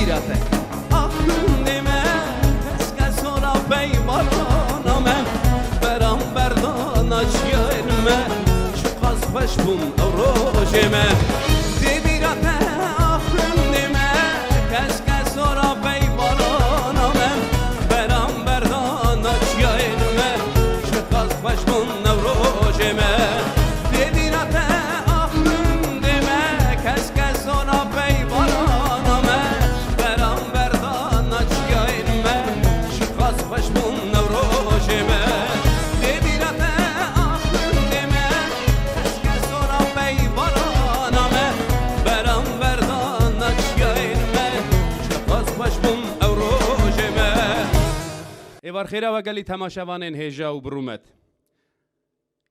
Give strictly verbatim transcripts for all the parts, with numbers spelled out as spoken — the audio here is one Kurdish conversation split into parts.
Ax gundê me, keske sora peyvana me, beramberda naçiyên me, çiqas xweş bûn ew rojê me. Dê bîra te, ax gundê me, keske sora peyvana me, beramberda naçiyên me, çiqas xweş bûn ew rojê me. Dê bîra te, ax gundê me, keske sora peyvana me, beramberda naçiyên me, çiqas xweş bûn ew rojê me. Dê bîra te, ax gundê me, keske sora peyvana me, beramberda naçiyên me, çiqas xweş bûn ew rojê me. Êvar xêra we gelî temaşevanên hêja û bi rûmet.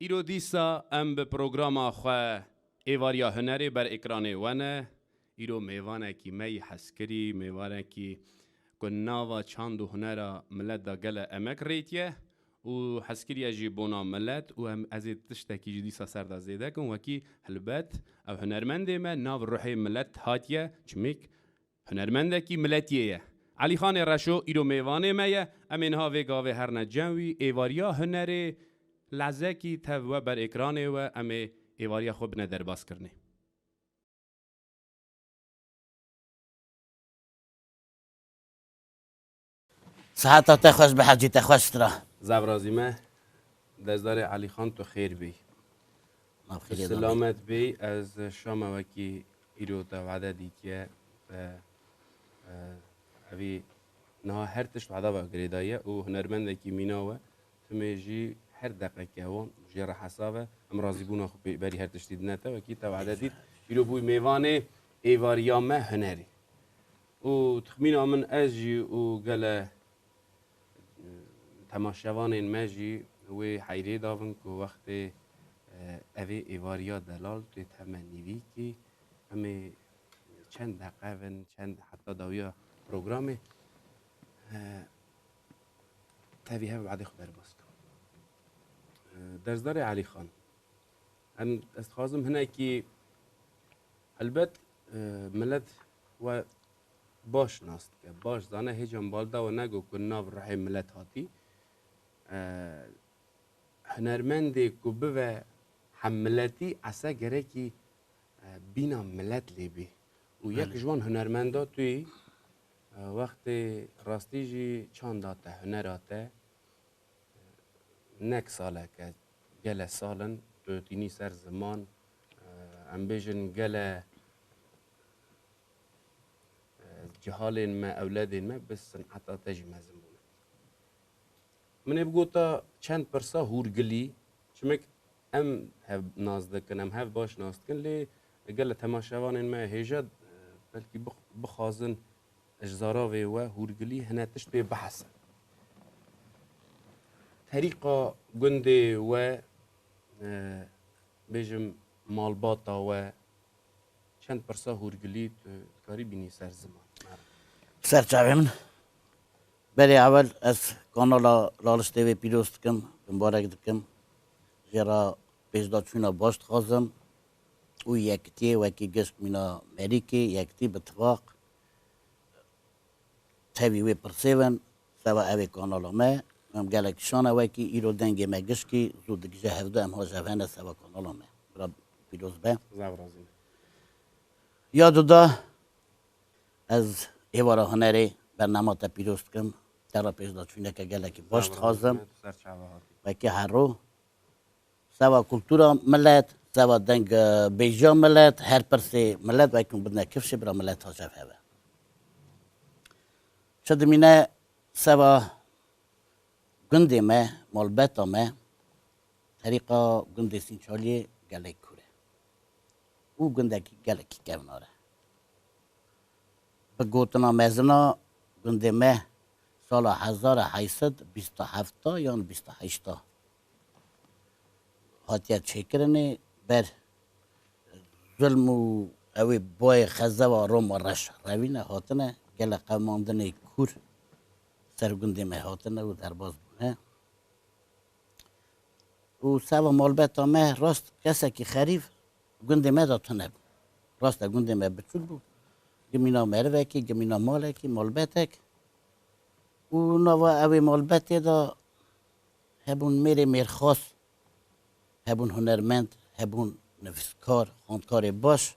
Îro dîsa em bi programa xwe Êvariya Hunerê ber ekranê we ne. Îro mêvanekî me yî hezkirî, mêvanekî ku nava çand û hunera milet de gele emek rêtiye û hezkiriye jî bona milet û em, ez ê tiştekî ji dîsa ser de zêde kim, wekî helbet ev hunermendê me nav ruhê milet hatiye, çimik hunermendekî miletiyê ye. Elîxanê Reşo îro mêvanê me ye. Em ê niha vê gavê herne cem wî, êvariya hunerê, lezekî tev we ber ekranê we, em ê êvariya xwe bine derbaskirinê. Siheta te xweş be, hecî te xweş tira. Zevrazî me, dezdarê Elîxan tu xêr bî. Mafxirê de Silamet bî, ez şama wekî îro te wade dîtiye, te, e, evî niha her tişt wada ve girêdaye û hunermendekî mîna we, timê jî her deqeke wan jê re hesab e, em razîbûna xwe pê berî her tiştî dine te, wekî te wade dît, îro bûyî mêvanê êvariya me hunerî. Û tixmîna min ez jî û gele, e, temaşevanên me jî wê heyrê davin ku wextê, e, evê êvariya delal tê teme nîvîkî, em ê çend deqe bin, çend heta dawiya programê, e, tevî hev badê xwe derbas kim. E, Dersdarê Elîxan, em, ez dixwazim hinekî, helbet, e, milet we baş nas dike, baş zane, hêcan balda we nego ku nav ruhê milet hatî. E, hunermendê ku bive hemmiletî, ese gerekî, e, bîna milet lê bî. Û yek Belê. ji wan hunermenda tu yî, e, wextê rastî jî çanda te, hunera te, nek saleke, gele sal in, tu tînî ser ziman, e, em bêjin gele, e, cihalên me, ewledên me bi sineta te jî mezin bûne. Min ê bigota çend pirsa hûrgilî, çimik em hev nas dikin, em hev baş nas dikin, lê gele temaşevanên me hêja, e, belkî bix-, bixwazin ji zaravê we hûrgilî hine tişt pê bihesin. Terîqa gundê we, e, bêjim malbata we, çend pirsa hûrgilî tu dikarî bînî ser ziman? Ser çavê min. Berê ewel ez kanala Laliş T V pîroz dikim, mubarek dikim. Jê re pêşdaçûna baş dixwazim û yekitiyê wekî gişt mîna merîkê, yekitî bi tifaq. Tevî wê pirsê bin, seva ev ê kanala me. Em gelek şan e wekî îro dengê me gişkî zû digije hevdu em haja hene seva kanala me. Bira pîroz be. Zev razî me. Ya duda, ez êvara hunerê bernama te pîroz dikim. Te re pêşdaçûneke gelekî baş dixwazim. Zev razî me, tu ser çava hatî. Wekî hero. Seva kultura milet, seva deng, e, bêjiya milet, her pirsê milet wek hûn bidine kifşê bira milet hajev heve. Çi dimîne seva gundê me, malbeta me, terîqa gundê Sînçaliyê gelek kûr e. Û gundekî gelekî kevnar e. Bi gotina mezina gundê me sala hezar û heyt sed bîst û heft yan bîst û heşt hatiye çêkirinê, ber zulm û ewê boyê xezewa Roma reş revîne hatine, gele qewmandinê kûr ser gundê me hatine û derbas bûne. Û seva malbeta me rast kesekî xerîf gundê me de tune bû. Rast e, gundê me biçûk bû. Gimîna merivekî, gimîna malekî, malbetek. Û nava ew ê malbetê de hebûn mêrê mêrxas, hebûn hunermend, hebûn nivîskar, xwendkarê baş.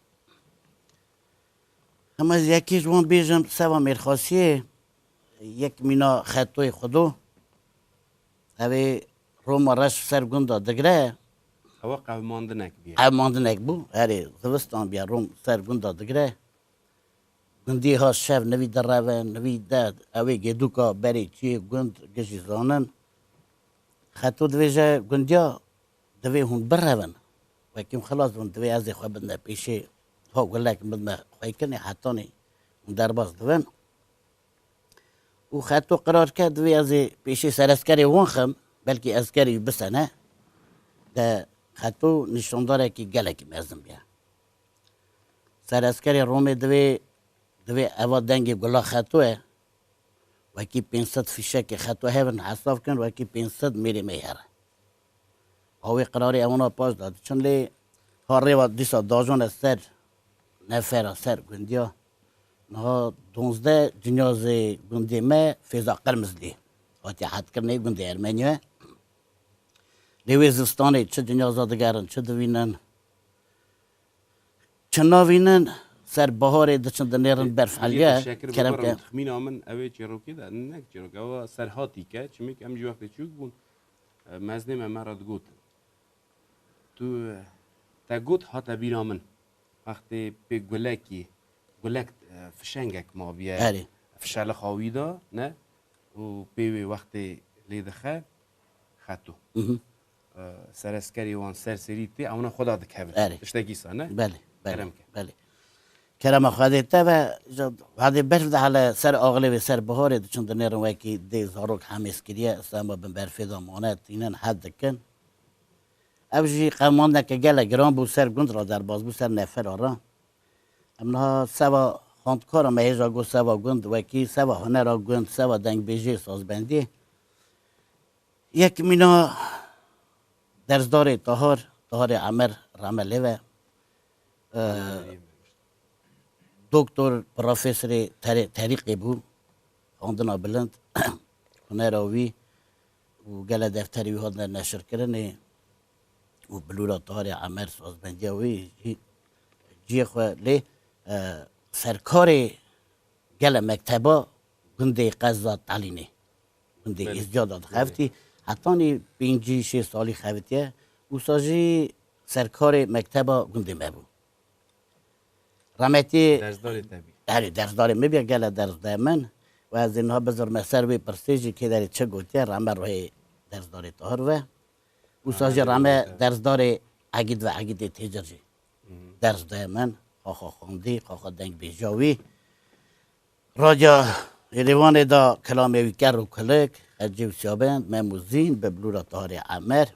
Hema ez yekê ji wan bêjim, seva mêrxasiyê yek mîna Xetoyê Xudo. Ew ê Roma reş ser gunda digre. Ewa qewmandinek bûye. Qewmandinek bû. Herê zivistan bûye Rom ser gunda digre. Gundî ha şev nivî direvin, nivî de ew ê gêdûka berê çiyê gund gijî zanin. Xeto divêje gundiya divê hûn birevin. Wekî hûn xilas bûn, divê ez ê xwe bidime pêşê ha gulek bidime xweykirinê hetanî hûn derbas dibin. Û Xeto qirar ke divê ez ê pêşê sereskerê wan xim, belkî eskerê wî bisene. De Xeto nîşandarekî gelekî mezin bûye. Sereskerê Romê divê, divê eva dengê gula Xeto e. Wekî pênc sed fîşekê Xeto hevin hesab kin, wekî pênc sed mêrê me here. Ha wê qirarê ewana paş da diçin lê ha rêva dîsa dajone ser nefera ser gundiya. Niha duwazdeh cinyazê gundê me fêza qirmizlî hatiye hetkirinê gundê Ermeniye. Lê wê zistanê çi cinyaza digerin, çi divînin, çi navînin, ser baharê diçin dinêrin berf heliye, kerem ke. Texmîna min ew ê çêrokê de, ne çêrok, ew serhatî ke, çimik em jî wextê çûk bûn, e, meznê me me re digotin. Tu, e, te got hate bîra min. Wextê pê gulekî, gulek, e, fişengek maviye. Erê. Fişelixa wî da, ne? Û pê wê wextê lê dixe, Xeto. Mhm. E, sereskerê wan ser serî tê, ewna xwe da dikevin. Erê. Tiştekî sa, ne? Belê, belê, Kerem ke. Belê. Kerema Xwedê te ve, ji Xwedê berf de hele ser axilê wê ser biharê diçin dinêrin wekî dê zarok hemêz kiriye, sema bin berfê de mane, tînin hed dikin. Ev jî qewmandineke gelek giran bû ser gund re derbas bû, ser nefera re. Em niha seva xwendkara me hêja got seva gund, wekî seva hunera gund, seva dengbêjiyê, sazbendiyê. Yek mîna dersdarê Tahar, Taharê Emer, rehme lê ve. Ee, doktor, profesorê tere-, terîqê bû, xwendina bilind, hunera wî û gele defterê wî hatine neşirkirinê û bilûra Taharê Emer, sazbendiya wî jî ciyê xwe lê, e, serkarê gele mekteba gundê qeza Talînê, gundê Belê. Îzdiya da Belê. dixeftî, hetanî pêncî şêst salî xevitiye, wisa jî serkarê mekteba gundê me bû. Remetî Dersdarê te bî. Herî dersdarê min bî, gele ders de min. Û ez ê niha bizirme ser wê pirsê jî kê derê çi gotiye, reme ruhê dersdarê Tahir ve. Wisa jî Rehmet reme Rehmet. dersdarê Egîd ve Egîdê Têcir jî. Hı hı. Ders de min, xwe xwe xwendî, xwe xwe dengbêja wî. Radya Êrêvanê da kilamê wî ker û kilik, Hecî û Siyabend, Mem û Zîn, bi bilûra Taharê Emer.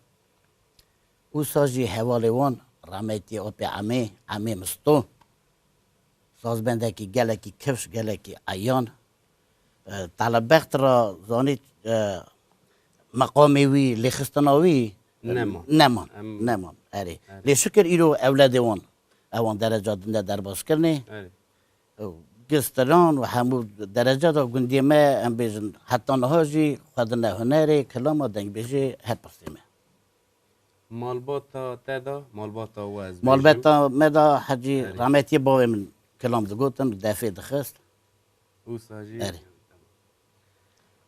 Wisa jî hevalê wan, remetî apê Emê, Emê Misto. Sazbendekî gelekî kifş, gelekî eyan. E, Talebbext ra zanî, e, meqamê wî, lêxistina wî, Neman. neman, Em neman, erê. Erê. Lê şikir îro ewledê wan, ewan dereca dinde derbas kirinê. Erê. Gistiran û hemû dereca da gundiyê me, em bêjin, heta niha jî xwedine hunerê, kilama, dengbêjê her pirsê me. Malbata te da, malbata we ez bêjim. Malbata me da, Hecî Erê. rahmetiyê bavê min kilam digotin, defê dixist. Wisa jî. Erê.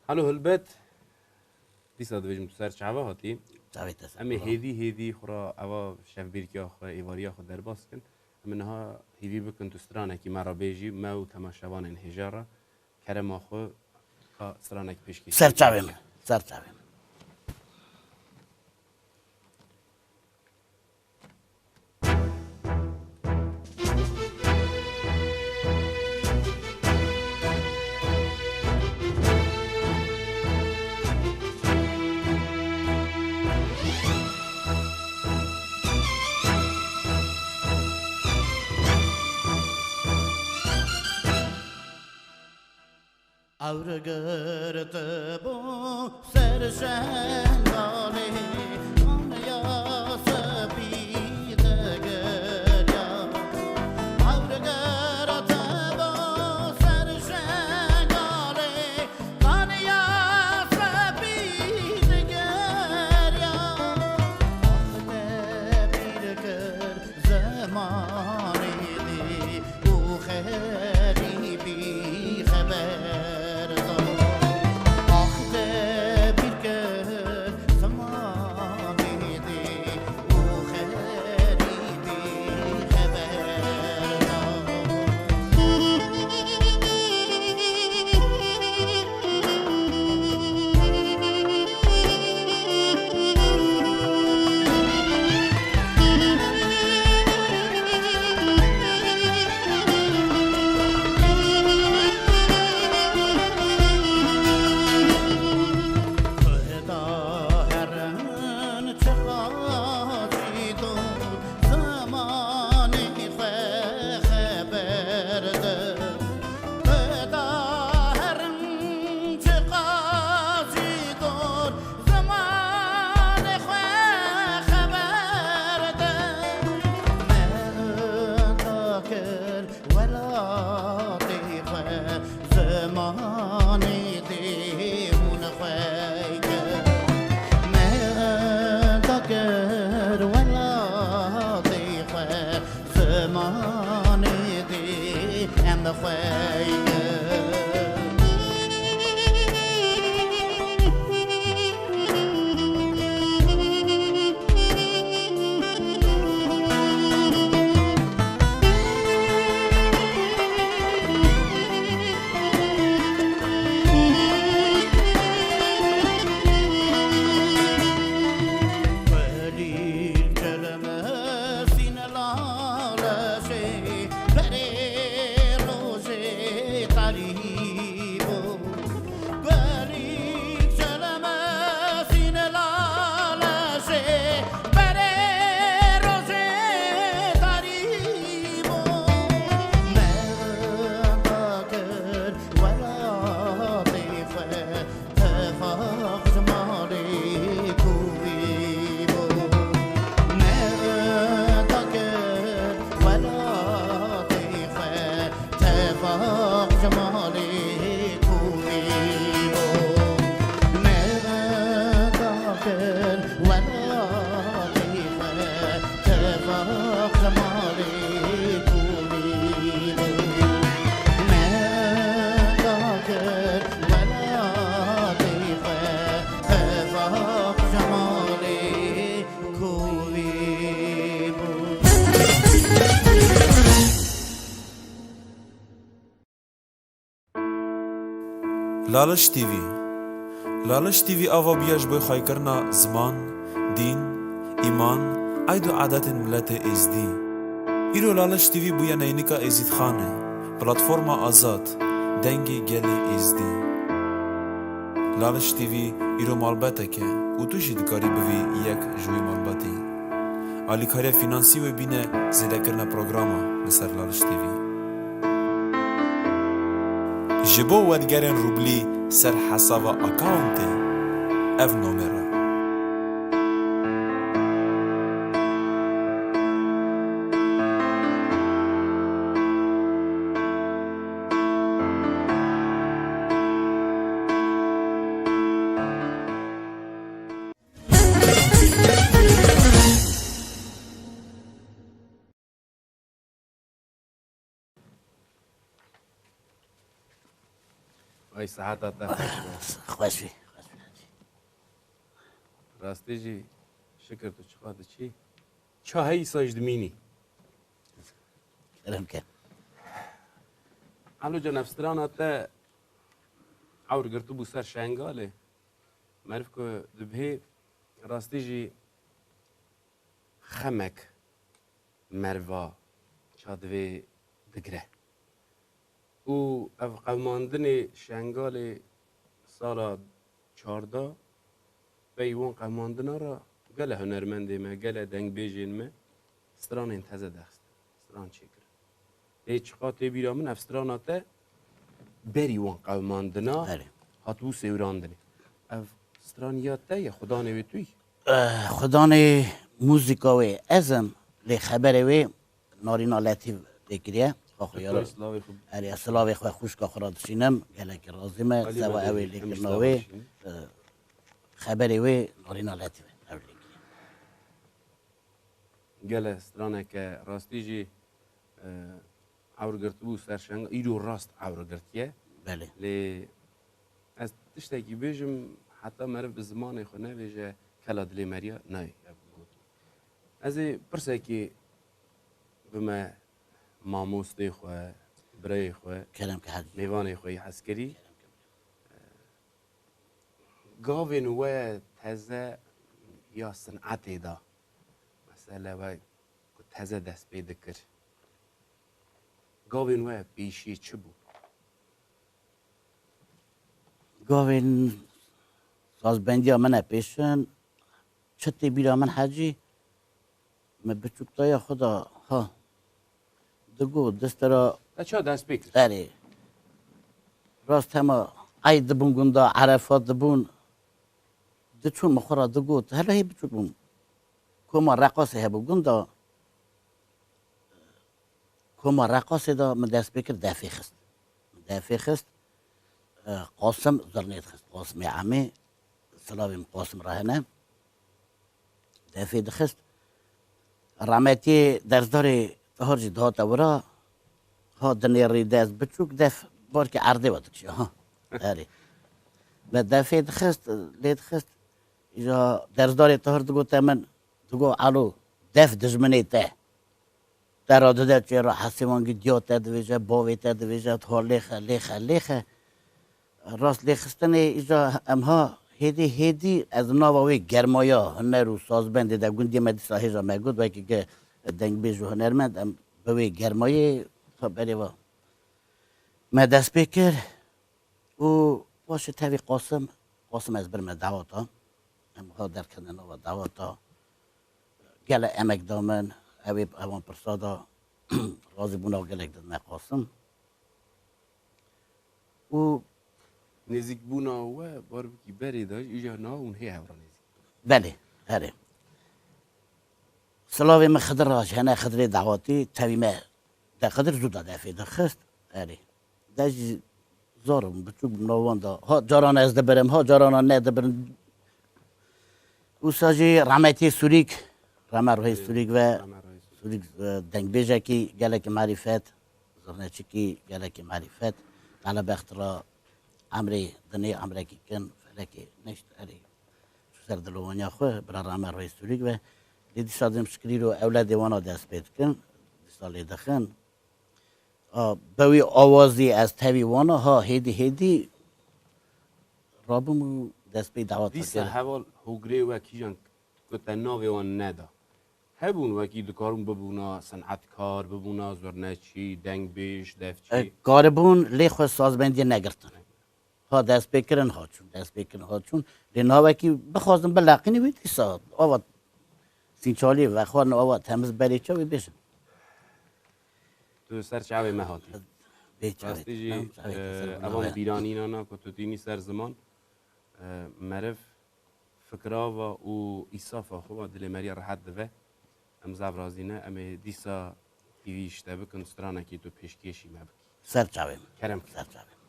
Halo hilbet, dîsa dibêjim tu ser çava hatî. Çavê te ser Em ê bavê. hêdî hêdî xwe ra eva şevbêrkiya xwe, êvariya xwe derbas kin. Em ê niha hêvî bikin tu stranekî me re bêjî, me û temaşevanên hêja re. Kerema xwe ka stranek pêşkêş Ser çavê min, ser çavê min. Ewr girtibû ser şengalê, aniya spî digiriya. Ewr girtibû Zimanê dê hûn xwe kir, me dakir welatê xwe. Zimanê dê em xwe kir. Tefaq ji malê kûvî bû, me dakin welatê xwe. Tefaq ji malê kûvî bû, me dakin welatê xwe. Tefaq ji malê kûvî bû. Laliş T V. Laliş T V ava bûya ji bo xweykirina ziman, dîn, îman, eyd û adetên miletê êzdî. Îro Laliş T V bûye neynika Êzîdxanê, platforma azad, dengê gelê êzdî. Laliş T V îro malbetek e û tu jî dikarî bivî yek ji wî malbetî. Alîkariya fînansî wê bîne zêdekirina programa li ser Laliş T V. Ji bo wergerên rûblî ser hesaba akawntê ev nomera. Ay seheta te xweş be. Xweş be, xweş be. Rastî jî şikir tu çiqa diçî. Ça heyî sa jî dimînî. Kerem ke. Alo can, ev strana te ewr girtibû ser Şengalê. Meriv ku dibihê rastî jî xemek merva ça divê digire. Û ev qewmandinê Şengalê sala çarda, pey wan qewmandina re gele hunermendê me, gele dengbêjên me stranên teze derxistin, stran çêkirin. Lê çiqa tê bîra min, ev strana te berî wan qewmandina Belê. Hatibû sêwirandinê. Ev stran ya te ye, xudanê wê tu yî? Eh, xudanê muzîka wê ez im, lê xeberê wê Narîna Letîf lê kiriye. Xwe xwe yara. Silavê xwe. Erê, silavê xwe xwişka xwe re dişînim. Gelekî razî me. Alî Seva me ew ê dê, lê em kirina silav wê. Dişînin. Eh, xeberê wê Narîna Letîf e. Ew lê kiriye. Gele straneke rastî jî, e, ewr girtibû ser Şenga, îro rast ewr girtiye. Belê. Lê ez tiştekî bêjim, heta meriv bi zimanê xwe nebêje, kela dilê meriya nayê. Ez ê pirsekê bime mamostê xwe, birayê xwe, Kerem ke hecî. Mêvanê xwe yê eskerî. Kerem ke. Gavên we teze ya sinetê de, mesele we ku teze dest pê dikir, gavên we pêşî çi bû? Gavên sazbendiya min e pêşin, çi tê bîra min hecî, Me biçûkdaya xwe de ha digot, destera Te ça dest pê kir? Erê. Rast hema eyd dibûn gunda, Erefat dibûn. Diçûn min xwe re digot, hele hê biçûk bûm. Koma Reqasê hebû gunda. Koma Reqasê de min dest pê kir, defê xist. Min defê xist. Qasim zirnê dixist. Qasimê Emê, silavê min Qasim re hene. Defê dixist. Rahmetiyê dersdarê Tahar jî dihate wira, ha dinêrî dest biçûk, def barkê erdê ve dikişiya, ha. Erê. Me defê dixist, lê dixist. Îja dersdarê Tahar digote min, digo, "Elo, def dijminê te." Te radide çêra hesê wan gidiya te divêje, bavê te divêje, tu ha lêxe, lêxe, lêxe. Rast lêxistinê îja em ha hêdî hêdî ez nava wê germaya huner û sazbendê de gundiyê me dîsa hêja me got, wekî ke dengbêj û hunermend em bi wê germayê ha berê va me dest pê kir. Û paşê tevî Qasim, Qasim ez birime dawata. Em ha derkevne nava dawata. Gele emek da min, ew ê ewan pirsa da, razîbûna gelek didime Qasim. Û Nêzîkbûna we bar bikî berê de jî, îja niha hûn hê hev re nêzîk. Belê, herê. Silavê min Xidir re jî hene, Xidirê dawatî, tevî me de Xidir zû da defê dixist, herê. De jî zor im, biçûk bim nav wan da. Ha carana ez dibirim, ha carana nedibirim. Wisa jî rahmetî Sûrîk, rehme ruhê Sûrîk ve, Rehme ruhê Sûrîk. Sûrîk, e, dengbêjekî gelekî marîfet, zirneçikî gelekî marîfet, qelebext ra emrê dinê emrekî kin, felekê neşt erê. Çû ser dilowaniya xwe, bira rehme ruhê Sûrîk ve. Lê dîsa dim şikirî ro ewledê wana dest pê dikin, dîsa lê dixin. A, bewî awazî ez tevî wana, ha, hêdî hêdî rabim û dest pê dawata Dîsa kirin. Heval hogirê we kîjan ku te navê wan neda. Hebûn wekî dikarin bibûna senetkar, bibûna zurneçî, dengbêj, defçî. E, karibûn lê xwe sazbendiyê negirtin. Ha dest pê kirin, ha çûn, dest pê kirin, ha çûn. Lê navekî bixwazin bileqînî wî dîsa. Ava sînçalî vexwarin, ava temiz berê çaw ê bêjin. Tu ser çavê me hatî. Bê çavê Rastî te, jî, çavê te ser e, bûna evan me. Bîranînana ku tu tînî ser ziman, e, meriv fikra ve û îsafa xwe ve dilê merî rehet dive. Em zaf razî ne, em ê dîsa hîvî ji te bikin, stranekî tu pêşkêşî me bikî. Ser çavê min. Kerem. Ser çavê min.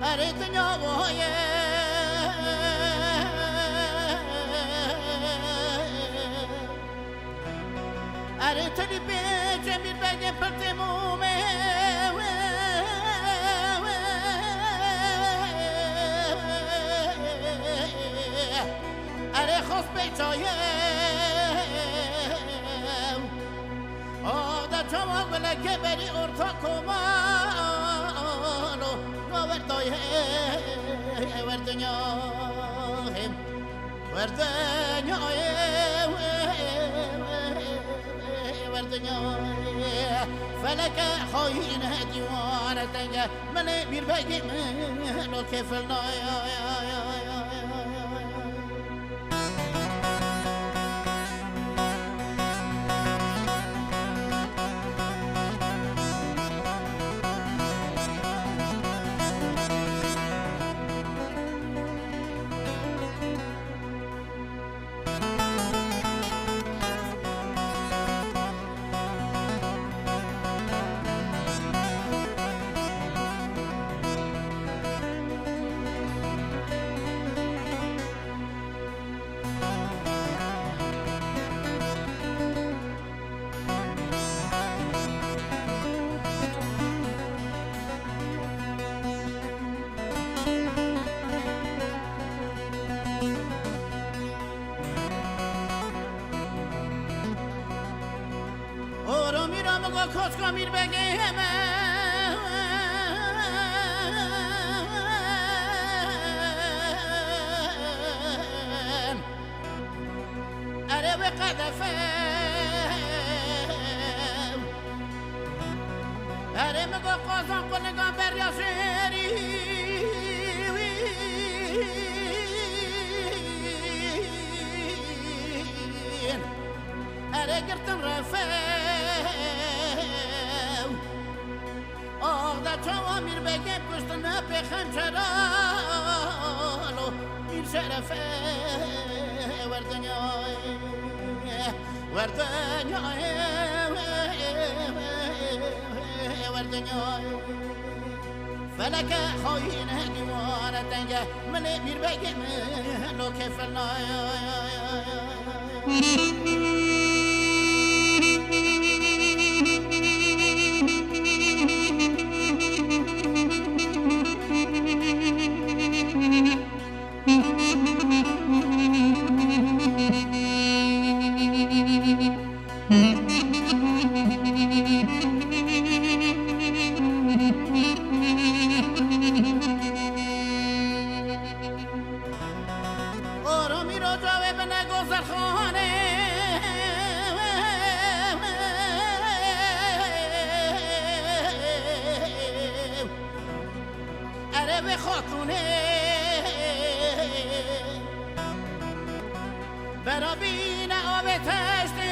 Erê dinya voye. Erê tilî bê Cemîl Begê pirtê mûmê. Erê xos bê çayê. Ada çawa gulekê berî orta komalo, no wer dayê, wer dinyayê, wer dinyayê, wer dinyayê. Feleke xayîn dîware tenge, milê mîrbegî min o kefil nayê. Koçka Mîrbegê me. Erê wê qedefe. Erê min got qazan qulingan berya jêrî. Erê girtin refe. Ax de çawa Mîrbegê kuştine pê xençeralo, Mîr Şerefe wer dinyayê, wer dinyayê, wer dinyayê. Feleke xayîne dîware tenge, milê Mîrbegê min lo kêfilnayê. Oramî roca wê bine gozerxanê. Erê wê xatûnê. Berabîne avê teştê.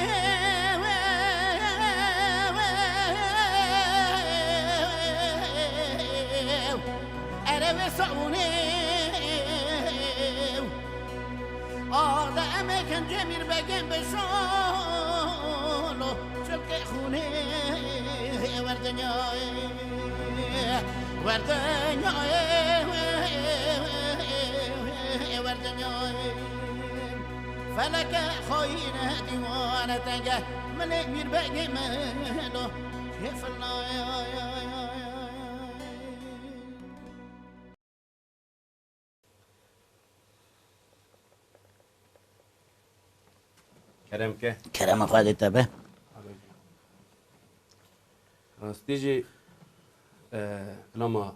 Erê wê saûnê. Ax de em ê kincê Mîrbegên bi şolo, çilkê xûnê wer dinyayê, wer dinyayê, wer dinyayê. Feleke xayîne dîwane tenge, milê Mîrbegê min lo kêfilnayê. Kerem ke. Kerema Xwedê te be. Rastî jî, e, lama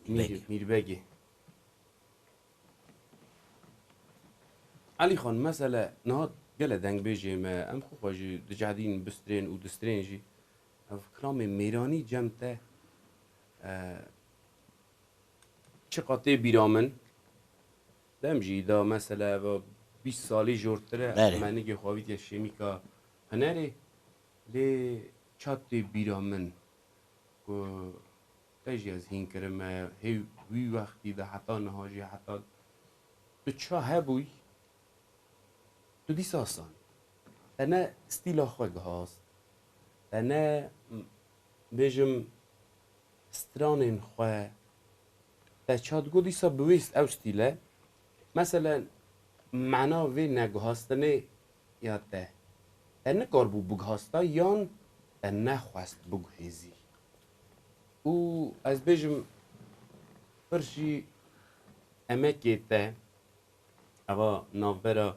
Mîr-, Beg. Mîrbegê. Elî Xan, mesele niha gele dengbêjê me, em xwe xwe jî dicehdîn, bistrên û distrên jî. Ev kilamê mêranî cem te, e, çiqa tê bîra min, dem jî da mesele eva bîst salî jortir e, Berê. Me nigê xwe avîtiye şêmîka hunerê, lê ça tê bîra min ku te jî ez hîn kirime, hê wî wextî de heta niha jî heta tu ça hebûyî, tu dîsa sanî. Te ne stîla xwe gihast. Te ne, m-, bêjim, stranên xwe. Te ça digot dîsa biwêst ew stîle. Meselen, mana vê neguhastinê ya te. Te nikaribû biguhasta yan te nexwest biguhêzî. Û ez bêjim, pir jî emekê te, eva navbera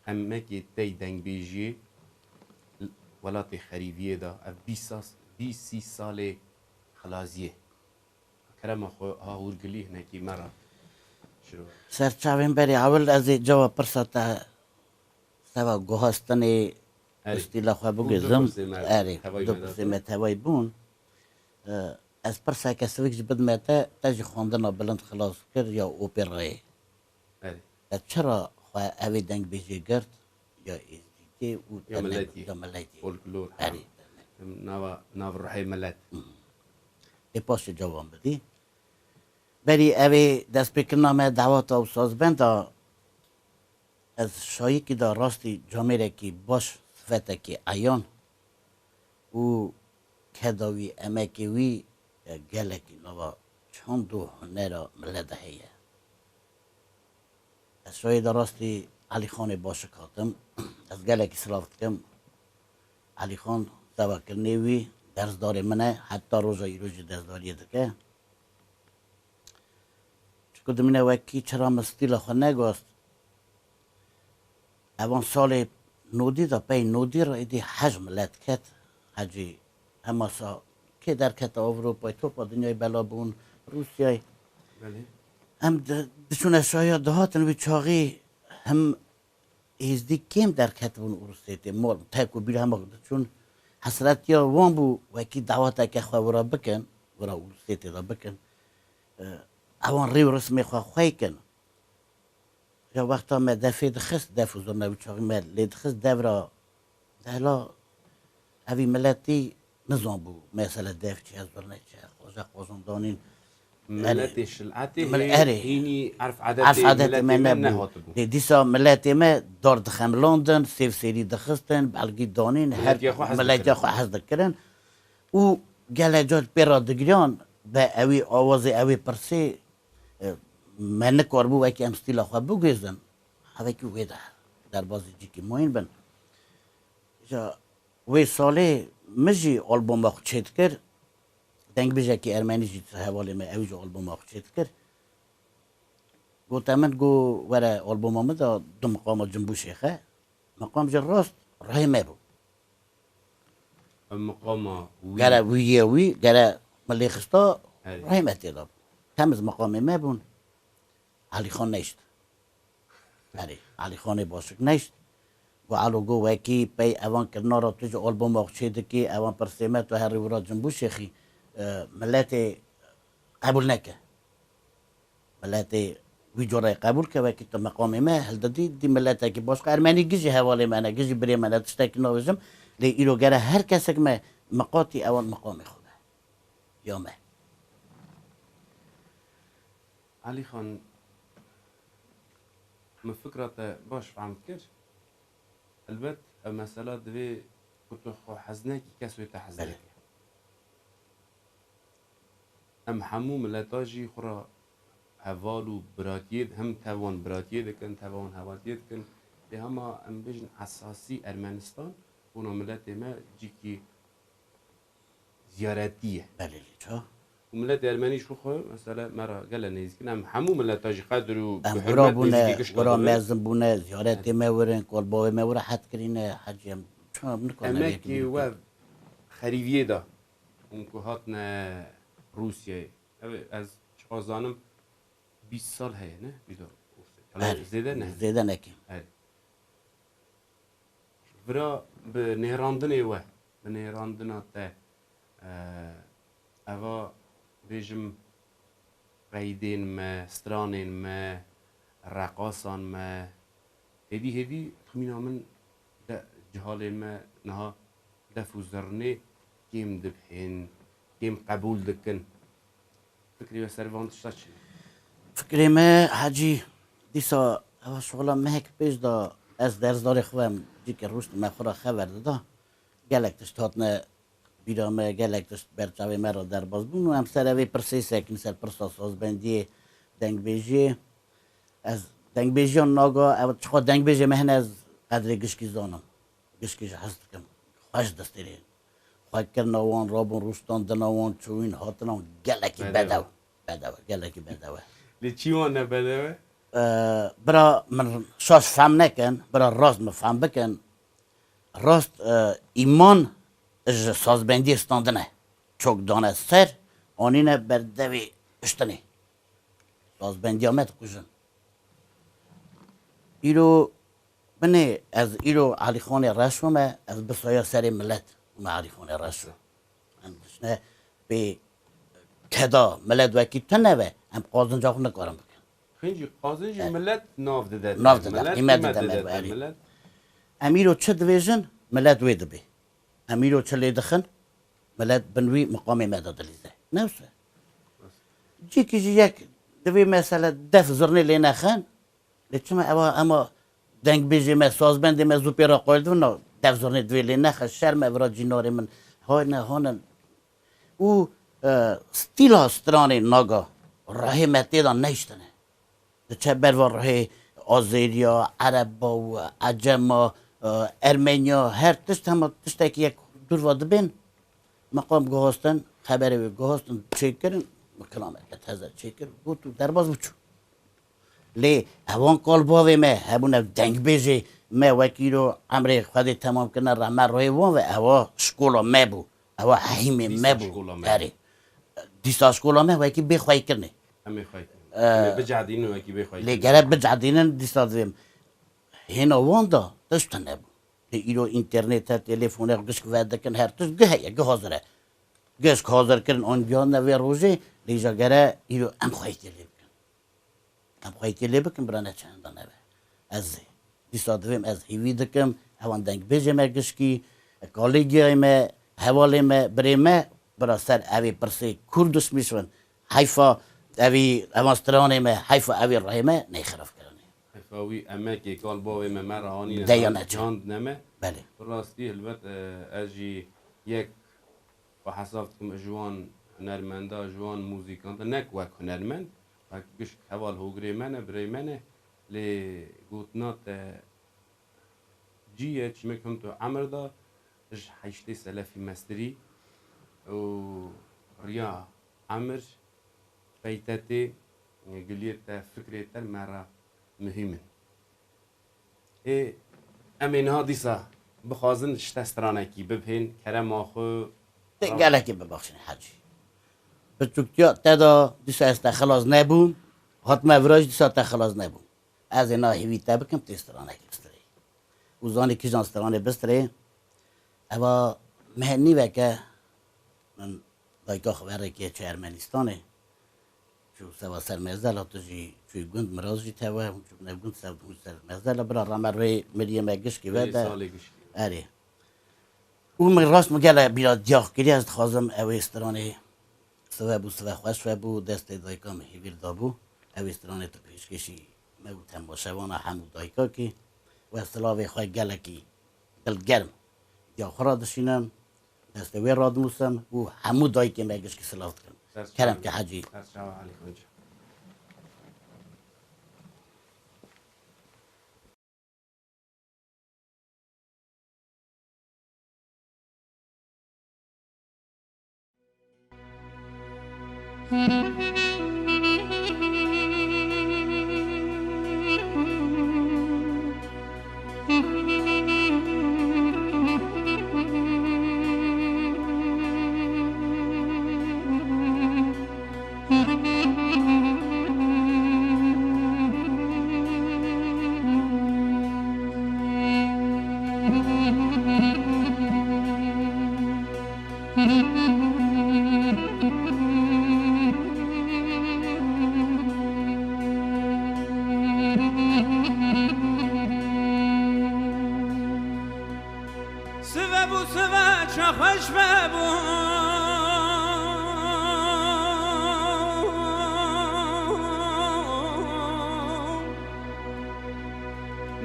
emekê te yî dengbêjiyê welatê xerîviyê de, ev bîst sas-, bîst sî salê xilaziyê. Kerema xwe ha hûrgilî hinekî me re şiro. Ser çavên berê ewil ez ê cewab pirsa te seba guhastinê Erê. Stîla xwe Bû du bigezim. Pirsê me Erê, tevayî du me pirsê date. Me tevayî bûn. E, ez pirseke sivik jî bidime te, te jî xwendina bilind xilas kir ya operayê. Erê. Te çira xwe evê dengbêjê girt ya êzdîtê û Ya te ne-, miletî. Ya miletî? Folklor, ha. Erê. Nava, nav ruhê milet. Ê paşê cewab bidî. Berî evê destpêkirina me daweta û sazbenda, ez şayîkî de rastî camêrekî baş, sifetekî eyan û keda wî, emekê wî, e, gelekî nava çand û hunera milê de heye. Ez şayî de rastî Elî Xanê Başik hatim. Ez gelekî silav dikim. Elî Xan, sevakirinê wî dersdarê min e, heta roja îro jî dersdariyê dike. Çiku dimîne wekî çira min stîla xwe negost. Evan salê nodî de pey nodî re êdî hej milet ket. Hecî hema sa kê derkete Ewropayê, topa dinyayê bela bûn, Rûsyayê. Belê. Em di-, diçûne şaya dihatin wî çaxî him êzdî kêm derketibûn Ûrsêtê. Mor, tek û bîr hema diçûn hesretiya wan bû wekî daweteke xwe wira bikin, wira Ûrsêtê de bikin. E, ewan rê û rismê xwe xwey kin. Ya wexta me defê dixist, def û zurna wî çaxî me lê dixist devra dehla evî miletî nizan bû. Mesele def çi ye, zurna çi ye, qoza qozon danîn. Miletê şil'etê Mil-, hê erê. Hînî erf Erf edetê edetê miletê me me nebû. Nehatibû. Dê dîsa miletê me dar dixemlandin, sêv sêrî dixistin, belgî danîn, her Miletiya xwe hez miletiya dikirin. Xwe hez dikirin. Û gelek car pê re digiriyan, be ewî awazê ewê pirsê, e, me nikaribû wekî em stîla xwe biguhêzin. Hevekî wê de derbazî cîkî moyîn bin. Ja wê salê min jî alboma xwe çêdikir. Dengbêjekî ermenî jî hevalê me, ew jî alboma xwe çêdikir. Gote min, got, were alboma min de du miqama Cimbû Şêxe. Miqam jî rast rihê me bû. Ev miqama wî. Gere wî yê wî, gere min lê xista, Erê. Rihê me tê de bû. Temiz miqamê me bûn. Elîxan neşt. Erê, Elîxanê Başik neşt. Got, Elo, got, wekî pey evan kirina re tu ji alboma xwe çê dikî, evan pirsê me, tu herî wira Cimbû Şêxî, e, miletê qebûl neke. Miletê wî coreyê qebûl ke, wekî tu meqamê me hildidî, dî miletekî başqa, ermenî gijî hevalê me ne, gijî birê me ne, tiştekî nabêjim, lê îro gere her kesek me miqatî ewan meqamê xwe be. Ya me. Elîxan, min fikra te baş fehm kir. Helbet, ev mesela divê ku tu xwe hez nekî, kes wê te hez Belê. Neke. Em hemû mileta jî xwe re heval û biratiyê, him tev wan biratiyê dikin, tev wan hevaltiyê dikin. Lê hema em bêjin esasî Ermenistan, bona miletê me cîkî ziyaretî ye. Belê lê ça. Û miletê ermenî jî xwe, mesela, me re gele nêzîk in. Em hemû mileta jî qedir û Em hurmet, wira bûne, nêzîkî gişka wira dibin. Mezin bûne, ziyaretê me wirin, kolbawê me wira het kirîne, hecî em çima em nikarin Emek yekî bî we xerîviyê de hûn ku hatine Rûsyayê. Ev ez çiqas zanim bîst sal heye, ne? Bîst sal. Erê, Zêde ne? Zêde nekin. Erê. Vira bi nêrandinê we, bi nêrandina te, e, eva bêjim qeydên me, stranên me, reqasan me, hêdî hêdî xmîna min de cihalên me niha def û zirnê kêm dibihên, kêm qebûl dikin. Fikrê we ser van tişta çi ye? Fikrê me, Hecî, dîsa ev şoxla mehek pêş de ez dersdarê xwe em cîkê rûştime xwe re xeber dida. Gelek tişt hatine bîra me, gelek tişt ber çavê me re derbas bûn û em ser evê pirsê sekin, ser pirsa sazbendiyê, dengbêjiyê. Ez dengbêjiya naga, ev çiqa dengbêjê me hene ez qedrê gişkî zanim. Gişkî ji hez dikim. Xweş destêrê. Xwe kirina wan, rabûn rûştandina wan, çûyîn hatina wan gelekî Bedew. Bedew. Bedew, gelekî bedew e. Lê çî wan ne bedew e? Ee, bira min şaş fehm nekin, bira rast min fehm bikin. Rast, e, îman ji sazbendiyê standine. Çok dane ser, anîne ber devê piştinê. Sazbendiya me dikujin. Îro binê ez îro Elîxanê Reşo me, ez bisaya serê milet û me Elîxanê Reşo. Em dişne pê keda milet wekî tune ve, em qazinca xwe nikarin bikin. Hin jî qazin jî Evet. milet nav dide te. Nav dide, Milet qîmet qîmet dide me dide be, te. Erê. Milet Em îro çi divêjin, milet wê dibê. Em îro çi lê dixin, milet bin wî miqamê me de dilîze. Ne wisa? Cîkî jî yek divê mesele def zirnê lê nexin. Lê çima ewa ema dengbêjê me, sazbendê me zû pê re qayil dibin, na def zirnê divê lê nexe, şerm e vira cînarê min. Hayne, hanin. Û, e, stîla stranê naga, rehê me tê de neyştine. Diçe berva rihê Azêriya, Ereba û Ecema, e, Ermeniya, her tişt hema tiştekî yek dûr va dibên. Meqam guhastin, xeberê wê guhastin, çêkirin, kilameke teze çêkir, got û derbas bû çû. Lê ewan kalbavê me hebûn, ev dengbêjê me wekî îro emrê Xwedê temam kirine re me royê wan ve ewa şkola me bû. Ewa hehîmê Dîsa me bû. şkola me. Erê. Dîsa şkola me wekî bê xweykirinê. Em ê xweykirin. Ee, Em ê bicedînin wekî bê lê xweykirin. Gere bicedînin dîsa divêm. Hêna wan da tişt nebû. Lê îro înternet e, telefon e, gişk vedikin, her tişt gi heye, gi hazir e. Gişk hazir kirin, an gihandine vê rojê, lê îja gere îro em xweytê lê bikin. Em xweytê lê bikin, bira ne çenda nebe. Ez dîsa divêm, ez hêvî dikim, ewan dengbêjê me gişkî, kolegiyayê me, hevalê me, birê me, bira ser evê pirsê kûr dişmîş bin. Heyfa evî, evan stranê me, heyfa evî rayê me neyxiraf kirinê. Heyfa wî emekê kal bavê me, me re anîne, Deya neçe. Cand neme. Belê. Bi rastî hilbet, e, ez jî yek xwe hesab dikim ji wan hunermenda, ji wan muzîkanta, ne wek hunermend, wek gişk heval hogirê me ne, birê me ne, lê gotina te cî ye, çimek him tu emir da, ji heştê selefî mestirî û riya emir, peyte tê, giliyê te, fikrê te me re muhîm in. Ê, em ê niha dîsa bixwazin ji te stranekî bibhên, kerema xwe. Tê gelekî bibexşîne hecî. Piçûktiya te de dîsa ez te xilas nebûm, hatime vira jî dîsa te xilas nebûm. Ez ê niha hêvî te bikim, tê stranekî bistirê. Û zanî kîjan stranê bistirê, eva me nîveke min dayika xwe verekê çi Ermenistanê. Çû seva ser mezela, tu jî çûyî gund, miraz jî tewe, hûn çûbûne gund, sev hûn ser mezela, bira rame rê miliyê me gişkî ve Miliyê de. salê gişkî. Erê. Û min rast min gele bîra diyax kiriye, ez dixwazim ew ê stranê sive bû, sive xweş ve bû, destê dayika min hêvîr dabû. Ew ê stranê tu pêşkêşî me û temaşevana hemû dayika kî. We silavê xwe gelekî dilgerm ya xwe radişînim, destê wê radinûsim û hemû dayikê me gişkî silav dikim. Dest Kerem sağ ke olun. Hecî. Dest sağ olun, Elî Xwînce. Sive bû, sive çaxweş ve bû.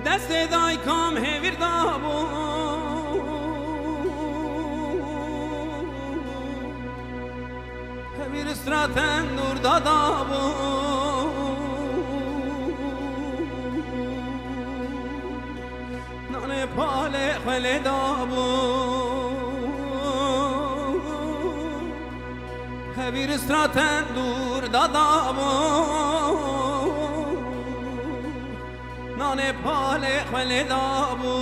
Destê daykam hêvîr dabû. Hevîr stra tendûr dadabû. Nanê palê xwe lê dabû. Hevîr stra tendûr dadabû. Nanê palê xwe lê dabû.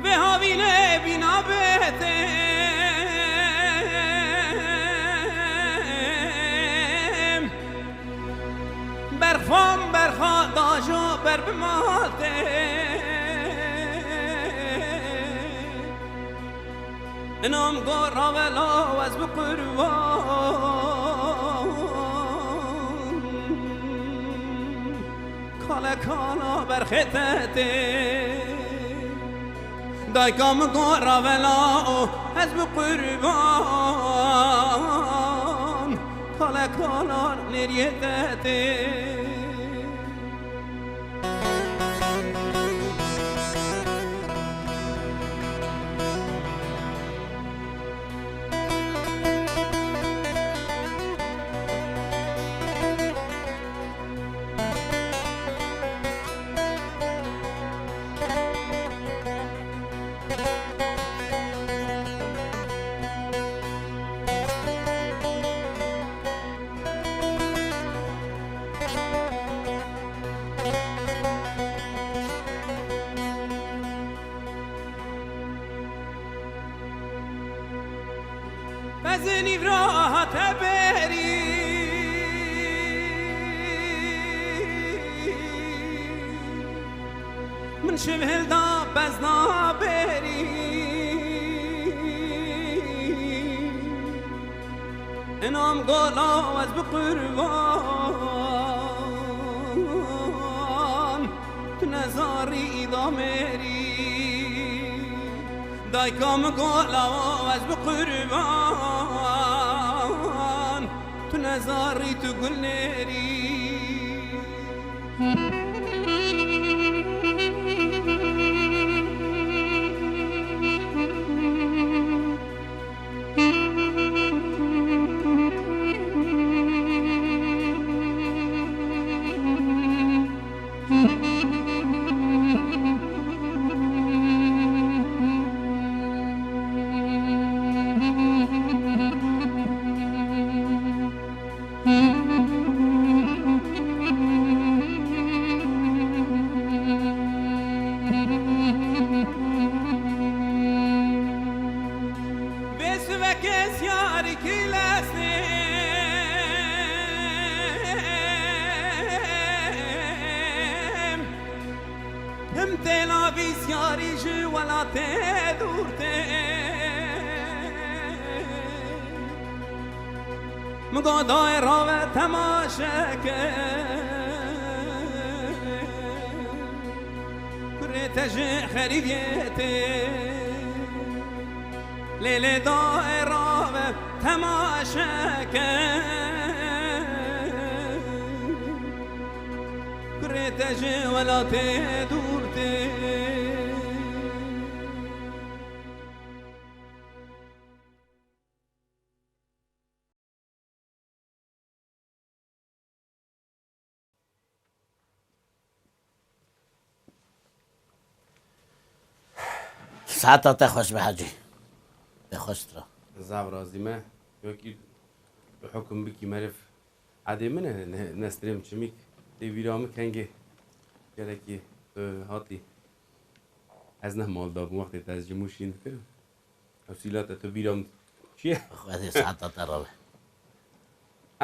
Vê havînê bîna bêtêm. Berxan berxa dajo ber bi matê. Inam gora vela ez bi qurban. Kale kala berxê te tê. Dayka min got ravela o, ez bi qurban, kale kalan nêriyê te tê. Bezin îvra hate berî. Min şiv hilda bezna berî. Inam gola ez bi qurban, tu nezarî îda mêrî. Dayka min gola ez bi qurban, tu nezarî tu gul nêrî. Vê sivekê ziyarî kî lestê. Him têla vî ziyarî ji welatê dûr tê. Min got dayê rave temaşe ke. Kurê te ji xerîbiyê tê. Lê lê dayê rave temaşe ke. Kurê te ji welatê dûr tê. Saeta te xweş be hecî. Te xweş tra. Zav razî me. Wekî tu hukum bikî meriv. Edê min e, ne-, Nesrên Çimîk. Tê vîra min kengê. Gelekî tu hatî. Ez ne mal dabûm wextê te ez ji Mûşîn dikirim. Ew sîlate tu bîra min çi ye? Xwedê saeta te re be.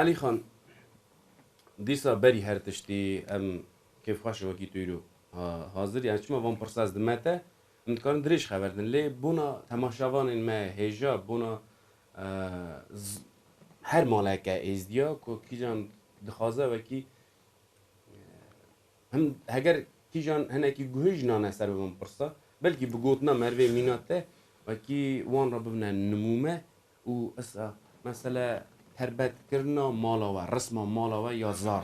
Elî Xan, dîsa berî her tiştî em kêfxweş in wekî tu îro ha-, hazir. Yani çima van pirsa ez dime te, em dikarin dirêj xeber din. Lê bona temaşevanên me hêja, bona, e, z-, her maleke êzdiya ku kîjan dixwaze wekî Him heger kîjan hinekî guhê jî nane ser bi van pirsa, belkî bi gotina merivê mîna te, wekî wan re bibine nimûme û isa mesele terbetkirina mala we, risma mala we ya zar.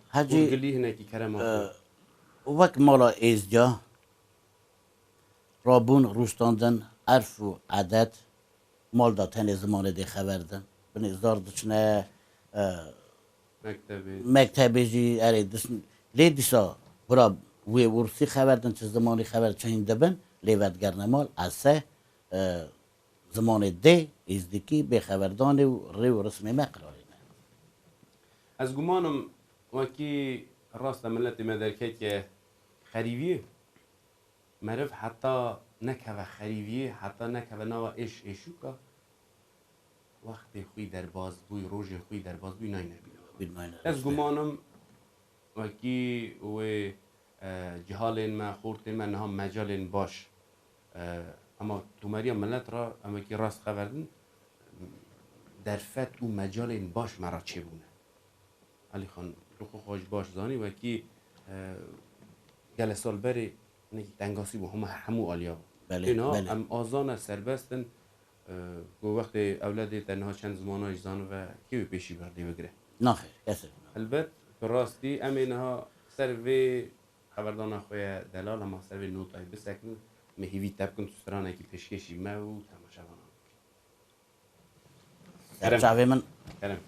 Hecî, Hûrgilî hinekî kerema e, xwe. Wek mala êzdiya, rabûn, rûstandin, erf û edet, mal da tenê zimanê dê xeber din. Binê zar diçine, e, Mektebê. Mektebê jî erê dis-, lê dîsa bira wê û rûsî xeber din, çi zimanî xeber çi hîn dibin, lê vedigerine mal, ese, e, zimanê dê, êzdikî, bêxeberdanê û rê û rismê me qiralê ne. Ez gumanim wekî rast e miletê me derketiye xerîbiyê. Meriv heta nekeve xerîviyê, heta nekeve nava êş êşûka, wextê xwî derbaz bûy, rojên xwî derbaz bûy, nayne bîra. Bîr nayne Ez rojde. Gumanim wekî wê, e, cihalên me, xortên me niha mecalên baş, e, ema tomeriya milet re em wekî rast xeber din, derfet û mecalên baş me re çêbûne. Elî Xan, tu xwe xweş baş zanî, wekî, e, gele sal berê hinekî tengasî bû, hema hemû aliya bû. Belê, Têna belê. Em azan e, serbest in, e, ku wextê ewledê te niha çend zimana jî zanibe, kê wê pêşî berdê bigire? Naxêr, kesê. Helbet, bi rastî em ê niha ser vê xeberdana xwe ye delal, hema ser vê notayê bisekin, me hîvî te bikin tu stranekî pêşkêşî me û temaşevanan bikî. Ser Kerem. Çavê min. Kerem.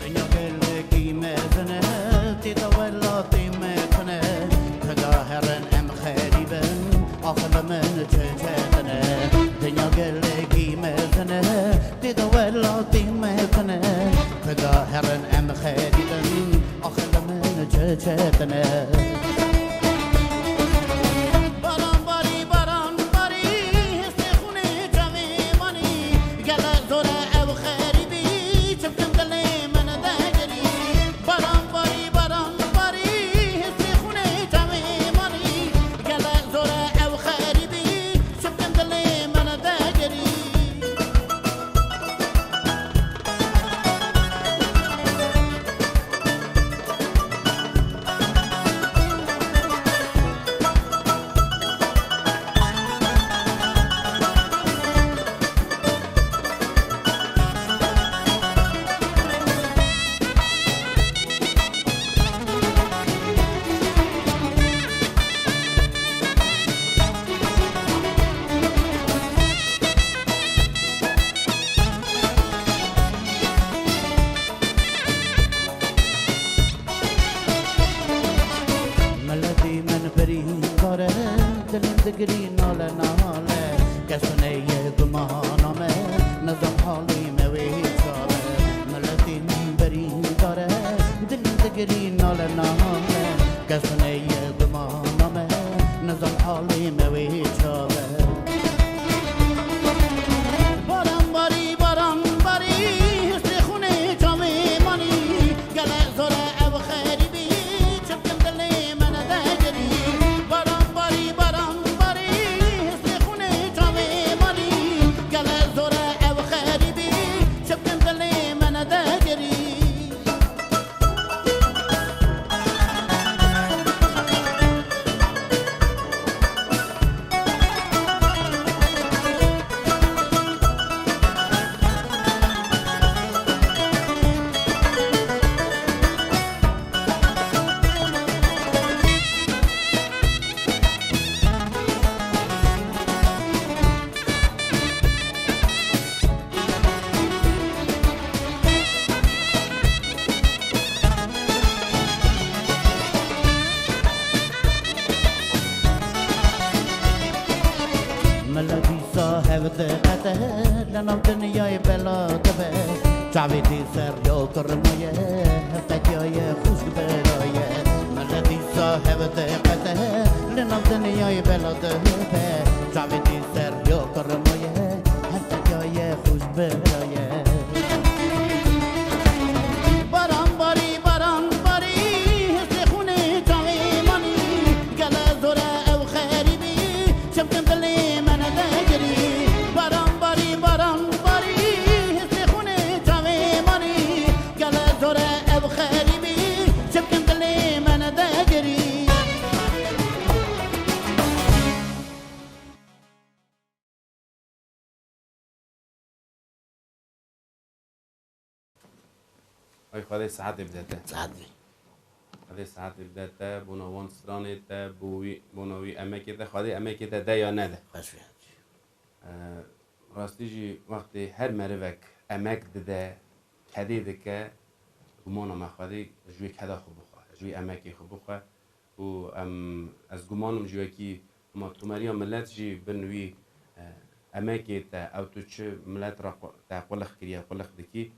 Dinya gelekî mezin e, tê de welatê me tune. Peda herin em xerîb in, axil min çi çetin e. Dinya gelekî mezin e, tê de welatê me tune. Peda herin em xerîb in, axil min çi çetin e. Baran barî, baran barî, hêstê xûnê çavê manî. Gele zor e ew xerîbî, çi bikim dilê min degirî. Baran barî, baran barî, hêstê xûnê çavê manî. Gele zor e ew xerîbî, çi bikim dilê min degirî. Miletî min birîndar e, dilê min digirî nale nale. Kes neye gumana me, nizam halî me wê çav e. Miletî min birîndar e, dilê min digirî nale nale. Kes neye gumana me, nizam halê me wê çav e. Baran barî, baran barî, hêstê xûnê çavê manî. Gele zor e ew xerîbî, çi bikim dilê min degirî. Baran barî, baran barî, hêstê xûnê çavê manî. Gele zor e ew xerîbî, çi bikim dilê min degirî. Mila dîsa hev diqete, li nav dinyayê bela dibe. Çavê dî ser ya kirmaye, hev qetiyaye xwişk biraye. Mila dîsa hev diqete, li nav dinyayê bela dibe. Çavê dî ser ya kirmaye, hev qetiyaye xwişk biraye. Baran barî, baran barî, hêstê xûnê çavê manî. Gele zor e ew xerîbî, çi bikim dilê min degirî. Baran barî, baran barî, hêstê xûnê çavê manî. Gele zor e ew xerîbî, çi bikim dilê min degirî. Ay Xwedê sihetê bide te. Sihet bî. Xwedê sihetê bide te, bona wan stranê te, bo wî, bona wî emekê te, Xwedê emekê te de ya nede. Xweş bî. Eee, rastî jî wextê her merivek emek dide, kedê dike, gumana me Xwedê ji wê keda xwe bixwe, ji wê emekê xwe bixwe. Û em, ez gumanim ji wekî hema tomeriya milet jî bin wî, e, emekê te, ew tu çi milet re qu-, te qulix kiriye, qulix dikî,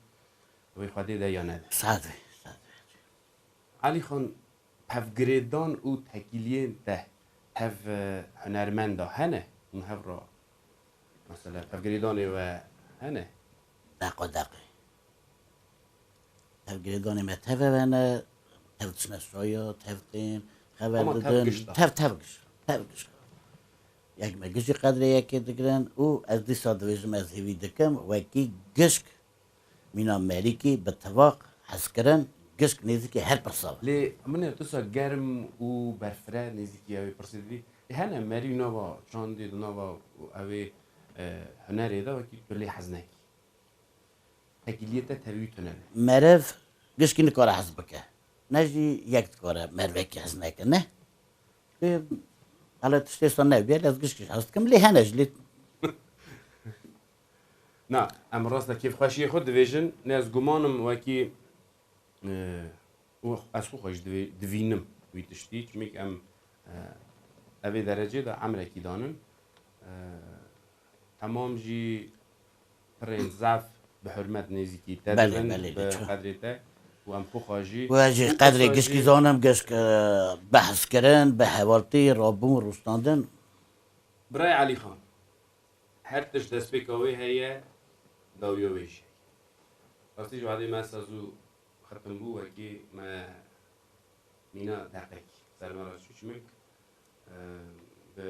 wê Xwedê de ya nede. Sed ve, sed ve. Elî Xan, pevgirêdan û tekîliyên te tev, e, hunermenda hene? Hûn hev re, mesela, pevgirêdanê we hene? Deqo deqê. Tevgirêdanê me teve ve ne, tev diçine soya, tev tên, xeber Ama tev didin, gişt e. tev, tev gişt, tev gişt. Yek me gişt jî qedrê yekê digirin û ez dîsa dibêjim, ez hêvî dikim, wekî gişk mîna merîkî bi tivaq, hezkirin, gişk nêzîkî her pirsa be. Lê min ê tisa germ û berfireh nêzîkî ew ê pirsê dibî. Ê hene merî nava çandê, di nava ew ê, e, hunerê de wekî tu lê hez nekî. Tekîliyê te tevî tune ne. Meriv gişkî nikare hez bike. Ne jî yek dikare merivekî hez neke, ne? Ê, hele tiştê sa ne bîye, ez gişkî hez dikim, lê hene jî, lê Na, em rasta kêfxweşiyê xwe dibêjin. Ne, ez gumanim wekî, e, û ez xwe xwe jî divê-, divînim wî tiştî. Çimik em, e, evê derecê de emrekî danin. E, temam jî pirên zaf bi hurmet nêzîkî te Belê, dibin, belê, bi lê çi? qedrê te û em xwe xwe jî Û ez jî û qedrê qesa gişkî jî zanim, gişk, e, behs kirin, bi hevaltî, rabûn, rûstandin. Birayê Elî Xan, her tişt destpêka wê heye, dawiya wê jî heye. Rastî ji wadê me sa zû xitim bû, wekî me mîna deqek ser me re çû çimik, e, bi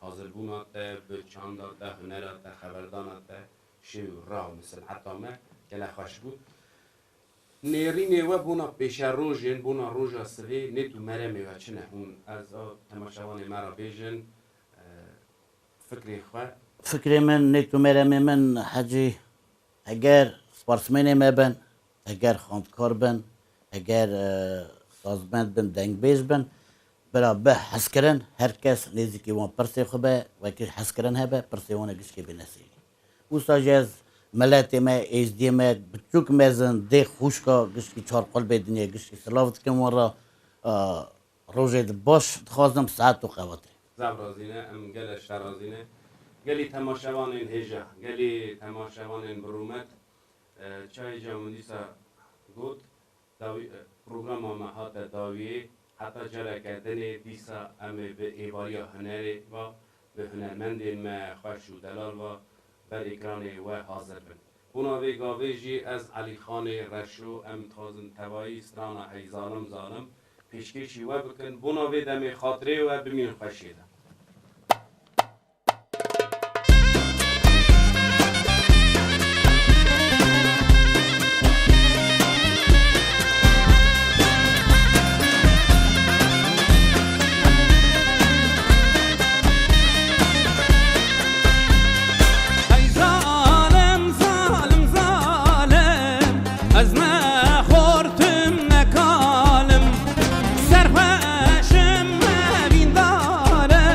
hazirbûna te, bi çanda te, hunera te, xeberdana te, şêw ra û misilheta me gele xweş bû. Nêrînê we bona pêşerojên, bona roja sivê, nêt û meremê we çi ne? Hûn ez a temaşevanê me re bêjin, e, fikrê xwe. Fikrê min, nêt û meremê min, Hecî, eger sportsmenê me bin, eger xwendkar bin, eger, e, sazbend bin, dengbêj bin, bira bi hezkirin, her kes nêzîkî wan pirsê xwe be, wekî hezkirin hebe, pirsê wan e gişkê bêne sêrî. Wisa jî ez miletê me, êzdiyê me, biçûk mezin, dê xûşka, gişkî çar qulbê dinyê, gişkî silav dikim wan re, e, Rojê di baş dixwazim, saet û qewatê. Zaf razî ne, em gelek ji te razî ne. Gelî temaşevanên hêja, gelî temaşevanên bi rûmet, e, çayê ca min dîsa got, dawî, e, programa me hate dawiyê, heta careke dinê dîsa em ê bi êvariya hunerê ve, bi hunermendên me xweş û delal ve ber ekranê we hazir bin. Bona vê gavê jî ez Elî Xanê Reşo, em dixwazin tevayî strana Hey Zalim Zalim pêşkêşî we bikin. Bona vê demê xatirê we bimînin xweşiyê de. Hey zalim, zalim, zalim, ez ne xortim, ne kalim. Serxweşim, me vîndare,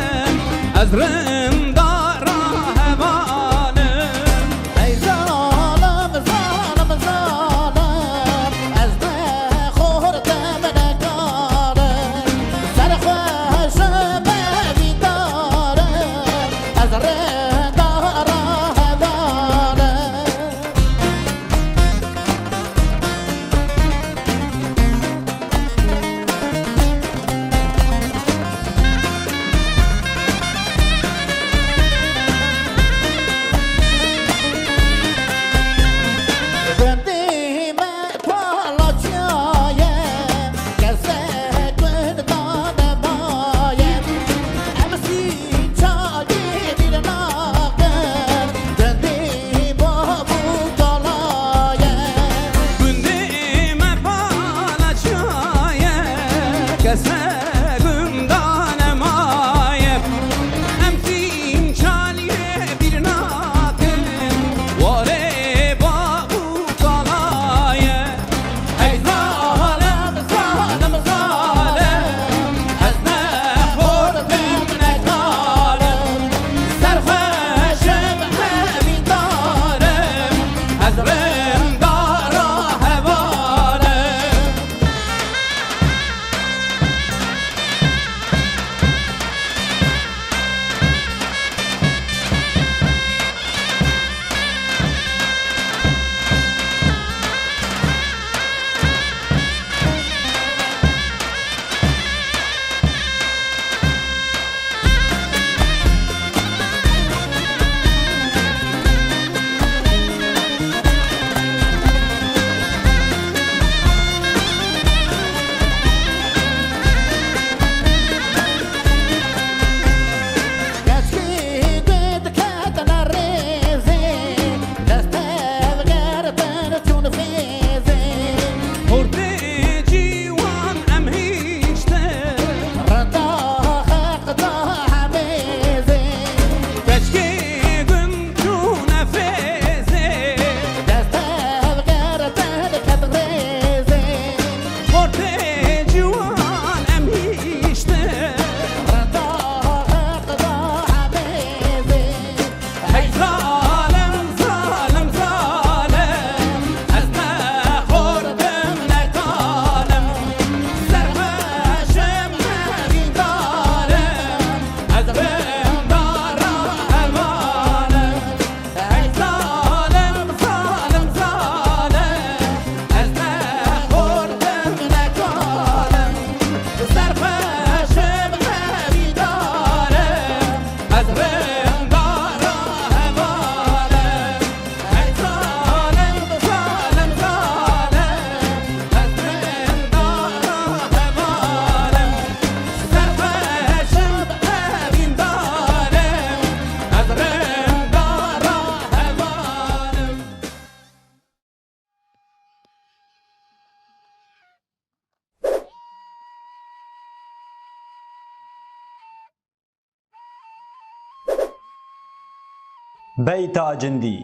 Beyta cindî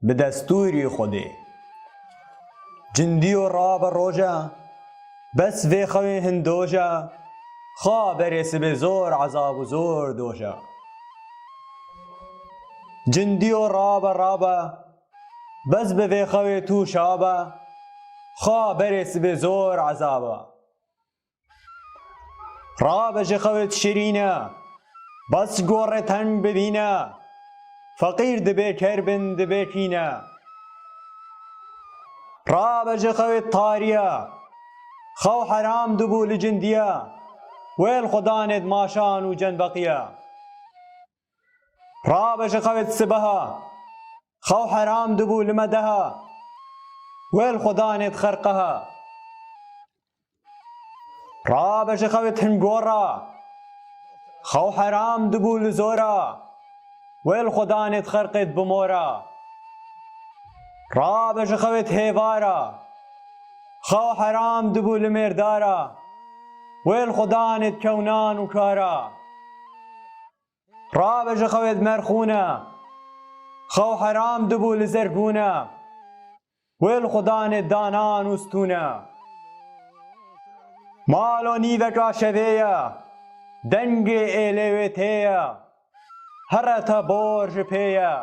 bi destûrî Xwedê. Cindiyo rabe roje, bes vê xewê hindoje, xa berê sibê zor ezab û zor doje. Cindiyo rabe rabe, bes bi vê xewê tû şabe, xa berê sibê zor ezabe. Rabe ji xewê şirîne, bes gorê teng bibîne, feqîr dibê kerbin dibê kîne. Rabe ji xewê tariye, xew heram dibû li cindiye, wêl xudanêd maşan û cenbeqiye. Rabe ji xewê sibeha, xew heram dibû li me deha, wêl xudanêd xerqeha. Rabe ji xewê hingora, xew heram dibû li zora, wêl xudanêd xerqêd bi mora. Rabe ji xewê hêvara, xew heram dibû li mêrdara, wêl xudanêd kewnan û kara. Rabe ji xewê merxûne, xew heram dibû li zergûne, wêl xudanê danan û stûne. Malo nîveka şevê ye, dengê êlê wê tê ye, here te bor ji pê ye.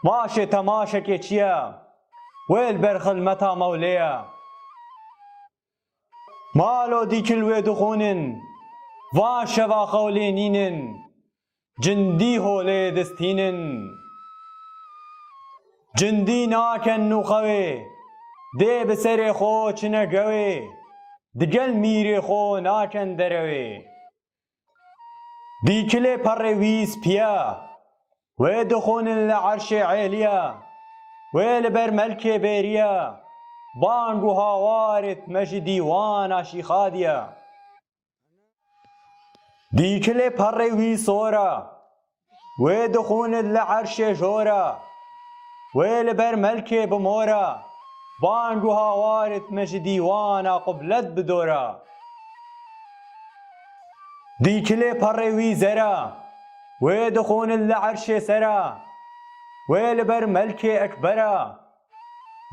Maşê te maşekê çi ye, wêl ber xilmeta mewlê ye. Malo dîkil wê dixûnin, van şeva xew lê nînin, cindî holê distînin. Cindî naken nû xewê, dê bi serê xwe çine gewê, digel mîrê xwe naken derewê. Dîkilê perê wî spî ye, wê dixûnin li erşê êlî ye, wê li ber melkê bêrî ye, bang û hawarê me ji dîwana şîxadî ye. Dîkilê perê wî sor e, wê dixûnin li erşê jor e, wê li ber melkê bi mor e, bang û hawarê me ji dîwana qublet bi dor e. Dîkilê perê wî zer e, wê dixûnin li erşê ser e, wê li ber melkê ekber e,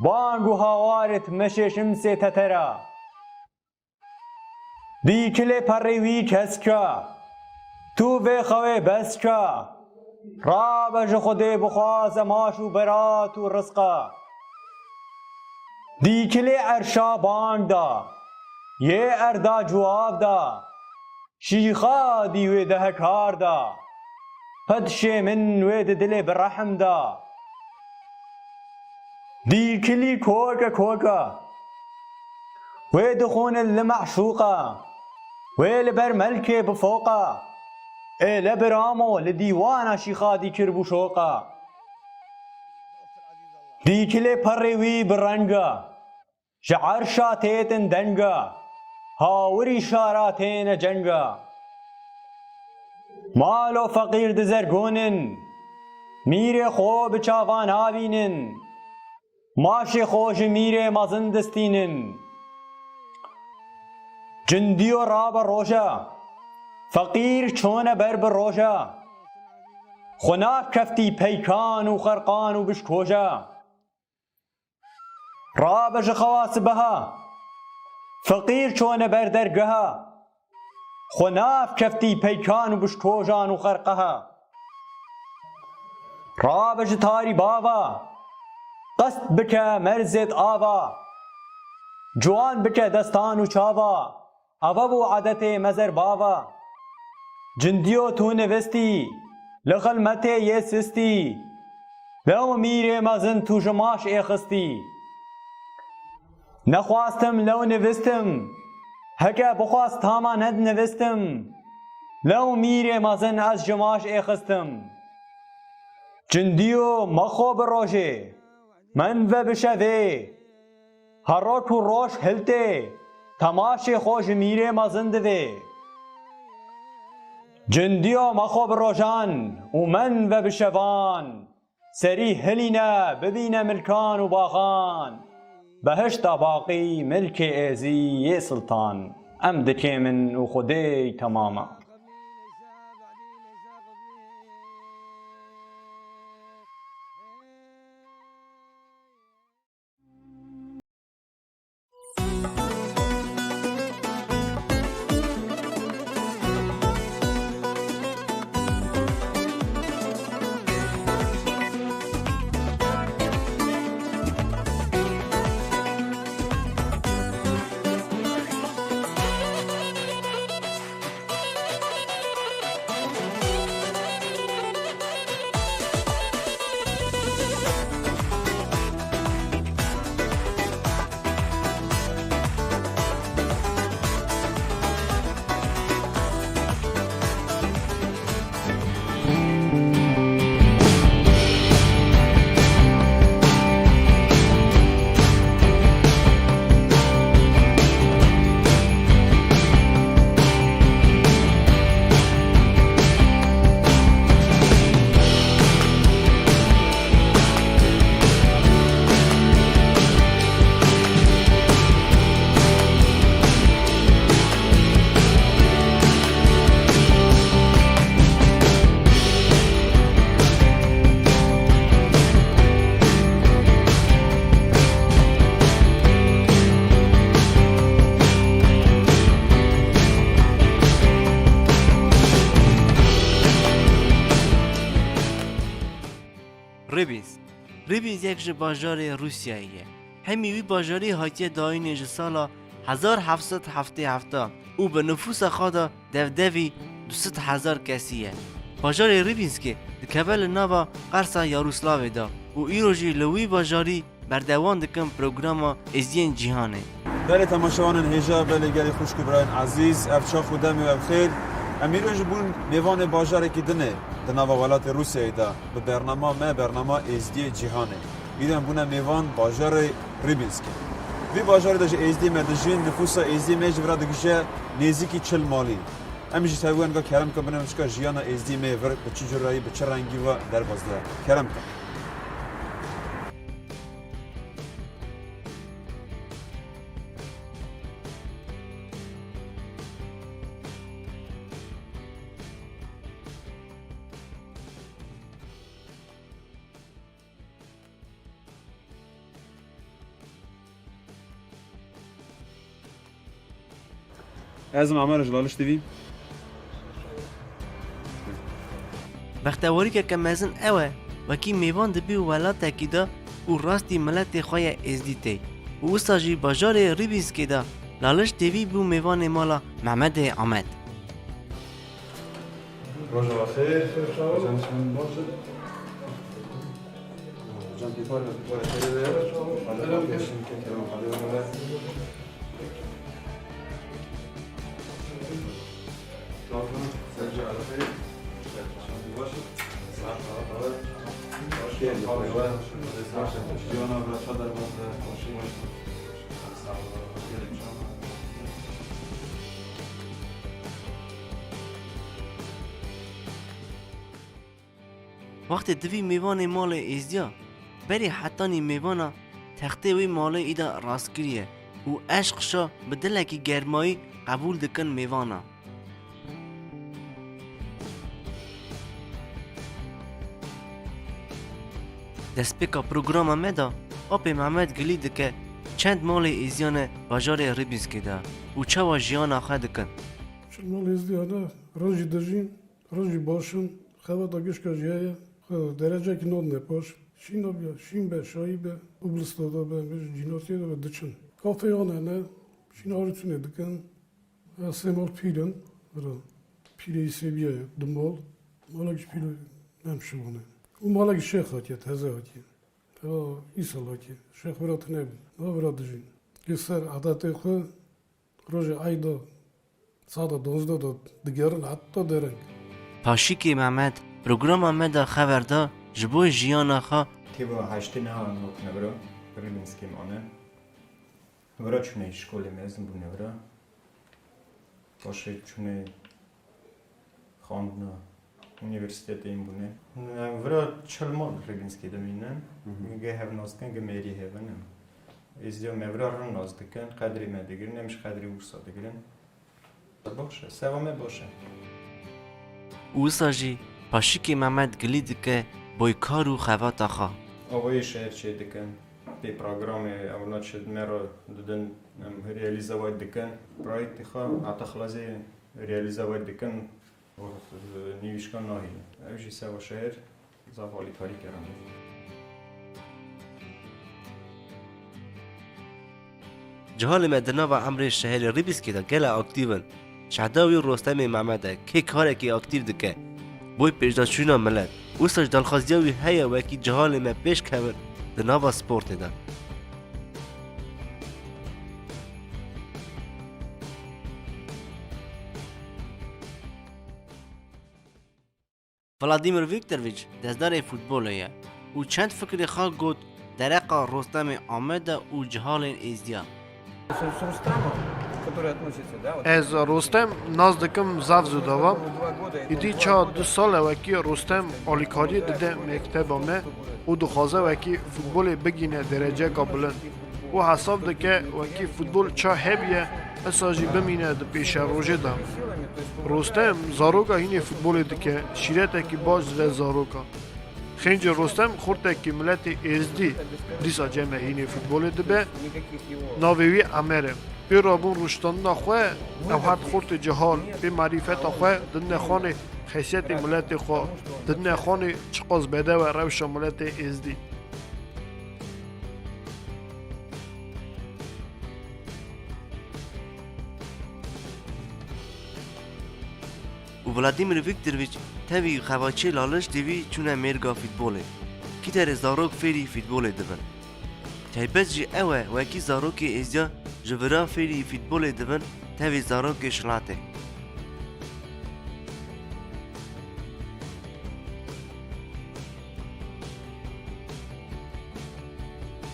bang û hawarê me şê şimsê teter e. Dîkilê perê wî kesk e, tu vê xewê bes ke, rabe ji Xwedê bixwaze maş û berat û rizqe. Dîkilê erşa bang da, yê erda cuwab da, şîxadî wê de hekar da, pedşê min wê di dilê bi rehm da. Dîkilî koke koke, wê dixûnin li meşûqe, wê li ber melkê bi foqe, ê le biramo li dîwana şîxadî kiribû şoqe. Dîkilê perê wî bi reng e, ji erşa têtin deng e, hawirî şara têne ceng e. Malo feqîr di zergûn in, mîrê xwe bi çavan nabînin, maşê xwe ji mîrê mezin distînin. Cindiyo rabe roje, feqîr çone ber bi roje, xwe nav keftî peykan û xerqan û bişkoje. Rabe ji xewa sibeha, feqîr çone ber dergeha, xwe nav keftî peykan û bişkojan û xerqeha. Rabe ji tarî bava, qest bike merzêt ava, ciwan bike destan û çava. Ava bû adetê me zer bava. Cindiyo tu nivistî, li xilmetê yê sistî. Lew mîrê mezin tu ji maş êxistî. Nexwastim lew nivistim, heke bixwast tama nednivistim. Lew mîrê mezin ez ji maş êxistim. Cindiyo mexwe bi rojê, men ve bi şevê. Herok û roj hiltê, temaşê xwe ji mîrê mezin divê. Cindiyo mexwe bi rojan û men ve bi şevan. Serî hilîne, bibîne milkan û baxan. Behişta baqî milkê êzî yê siltan. Em dikê min û Xwedê temam e. Ribînsk. Ribînsk yek ji bajarê Rûsyayê ye. Hemî wî bajarî hatiye dayînê ji sala hezar heft sed heftê heft û bi nifûsa xwe de devdevî du sed hezar kesî ye. Bajarê Ribînskê dikeve li nava qersa Yaroslavê de û îro jî li wî bajarî berdewam dikin programa Êzdiyên Cîhanê. Belê temaşevanên hêja, belê gelî xwişk û birayên ezîz, ev çax û demê we bi xêr. Em îro jî bûn mêvanê bajarekî dinê di nava welatê Rûsyayê de bi bernama me, bernama Êzdiyê Cîhanê. Îro em bûne mêvan bajarê Ribînskê. Vî bajarê de ji êzdî me dijîn, nifûsa êzdî me jî vira digije nêzîkî çil malî. Em jî tevî wan ka kerem ke bine çika jiyana êzdî me vir bi çi curayî, bi çi rengî ve derbas dibe. Kerem ke. Ez im Amer ji Laliş T V. Bextewarîkeke mezin ew e, wekî mêvan dibî welatekî de û rastî miletê xwe yê êzdî tê. Û wisa jî bajarê Ribînskê de Laliş T V bû mêvanê mala Mehmedê Amed. Roja we xêr. Roja we baş. Hocam, bir var mı? Bir var. Hadi, hadi, hadi. Tamam, sen de hadi. Sen de baş. Saat, saat, saat. Hoş geldin. Hoş geldin. Hoş geldin. Hoş geldin. Sağ ol. Hoş geldin. Wextê divî mêvanê malê êzdiya, berî hetanî mêvana textê wî malê îda rast kiriye û eşq şa bi dilekî germayî qebûl dikin mêvana. Destpêka programa me de apê Mehmet gilî dike çend malê êzdiyan e bajarê Ribînskê de û çawa jiyana xwe dikin. Çend malê êzdiyan e, rojî dijîn. Rojî baş in, xebata gişka jî heye, xwe derecekî nadine paş. Şîna be, şîn be, şayî be, oblista de be, me ji cînatiyê de be diçin. Kafeyan hene, şîna arî çûnê dikin. Sê mal pîl in, vira pîlê Îsêbiye ye, du mal. Malek ji pîl nem şibûne. Û malek şêx hatiye, teze hatiye. Teva îsal hatiye. Şêx vira tune bû. Niha vira dijîn. Li ser adetê xwe Rojê eyda saeta duwazdeh de digerin heta dereng. Paşîkê Mehmet programa me de xeber da ji bo jiyana xwe. Têba heştê niha em hatine vira, Ribînskê mane. Vira çûne şkolê mezin bûne vira. Paşê çûne xandina. Unîversîtetê yên bûne. Em vira çil mal Ribînskê dimînin. Hı hı. Ge hev nas dikin, ge mêrî hev in. Êzdiya me vira rin nas dikin, qedrê me digirin, em jî qedrê wisa digirin. Baş e, seva me baş e. Û wisa jî paşîkê Mehmet gilî dike boy kar û xebata xwe. Avayê şehir çê dikin, pê programê ewna çi me re didin, em realîze wayî dikin. Proyektê xwe heta xilazê realîze wayî dikin. Nîvîşka nahîle. Ew jî seva şehir zaf alîkarî kerane. Cihalê me di nava emrê şehirê Ribîskê de gelek aktîv in. Şehda wî Rostemê Mehmed e, kê karekî aktîv dike. Boy pêşdaçûna milet. Wisa ji daxwaziya wî heye wekî cihalê me pêş kevin di nava sportê de. Vladimir Viktorvîç destdarê futbolê ye û çend fikrê xwe got dereqa Rostemê Amed de û cihalên êzdiyan. Ez Rostem nas dikim zaf zû dewa. Êdî ça du sal e wekî Rostem alîkariyê dide mekteba me û dixwaze wekî futbolê bigîne dereceka bilind. û hesab dike wekî futbol ça hebûye, esa jî bimîne di pêşerojê de. Rostem zaroka hînê futbolê dike, şîretekî baş dide zaroka. Xêncê Rostem xortekî miletê êzdî dîsa cem e hînê futbolê dibe, navê wî Emer e. Pê rabûn rûniştandina xwe ew hat xortê cihal pê marîfeta xwe didine xanê Xeysiyetê miletê xwe didine xanê, çiqas bedew e rewşa miletê êzdî. Û Vladimir Viktorvîç tevî xebatçê Laliş T V çûne mêrga fîtbolê. Kîterê zarok fêrî fîtbolê dibin. Taybet jî ew e, wekî zarokê êzdiya ji vira fêrî fîtbolê dibin, tevî zarokê şilatê.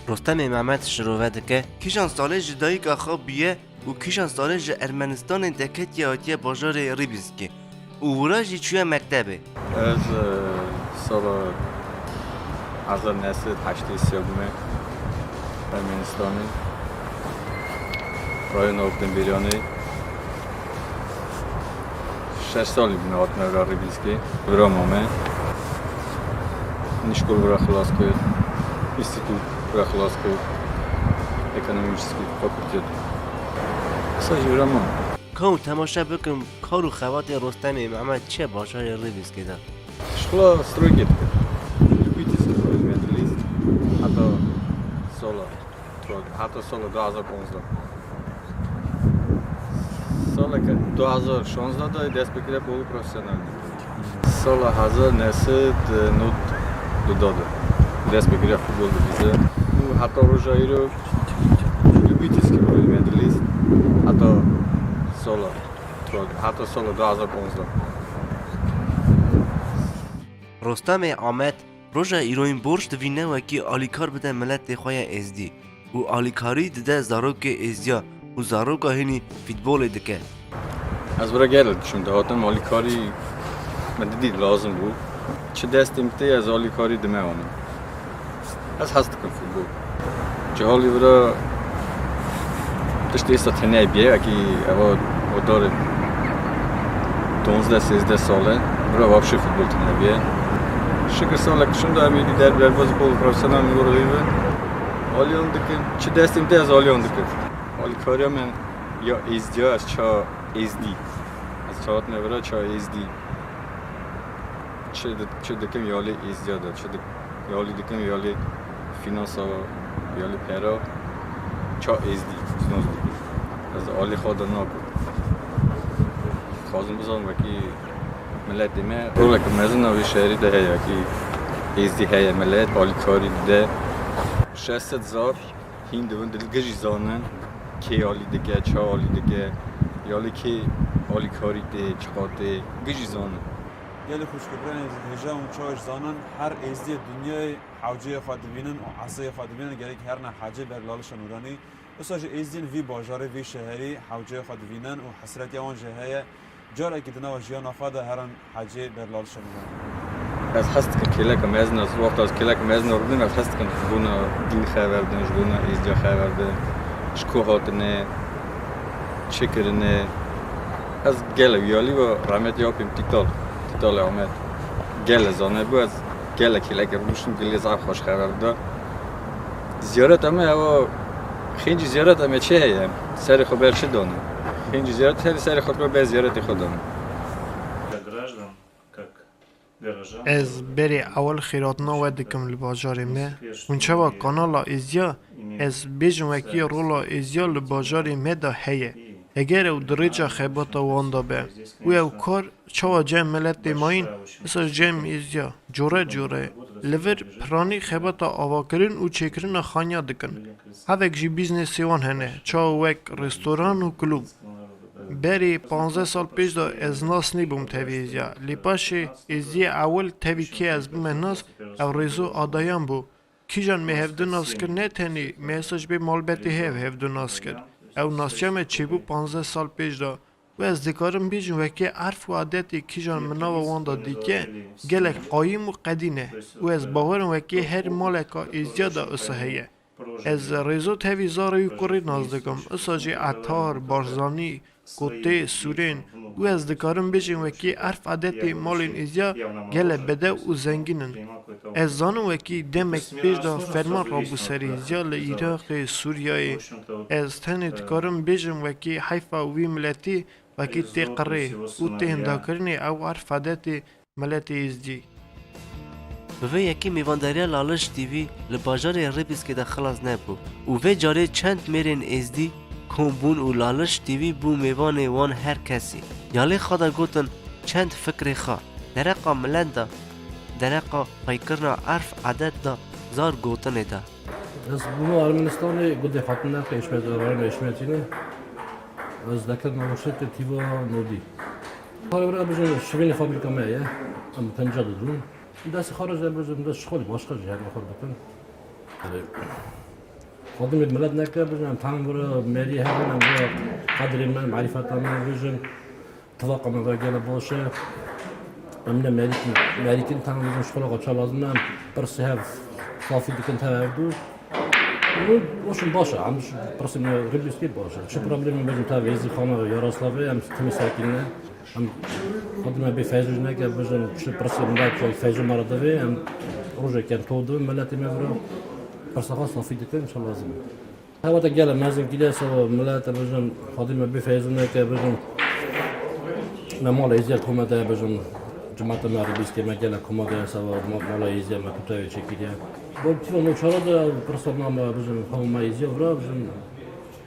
Rostemê Mehmet şirove dike, kîjan salê ji dayika xwe bûye û kîjan salê ji Ermenistanê deketiye hatiye bajarê Rîbînskê û wira jî çûye mektebê. Ez, e, sala hezar neh sed heştê sê bûme Ermenistanê, rayona Oktemberiyanê. Şeş salî bûne hatime vira Rîbînskê. Vira mame. Nîşkol vira xilas kir. Înstîtût vira xilas kir. Ekonomî û Înstîtût Fakultet. Qisa jî vira mame. Ka hûn temaşe bikin, kar û xebatê Rostemê Mehmet çi ye bajarê Rîbînskê de. Şixula strokê dikir. Li Bîtîskê bû li Medlîs. Heta sala, heta sala du hezar ponzdeh. Saleke du hezar şonzdeh de dest pê kire bolî profesyonel. Sala hezar neh sed nod du de dest pê kire futbol dibîze. Û heta roja îro li Bîtîskê bû li Medlîs. Heta sala, heta sala du hezar ponzdeh. Rostemê Amed roja îroyîn borc divîne wekî alîkar bide miletê xwe ya êzdî û alîkarî dide zarokê êzdiya û zaroka hînî fîtbolê dike. Ez bira gelek dişim dihatim, alîkarî me didî lazim bû. Çi destê min tê ez alîkarî dime wan. Ez hez dikim futbol. Cihalî vira tiştê êsta tune bîye, wekî eva odarê donzdeh sêzdeh sal e, vira vapşê futbol tune bîye. Şikir salek şûnda em êdî der derbazî bol profesyonel min gor veyve. Alîyan dikim, çi destê min tê ez alîyan dikim. Alîkariya min ya êzdiya, ez ça êzdî. Ez çawatime vira ça êzdî. Çi di-, çi dikim yalê êzdiya de, çi dik-, yalî dikim yalê fînansa, yalê pera, ça êzdî, znoz dikim. Ez alî xwe de nakim. Dixwazim bizanim wekî miletê me, roleke mezin a vê şehrî de heye, wekî êzdî heye, milet alîkarî dide. Şeş sed zar hîn dibin, dil gijî zanin, kê alî dike, ça alî dike, yalê kê alîkarî tê, çiqa tê, gijî zanin. Gelê xwişk û birayên hêja hûn çawa jî zanin, her êzdiyê dinyayê hewceyê xwe dibînin û eseyê xwe dibînin, gerek herine hecê ber Lalişa Nûranî. Wisa jî êzdiyên vî bajarê, vî şeherî hewceyê xwe dibînin û hesretiya wan jî heye, carekî di nava jiyana xwe de herin hecê ber Lalişa Nûranî. Ez hez dikim kêleka mezin, ez wexta ez kêleka mezin rûnim, ez hez dikim ji bona dîn xeber din, ji bona êzdiya xeber din, ji ku hatine, çi kirine. Ez gelek wî alî ve rehmetî apê min Tîtal, Tîtalê Amed. Gelek zanebû, ez gelek hêlekê rûniştim, gelê zaf xweş xeber dida. Ziyareta me ewa, xêncî ziyareta me çi heye? Serê xwe ber çi dane? Xêncî ziyaret herî serê xwe ber ziyaretê xwe dane. Ez berê ewil xêratina we dikim li bajarê me. Hûn çawa kanala êzdiya, ez bêjim wekî rola êzdiya li bajarê me de heye. Eger ew di rêça xebata wan de be û ew kar çawa cem miletê mayîn, wisa cem êzdiya, core core, li vir piranî xebata avakirin û çêkirina xaniya dikin. Hevek jî bîznesê wan hene, çawa wek restoran û klûb. Berê panzdeh sal pêş de ez nas nêbûm tevî êzdiya. Lê paşê êzdiyê ewil tevî kê ez bûme nas, ew Rêzo Adayan bû. Kîjan me hevdu nas kir, ne tenê me hesa ji bê malbetê hev hevdu nas kir. Ew nasiya me çêbû panzdeh sal pêş de. Û ez dikarim bêjim wekî erf û adetê kîjan min nava wan de dîtiye, gelek qayîm û qedîn e. Û ez bawer im wekî her maleka êzdiya de wisa heye. Ez Rêzo tevî zarê wî kurê nas dikim. Wisa jî Etar, Barzanî, Kotê, Sûrên û ez dikarim bêjim wekî erf adetê malên êzdiya gelek bedew û zengîn in. Ez zanim wekî demek pêş de ferman rabû ser êzdiya li Iraqê, Sûriyeyê. Ez tenê dikarim bêjim wekî heyfa wî miletî wekî tê qirê û tê hindakirinê ew erf edetê miletê Êzdî. Bi vê yekê mêvandariya Laliş T V li bajarê Ribîskê de xilas nebû û vê carê çend mêrên Êzdî kom bûn û Laliş T V bû mêvanê wan her kesî. Ya lê xwe de gotin çend fikrê xwe. Dereqa milet de, dereqa xweykirina erf edet de, zar gotinê de. Ez bûma Ermenistanê gundê Xatinnerxê Hişmet, rayona Hişmetîne. Ez dekir navşetê tîva nodî. Xara vira bijin şivînê fabrîka me ye. Em penca didûn. Destê xwe re jî em bijin dest şixulî başqa jî her xwe bikin. Erê. Xadimê milet neke bijin em tam vira merî herin em vira qedrê me, marîfeta me bijin. Tivaqa me ve gele baş e. Em ne merîkin, merîkin tam bijin şixula xwe ça lazim e. Em pirsê hev safî dikin tev hevdû. Û, û şin baş e. Em pirsê me Ribîskê baş e. Çi problemê bijin tev Êzdîxana Yaroslavê em timî sekînine. Em xwedî me bê feyzû jî neke bijin çi pirsê milet feyzû me re divê. Em rojek em to dibin miletê me vira. Pirsa xwe safî dikin çi lazim e. Hewata gele mezin kiriye sava milete bijin, xwedî me bê feyzû neke bijin. Me mala Êziya kome de bijin, cemata me Ribîskê me gele kome de sava ma-, mala Êziya me kutayê çekiriye. Bo tîva no çara de pirsa me, me bijin, xwe me Êziya vira bijin,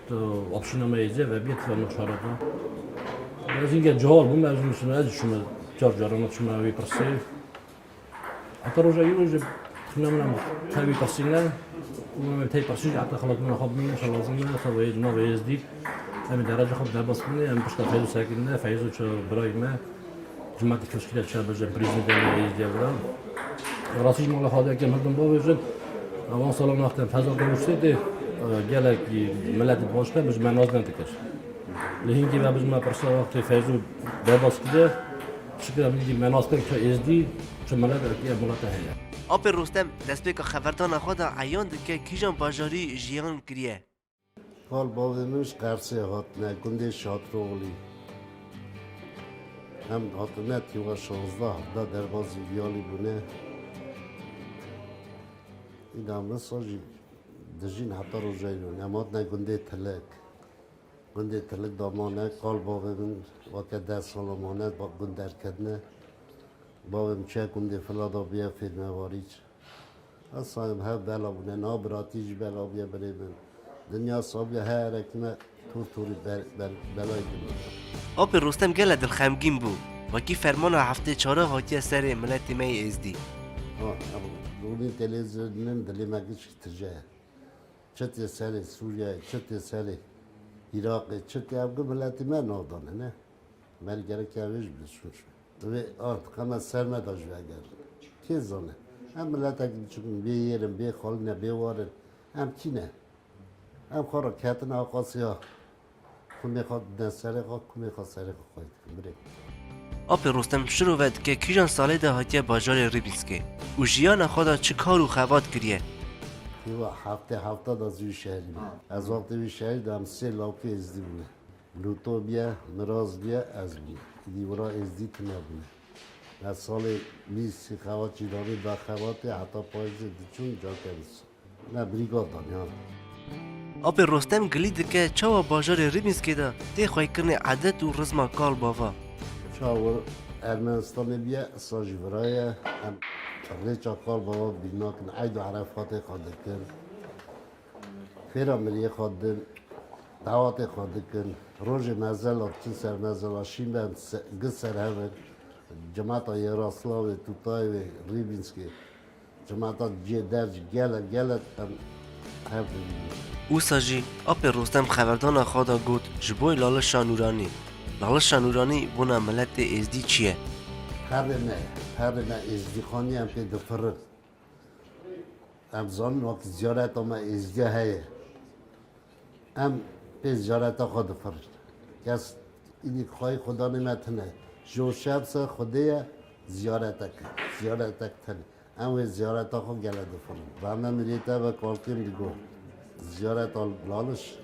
tu opşina me Êziya ve bîye tîva no çara de. Ez înge cihal bûm, ez şûme, ez şûme car carana çûme wî pirsê. Heta roja îro jî tune min em tevî pirsîne û em tey pirsî jî heta xelatbûna xwe bimînin, inşallah lazim e, heta wê navê Êzdî em ê dereca xwe derbas bine, em pişta feyzû sekinine, feyzû çi birayê me, cimetî kişkî de çi bêje, prîzmî de me Êzdiya bira. Rastî jî mala xwe de kem hildin bavêjin, ewan sala naxtin feza de rûsê de, e, gelekî miletî başka bi ji me nas nedikir. Li hingî ve bi ji me pirsa wextê feyzû derbas kiriye, şikir em hingî me nas kirin çi Êzdî, çi milet, ev milete heye. Apê Rostem destpêka xeberdana xwe de eyan dike kîjan bajarî jiyan kiriye. Kal bavê min ji Qersê hatine, gundê Şatroxlî. Em hatine tîwa şazdeh, hevdeh derbazî viyalî bûne. Îna min sa jî dijîn heta roja îro. Em hatine gundê Tilek. Gundê Tilik damane, kal bavê min weke deh sala mane, ba-, gund derketine. Bavê min çiye gundê Filada bûye fêrmevarî. Esayim hev bela bûne, na biratî jî bela bûye birê min. Dinya sabiye her ekî me tûr tûrî ber-, ber-, belayê dibû. Apê Rostem gele dilxemgîn bû. Wekî fermana heftê çara hatiye serê miletê me yê Êzdî. Ha, em rûnî televîzyonên dilê me giş tije. Çi tê serê Sûriyeyê, çi tê serê Iraqê, çi tê ev gi miletî me nadane, ne? Merî gerek ya wê jî bi sûc. Divê art qeme ser me de jî vegerin. Kê zane? Em miletek biçûk in, bê yêr in, bê xalî ne, bê war in. Em kî ne? Em xwe re ketin aqasiya. Kumê xwe didin serê xwe, kumê xwe serê xwe xwey dikin, birê. Apê Rostem şirove dike kîjan salê de hatiye bajarê Ribîskê û jiyana xwe de çi kar û xebat kiriye? Hîva heftê hefta de zû şehrî bû. Ez wextê wî şehrî de em sê lawkê Êzdî bûne. Lûto bûye, Miraz bûye, ez bûme. Îdî wira Êzdî tune bûne. Ez salê bîst sî xebat jî danî da xebatê heta payîzê diçûn cake bîst. Me brîgad dan, ya. Apê Rostem gilî dike çawa bajarê Ribînskê de tê xweykirinê edet û rizma kal bava. Çawa Ermenistanê bûye, îsa jî vira ye. Em rêça kal bava bîr nakin, eyd û erefatê xwe dikin. Fêra miriyê xwe didin, dawatê xwe dikin. Rojê mezela diçin ser mezela, şîn ben se-, gi ser hev in. Cemata Yaroslavê, Tutayê wê, Ribînskê. Cemata cihê der jî gelek, gelek em hev dibînin. Wisa jî Apê Rostem xeberdana xwe de got ji bo Lalişa Nûranî. Lalişa Nûranî bona miletê Êzdî çi ye? Perê me, perê me Êzdîxanî em pê difirin. Em zanin wek ziyareta me Êzdiya heye. Em pê ziyareta xwe difirin. Kes îdî xwayî xudanê me tune. Ji şev ser Xwedê ye ziyaretek. Ziyaretek tune. Em wê ziyareta xwe gele difirin. Rehme miriyê te ve kalkêm digo. Ziyareta Laliş.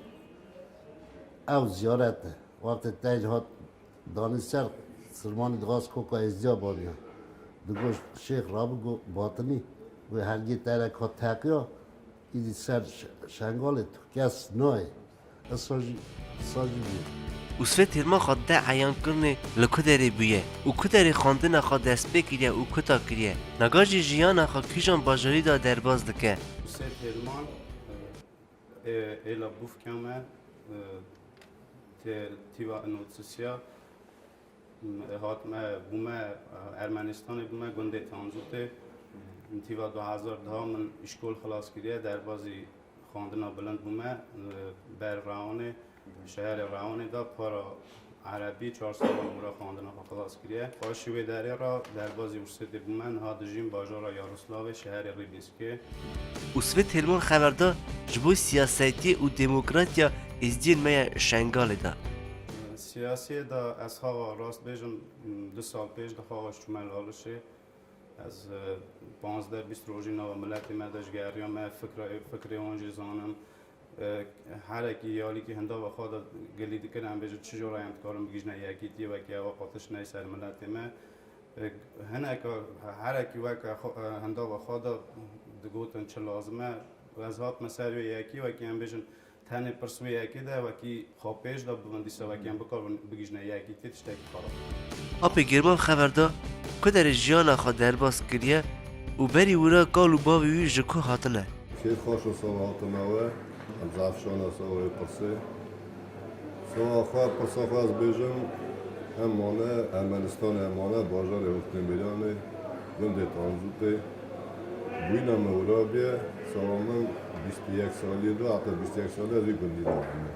Ew ziyaret e. Wextê te hat danî ser sirmanî dixwast koka Êzdiya baniya. Digot Şêx rabigo batinî. Wê hergê terek hat teqiya. Îdî ser ş-, şengalê tu kes nayê. Îsa jî, îsa jî bû. Usvê Têlman xwe dide eyankirinê li ku derê bûye û ku derê xwendina xwe dest pê kiriye û kuta kiriye. Naga jî jiyana xwe kîjan bajarî de derbas dike. Usvê Têlman, e, êla bûfka me, e, tê tîva inotsisiya, e, hatime, bûme, e, Ermenistanê bûme, gundê Tanzûtê. Tîva du hezar daha min îşkol xilas kiriye, derbazî xwendina bilind bûme, e, ber Rewanê, şeherê Rewanê de para erebî çar sala min re xwendina xwe xilas kiriye. Paşî wê derê re derbazî Ursêtê bûme, niha dijîm bajara Yaroslavê, şeherê Rîbînskê. Usvê Têlman xeber da ji bo siyasetiyê û demokratiya êzdiyên me ya Şengalê de. Siyasiyê de ez xawa rast bêjim, du sal pêş de xawa ji çûme Lalişê. Ez, e, panzdeh bîst rojî nava miletê me de ji geriya me fikra, fikrê wan jî zanim. E, herekî yalîkî hindava xwe de gilî dikin, em bêjin çi jora em dikarin bigihîjine yekîtiyê, wekî ewa qatiş ney ser miletê me. E, hineka herekî weke xwe, e, hindava xwe de digotin çi lazim e. Ez hatime ser wê yekî, wekî em bêjin Tenê pirs wê yekê de wekî xwe pêş de bibin, dîsa wekî em bikarin bigihîjine yekîtiyê tiştekî xerab. Apê Gêrman xeber da ku derê jiyana xwe derbas kiriye û berî wira kal û bavê wî ji ku hatine. Kêf xweş û sava hatine we, em zaf şana sava wê pirsê. Sava xwe, pirsa xwe ez bêjim, em mane Ermenistanê, em mane bajarê Hofdêmîranê, gundê Tanzûtê. Bûyîna me wira bûye, sava min bîst û yek salî ye, heta bîst û yek salî ez wî gundî de bûme.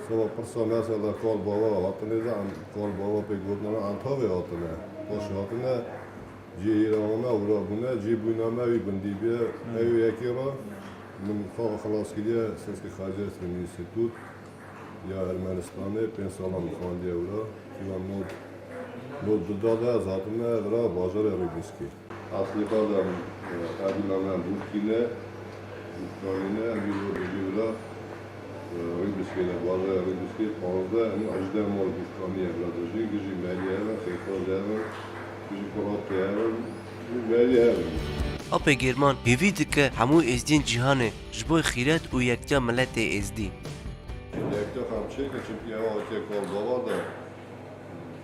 Sava pirsa mesela kal bava hatine de, em kal bava pê gotina me, em tavê hatine. Paşê hatine, cihê îre wana wira bûne, cihê bûyîna me wî gundî bûye. Ew yekê re min xwe xilas kiriye, seskê Xacê Esmên Înstîtût ya Ermenistanê, pênc sala min xwendiye wira. Tîva nod, nod duda de ez hatime vira bajarê Rîbîskê. Aslê xwe de, e, qebîla me Bûrkî ne, Bûrkanî ne, em jî wira dijî wira, e, Rîbîskê de, bajarê Rîbîskê, panzdeh, em hejdeh mal Bûrkanî ye vira dijî, gijî meriyê hev in, xêrxwazê hev in, gijî kuratê hev in, gijî meriyê hev in. Apê Gêrman hêvî dike hemû êzdiyên cîhanê ji bo xîret û yektiya miletê êzdî. Yektiya xwe em çêkin, çimkî ew hatiye kal bava de,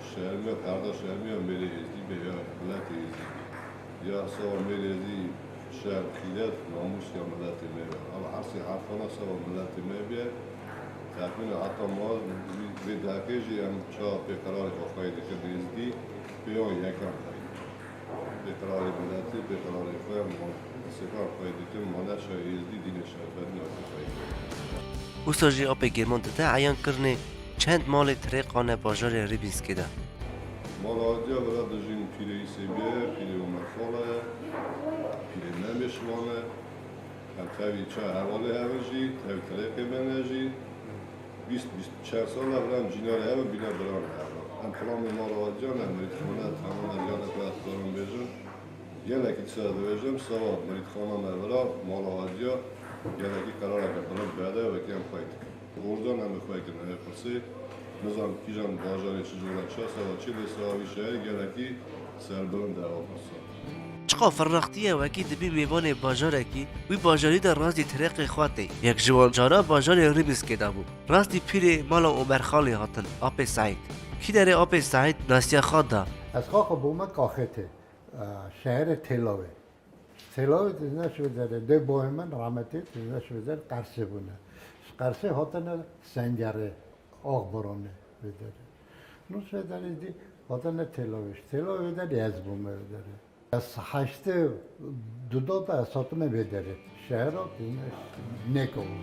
şermiya, perda şermiya mêrê êzdî be ya miletê êzdî be. Ya sava mêrê êzdî şerm, xîret, namûs ya miletê me be. Ama her sê herfana sava miletê me be. Texmîna heta ma vê, vê deqê jî em çawa pê qerarê xwe xweyî dikin êzdî, pê wan yekan xweyî dikin. Pê qerarê miletê, pê qerarê xwe, ma sêkan xweyî dikin, ma ne şa êzdî, dînê şerberî ne xweyî dikin. Wisa jî Apê Gêrman dide eyankirinê çend malê tirêqan e bajarê Rîbînskê de. Mala hatiya vira dijîn pîrê Îsê bîye, pîrê Omer Xala ye, pîrê Memê Şivan e. Em tevî ça hevalê hev in jî, tevî tirêqê me ne jî. Bîst, bîst çar sal e, em cînarê hev in, bîna biranê hev in. Em kilamê mala hatiyan e, mirîdxane, temam e, yanê xwe ez karim bêjim. Gelekî disa dibêjim, sava mirîdxana me vira, mala hatiya, gelekî qerareke bilind bede, wekî em xwey dikin. Borcan em ê xwey kirin, em ê pirsê, nizam kîjan bajarê çi cora çi, sava çi, lê sava vî şehî gelekî serbilind e ew pirsa. Çiqa firraxtî ye wekî dibî mêvanê bajarekî, wî bajarî de rastî tirêqê xwe tê. Yek ji wan cara bajarê Rîbîskê de bû. Rastî pîrê mala Omer Xalî hatin, Apê Seîd. Kî derê Apê Seîd nasiya xwe da. Ez xwe xwe bûme Kaxetê, e, şeherê Têlawê. Têlawê tizne şi vê derê, dê boyê min rahmetî tizne şi vê derê Qersê bûne. Ji Qersê hatine Sengerê, Axbaranê vê derê. Nû ji vê derê dî hatine Têlawê. Ji Têlawê vê derê ez bûme vê derê. Ez heştê du da de ez hatime vê derê. Şehra tizne nêkewin.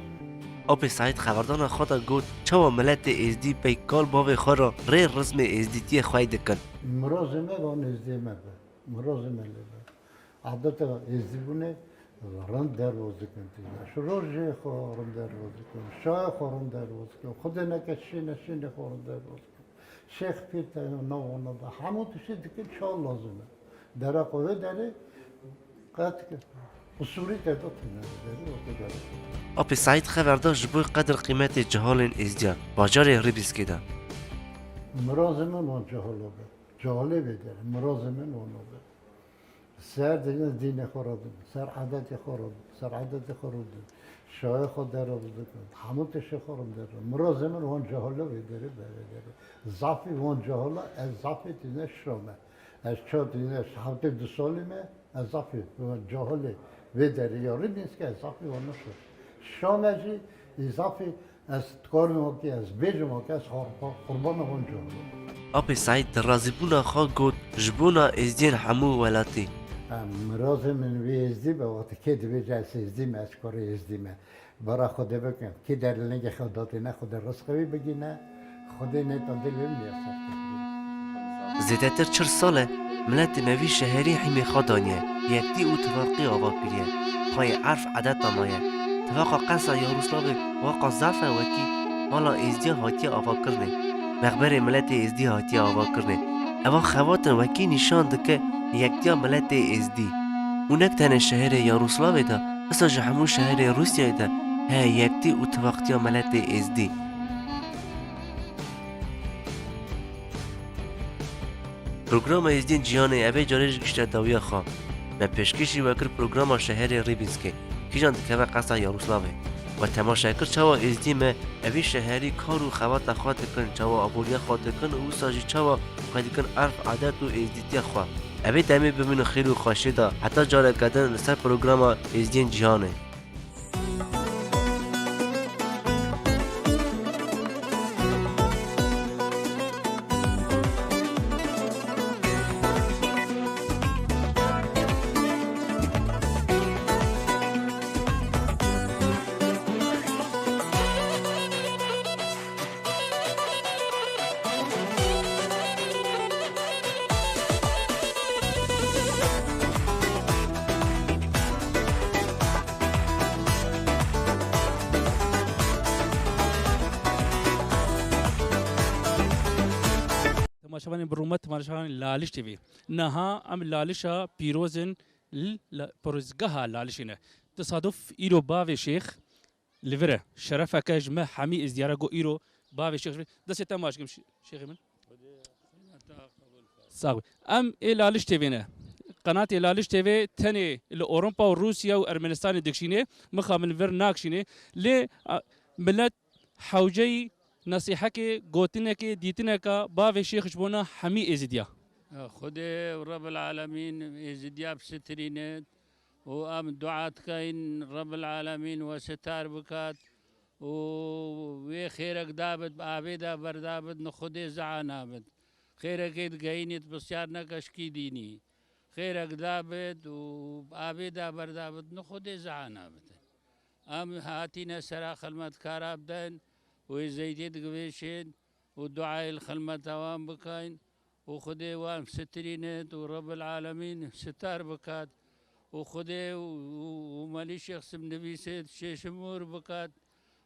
Apê Seîd xeberdana xwe de got, çawa miletê êzdî pey kal bavê xwe re rê rizmê êzdîtiyê xwey dikin. Mirazê me van êzdiyê me be. Mirazê me lê be. Adeta êzdîbûnê rind derbas dikin tîne. Ji rojê xwe rind derbas dikin. Şayê xwe rind derbas dikin. Xwedê neke şêne, şênê xwe rind derbas dikin. Şêx pîr te nav wana da. Hemû tiştê dikin çawa lazim e. Dera xwe vê derê qet qusûrî te da tîne. Derê xwe derê. Apê Seîd xeber da ji bo qedir qîmetê cihalên êzdiyan, bajarê Rîbîskê de. Mirazê min wan cihala be. Cihalê vê derê. Mirazê min wana be. Ser dîne, dînê xwe re din, ser edetê xwe re din, ser edetê xwe re din. Şoyê xwe dero bizikin. Hemû tiştê xwe rin dero. Mirazê min wan cahila vê derê be vê derê. Zafî wan cahila, ez zafî tîne şirame. Ez çawa tîne heftê du salî me, ez zafî wan cahilê vê derê ya Ribînskê, ez zafî wan neşir. Şirame jî, î zafî ez dikarim wekî ez bêjim wekî ez qur-, qurbana wan cahila. Apê Seîd di razîbûna xwe got, ji bona êzdiyên hemû welatî. Em, mirazê min wê êzdî be, wextê kê dibêje ez êzdî me, ez karê êzdî me. Bara Xwedê bikin. Kê derlingê xew datîne, Xwedê rizqê wî bigîne, Xwedê nêta dilê wî ya ser kir. Zêdetir çil sal e, miletê me vî şeherî hîmê xwe daniye, yektî û tifaqî ava kiriye. Payê erf edeta maye. Tifaqa Qesa Yaroslavê waqa zaf e wekî vala êzdiya hatiye avakirinê. Rexberê miletê êzdî hatiye avakirinê. Eva xebatin wekî nîşan dike yektiya miletê êzdî. Û nek tenê şeherê Yaroslavê de, Esa ji hemû şeherê Rûsyayê de heye yektî û tifaqtiya miletê êzdî. Programa Êzdiyên Cîhanê evê carê jî gişte dawiya xwe. Me pêşkêşî we kir programa şeherê Rîbînskê, kîjan dikeve qesa Yaroslavê. We temaşe kir çawa êzdiyê me evî şeherî kar û xebata xwe dikin, çawa aboriya xwe dikin û wisa jî çawa xwe dikin erf, adet û êzdîtiya xwe. Evê demê bimînin xêr û xweşiyê de heta careke din li ser programa Êzdiyên Cîhanê. Temaşevanên bi rûmet, temaşevanên Laliş T V. Niha em Lalişa pîrozên li la-, pîrozgeha Lalişê ne. Tesaduf îro bavê Şêx li vir e. Şerefeke ji me hemî êzdiyara got îro bavê Şêx ji vir. Destê te maç kim Şêxê min. Sax be. Em ê Laliş T V ne. Qenatê Laliş T V tenê li Ewropa û Rûsya û Ermenistanê dikişînê. Mixabin vir nakişînê. Lê, a, milet hewceyî nesîhekê, gotinekê, dîtineka bavê Şêx ji bona hemî Êzidiya. Xwedê û Rebbil Alemîn Êzidiya bisitirîne û em dua dikeyn Rebbil Alemîn we sitar bikat û wê xêrek dabit, bi avê de berdabit, ni Xwedê zehana bit. Xêrekê digeyînît, pisyar neke ji kî dînî. Xêrek dabit û bi avê de berdabit, ni Xwedê zehana bit. Em hatîne sera xilmetkara bidin, wê zeytê digivêşin û duayê li xilmeta wan bikeyn û Xwedê wan sitirînit û Rebbil Alemîn sitar bikat û Xwedê û, û, û Melî Şêx Sim nivîsêt şêşimûr bikat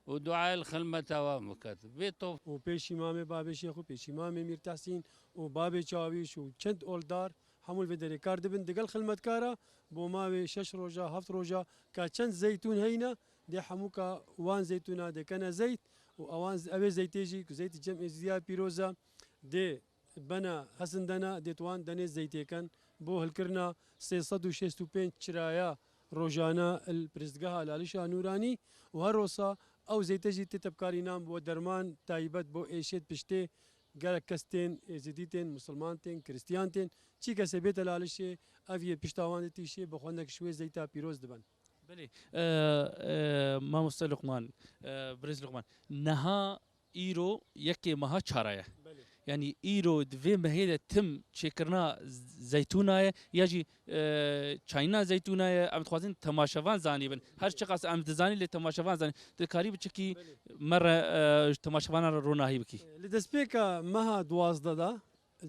û duayê li xilmeta wan bikat. Vê tof. û pêşî mamê babê Şêx û pêşî mamê Mîr Tehsîn û babê Çawîş û çend oldar hemû li vê derê kar dibin. Digel xilmetkara bo mavê şeş roja, heft roja ka çend zeytûn heyne, dê hemû ka wan zeytûna dê kene zeyt û ewan z-, evê zeytê jî ku zeytê cem Êzidiya pîroz e, dê bena hesindena, dê tu wan denê zeytê ken bo hilkirina sê sed û şêst û pênc çiraya rojane li Pirsgeha Lalişa Nûranî û her rosa ew zeyte jî tê tepkarînan bo derman taybet bo êşêt piştê gelek kes tên, Êzidî tên, Musulman tên, Kristiyan tên. Çi kesê bête Lalişê, ev yê pişta wan de tîşê bi xwendek ji wê zeyta pîroz dibin. Belê, e, e, mamoste Luqman, e, birêz Luqman, niha îro yekê meha çara ye. Belê. Yanî îro di vê mehê de tim çêkirina z-, zeytûna ye, ya jî, e, çayîna zeytûna ye. Em dixwazin temaşevan zanîbin. Her çiqas em dizanî lê temaşevan zanî. Tu dikarî bi çikî Belê. me re, e, ji temaşevanan re ronahî bikî? Li destpêka meha duwazdeh de,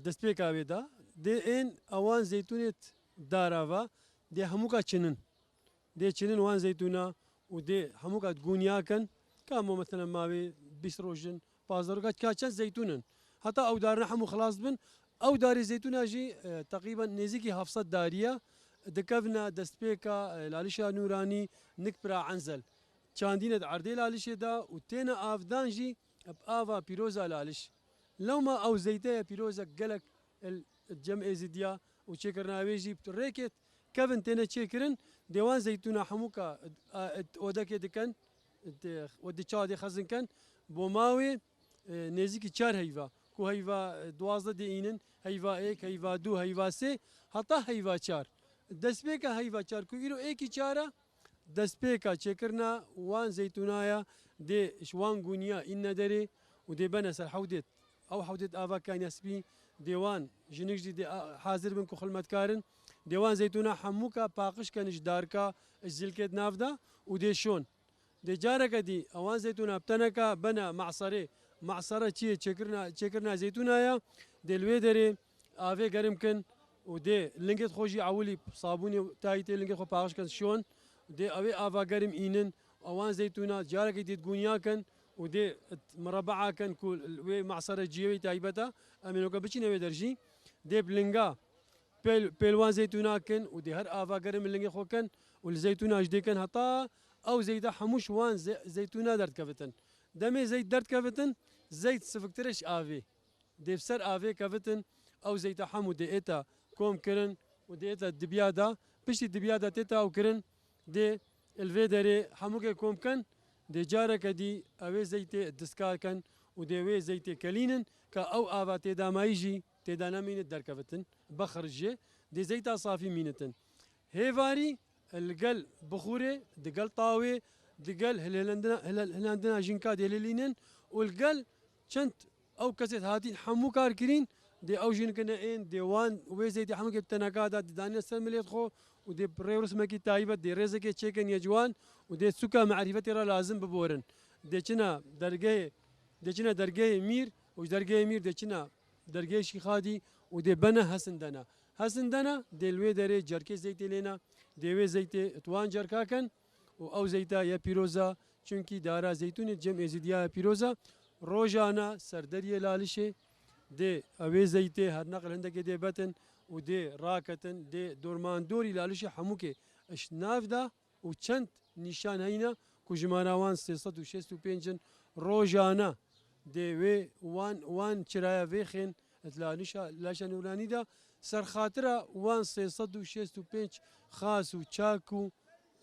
destpêka wê de, dê ên ewan zeytûnê dara ve, dê hemûka çinin. Dê çinin wan zeytûna û dê hemûka gûniya kin. Ka mo, meselen, mavê bîst roj in, pazdeh roj, ka çend zeytûn in. Heta ew darine hemû xilas bin. Ew darê zeytûna jî, e, teqrîben nêzîkî heft sed darî ye. Dikevine destpêka, e, Lalişa Nûranî, Nikpira Enzel. Çandîne di erdê Lalişê de û têne avdan jî bi ava pîroza Laliş. Lewma ew zeyteye pîrozek gelek el cem Êzidiya û çêkirina wê jî rêkêt kevin têne çêkirin, dê wan zeytûna hemûka, a, odekê dikin, Dê, we dê çawa dê xezin ken, bo mawê, e, nêzîkî çar heyva. Ku heyva, e, duwazdeh dê înin, heyva êk, heyva du, heyva sê, heta heyva çar. Destpêka heyva çar ku îro êkî çar e, destpêka çêkirina wan zeytûna ya, dê ji wan gûniya îne derê û dê bene ser hewdêt. Ew hewdêt ava kaniya spî, dê wan jinik jî dê a-, hazir bin ku xilmetkar in. Dê wan zeytûna hemûka paqij ken ji darka, ji zilkêt nav de û dê şon. Dê careke dî ewan zeytûna bi teneka bene maserê. Masere çi ye? Çêkirina, çêkirina zeytûna ya. Dê li wê derê avê gerim kin û dê lingêt xwe jî ewilî sabûnê tayî tê lingêt xwe paqij kin şon. Dê ew ê ava gerim înin. Ewan zeytûna careke dî digûniya kin û dê mirebaa kin ku wê masere ciyê wê taybet e. Em ê noka biçîne wê der jî. Dê bi linga pêl, pêl wan zeytûna kin û dê her ava gerim li lingê xwe kin û li zeytûna ji dê kin heta ew zeyta hemû ji wan ze-, zeytûna derdkevitin. Demê zeyt derdkevitin, zeyt siviktire ji avê. Dê bi ser avê kevitin, ew zeyta hemû dê êta kom kirin û dê êta dibiya da. Piştî dibiya da têta ew kirin, dê li vê derê hemûkê kom kin, dê careke dî ew ê zeytê diska kin û dê wê zeytê kelînin ka ew ava têdamayî jî têda nemînit derkevitin, bexir jê, dê zeyta safî mînitin. Hêvarî li gel bixûrê, di gel tawê, di gel hilhilendina, hilel-, hilhendina jinka dê hilînin û li gel çend ew kesê hatîn hemû kar kirîn, dê ew jî nikine ên, dê wan wê zeytê hemûkê bi teneka de didanîne ser milêt xwe û dê rê û rismekî taybet, dê rêzekê çêkin yê ciwan û dê sûka merîfetê re lazim biborin. Dê çina dergehê, dê çina dergehê mîr û ji dergehê mîr dê çina dergehê şîxadî û dê bene hesindena. Hesindena, dê li wê derê cerkê zeytê lêna, dê wê zeytê di wan cerka ken û ew zeyta ye pîroza, çunkî dara zeytûnê cem êzidiya ye pîroza. Rojana ser deriyê Lalişê dê ew ê zeytê her neqil hindekê dê betin û dê raketin, dê dormandorî Lalişê hemûkê ji nav da û çend nîşan heyna ku jimara wan sê sed û şêst û pênc in. Rojana dê wê wan, wan çiraya vêxên di Lalişa, Lalişa Nûranî de ser xatira wan sê sed û şêst û pênc xas û çak û,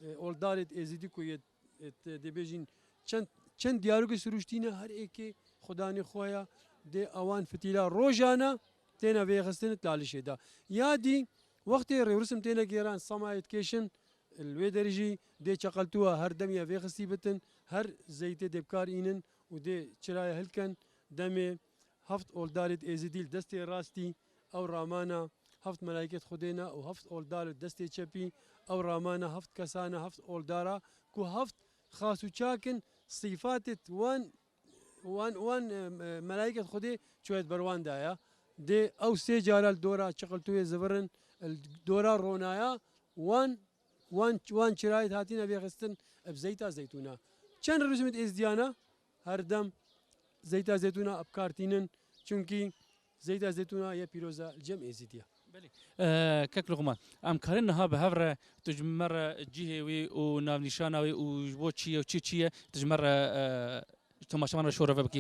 e, oldarêt êzidî ku yê, e, te-, dê bêjin çend, çend diyarokê sirûştî ne, her êkê xudanê xwe ya, dê ewan fitîla rojana têne vêxistin di Lalişê de. Ya dî wextê rêwrisim têne gêran, semayê dikêşin, li wê derê jî dê çeqeltûwa her dem ya vêxistî bitin, her zeytê dê bi kar înin û dê çiraya hilken, demê heft oldarêt êzidî li destê rastî, ew ramana heft melaykêt Xwedê ne û heft oldar li destê çepî, ew ramana heft kesana, heft oldara ku heft xas û çak in, sîfatêt wan, wan, wan, e, e, melaykêt Xwedê çûyet ber wan daya. Dê ew sê cara li dora çiqiltûyê zivirin, li dora ronaya wan, wan, wan çirayêt hatine vêxistin bi zeyta zeytûna. Çend rûsmêt êzdiyana her dem zeyta zeytûna bi kar tînin, çunkî zeyta zeytûna ye pîroza li cem êzidiya. Belê. E, kek Luqman, em karin niha bi hev re tu ji me re cihê wî û navnîşana wî û ji bo çi ye û çi çi ye, tu ji me re, e, temaşevan re şoreve bikî?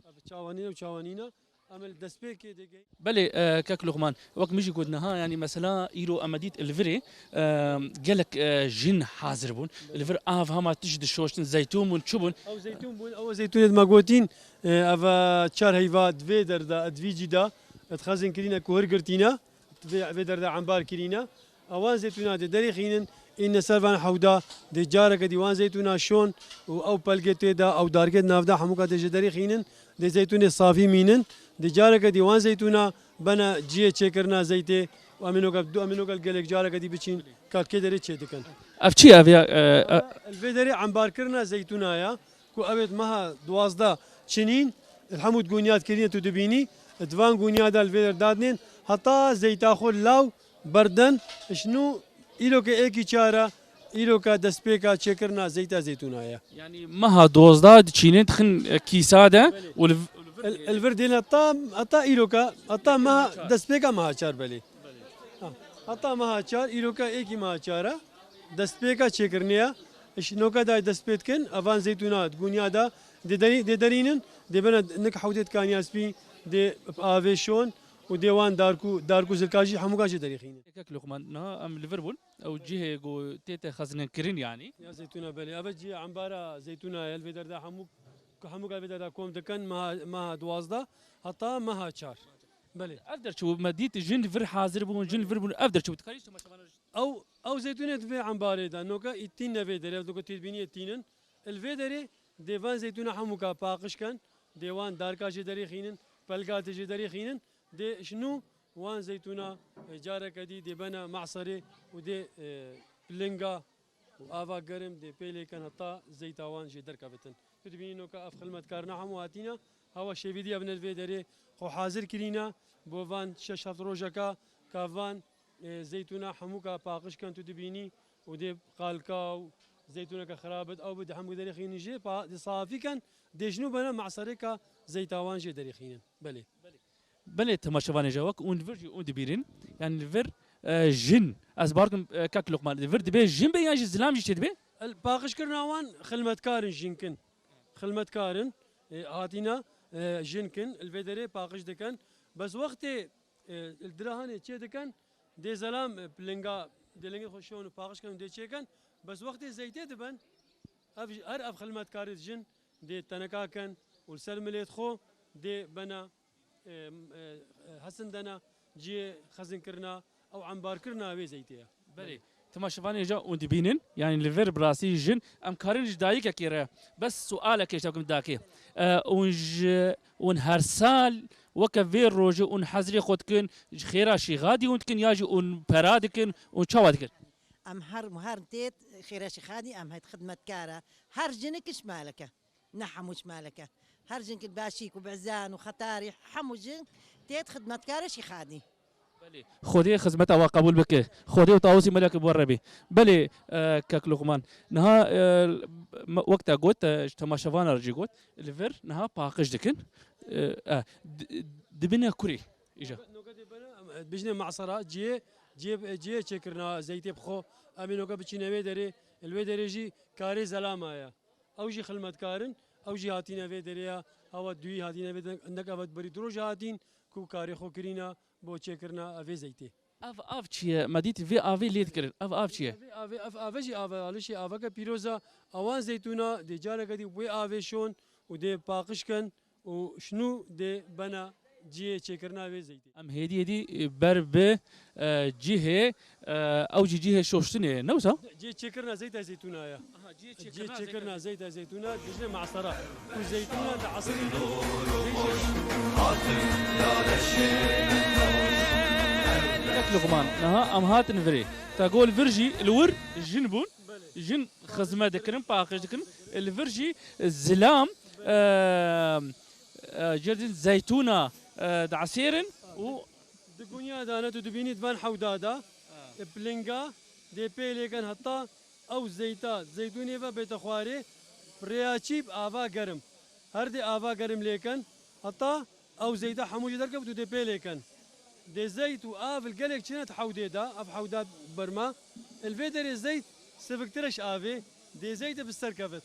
Ev çawanîne û çawanîne. Em li destpêkê dê gehîn. Belê, e, kek Luqman, wek min jî got niha, yanî mesela îro em dît li virê, e, gelek, e, jin hazir bûn. Li vir av hema tişt dişoştin, zeytûn bûn, çi bûn? Ew zeytûn bûn, ew zeytûnê me gotîn, e, ev, e, çar heyva di vê der de, di vî cî de, e, dixezin kirîne ku hir girtîne. Vê, vê derde embar kirîne. Ewan zeytûna dê derêxînin, îne ser van hewda, dê careke dî wan zeytûna şon û ew pelgê tê de, ew dargê di nav de hemûka dê ji derêxînin, dê zeytûnê safî mînin. Dê careke dî wan zeytûna bene ciyê çêkirina zeytê û em ê noka, em ê noka gelek careke dî biçîn, ka kê derê çê dikin. Ev çi ye ev ya, e, e? Li vê derê embarkirina zeytûna ya. Ku ew ê di meha duwazdeh çinîn, li hemû di gûniya dikirîne tu dibînî, di van gûniya de li vê der dadinên, heta zeyta xwe law berden, ji nû îroke êkî çar e, îroke destpêka çêkirina zeyta zeytûna ye. Yanî meha duwazdeh diçînin dixin, e, kîsa de û li, li vir dêne heta, heta îroke, heta meha, destpêka meha çar belê. Ha, heta meha çar, îroka êkî meha çar e. Destpêka çêkirinê ye. Ji noka dayê dest pê dikin, evan zeytûna di gûniya de dê derî-, dê derînin, dê bine nik hewdê di kaniya spî, dê bi avê şon û dê wan dark û, dark û zilka jî hemûka jê derêxînin. Kek Luqman, niha em li vir bûn. Ew cihê ku tête xezinkirin yanî. Ya zeytûna belê. Ev cihê embara zeytûna ye. Li vê derda hemû, ku hemûka vê derda kom dikin, meha, meha duwazdeh heta meha çar. Belê. Ev der çi bû? Me dît jin vir hazir bûn, jin vir bûn. Ev der çi bû? Dikarî temaşevanan Ew, ew zeytûnê di vê embarê de, noka î tîn ne vê derê, ev ku tê dibînî yê tînin. Li vê derê dê van zeytûna hemûka paqij ken, dê wan darka jê derêxînin, pelgatê jê derêxînin, dê ji nû wan zeytûna, e, careke dî dê bena me'serê û dê, e, pilinga û ava gerim dê pê lê ken heta zeyta wan jê derkevitin. Tu dibînî noka ev xilmetkarina hemû hatîne, hewa şevîdî ev ne li vê derê xwe hazir kirîne, bo van şeş heft rojeka ka van, e, zeytûna hemûka paqij ken tu dibînî û dê qalka û zeytûneke xirab bit, ew bi di hemû derê xînin jê, pa-, di safî ken, dê ji nû bene me'serêka zeyta wan jê derê xînin. Belê. Belê temaşevanê je wek hûn li vir jî hûn dibînin. Yani li vir, e, jin. Ez bar kim, e, kek Lokman. Li vir dibê jin be yan jî zilam jî çê dibê? El, paqijkirina wan xilmetkar in jin kin. Xilmetkar in, e, hatîna, e, jin kin. Li vê derê paqij dikin. Bes wextê, e, li dirahanê çê dikin, dê zelam, e, pilinga, dê lingê xwe şon û paqij kin û dê çê kin. Bes wextê zeytê dibin, ev, her ev xilmetkarê jin dê teneka kin û li ser milêt xwe dê bena e, e, hesin dana cihê xezinkirina ew embarkirina wê zeytê ye. Belê. Temaşevanê ja hûn dibînin, yani li vir bi rastî jin, em karin ji dayikekê re bes sualekê ji te bikim dakê. E, hûn ji, hûn her sal weke vê rojê hûn hezirê xwe dikin, ji xêra şîxadî hûn dikin ya jî hûn pera dikin, hûn çawa dikin? Em her, her têt xêra şîxadî em het xidmetkara. Her jinik iş maleke. Ne hemû ji maleke. Her jin ki başî ku bezan û xetarî hemû jin têt xidmetkara şîxanî. Belê. Xwedê xizmeta we qebûl bike. Xwedê û tawusî meleke bi we re bî. Belê, e, kek Luqman. Niha, e, me, wek te got, e, ji temaşevana re jî got, li vir niha paqij dikin. E, e, di-, dibine kurê. Îja. Noka dê bena, em, e, bijne masera, cihê, cihê, cihê çêkirina zeytê bi xwe. Em ê noka biçîne wê derê, li wê derê jî karê zelama ye. Ew jî xilmetkar in, ew jî hatîne vê derê ya, hewa duyî hatîne vê derê, hindek ev berî du roj hatîn ku karê xwe kirîna bo çêkirina vê zeytê. Ev av çi ye? Me dît vê avê lê dikirin. Ev av çi ye? Vê avê, ev ave jî ave alişê aveke pîroz e. Ewan zeytûna dê careke dî wê avê şon û dê paqij kin û şinû dê bena cihê çêkirina vê zeytê. Em hêdî hêdî, e, ber bi, e, cihê, e, ew jî cihê şoştinê ye, ne wisa? Cihê çêkirina zeyta zeytûna ye. Aha, cihê Cihê çêkirina çêkirina zeyta zeytûna dijne masera. Ku zeytûna di esirî de Kek Luqman, niha em hatin virê. Te got vir jî, li wir jin bûn. Belê. Jin xizmet dikirin, paqij dikirin. Li vir jî zilam, e, e, cerdin zeytûna, e, diesêrin û Di gunya dane tu dibînî di van hewda de, e, pilinga dê pê lêken heta ew zeyta, zeytûnê ve bête xwarê, bi rêya çî bi ava gerim. Her dê ava gerim lêken, heta ew zeyta hemû jê derkevit û dê pê lêken. Dê zeyt û av li gelek çine di hewdê de, ev hewda berma. Li vê derê zeyt siviktir e ji avê, dê zeytê bi ser kevit.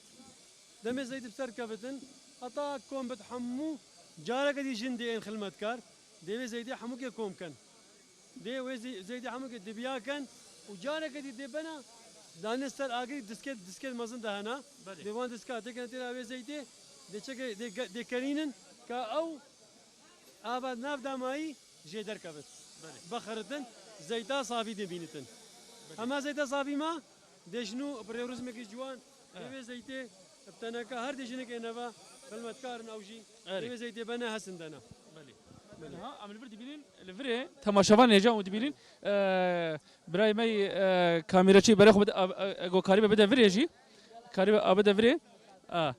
Demê zeytê bi ser kevitin, heta kom bit hemû, careke dî jin dê ên xilmetkar, dê wê zeytê hemûkê kom ken. Dê wê zey-, zeytê hemûkê dibiya ken û careke dî dê bena, danê ser agirî diskê, diskê mezin de hena. Belê. Dê wan diska têkene têra wê zeytê, dê çeke, dê ge-, dê kerînin, ka ew ava nav damayî jê derkevit. Belê. Bixiritin, zeyta safî dê bînitin. Belê. Hema zeyta safî ma, dê ji nû bi rêwrûzmekî ciwan, Evet. Dê wê zeytê bi teneka her dê jinekê neva xilmetkarin ew jî. Evet. Dê wê zeytê bene hesin dena. Belê. Belê. Niha em li vir dibînin, li virê temaşevanê ca hûn dibînin. Eee, birayê me yê, eee, kameraçî berê xwe bide, a, a, ego karîbe bide virê jî. Karîbe a bide virê. A.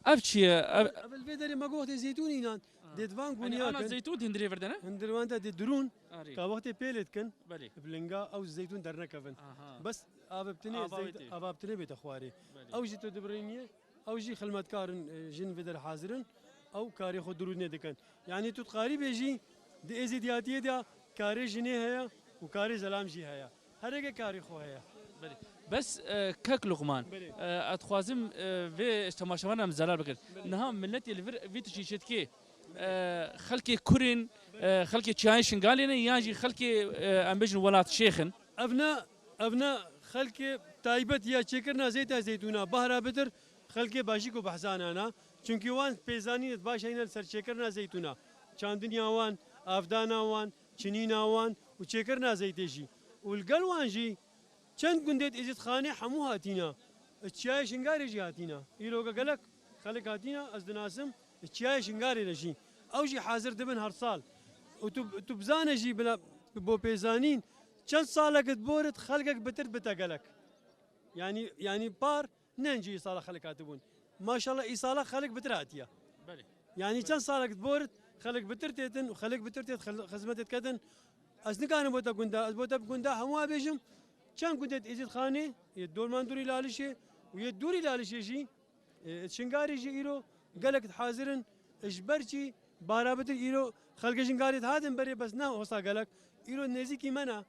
Ev çi ye? Ev Ev li vê derê me got wextê zeytûn înan. Dê di van Yani ana guniyakin. Zeytûn di hundirê vir de ne? Hundir wan de dê dirûn. Arê. Ka wextê pêlê dikin. Belê. Bi linga ew zeytûn dernekevin. Aha. Bes avê bi tinê Ava zeyt-, wê tê. Ava bi tinê bête xwarê. Belê. Ew jî tu dibirîniyê. Ew jî xilmetkarin, e, jin vê der hazirin. Ew karê xwe dirûnê dikin. Yani tu dikarî bêjî di êzîdiyatiyê de karê jinê heye û karê zelam jî heye. Her yekê karê xwe heye. Belê. Bes, e, kek Luqman, Belê. E, ez dixwazim, e, vê temaşevanan em zelal bikin. Belê. Niha miletê li vir vî tiştî çêdikê. E, xelkê kurên, e, xelkê çiyayên Şingalê ne yan jî xelkê, e, em bêjin welat şêx in? Ev ne, ev ne xelkê taybet ya çêkirina zeyta zeytûna bahra bitir, xelkê Başîk û Behzana ne. Çunkî wan pêzanîn baş heyne li ser çêkirina zeytûna. Çandiniya wan, avdana wan, çinîna wan û çêkirina zeytê jî. Û li gel wan jî çend gundê di Êzîdxanê hemû hatîne. Çiyayê Şingarê jî hatîne. Îro gelek xelk hatîne, ez dinasim, çiyayê Şingarê re jî. Ew jî hazir dibin her sal. Û tu, tu bizane jî bila, bo pêzanîn, çend salek di borit xelkek bitir bite gelek. Yanî, yanî par ne hincî îsala xelk hatibûn. Maşallah îsala xelk bitir hatiye. Belê. Yanî çend salek di borit xelk bitir têtin û xelk bitir têt xil-, xizmetê diketin. Ez nikarim bo te gunda, ez bo te bi gunda hemû bêjim. Çend gundê di Êzîdxanê, yê dormandûrî Lalişê û yê dûrî Lalişê jî, e, Şingarê jî îro gelek hazir in. Ji ber çi? Bahra bitir îro xelkê Şingarê dihatin berê, bes ne hosa gelek. Îro nêzîkî me ne.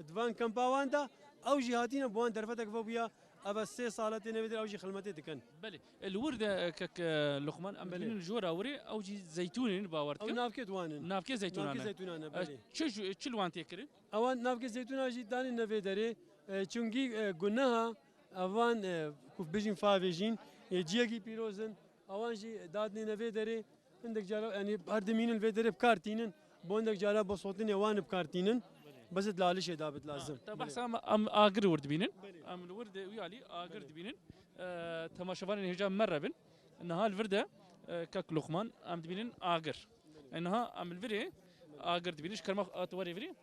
Di van kempa wan de ew jî hatîne, bi wan derfetek vebûya. Eva sê sala tê navê de ew jî xilmetê dikin. Belê. E, li wir de, e, kek, e, Luqman, em Belê. dibînin ji we re wirê, ew jî zeytûnên bawer Ew dikin. navkê di wan in. Navkê zeytûna Navkê ne. zeytûna ne, E, belê. çi ju-, çi li wan tê kirin? Ewan navkê zeytûna jî danîne vê derê. E, çunkî, e, guneha evan, e, ku bijîn favê jîn, e, ciyekî pîroz in. Ewan jî dadinêne vê derê. Hindek cara, yanî her dimînin vê derê bi kar tînin. Bo hindek cara bo sotinê wan bi kar tînin. Bes di Lalişê dabit lazim. Ha, te behsa em, em agir wir dibînin. Belê. Em li wir de wî alî agir Belê. dibînin. E, temaşevanên hêja me re bin. Niha li vir de, e, kek Luqman em dibînin agir. E, niha em li virê agir dibînin. Ji kerma xwe, at werê virê.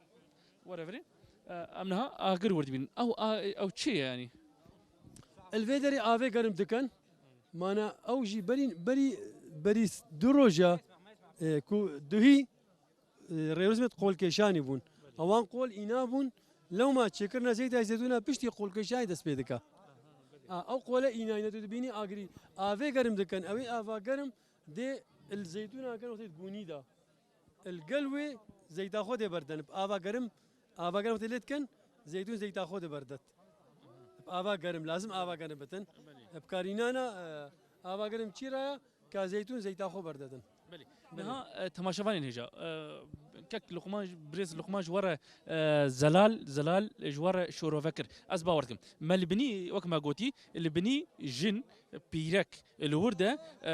Were virê. E, em niha agir wir dibînin. Ew a-, ew çi ye yanî? Li vê derê avê gerim dikin. Mana ew jî berî, berî, berî s-, du roja, e, ku duhî, e, rêwrêzmet qolkêşanî bûn. Ewan qol îna bûn. Lewma çêkirina zeyta zeytûna piştî qolkêşanî dest pê dike. A, ew qole îna îna tu dibînî agirî. Avê gerim dikin. Ew ê ava gerim dê li zeytûna kin wextê gûnî de. Li gel wê zeyta xwe dê berdin. Bi ava gerim, ava gerim tê lê dikin, zeytûn zeyta xwe dê berdet. Bi ava gerim, lazim ava gerim bitin. Belê. Bi karînana, e, ava gerim çî raya, ka zeytûn zeyta xwe berdetin. Belê. Belê. Niha, e, temaşevanên hêja, e, kek Luqman, birêz Luqman ji we re, e, zelal, zelal ji we re şorove kir. Ez bawer dikim. Me li binî, wek me gotî, li binî jin, pîrek, li wir de, e,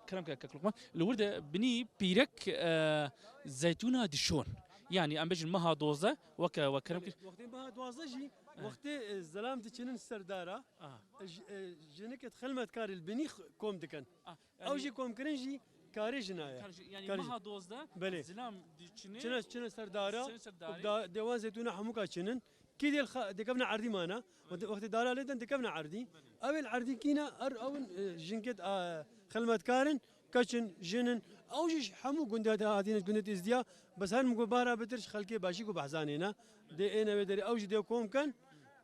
kerem ke kek Luqman, li wir de binî pîrek, e, zeytûna dişon. Yanî em bêjin meha dozdeh, weke we kerem kir. Wextê meha dozdeh jî, Eh. wextê, e, zelam diçinin serdara, Aha. e, j-, e, jinikê xilmetkarê li binî x-, kom dikin. Ah, Ew yanî jî komkirin jî karê jina ye. Kar jî, yanî Kar jî. meha dozdeh, Belê. zilam diçine, Çine, çine serdara, Çine serdarê. da, dewan zeytûna hemûka çinin. Kî dê li xa-, dikevne erdî mana. Wextê, wextê dara lê den dikevne erdî. Ew ê li erdî kî ne, er ew in, e, jinkê, a, xilmetkarin, keç in, jin in. Ew jî ji hemû gundê de hatine, gundê Êzdiya. Bes her min got bahra bitir ji xelkê Başîk û Behzanê ne. Dê êne vê derê, ew jî dê kom ken.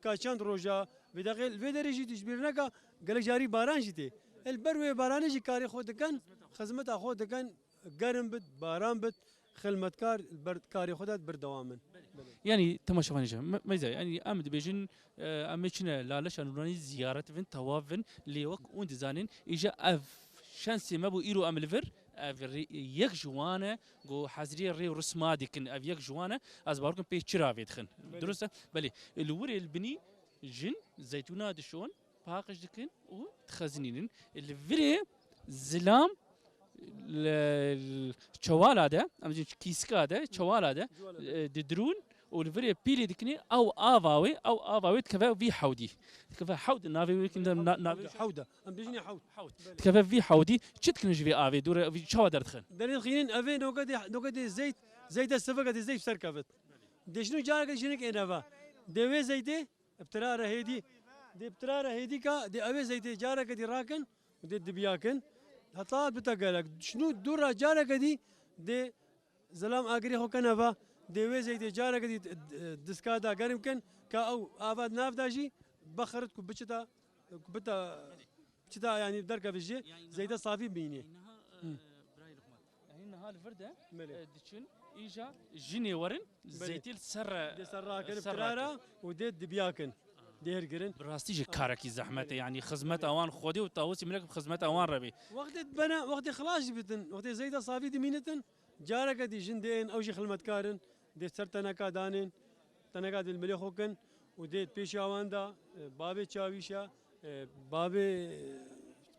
Ka çend roja, vê deqê, vê derê jî tu ji bîr neka, gelek carî baran jî tê. El ber wê baranê jî karê xwe dikin, xizmeta xwe dikin. Gerim bit, baran bit, xilmetkar li ber karê xwe de berdewam in. Yanî temaşevanê ji me-, meyze, yanî em dibêjin, e, em ê çine Laleşa Nûranî ziyaret bin, tewaf bin, lê wek hûn dizanin, îja ev şensê me bû îro em li vir, ev rê-, yek ji wan e, ku heziriyê rê û risma dikin, ev yek ji wan e, ez bawer kim pê çira vê dixin. Belê. Dirust e? Belê. Li wirê li binî jin zeytûna dişon, paqij dikin û dixezinînin. Li virê zilam li, li çewala de, em dibêjin kîska de, çewala de, Çewala de. e, didirûn û li virê pîlê dikinê, ew ava wê, ew ava wê dikeve vî hewdî. Dikeve hewd, navê wê kin de, na-, navê Hewda, hewda. Em dibêjinê hewd. Hewd. Belê. Dikeve vî hewdî, çi dikin ji vê avê, dû re, vî çawa derdixin? Derê dixînin, ev ê noketê, noketê zeyt, zeyta sivik e, dê zeyt ser kevit. Dê şinû careke jinik êne ve. Dê wê zeytê, Bi tira re hêdî, dê bi tira re hêdî ka, dê ew ê zeytê careke dî rakin û dê dibiyakin. Heta bite gelek. Şinû dû re careke dî dê zilam agirê xwe kene ve. Dê wê zeytê careke dî, e, diska da gerim kin ka ew ava di nav de jî bixirit ku biçita, ku bita, çita yanî derkeve jî Yanî zeyte niha, safî bînî. yanî niha, Hı. e, birayê Luqman. Yanî niha li vir de, Belê. e, diçin, îja jinê werin, Belê. zeytê li ser re, Dê ser rakin, ser tira rakin. re û dê dibiyakin. Dêr girin. Bi rastî jî karekî zehmet e, yanî xizmeta wan Xwedê û Tawusî Milek bi xizmeta wan re bê. Wextê bena, wextê xilas jî bitin, wextê zeyta safî dimînitin, careke dî jin dê ên, ew jî xilmetkar in, dê ser teneka danên, teneka dê li milê xwe kin û dê pêşiya wan da, e, babê Çawîşa, e, babê, e,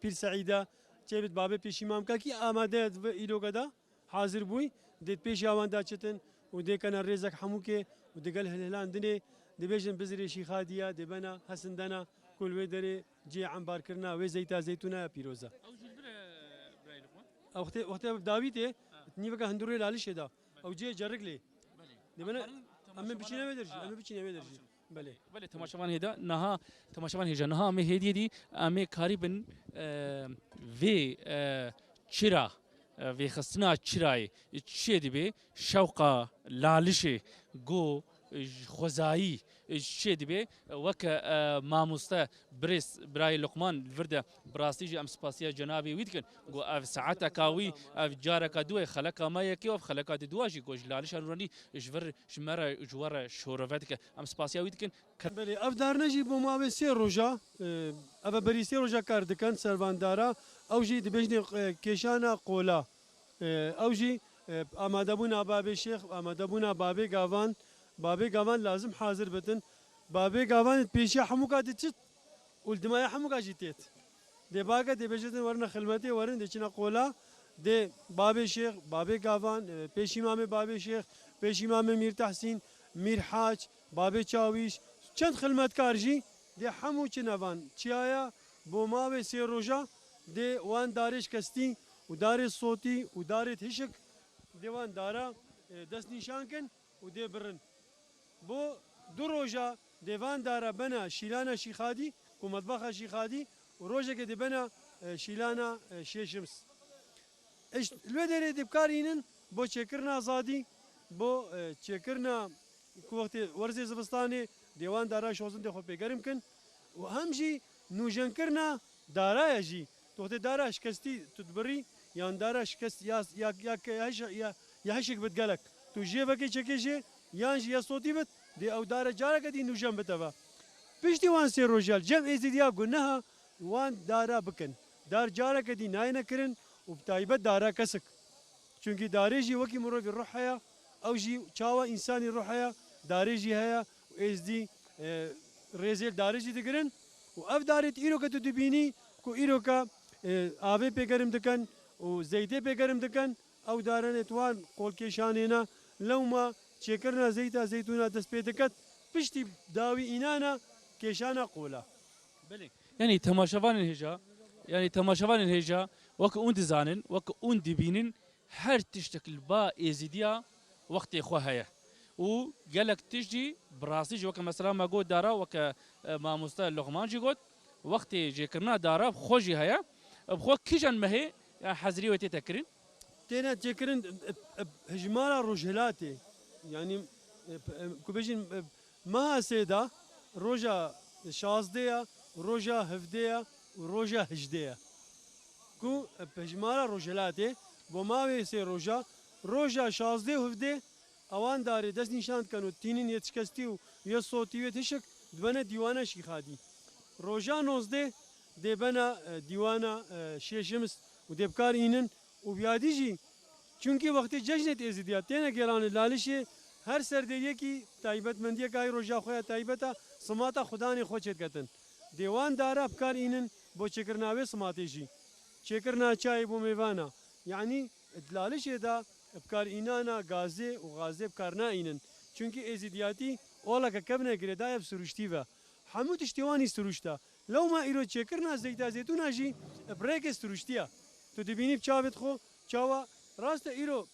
Pîr Seîda, çêbit babê pêşî mamka kî amade ye di vê îroke de. Hazir bûy, dê pêşiya wan da çitin û dê kena rêzek hemûkê û digel hilhilandinê dibêjin bizirê Şîxadiya, dê bena hesindena ku li wê derê cihê embarkirina wê zeyta zeytûna ya pîroz e. Ew jî li vir e, birayê Luqman? Ew wextê, wextê ev dawî tê, Ha. nîveka hundirê Lalişê da. Ew cihê cerik lê. Belê. Dê bena, Em karin em ê temaşevan biçîne wê derjî, Ha. em ê biçîne wê derjî. Belê. Belê, temaşevan hêda, niha, temaşevan hêja, niha em ê hêdiyê dî, em ê karîbin, e, vê, e, çira, e, vêxistina çirayê, çi dibe, şewqa Lalişê, go, e, xwezayî, e, çi dibe, e, weke, e, mamoste, birêz, birayê Luqman li vir de, bi rastî jî em spasiya cenabê wî dikin, go ev saeteka wî, ev careka dû ye, xeleka me yekê û ev xeleka diduwa jî, go ji Lalişa Nûranî ji vir ji me re, ji we re şorove dike. Em spasiya wî dikin. Belê, ev darne jî bo mavê sê roja, e, ev e berî sê roja kar dikin ser van dara. Ew jî dibêjinê, e, kêşana qola. E, ew jî, e, amadebûna babê şêx, amadebûna babê gavan. Babê gavan lazim hazir bitin. Babê gavan pêşiya hemûka diçit û li dimaya hemûka jî têt. Dê bake dê bêje din werine xilmetê, werin dê çine qola, dê babê şêx, babê gavan, e, pêşîmamê babê şêx, pêşîmamê Mîr Tehsîn, Mîr Hac, babê Çawîş, çend xilmetkar jî dê hemû çine van çiyaya bo mavê sê roja dê wan darê şikestî û darê sotî û darê hişik dê wan dara, e, destnîşan kin û dê birin. Bo du roja dê van dara bena şîlana Şîxadî ku metbaxa Şîxadî û rojeke dê bena, e, şîlana, e, Şêşims. Îşt li wê derê dê bi kar înin bo çêkirina zadî, bo, e, çêkirina ku wextê werzê zivistanê dê wan dara şozin dê xwe pê germ kin û hem jî nûjenkirina daraya jî. Tu wextê dara şikestî tu dibirî, yan dara şikest ya, ya, ya, ya, ya, ya hişik bit gelek. Tu jê vekê çekê jê, yan jî ya sotî bit, dê ew dara careke dî nûjen bit eve. Piştî wan sê roja li cem êzîdiya guneha wan dara bikin. Dar careke dî nayêne kirin û bi taybet dara kesik. Çunkî darê jî wekî mirovî ruh heye, ew jî çawa însanî ruh heye, darê jî heye û êzdî, e, rêzê li darê jî digirin. Û ev darê tu îro ke tu dibînî ku îro ke, e, avê pê gerim dikin û zeytê pê gerim dikin, ew daranê tu wan qolkêşanê ne, lewma çêkirina zeyta zeytûna dest pê diket, piştî dawî înana kêşana qola. Belê. Yanî temaşevanên hêja, yanî temaşevanên hêja, wek hûn dizanin, wek hûn dibînin, her tiştek li ba êzîdiya wextê xwe heye. Û gelek tişt jî bi rastî jî weke mesela me got dara, weke, e, mamoste Loxman jî got, wextê jêkirina dara bi xwe jî heye. Bi xwe kîjan mehê, ya hezirî wê tête kirin? Têne çêkirin, e, e, hejmara rojhilatê. Yanî, e, e, ku bêjin, e, meha sê de, roja şazdê ye, roja hevdê ye û roja hejdê ye. Ku, e, hejmara rojhilatê, bo mavê sê roja, roja şazdê û hevdê, ewan darê dest nîşan dikin û tînin yê tişkestî û yê sotî û yê tişik dibene dîwana Şîxadî. Roja nozdê dê bena, e, dîwana, e, Şêşims û dê bi kar înin û bi yadî jî, çunkî wextê cejnê Êzîdiya têne gêranê Lalişê, her serdê yekî taybetmendiyeka wî, roja xwe ya taybet e, simata xudanê xwe çêdiketin. Dê wan dara bi kar înin bo çêkirina wê simatê jî. Çêkirina çayê bo mêvana. Yanî di Lalişê de bi kar înana gazê û xazê bi kar naînin. Çunkî êzîdiyatî oleke kevne girêdaye bi siruştî ve. Hemû tiştê wan î siruşt e. Lewma îro çêkirina zeyta zeytûna jî bi rêkê siruştiye. Tu dibînî bi çavêt xwe çawa rast e îro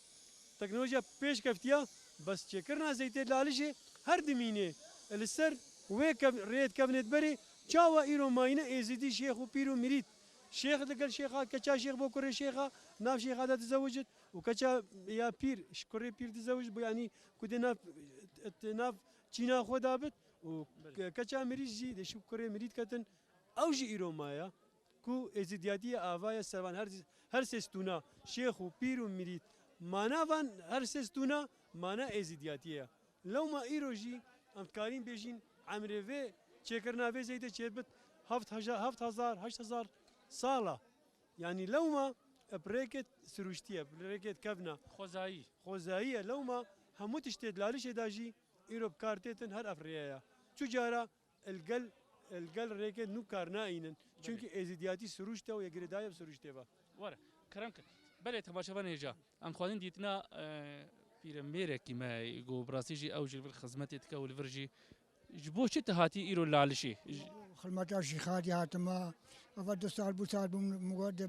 teknolojiya pêş keftiye, bes çêkirina zeytê Lalişê her dimînê li ser wê kev-, rêyê kevnê berê çawa îro mayîne êzîdî şêx û pîr û mirîd. Şêx digel şêxa, keça şêx bo kurê şêxa, nav şêxa de dizewicit û keça ya pîr, ji kurê pîr dizewicit bo, yanî ku dê nav, nav çîna xwe dabit û ke-, keça mirîd jî dê şû kurê mirîd ketin. Ew jî îro maye ku êzîdiyatiyê ava ye ser van her, her sê stûna, şêx û pîr û mirîd. Mana van her sê stûna, mana êzîdiyatiyê ye. Lewma îro jî em dikarîn bêjîn emrê vê Çêkirina vê zeytê çêbit heft heza-, heft hezar, heşt hezar sala. Yanî lewma bi rêkê sirûştiye, bi rêkê kevna. Xwezayî. Xwezayî ye. Lewma hemû tiştê di Lalişê de jî îro bi kar têtin, her ev rêye ye. Çu cara li gel, li gel rêkê nû kar naînin. Çünkü êzidiyatî sirûşte û yê girêdaye bi sirûştê ve. Were, kerem kir. Belê, temaşevanê hêja. Em dixwazin dîtina, e, pîremêrekî me, ku bi rastî jî ew jî li vir xizmetê dike û li vir jî. Ji bo çi tu hatî îro Lalişê? Ji Xilmeta Şîxadî hatime. Eva du sal bû, sal bû, min got, de,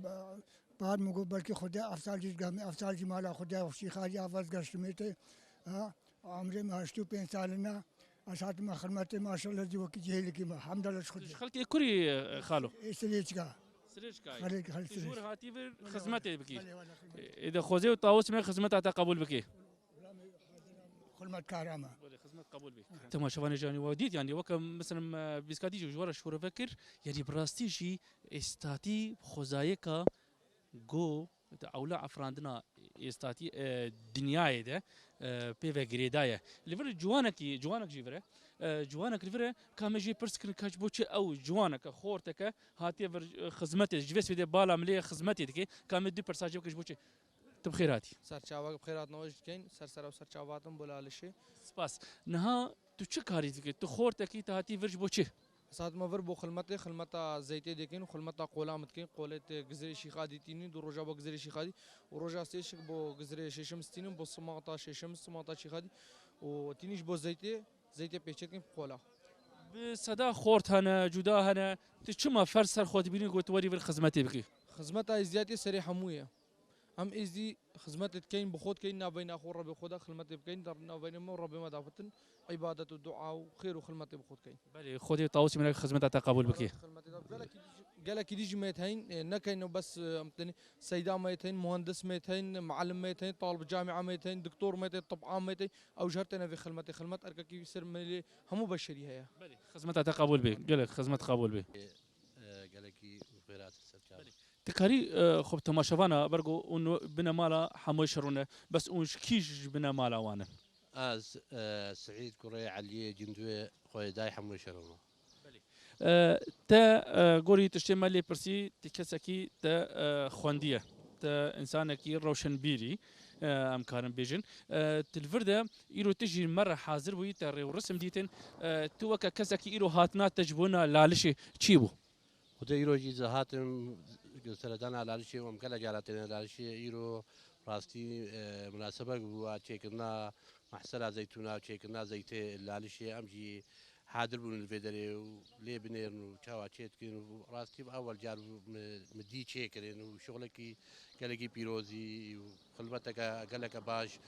bar min got, belkî Xwedê ev sal jî digihme, ev sal jî mala Xwedê Şîxadî ev ez geştimê tê. Ha, emrê min heştê û pênc salin e. Ez hatime xilmetê, maşallah, zî wekî cihêlikî me. Hemdallah ji Xwedê. Tu ji xelkê kurî, e, xalo? Ê Silêçka. Silêçkayê. Xelk, xelk Tu ji wir Silêçka. Hatî vir Wele, xizmetê wele. Bikî. Wele, wele, xizmet. Ê de Xwezê û Tawus me xizmeta te qebûl bikî. Xizmetkara me. Belê, xizmet qebûl bî. Temaşevanê canî we dît, yanî weke mesela me bîskatî jî ji we re şûreve kir, yanî bi rastî jî êstatî xwezayeka go di ewla efrandina êstatî, e, dinyayê de, e, pê ve girêdaye. Li vir ciwanekî, ciwanek jî vir e. E, ciwanek li vir e, ka me jê pirs kirin, ka ji bo çi ew ciwaneke, xorteke hatiye vir, e, xizmetê, ji vê sêdê bala milê xizmetê dike, ka me du pirsa jê bike ji bo çi? Tu bi xêr hatî. Serçavek bi xêr hatina we jî dikeyn. Ser sera û serçava hatin bo Lalişê. Spas. Niha tu çi karî dikî? Tu xortekî, tu hatî vir ji bo çi? Ez hatime vir bo xilmetê, xilmeta zeytê dikeyn û xilmeta qola min dikeyn. Qolê tê gizirê Şîxadî tînin, du roja bo gizirê Şîxadî û roja sêşik bo gizirê Şêşim stînin, bo simata Şêşim, simata Şîxadî û tînin ji bo zeytê, zeytê pêçê dikeyn qola. Bi seda xort hene, cuda hene, tu çima ferz ser xwe dibînî ku tu werî vir xizmetê bikî? Xizmeta êzdiyatê serê hemû ye. Em êzdî xizmetê dikeyn, bi xwe dikeyn, navbeyna xwe Rebê xwe de xilmetê bikeyn, der navbeyna me û Rebê me de bitin, îbadet û dua û xêr û xilmetê bi xwe dikeyn. Belê, Xwedê Tawusî Melek xizmeta te qebûl bike. Xilmetê de gelekî dî jî, gelekî dî jî me heyîn, e, ne keyno bes, e, em tenê seyda me heyîn, muhendis me heyîn, muallim me heyîn, talib camia me heyîn, doktor me heyîn, tib'a me heyîn, ew ji her têne vê xilmetê. Xilmet erkekî ser milê hemû beşerî heye. Belê, xizmeta te qebûl be, gelek xizmet qebûl be. E, gelekî xêrat ser çav. Belê. Tu karî, e, xwe bi temaşevana bergo û no-, bine mala hemû şerûne, bes û ji kî ji bine mala wan in? Ez, e, Seîd kurê Eliyê Cindûyê xwedayê hemû şerûne. Belê. E, te, e, gorî tiştê me lê pirsî, tu kesekî te, e, xwendiye. Te însanekî rewşenbîrî, e, em karin bêjin. E, tu li vir de îro tu jî me re hazir bûyî, te rê û risim dîtin. E, tu weke kesekî îro hatina te ji bona Lalişê çi bû? Xwedê îro jî ez hatim seredana Lalişê û em gelek cara têne Lalişê. Îro rastî, e, munasebek bû a çêkirina mehsela zeytûna û çêkirina zeytê Lalişê. Em jî hadir bûn li vê derê û lê binêrin û çawa çê dikin û rastî bi ewel car bû mi, mi dî çêkirin û şixulekî gelekî pîrozî û xilmeteke geleke baş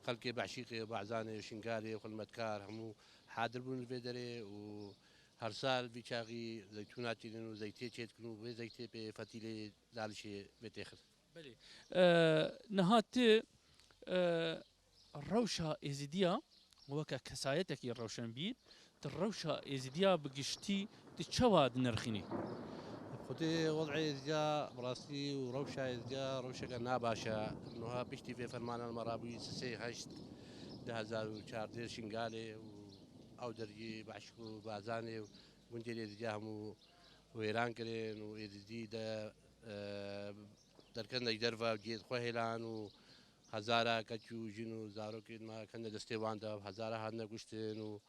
xelkê Behşîqê, Bazanê, Şingalê û xilmetkar hemû hadir bûn li vê derê û her sal vî çaxî zeytûna çêdin û zeytê çêdikin û vê zeytê pê fetîlê Lalişê vê têxin. Belê. E, niha tu, e, rewşa Êzidiya weke kesayetekî rewşenbîr, tu rewşa Êzidiya bi giştî tu çawa dinirxînî? Xwedê wez'ê Êzidiya bi rastî û rewşa Êzidiya rewşeke nabaş e. Niha piştî vê fermana li me rabûyî sisê heşt du hezar û çardeh Şingalê û ew dergî Behşîq û Bazanê û gundê Êzidiya hemû wêran kirin û Êzidî de, e, derketin ji derve û cihê xwe hêlan û hezara keç û jin û zarokên me ketine destê wan de, hezara hatine kuştin û,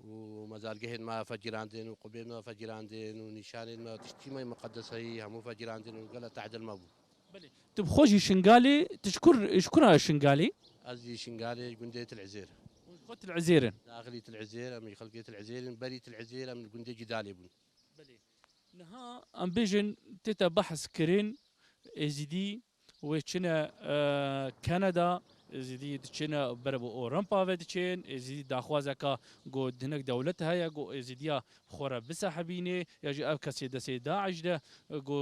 û mezargehên me fecirandin û qubên me fecirandin û nîşanên me, tiştî me yê miqedeseyî hemû fecirandin û gelek tehdil me bû. Belê. Tu bi xwe jî Şingalê, tu ji kur, ji kura Şingalê? Ez jî Şingalê, ji gundê Til Izêr. Hûn ji xwe Til Izêr in? Daxilî Til Izêr, em jî xelkê Til Izêr in, berî Til Izêr em li gundê Cidalê bûn. Belê. Niha em bêjin tête behs kirin, Êzidî wê çine, e, Kanada, Êzidî diçine ber bi Ewropa ve diçin, Êzidî daxwazeka ku hinek dewlet heye, ku Êzidiya xwe re bisehibîne, ya jî ev kesê destê DAIŞ de, e, ku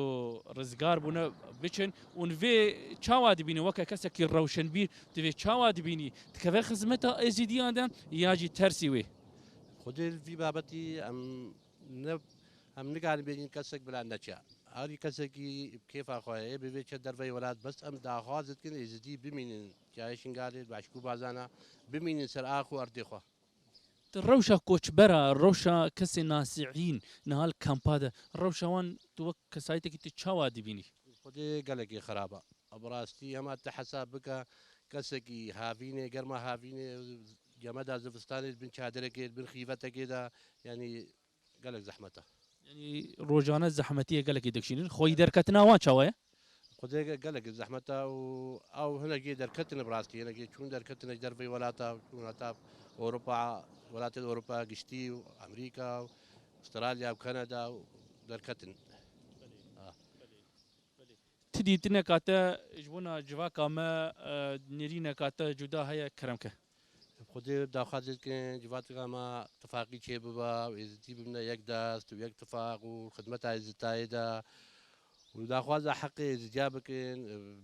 rizgar bûne biçin. Û vê çawa dibîne weke kesekî rewşenbîr, tu vê çawa dibînî? Dikeve xizmeta Êzidiyan de ya jî tersî wê? Xwedê li vî babetî em ne, em nikarin bêjin kesek bila neçe. Herî kesekî bi kêfa xwe heye, bi vê çe derveyê welat, bes em daxwaz dikin Êzidî bimînin. Çiyayê Şingalê, Behşîq û Bazana bimînin ser ax û erdê xwe. Ti rewşa koçbera, rewşa kesê nasihîn niha li kampa de, rewşa wan tu wek kesayetekî tu çawa dibînî? Xwedê gelekî xirab e. Bi rastî hema te hesab bike, kesekî havînê, germa havînê, gemeda zivistanê di bin çadirekê, di bin xîvetekê de, yanî gelek zehmet e. Yanî rojane zehmetiyê gelekî dikişînin. Xweyî derketina wan çawa ye? Xwedê ge-, gelek zehmet e û ew hinek jê derketine bi rastî, hinek jê çûn derketine ji derveyî welata, çûn heta Ewropa, welatên Ewropa giştî û Amerîka û Astralya û Kanada û derketin. Belê, Ha. belê, belê. Ti dîtineka te ji bona civaka me, e, nêrîneka te cuda heye, kerem ke. Xwedê daxwazê dikin, civaka me tifaqî çêbibe û êzidî bibine yek dest û yek tifaq û xizmeta êzidayê de û daxwaza heqê êzidiya bikin,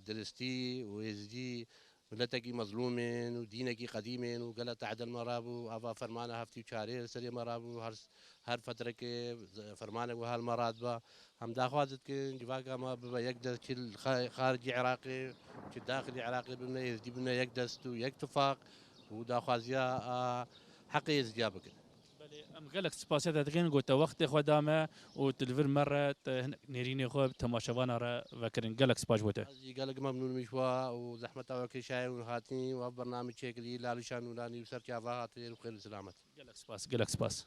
diristî û êzidî miletekî mezlûm in û dînekî qedîm in û gele tehdê li me rabû, ava fermana heftê û çarê li serê me rabû, her, her fetrekê fermanek wiha li me radibe. Em daxwaz dikin civaka me bibe yek dest, çi li xa-, xaricî Iraqê, çi daxilî Iraqê bibine êzidî, bibine yek dest û yek tifaq û daxwaziya a heqê êzidiya bikin. Belê, em gelek spasiya te dikin, ku te wextê xwe da me û tu li vir me re, te hinek nêrînê xwe bi temaşevana re vekirin. Gelek spas ji bo te. Ez jî gelek memnûn im ji we û zehmeta we kêşayê hûn hatîn û ev bername çêkirî, Lalişa Nûranî û ser çava hatî û xêr û selamet. Gelek spas, gelek spas.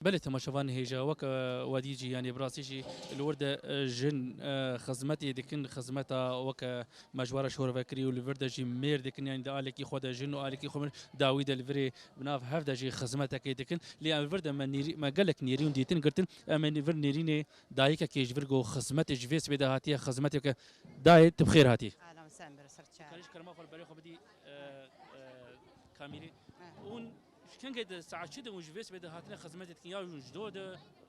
Belê, temaşevan hêja, weke we dî jî, yanî bi rastî jî li wir de, e, jin, e, xizmetê dikin, xizmeta weke me ji we re şor vekirî û li vir de jî mêr dikin, yanî di alekî xwe de jin û alekî xwe dawî de li virê bi nav hev de jî xizmetekê dikin. Lê em li vir de me nêrî-, me gelek nêrîn dîtin girtin, em ê li vir nêrînê dayikekê ji vir ku xizmetê ji vê sibê de hatiye, xizmetê weke dayê tu bi xêr hatî. Ahlan, sen bir sırça. Karî ji kerema xwe li berê xwe bidî, e, e, kamîrê. Heh. Hûn Ji kengê de saet çi de hûn ji vê sibê de hatine xizmetê dikin ya hûn ji do de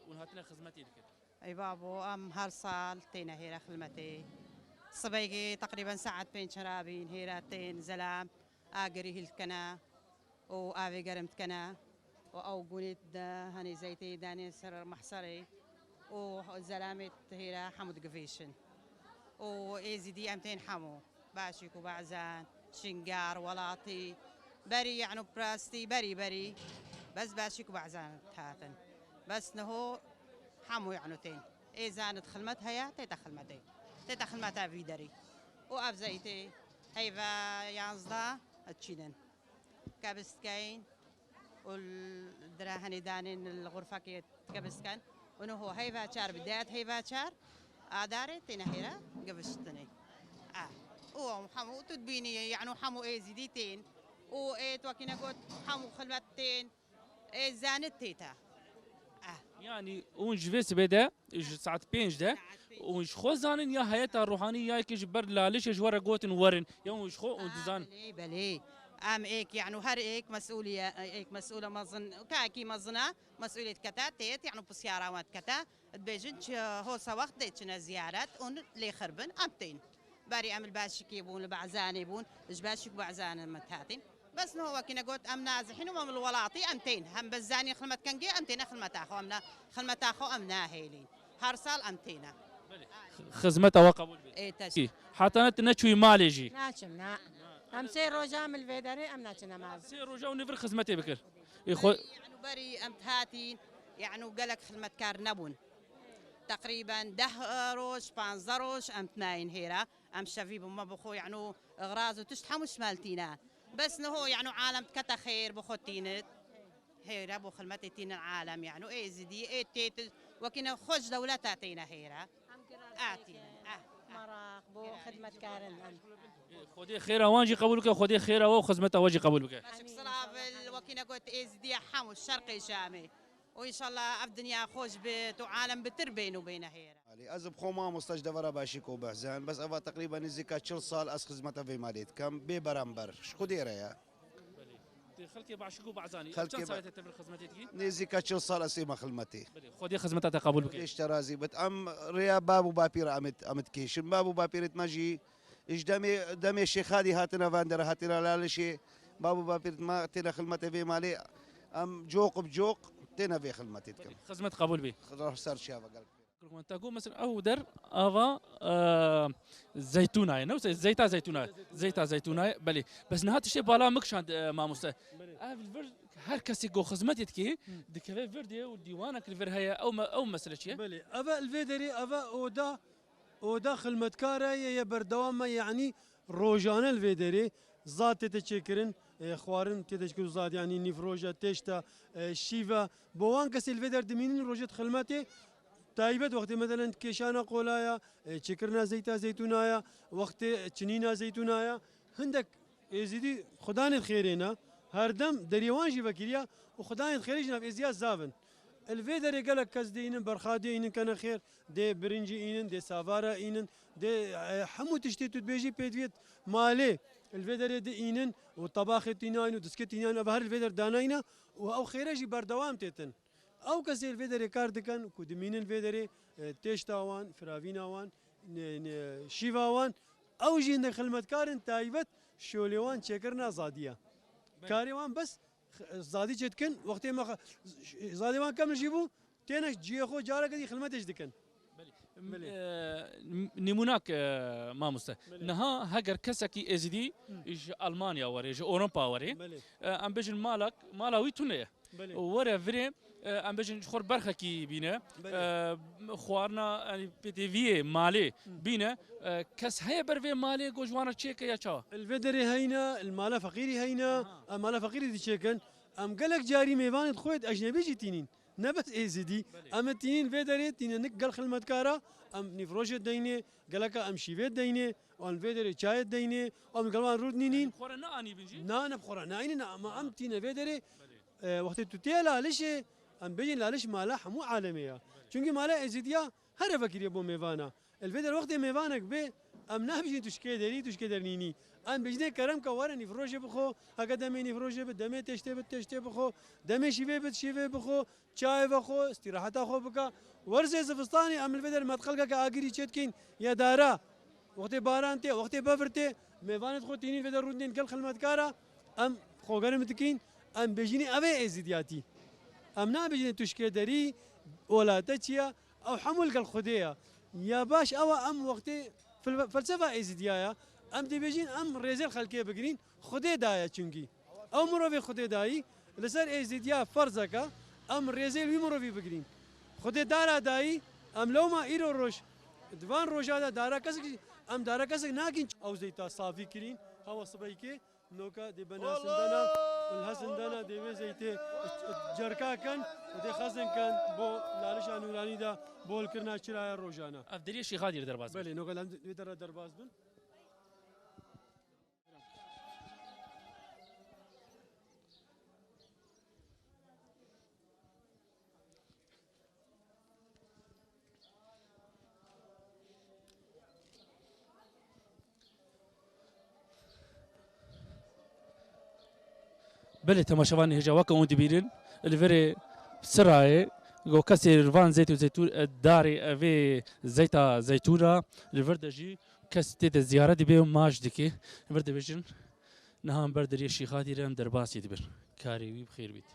hûn hatine xizmetê dikin? Ey babo, em her sal têne hêre xilmetê. Sibêgê teqrîben saet pênc rabîn hêre tên zelam agirî hîl dikene û avê gerim dikene û ew gûnê de henê zeytê danê ser mehserê û zelamê hêre hemû digivêşin. û êzîdî em tên hemû. Başîk û Bazan, Şingar, Welatî, berî, yano, bi rastî, berî, berî. Bes Başîk û Bazan hatin. Bes niho hemû, yano, tên. Ê zanit xilmet heye, tête xilmetê. Tête xilmeta vî derî. Û ev zeytê heyva yanzdeh çînin. Kebis dikeyn û l-, dira henê danên li xurfekê kebis dikin. Û niho heyva çar bi dêt heyva çar adarê têne hêre giviştinê. Ah. Û em hemû tu dibînî, yano hemû êzîdî tên. Û ê tu wekî ne got hemû xilwet tên. Ê zanit tête. Ah. Yanî hûn ji vê sibê de, ji saet pênc de, hûn ji xwe zanin ya heyeta ruhanî ya yekê ji ber Lalişê ji we re gotin werin, ya hûn ji xwe hûn dizanin? Belê, belê. Em êk, yano her êk mesûliye, êk mesûle mezin, kakî mezina, mesûliyet kete, têt, yano pisyara wan dikete. Dibêjin çi hosa wext dê çine ziyaret û lê xir bin, em tên. Berî em li Başikê bûn, li Bazanê bûn, ji Başik Bazanê min hatîn. Bes niho wekî ne got, em nazihîn û em li welatî em tên. Hem bez zanî xilmet kengê em têne xilmeta xwe, em na, xilmeta xwe em nahêlîn. Her sal em têne. Belê. Xizmeta we qebûl be. Ê, teşekkür. Heta ne tu neçûyî malê jî? Naçim, na. Em sê roja em li vê derê em naçine mal. Sê roja û nivir xizmetê bikir. Ê, xwe- Yano berî em hatîn, yano gelek xilmetkar nebûn. Teqrîben deh roj, panzdeh roj em tinayên hêra. Em şevî bi me bi xwe, yano, ixraz û tişt hemû şmeltîne. Bes niho, yano, alem dikete xêr, bi xwe tînit. Hêre bo xilmetê tînin alem, yano, ê zidî, ê têt, wekî ne xwe ji dewleta têne hêre. A tînin, eh. Meraq bo xidmetkarin em. Xwedê xêra wan jî qebûl bike, Xwedê xêra we û xizmeta we jî qebûl bike. Beşik silav, wekî ne got, ê zidî hemû şerqê şamê. û înşallah ev dinya xweş bit û alem bitir bên û bêne hêre. Alî, ez bi xwe mamoste ji devera Başîk û Behzen, bes eva teqrîben nêzîka çil sal ez xizmeta vê malê dikim, bê beramber, ji Xwedê re ye. Belê. Ti xelkê Başîk û Behzanî, ev Xelkê çend Be-, salê te tevir xizmetê dikî? Nêzîka çil sal ez ême xilmetê. Belê, Xwedê xizmeta te qebûl bike. Xwedê ji te razî bit. Em rêya bab û bapîra em ê, em ê dikêşin. Bab û bapîrêt me jî Ji demê, demê Şêxadî hatine van derê, hatine Lalişê, bab û bapîr me têne xilmetê vê malê, em coq bi coq têne vê xilmetê dikin. Xizmet qebûl bî. Roh ser çava gelek. Te got, mesela ew der ava, e, zeytûna ye, ne wisa? Zeyta zeytûna ye. Zeyta zeytûna ye, belê. Bes niha tiştê bala min kişand, e, mamoste. Belê. Ev li vir Her kesê ku xizmetê dikê, Hı. dikeve vir de û dîwanek li vir heye, ew me-, ew mesele çi ye? Belê, eve li vê derê, eve oda, oda xilmetkara ye, ye berdewam me, yanî rojane li vê derê zad tête çêkirin, e, xwarin tête çêkirin zad, yanî nîvroja, têşta, e, şîva. Bo wan kesê li vê der dimînin rojê di xilmetê taybet wextê, meselen, kêşana qolaya, e, çêkirina zeyta zeytûnaya, wextê çinîna zeytûnaya. Hindek Êzidî xudanê xêrê ne, her dem deriyê wan jî vekiriya û xudanê xêrê jî nav êziya zav in. Li vê derê gelek kes dê înin, berxa dê înin kene xêr, dê birincî înin, dê savara înin, dê, e, hemû tiştê tu dibêjî pêdiviyet malê. Li vê derê di înin û tebaxê tînayin û diskê tînayin, ev her li vê der danayîne û ew xêre jî berdewam têtin. Ew kesê li vê derê kar dikin ku dimînin li vê derê, e, têşta wan, firavîna wan, ne, ne, şîva wan, ew jî hindek xilmetkar in taybet şolê wan çêkirina zadiya. Belê. Karê wan bes x-, zadî çêdikin, wextê me xe-, zadê wan kemil jî bû, têne cihê xwe careke dî xilmetê jî dikin. Belê. Belê. E, n-, nîmûnak, e, mamoste. Belê. Niha heger kesekî êzidî Hı. ji Almanya were, ji Ewropa were, Belê. e, em bêjin malak, mala wî tune ye. Belê. Were virê, e, em bêjin ji xwe berxekî bîne, Belê. e, xwarina, yanî pêteviyê malê Hı. bîne, e, kes heye ber vê malê ku ji wan re çêke ya çawa? Li vê derê heyne, li mala feqîrî heyne, Aha. em mala feqîrî dî çêkin. Em gelek carî mêvanê xwe yê ecnebî jî tînîn. Ne bes êzidî. Belê. Em ê tînîn vê derê tîne nik gel xilmetkara, em nîvrojê deynê, geleka em şîvê deynê, an vê derê çayê deynê, em gel wan rûd nînîn. Xwe re neanîbin jî? Na, ne bi xwe re neanîn, ama em tîne vê derê, Belê. e, wextê tu tê lalişê, em bêjin laliş mala hemû alemê ya. Belê. Çunkî mala êzidiya her eve kiriye bo mêvana. Li vê der wextê mêvanek bê, em nabêjin tu şikê derî, tu şikê dernînî. Em bêjinê kerem ke were nîvrojê bixwe, heke demê nîvrojê bi, demê têştê bi, têştê bixwe, demê şîvê bi, şîvê bixwe, çayê vexwe, îstîraheta xwe bike. Werzê zivistanê em li vê der metqelkeke agirî çêdikîn, ya dara. Wextê baran tê, wextê bevir tê, mêvanê xwe tînîn vê der rûdinên gel xilmetkara, em xwe germ dikîn, em bêjinê ev ê êzidiyatî. Em nabêjinê tu şikê derî, olate çi ye, Ew hemû li gel Xwedê ye. Ya baş ew e em wextê fel-, felsefa êzidiya ye. Em dibêjin em rêzê li xelkê bigirîn. Xwedê daye çunkî. Ew mirovê Xwedê dayî. Li ser êzidiya ferzeke em rêzê li wî mirovî bigirîn. Xwedê dara dayî. Em lewma îro roj di van roja de dara kesek jî, em dara kesek nakîn. Ew zeyta savî kirîn. Hewa sibeykê. Noka dê bena sindana, û li hesindana dê wê zeytê cerka ken û dê xezin ken bo lalişa nûranî de bo hilkirina çiraya rojana. Ev deriyê Şêxadî re derbas bin. Belê, noka lem wê dera derbas bin. Belê, temaşevanê hêja, weke hûn dibînin, li virê sirayê, go kesê li van zeyt û zeytûn, e, darê evê zeyta zeytûna, li vir de jî kes tê de ziyaret dibê û maç dike. Li vir dibêjin, niha em ber deriyê Şîxadî re em derbasî dibin. Karê wî bi xêr bît.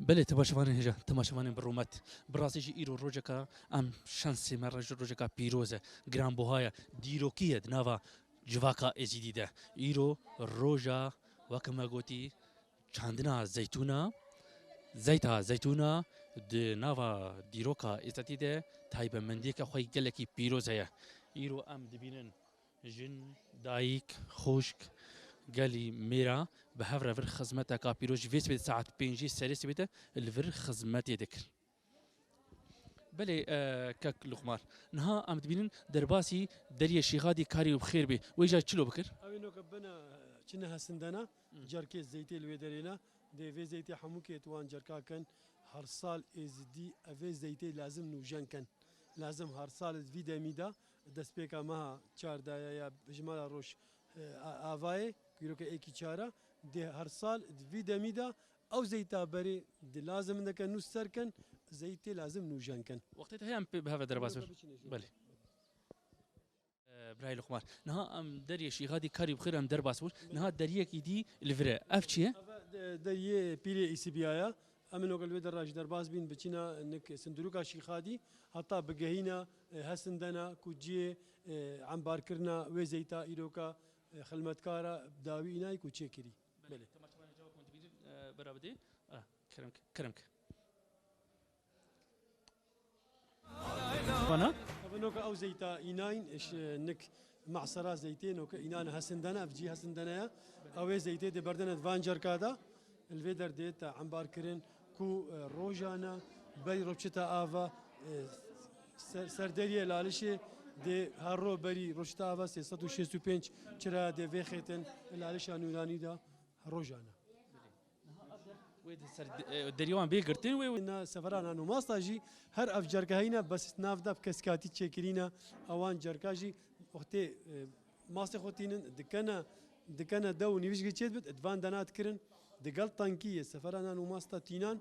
Belê, temaşevanên hêja, temaşevanên bi rûmet. Bi rastî jî îro rojeka em şensê me re ji rojeka pîroz e, giranbuha ye, dîrokî ye di nava civaka Êzîdî de. Îro roja, weke me gotî, çandina zeytûna, zeyta zeytûna di nava dîroka Êzidî de taybetmendiyeke xwe yî gelekî pîroz heye. Îro em dibînin jin, dayik, xwişk, gelî mêra bi hev re vir xizmeteka pîroz ji vê sibê de saet pêncî serê sibê de li vir xizmetê dikin. Belê, e, kek Luqman. Niha em dibînin derbasî deriyê Şîxadî karî û bi xêr bê. Wê jî çilo bikir? Ew ê noke bine çi nehesindene, Hı. cerkê zeytê li wê derê ne. Dê vê zeytê hemû kê tu wan cerka ken. Her sal êzidî evê zeytê lazim nûjen ken. Lazim her sal di vî demî de destpêka meha çar de ya, ya ji mala roj, e, a-, avayê, kîroke êkî çar e. Dê her sal di vî demî de ew zeyta berê di lazim dike nû ser ken, zeytê lazim nûjen ken. Wextê te heye em pê bi hev re derbas bin. Belê. E, Birayê Luqman. Niha em deriyê Şîxadî karî bi xêr em derbas bûn. Niha deriyekî dî li vir e. Ev çi ye? Ev de-, deriyê Pîrê Îsîbiyaya. Em ê noka li wê derra jî derbas bîn, biçîna nik Sindirûka Şîxadî, heta bigehîna, e, Hesindena ku cihê, e, embarkirina wê zeyta îroka, e, xilmetkara dawî înayî ku çêkirî. Belê. Belê. Temaşevanê cevap hûn dibînin, e, bera bidê. Ah, kerem ke. Kerem ke. Vana? Ev noka ew zeyta înayn, iş, e, nik masera zeytê, noka înan Hesindene, ev cî Hesindene ya. Ew ê zeytê dê berdene di van cerka de. Li vê derdê te embar kirin ku, e, rojane berî roçita ava, e, ser, serderiyê Lalişê dê her ro berî roçita ava sê sed û şêst û pênc çiraya dê vêxêtin Lalişa Nûranî de rojane. Wê di ser de-, e, derî wan bê girtin wê, wê. Na sefera nan û masta jî her ev cerka heyne, bes nav da bi kesikatî çêkirîne ewan cerka jî wextê, e, mastê xwe tînin dikene, dikene dew û nîvîşkê çê dibit, di van dena dikirin, digel tankî yê sefera nan û masta tînan,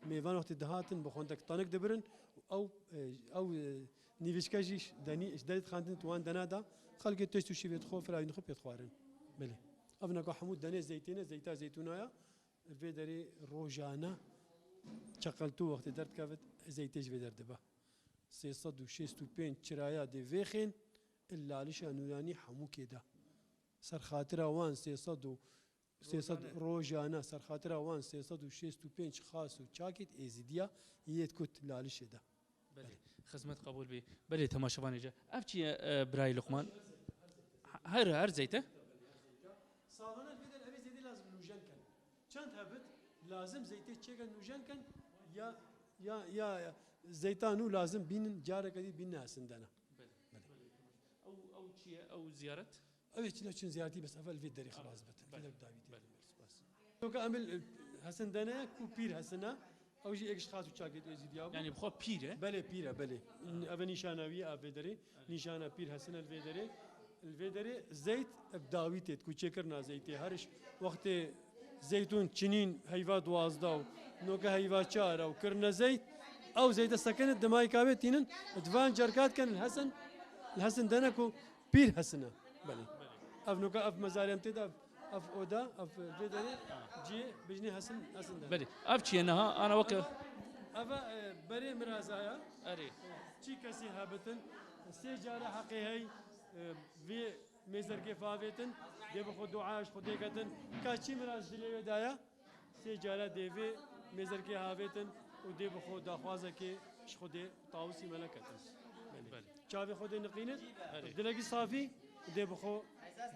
mêvan wextê dihatin bi xwendek tanik dibirin û ew, e, ew, e, nîvîşke jî ji denî, ji derê dixandin tu wan dena da, xelkê teşt û şîvê dixwe, firayîn dixwe pê dixwarin. Belê. Ev neka hemû denê zeytê ne, zeyta zeytûna ya. Vê derê rojane çeqeltû wextê derdikevit, zeytê ji vê der dibe. Sê sed û şêst û pênc çiraya dê vêxên, il Lalişa Nûranî hemûkê de. Ser xatira wan sê sed û, sê sed rojane. Rojane, ser xatira wan sê sed û şêst û pênc xas û çakêt êzidiya yêt kut Lalişê de. Belê. Belê. Xizmet qebûl bî. Belê, temaşevanê ce. Ev çi ye, e, birayê Luqman? Her, her zeyte? Salane vê der evê zeytê lazim nûjen ken. Çend hebit lazim zeytê çêke nûjen ken ya, ya, ya, ya zeyta nû lazim bînin, careke dî bînin Hesindene. Belê. Belê. Ew, ew çi ye? Ew ziyaret? Ew ê çi ne çin ziyaretî bes evel vê derê xelas bitin. Belê. Vê der dawî tê. Belê. Spas. Toka em ê, e, Hesindene ku pîr Hesine, ew jî êk ji xas û çakêt êzîdiya bû. Yanî bi xwe pîr e? Belê, pîr e, belê. Ev e nîşana wî ye, a vê derê. Nîşana pîr Hesine li vê derê. Li vê derê zeyt bi dawî têt ku çêkirina zeytê. Her ji wextê zeytûn çinîn heyva duwazdeh û noke heyva çar û kirine zeyt, ew zeyte sekinit di mayka wê tînin, di van cerka dikin li Hesin, li Hesindene ku pîr Hesine. Belê. Ev noka, ev mezarê em tê de, ev oda, ev vê derê cihê bijnê Hesin, Hesindene. Belê. Ev çi ye niha? Ana weke. Ev, e, berê miraza ya. Erê. Çi kesî hebitin, sê cara heqê hey, e, vê mêzerkê favêtin, dê bi xwe dua ji Xwedê ketin. Ka çi miraz dilê wê daya, sê cara dê vê mêzerkê havêtin û dê bi xwe daxwazekê ji Xwedê tawusî mele ketin. Belê. Belê. Çavê Xwedê niqînin, belê, dilekî safî, dê bi xwe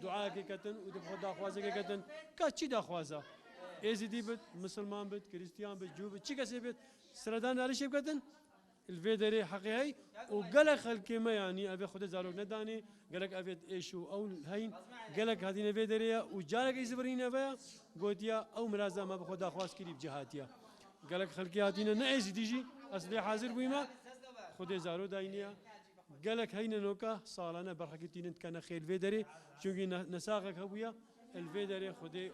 duayekê ketin û dê bi xwe daxwazekê ketin. Ka çi daxwaza? Êzidî bit, misilman bit, Kristiyan bit, cû bit, çi kesê bit, siradan Lalişê biketin. Li vê derê heqê hey û gelek xelkê me, yanî evê Xwedê zarok nedanê, gelek evê êş û ew heyn, gelek hatine vê derê ye û careke zivirîne ve ye, gotiya ew miraza me bi xwe daxwaz kirî bi cihatiya. Gelek xelkê hatine ne êzîdî jî, ez lê hazir bûyî me, Xwedê zaro dayîne ye. Gelek heyne noka salane berxekî tînin dikene xêr vê derê, çunkî ne-, nesaxek hebûye, li vê derê Xwedê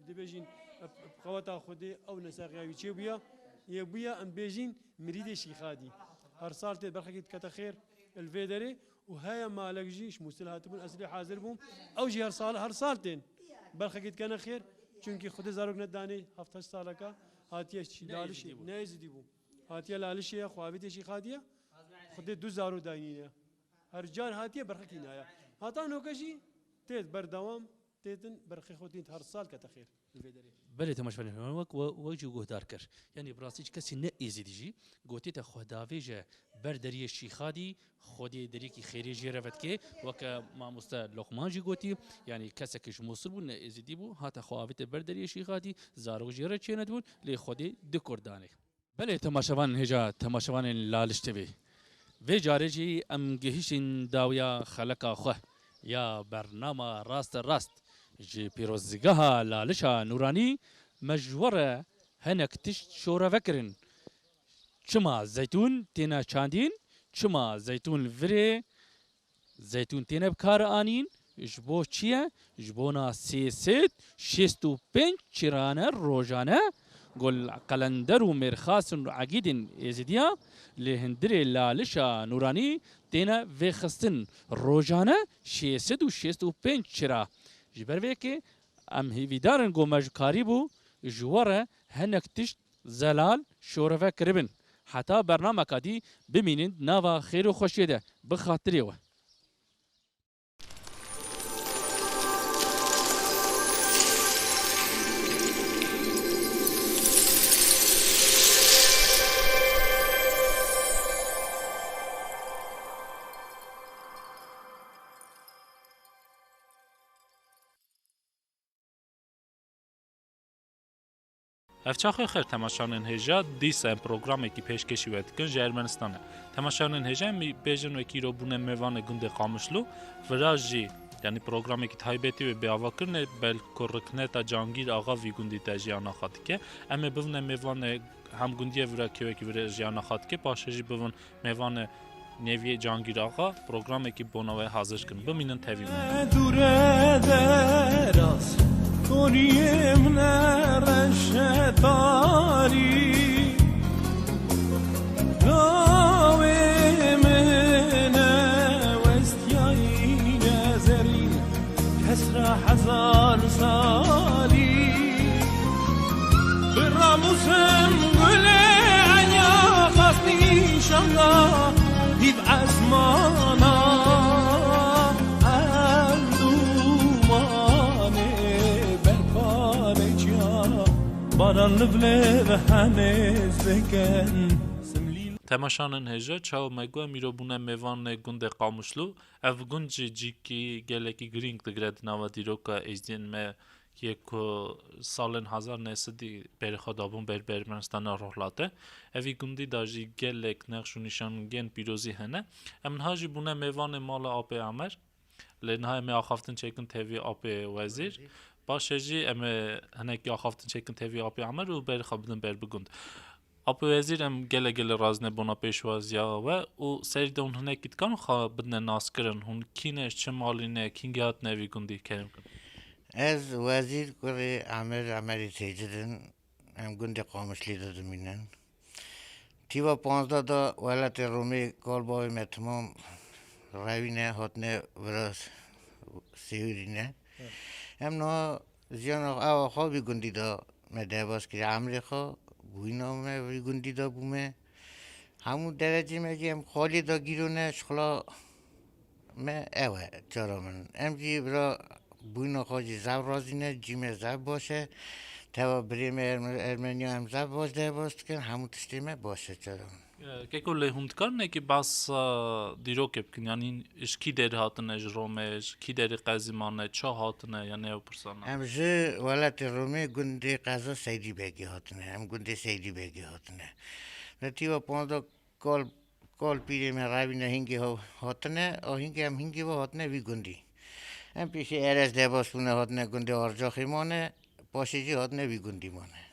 dibêjin, bi qeweta Xwedê ew nesaxiya wî çêbûye, yê bûye em bêjin mirîdê Şîxadî. Her sal tê berxekî dikete xêr li vê derê û heye malek jî ji Mûsil hatibûn, ez lê hazir bûm. Ew jî her sal, her sal tên berxekî dikene xêr. Çunkî Xwedê zarok nedanê heft heşt saleka hatiye Lalişê, ne êzidî bû. Hatiye Lalişê ye, xwe avêtiye Şîxadî ye. Xwedê du zaro daynîne. Her car hatiye berxekî naya. Hata noke jî tê berdewam. Têtin berxê xwe tînt her sal kete xêr li vê derê. Belê, temaşevanê hêwan, wek, we-, wek jî guhdar kir. Yanî bi rastî çi kesî ne êzîdî jî gotê te xwe davêje ber deriyê Şîxadî, Xwedê deriyekî xêrê jê re vedike. Weke mamoste Loqman jî gotî, yanî kesekî ji Mûsil bû, ne êzîdî bû, hate xwe avête ber deriyê Şîxadî, zarok jê re çênedibûn, lê Xwedê du kur danê. Belê, temaşevanên hêja, temaşevanên Laliş T V. Vê carê jî em gihiştin dawiya xeleka xwe ya bernama Raste Rast. Ji pîrozgeha Lalişa Nûranî me ji we re hinek tişt şoreve kirin. Çima zeytûn têne çandîn, çima zeytûn li virê zeytûn têne bi kar anîn, ji bo çi ye? Ji bona sê sed şêst û pênc çirane rojane Gul Qelender û Mêrxasin û Egîdên Êzidiya li hundirê Lalişa Nûranî têne vêxistin. Rojane şêst sed û şêst û pênc çira. Ji ber vê yekê em hêvîdar in ku me ji karîbû ji we re hinek tişt zelal şoreve kiribin. Heta bernameka dî bimînin di nava xêr û xweşiyê de. Bi xatirê we. Ev çaxê xêr temaşanên hêja, dîsa em programekî pêşkêşî we dikin ji Ermenistanê. Temaşanên hêja, em bêjin wekî îro bûne mêvanê gundê Qamişlû, vira jî, yanî programekî taybetî wê bê avakirinê, belku rikneta Cangîr Axa vî gundî te jî anaxa dike. Em ê bivine mêvanê hem gundiyê vira kêwekî vira jî anaxa dike, paşê jî bivin mêvanê Neviyê Cangîr Axa programekî bona we hazir kin. Bimînin tevî me. Dûre deras, koriyê min e reşe tarî. Gavê min e westiyayî ne zerîn, kesra hezar salî. Bi ramûsên gulê enya xastî şanda hîv esmana, ev dûmanê berpalê çiya, baran li vilê ve henêz dikin. Temaşanên hêja, çawa me got, em îro bûne mêvanê gundê Qamişlû. Ev gund jî cîkî gelekî girîng digire di nava dîroka êzdiyên me yê ku salên hezar neh sedî berê xwe dabûn ber bi Ermenistana Rojhilatê. Evî gundî de jî gelek nexş û nîşangên pîrozî hene. Em niha jî bûne mêvanê mala Apê Amer. Lê niha em ê axaftin çêkin tevî Apê Wezîr. Wezîr. Paşê jî em ê hinekî axaftin çêkin tevî Apê Amer û berê xwe bidin ber bi gund. Apo Wezîr, em gelek gelek razî ne bona pêşwaziya we û serî de hûn hinekî dikarin xwe bidine naskirin. Hûn kî ne, ji çi malî ne, kîngî hatine vî gundî, kerem kin? Ez Wezîr kurê Amer, Amerî Têcid in. Em gundê Qamişlî de dimînin. Tîva panzdeh de welatê Romê kal bavê me timam revîne, hatine vira Sêwirîne. Evet. Em niha jiyana ew xwe vî gundî de me derbas kiriye, emrê xwe bûyîna me vî gundî de bûme. Hemû derecê me jî em xalê de gîrone, şixula me ew e, cara min. Em jî vira bûyîna xwe jî zaf razî ne, cî me zaf baş e. Teva birê me Erme-, Ermeniya em zaf baş derbas dikin, hemû tiştê me baş e, cara min. Keko, lê hûn dikarin nekî behsa dîrokê bikin, yanî ji kî derê hatine, ji Romê, ji kî derê qezî mane, ça hatine, yanî ew pirsana? Em ji welatê Romê gundê qeza Seydî Begê hatine, em gundê Seydî Begê hatine. Netîva panzdeh kal, kal pîrê me revîne hingê ho-, hatine, a hingê em hingê ve hatine vî gundî. Em pêşî Erez derbas bûne hatine gundê Arcaxê mane, paşê jî hatine vî gundî mane.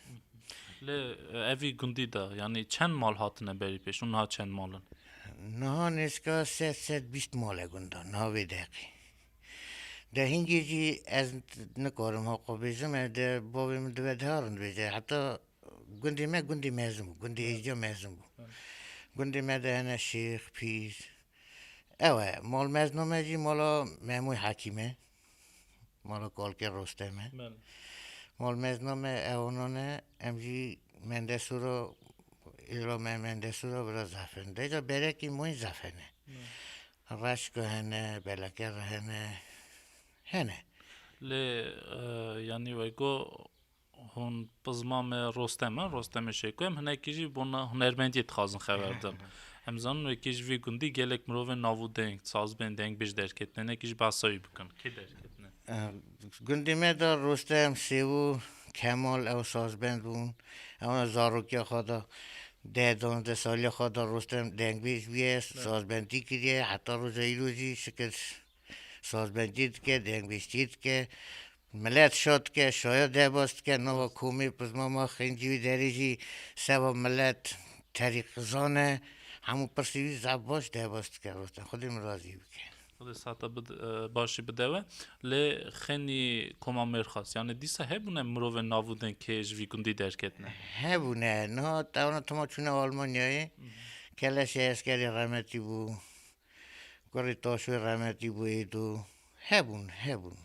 Lê, e, evî gundî de, yanî çend mal hatine berî pêş û niha çend mal in? Niha nêzîka sed, sed bîst mal e gunda, niha vê deqî. De hingê jî ez nikarim haqo bêjim, e, de bavê min dibe daha rind bêje. Heta gundê me gundê mezin bû, gundê êzdiya mezin bû. Evet. Gundê me de hene şêx, pîr. Ew e, mal mezna me jî mala Memoy Hekîm e. Mala kalkê Rostem e. Belê. Mal mezna me ewanan e, em jî Mendesûra, îla me Mendesûra vira zaf in. Dêca berekî moyî zaf hene. Belê. Reşka hene, beleke re hene, hene. Lê, e, yanî wego hûn pizma me Rostem e, Rostemê Şêko, em hinekî jî bona hunermendiyê dixwazin xeber din. Em zanin wekî ji vî gundî gelek mirovên nav û deng, sazbên, dengbêj derketine, hinekî jî behsa wî bikin. Kê derketine? Eh, gundê me de Rostem, Sêwû, Kemal, ew sazbend bûn. Ew zarokiya xwe de, deh, duwazdeh saliya xwe de Rostem dengbêj bûye, sazbendî kiriye, heta roja îro jî şikir sazbendî dike, dengbêjtî dike. Milet şa dike, şaya derbas dike, nava komê pizma ma xêncî wî derê jî seba milet terîqizan e. Hemû pirsî wî zaf baş derbas dike, Rostem. Xwedê min razî bike. Xwedê saeta bid-, e, başî bide we. Lê xênî koma mêrxas, yanî dîsa hebûne mirovên nav û dengê ji vî gundî derketine? Hebûne. Niha tewna tuma çûne Almanyayê. Keleşê Eskerî rehmetî bû. Kurê Taşoyê rehmetî bû êdo. Hebûn, hebûn.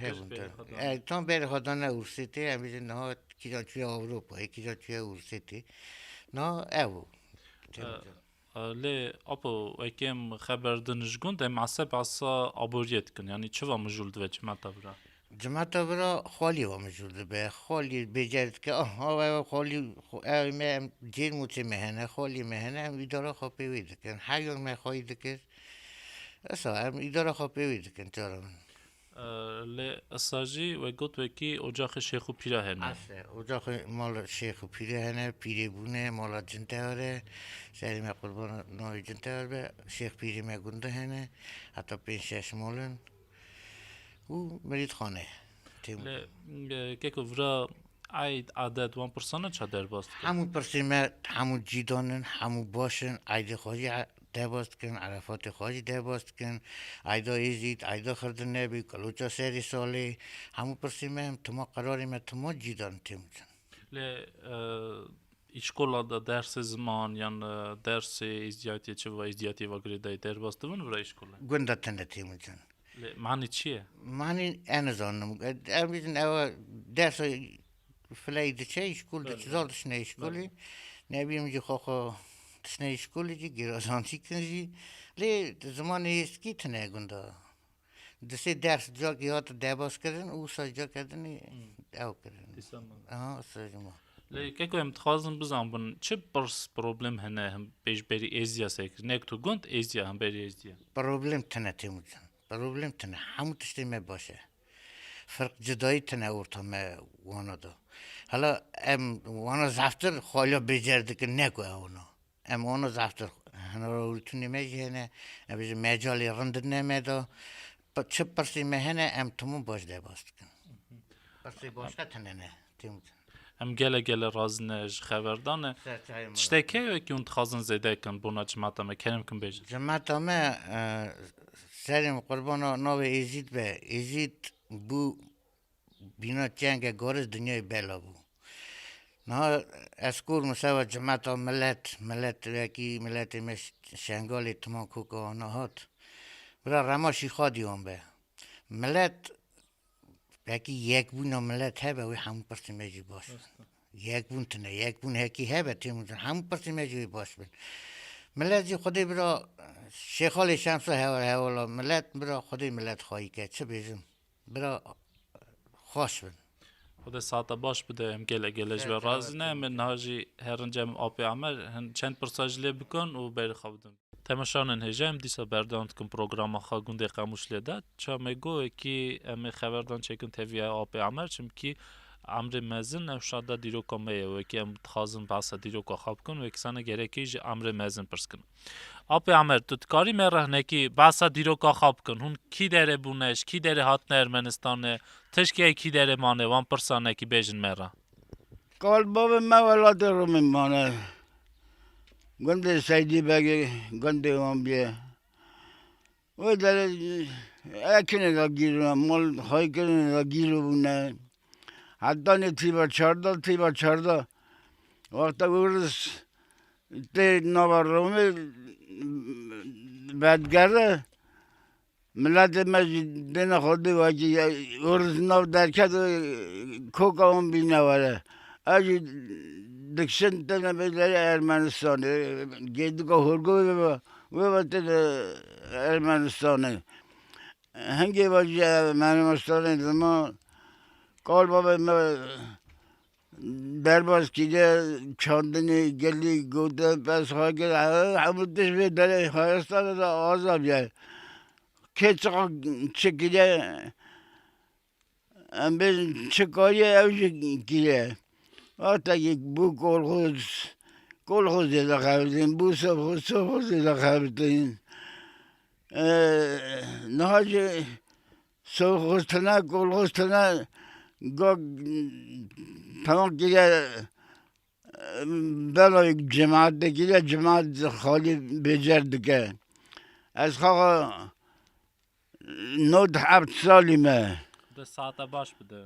Hebûn. Berê xwe dane. E, tam berê xwe dane Ûrsêtê, em bêjin niha kîjan çûye Ewropayê, kîjan çûye Ûrsêtê. Niha ew. E, e, lê apo, wekî em xeber din ji gund, em esa behsa aboriyê dikin. Yanî çi va mijûl dibe cimeta bira? Cimeta bira xalî va mijûl dibe. Xalî bêcer dike, ah, ew, ew xalî, ew me em cêr mûçê me hene, xalî me hene, em îdara xwe pê wê dikin. Her yon me xwayî dikir. Esa em îdara xwe pê wê dikin, cara min. E, lê esa jî we got wekî ocaxê şêx û pîra hene. Ese, ocaxê mala şêx û pîrê hene, pîrê bûne, mala Cintewar e. Serê me qurban navê Cintewar be, şêx pîrê me gunde hene. Heta pênc şeş mal in. Û mirîdxane. Têm- Lê, e, keko vira eyd, adet wan pirsana ça derbas dikin? Hemû pirsê me, hemû cîdan in, hemû baş in, eydê xwe jî derbas dikin, Erefatê xwe jî derbas dikin, eyda Êzîd, eyda Xirdinebî, Kiloça Serê Salê, hemû pirsê me, em tima qerarê me, tima cîdan têm dikin. Lê, e, îşkola de dersê ziman yan, e, dersê êzdiyatiyê çi va, êzdiyatiyê va girêdayî derbas dibin vira îşkolê? Gunda tine têm dikin. Lê manî çi ye? Manî ez nizanim. Em bêjin ew dersa fileyî diçe îşkol diçe, Belê. Zor dişine îşkolî. Belê. Nebî min jî xwe xwe dişine îşkolî jî, gêrazantî kin jî. Lê zimanê êzkî tine gunda. Di sê ders cakî hat derbas kirin û wisa cakedinî Hmm. ew kirin. Dîsa ma. Aha, wisa jî ma. Lê keko em dixwazin bizanbin çi pirs problem hene him pêşberî êzdiya sekir. Nek tu gund êzdiya, him berî êzdiya. Problem tine têm dikin. Problem tine, hemû tiştê me baş e. Ferq cudayî tine orta me wana de. Hala em wana zeftir xaliya bêcer dikin, ne ku ew na. Em wana zeftir hunera rûtûnê me jî hene, em bêjin mecalê rind ne me de. P-, çi pirsê me hene, em timû baş derbas dikin. Pirsê başka tine ne, têm dikin. Em gele gele razî ne ji xeverdan e. Ser çayê me. Tiştekê wekî hûn dixwazin zêde kin bona cimata me, kerem kin bêjin. Cimata me, e, serê min qurbana navê Êzîd be. Êzîd bû bîna çenge goriz dinyayê bela bû. Niha ez kor min seba cimata milet, milet wekî miletê me Ş-, Şengalê timan koka wana hat. Bira rema şîxa dîwan be. Milet Belkî yekbûna milet hebe, wê hemû pirsê me jî baş bin. Rast e. Yekbûn tune, yekbûn hekî hebe, têm dikin, hemû pirsê me jî wê baş bin. Milet jî Xwedê bira Şêxalê Şemso hewa-, hewala milet, bira Xwedê milet xwayî ke, çi bêjim? Bira xweş bin. Xwedê saeta baş bide, em gele gele ji we razî ne, em ê niha jî herin cem Apê Amer, hin çend pirsa jî lê bikin û berê xwe bidin. Temaşanên hêja, em dîsa berdewam dikin programa xwe Gundê Qamûşlê de. Ça me got, wekî em ê xeverdan çêkin tevî Apê Amer, çimkî emrê mezin ew şada dîroka me ye. Wekî em dixwazin behsa dîroka xwe bikin, wekî sane gerekî ji emrê mezin pirs kin. Apê Amer, tu dikarî me re hinekî behsa dîroka xwe bikin? Hûn kî derê bûne, ji kî derê hatine Ermenistanê, tişkê kî derê mane, wan pirsanekî bêjin me re. Kal bavê me welatê Romê mane. Gundê Seydî Begê, gundê wan bîye. Wê derê ekinê de gîr bûne, mal xweykirinê de gîr bûne. Hetanê tîba çarda, tîba çarda. Wexta Ûris tê nava Romê vedgere, Miletê me jî dêne xwedê wekî Ûris nav derket, koka wan bîne were. Ev jî dikişin têne bêderê Ermenistanê. Gêdika Hurgo wê ve, wê ve têne Ermenistanê. Hingê ve jî ev Ermenistanê dima kal bavê me derbas kiriye, çandinê gelî gotin, pez xwe kir, he-, hemû tişt vê derê Xweristanê de aza bûye. Kê çiqa çi kiriye, em bêjin çi kariye, ew jî kiriye. Wextekî bû kolxoz, kolxozê de xebitin, bû sovxoz, sovxozê de xebitin. Ee, niha jî Sovxoz tune, kolxoz tune, ga tamam kiriye, bela cemaat de kiriye, cemaat xalî bêcer dike. Ez xaxa Nod heft salî me. Di saete baş bide.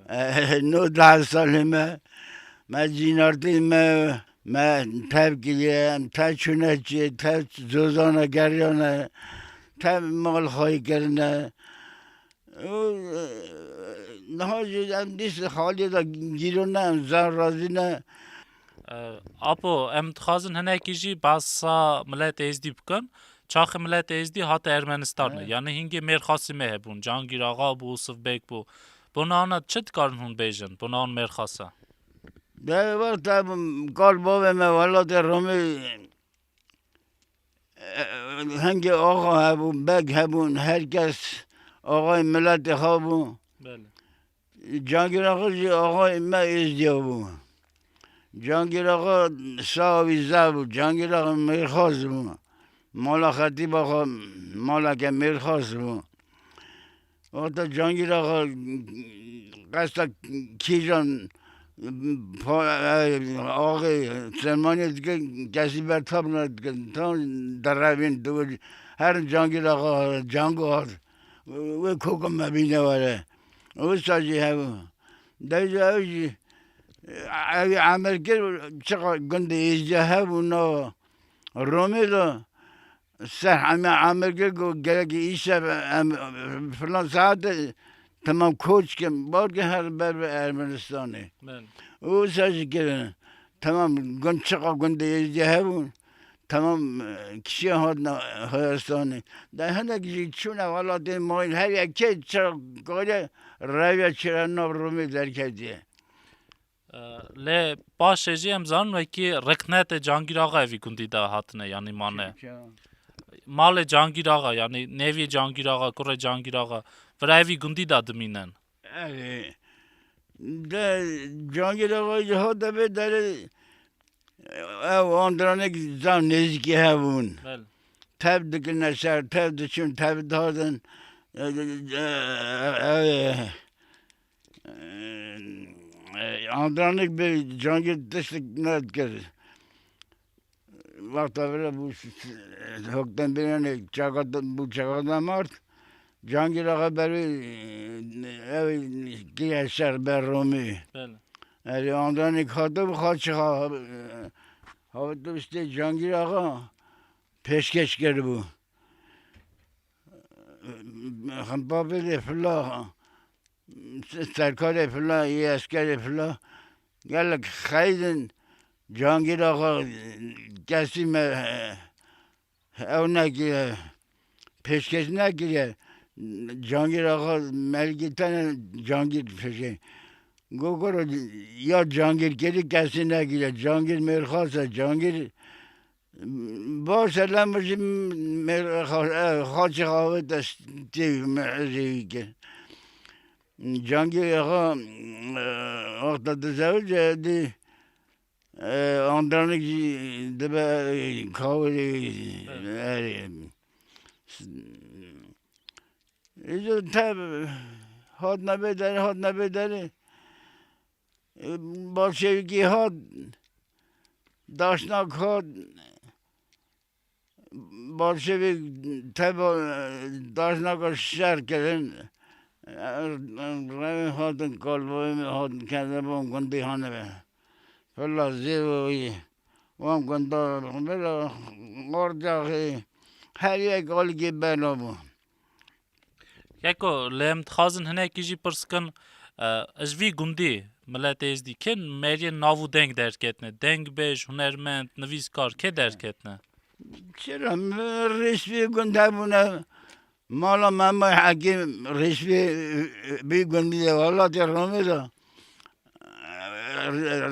Nod heft salî me. Me cînartî me, me tev kiriye, em tev çûne çi, tev zozane geriyane, tev mal xwayî kirine. Û, e, niha jî em dîs xaliyê de gîro ne, em zan razî ne. E, Apo, em dixwazin hinekî jî behsa milet êzdî bikin. Çaxê milet êzdî hate Ermenistanê. He. Yanî hingê mêrxasî me hebûn. Cangîr Axa bû, Yusuf Beg bû. Bona wana çi dikarin hûn bêjin? Bona wan mêrxasa. De wexta kal bavê me welatê Romê hingê axa hebû, beg hebûn, her kes axayê miletê xwe bû. Belê. Cangîr Axa jî axayê me êzdiya bû. Cangîr Axa sawa wî zaf bû. Cangîr Axa mêrxas bû. Mala Xetîba xwe maleke mêrxas bû. Wexta Cangîr Axa qesta kîjan pa-, e, axê Selmaniyê dike, kesî bertab nedike. Tam derevîn diwir her Cangîr Axa Cango hat. Wê koka me bîne were. Wisa jî hebû. Dewca ew jî, ew amir kir, çiqa gundê êzdiya hebû na Romê de, ser heme amir kir, got, "Gerek îşev em filan saetê temam koç kim." Balkê her ber bi Ermenistanê. Belê. Wisa jî kirin. Temam gund çiqa gundê êzdiya hebûn. Temam, e, kişiya hatina Horastanê. De hinek jî çûne welatê mayîn, her yekê çi kare reviya çira nav Romê derketiye. E, lê paşê jî em zanin wekî riknetê Cangîr Axa evî gundî de hatine, yanî mane. Çi, çi? Malê Cangîr Axa, yanî nevî Cangîr Axa, kurê Cangîr Axa, vira evî gundî de dimînin. Erê, de Cangîr Axa jî hate vê derê, ew andranek zaf nêzîkî hebûn. Belê. Tev dikirine ser, tev diçûn, tev dihadin. E, e, e, e, andranek bi Cangîr tiştek nedikir. Wexta vira bû s-, s-, hokdemberanê çaqa de, bû çaqa de mart, Cangîr Axa berê, ew kiriye şer ber Romê. Belê. Erê, andanê hatibû, xaçê ha-, havêt piştê Cangîr Axa pêşkeş kiribû. Xempa bêlê fila, serkarê fila, yê eskerê fila, gelek xeyidin Cangîr Axa kesî me, ew nekiriye, pêşkeş nekiriye. Cangîr Axa mergî tene Cangîr pêşe. Gogoro ya Cangîr kirî kesî nekiriye. Cangîr mêrxas e, Cangîr Baş e, lem jî mêr-, xa-, e, xaçê xavê te tê me-, rêwî kir. Cangîr Axa, e, wexta dizewicê dî, e, andranik jî dibe, e, kawirê, Evet. erê. Îco te hatine bê derê, hatine bê derê. Bolşevîkî hat, daşnak hat, bolşevîk teva daşnaka şer kirin. Rewên hatin kalboyê me hatin kezebon gundî hanibe. Fila zêwî wan gunda bila orcaxê her yek alikê bela bû. Keko, lê em dixwazin hinekî jî pirs kin, e, ji vî gundî, miletê êzdî, kê meriyên nav û deng derketine? Dengbêj, hunermend, nivîskar, kê derketine? Çira, rîs vî gund hebûne, mala Memo Hekîm rîs vî, vî gundî de, welatê Romê de,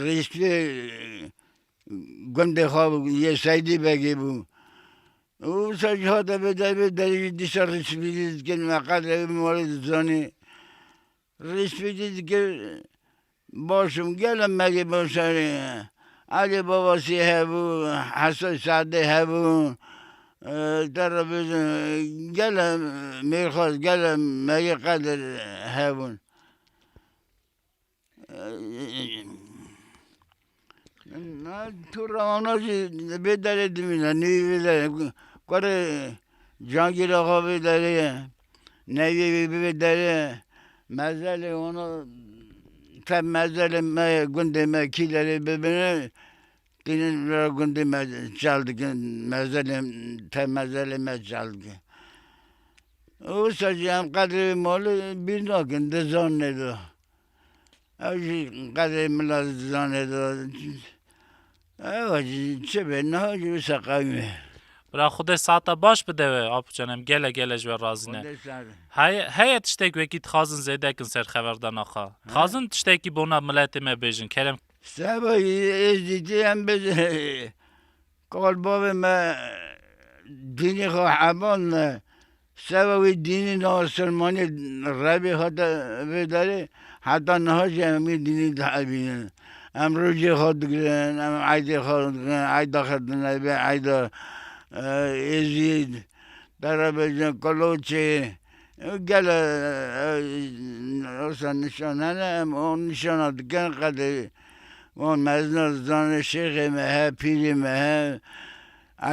rîs vî gundê xwe yê Seydî Begê bû. Û wisa jî hate vê derê, vê derê jî dîsa rîsvîdî dikin, me qedrê wî malê dizanî. Rîsvîdî dikir, baş im, gelek meriyê baş e. Elî Babasî hebû, Hesen Sadê hebû, e, te re bêjim, gelek mêrxas, gelek meriyê qedir hebûn. Na, tu rewana jî vê derê dimîne, nî vê derê. Kurê Cangîr Axa vê derê ye. Nevî wî bivê derê, mezelê wana te mezelê me, gundê me kî derê bibine, tînin ra gundê me çal dikin, mezelê te mezelê me çal dikin. Wisa jî em qedrê malê bîr nakin, di zanê de. Ew jî qedrê mila di zanê de. Ew jî çi be, niha jî wisa qewî me. Bira Xwedê saeta baş bide we, Apo can, em gele gele ji we razî ne. Xwedê sar. Heye, heye tiştek wekî dixwazin zêde kin ser xeverdana xwe. He? Dixwazin tiştekî bona miletê me bêjin, kerem. Seba Êzidî em bêjin. Kal bavê me dînê xwe heband me. Seba wî dînî na Silmanî rebî hate vê derê, heta niha jî em wî dînî dihebînin. Em rojê xwe digirin, em eydê xwe digirin, eyda Xetinebê, eyda, e, Êzîd, te re bêjin Kuloçê. Gele, e, e, wisa nîşan hene, em o nîşana dikin, qedê wan mezina dizane, şêxê me he, pîrê me he.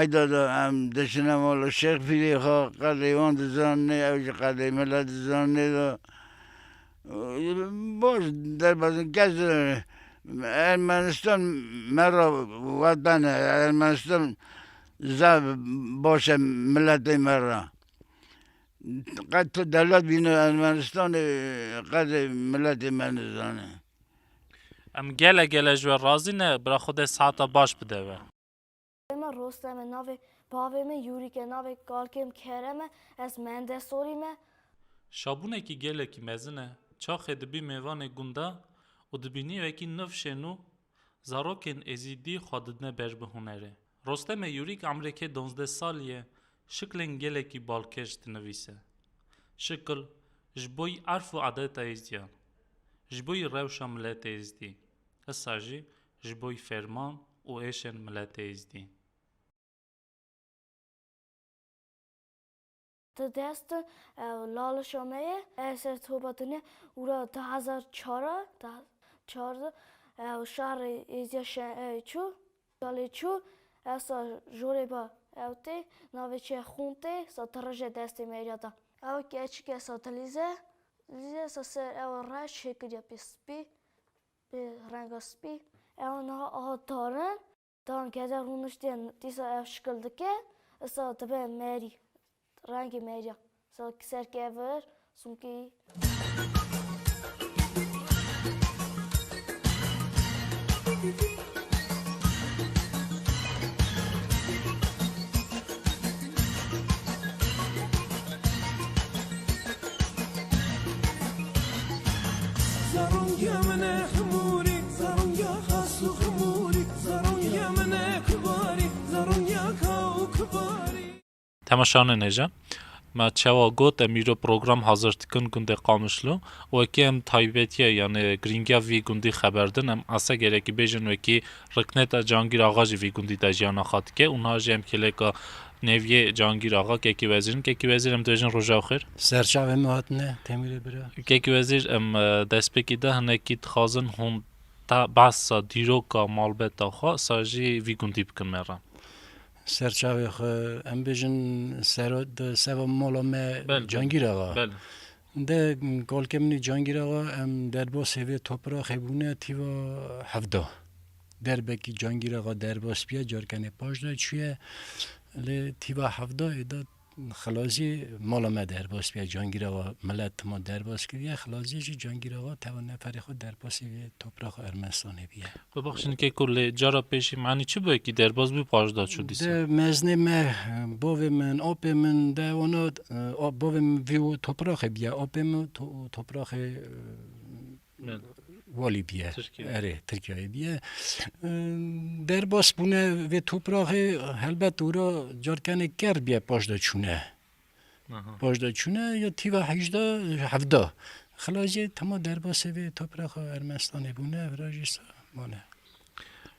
Eyda de em diçine mala şêx pîrê xwe, qedê wan dizane, ew jî qedê milet dizane de. Baş derbazin kes, Ermenistan me re watan e, Ermenistan zaf baş e miletê me re. Qet tu dewlet bîne Ermenistanê, qedê miletê me nizane. Em gele gele ji we razî ne, bira Xwedê siheta baş bide we. Me Rostem e, navê bavê min Yûrîk e, navê kalkê min Kerem e, ez mendesorî me. Şabûnekî gelekî mezin e, çaxê dibî mêvanê gunda û dibînî wekî nifşên nû zarokên êzîdî xwe didine ber bi hunerê. Rostemê Yûrîk emrêkê duwazdeh salî ye, şiklên gelekî balkêş dinivîse. Şikil ji bo yî erf û adeta êzdiyan, ji bo yî rewşa miletê êzdî, esa jî ji bo yî ferman û êşên miletê êzdî. Di dest, e, Lal Şameyê, e, ser topa dinê, ûra du hezar çar, da-, çar, e, şarê êziya şe-, e, çû, Galê çû, e, sa jorê ba ew tê, navê çi ye, xûn tê, sa dirije destê meriya da. Ew keçike sa dilîze, dilîze sa ser ew reş hê kiriya pê spî, pê renga spî. Ew niha aha darin. Dan kete rûniştiye, dîsa ev şikil dike, esa dibe merî, rengê meriya. Sa serkevir, sûnkî. Zarongiya min e ximûrî, zarongiya xas û ximûrî, zarongiya min e kubarî, zarongiya ka û kubarî. Temaşanên hêja, me çawa got, em îro program hazir dikin gundê Qamişlo û wekî em taybetiya, yanî girîngiya vî gundî xeber din, em asa gerekî bêjin wekî rikneta Cangîr Axa jî vî gundî de jiyana xwe dike û niha jî em kêleka nêviyê Cangîr Axa, Kekî Wezîr in. Kekî Wezîr, em dibêjin roja xêr. Serçavê me hatine, Temîrê bira. Kekî Wezîr, em, e, destpêkî de hinekî dixwazin hûn ta behsa dîroka malbeta xwe sa jî vî gundî bikin me re. Serçavê xwe, em bêjin sero-, de seva mala me Belê, belê. Cangîr Axa. Belê. De, kolkê min ê Cangîr Axa, em derbasê vê topraxê bûne tîva hevda. Derbekî Cangîr Axa derbas biye, carkenê paş de çûye. Lê tîva hevda ê de xilazî mala me derbas biye, Cangîr Axa milet ma derbas kiriye, xilazî jî Cangîr Axa teva neferê xwe derbasî vê topraxa Ermenistanê biye. Bibexşin keko, lê cara pêşî manî çi bû ki derbas bû paş de çû dîsa? De meznê me, bavê min, apê min, de wana, e, a, bavê min vî topraxê biye, apê min to-, topraxê, e, Belê. Walî biye. Tirkiye. Erê, Tirkiyeyê biye. E, derbas bûne vê topraxê, helbet ûra carkenê ker biye paş de çûne. Aha. Paş de çûne ya tîva hejdeh, hevdeh. Xilaziyê tema derbasê vê topraxa Ermenistanê bûne, vira jî sa mane.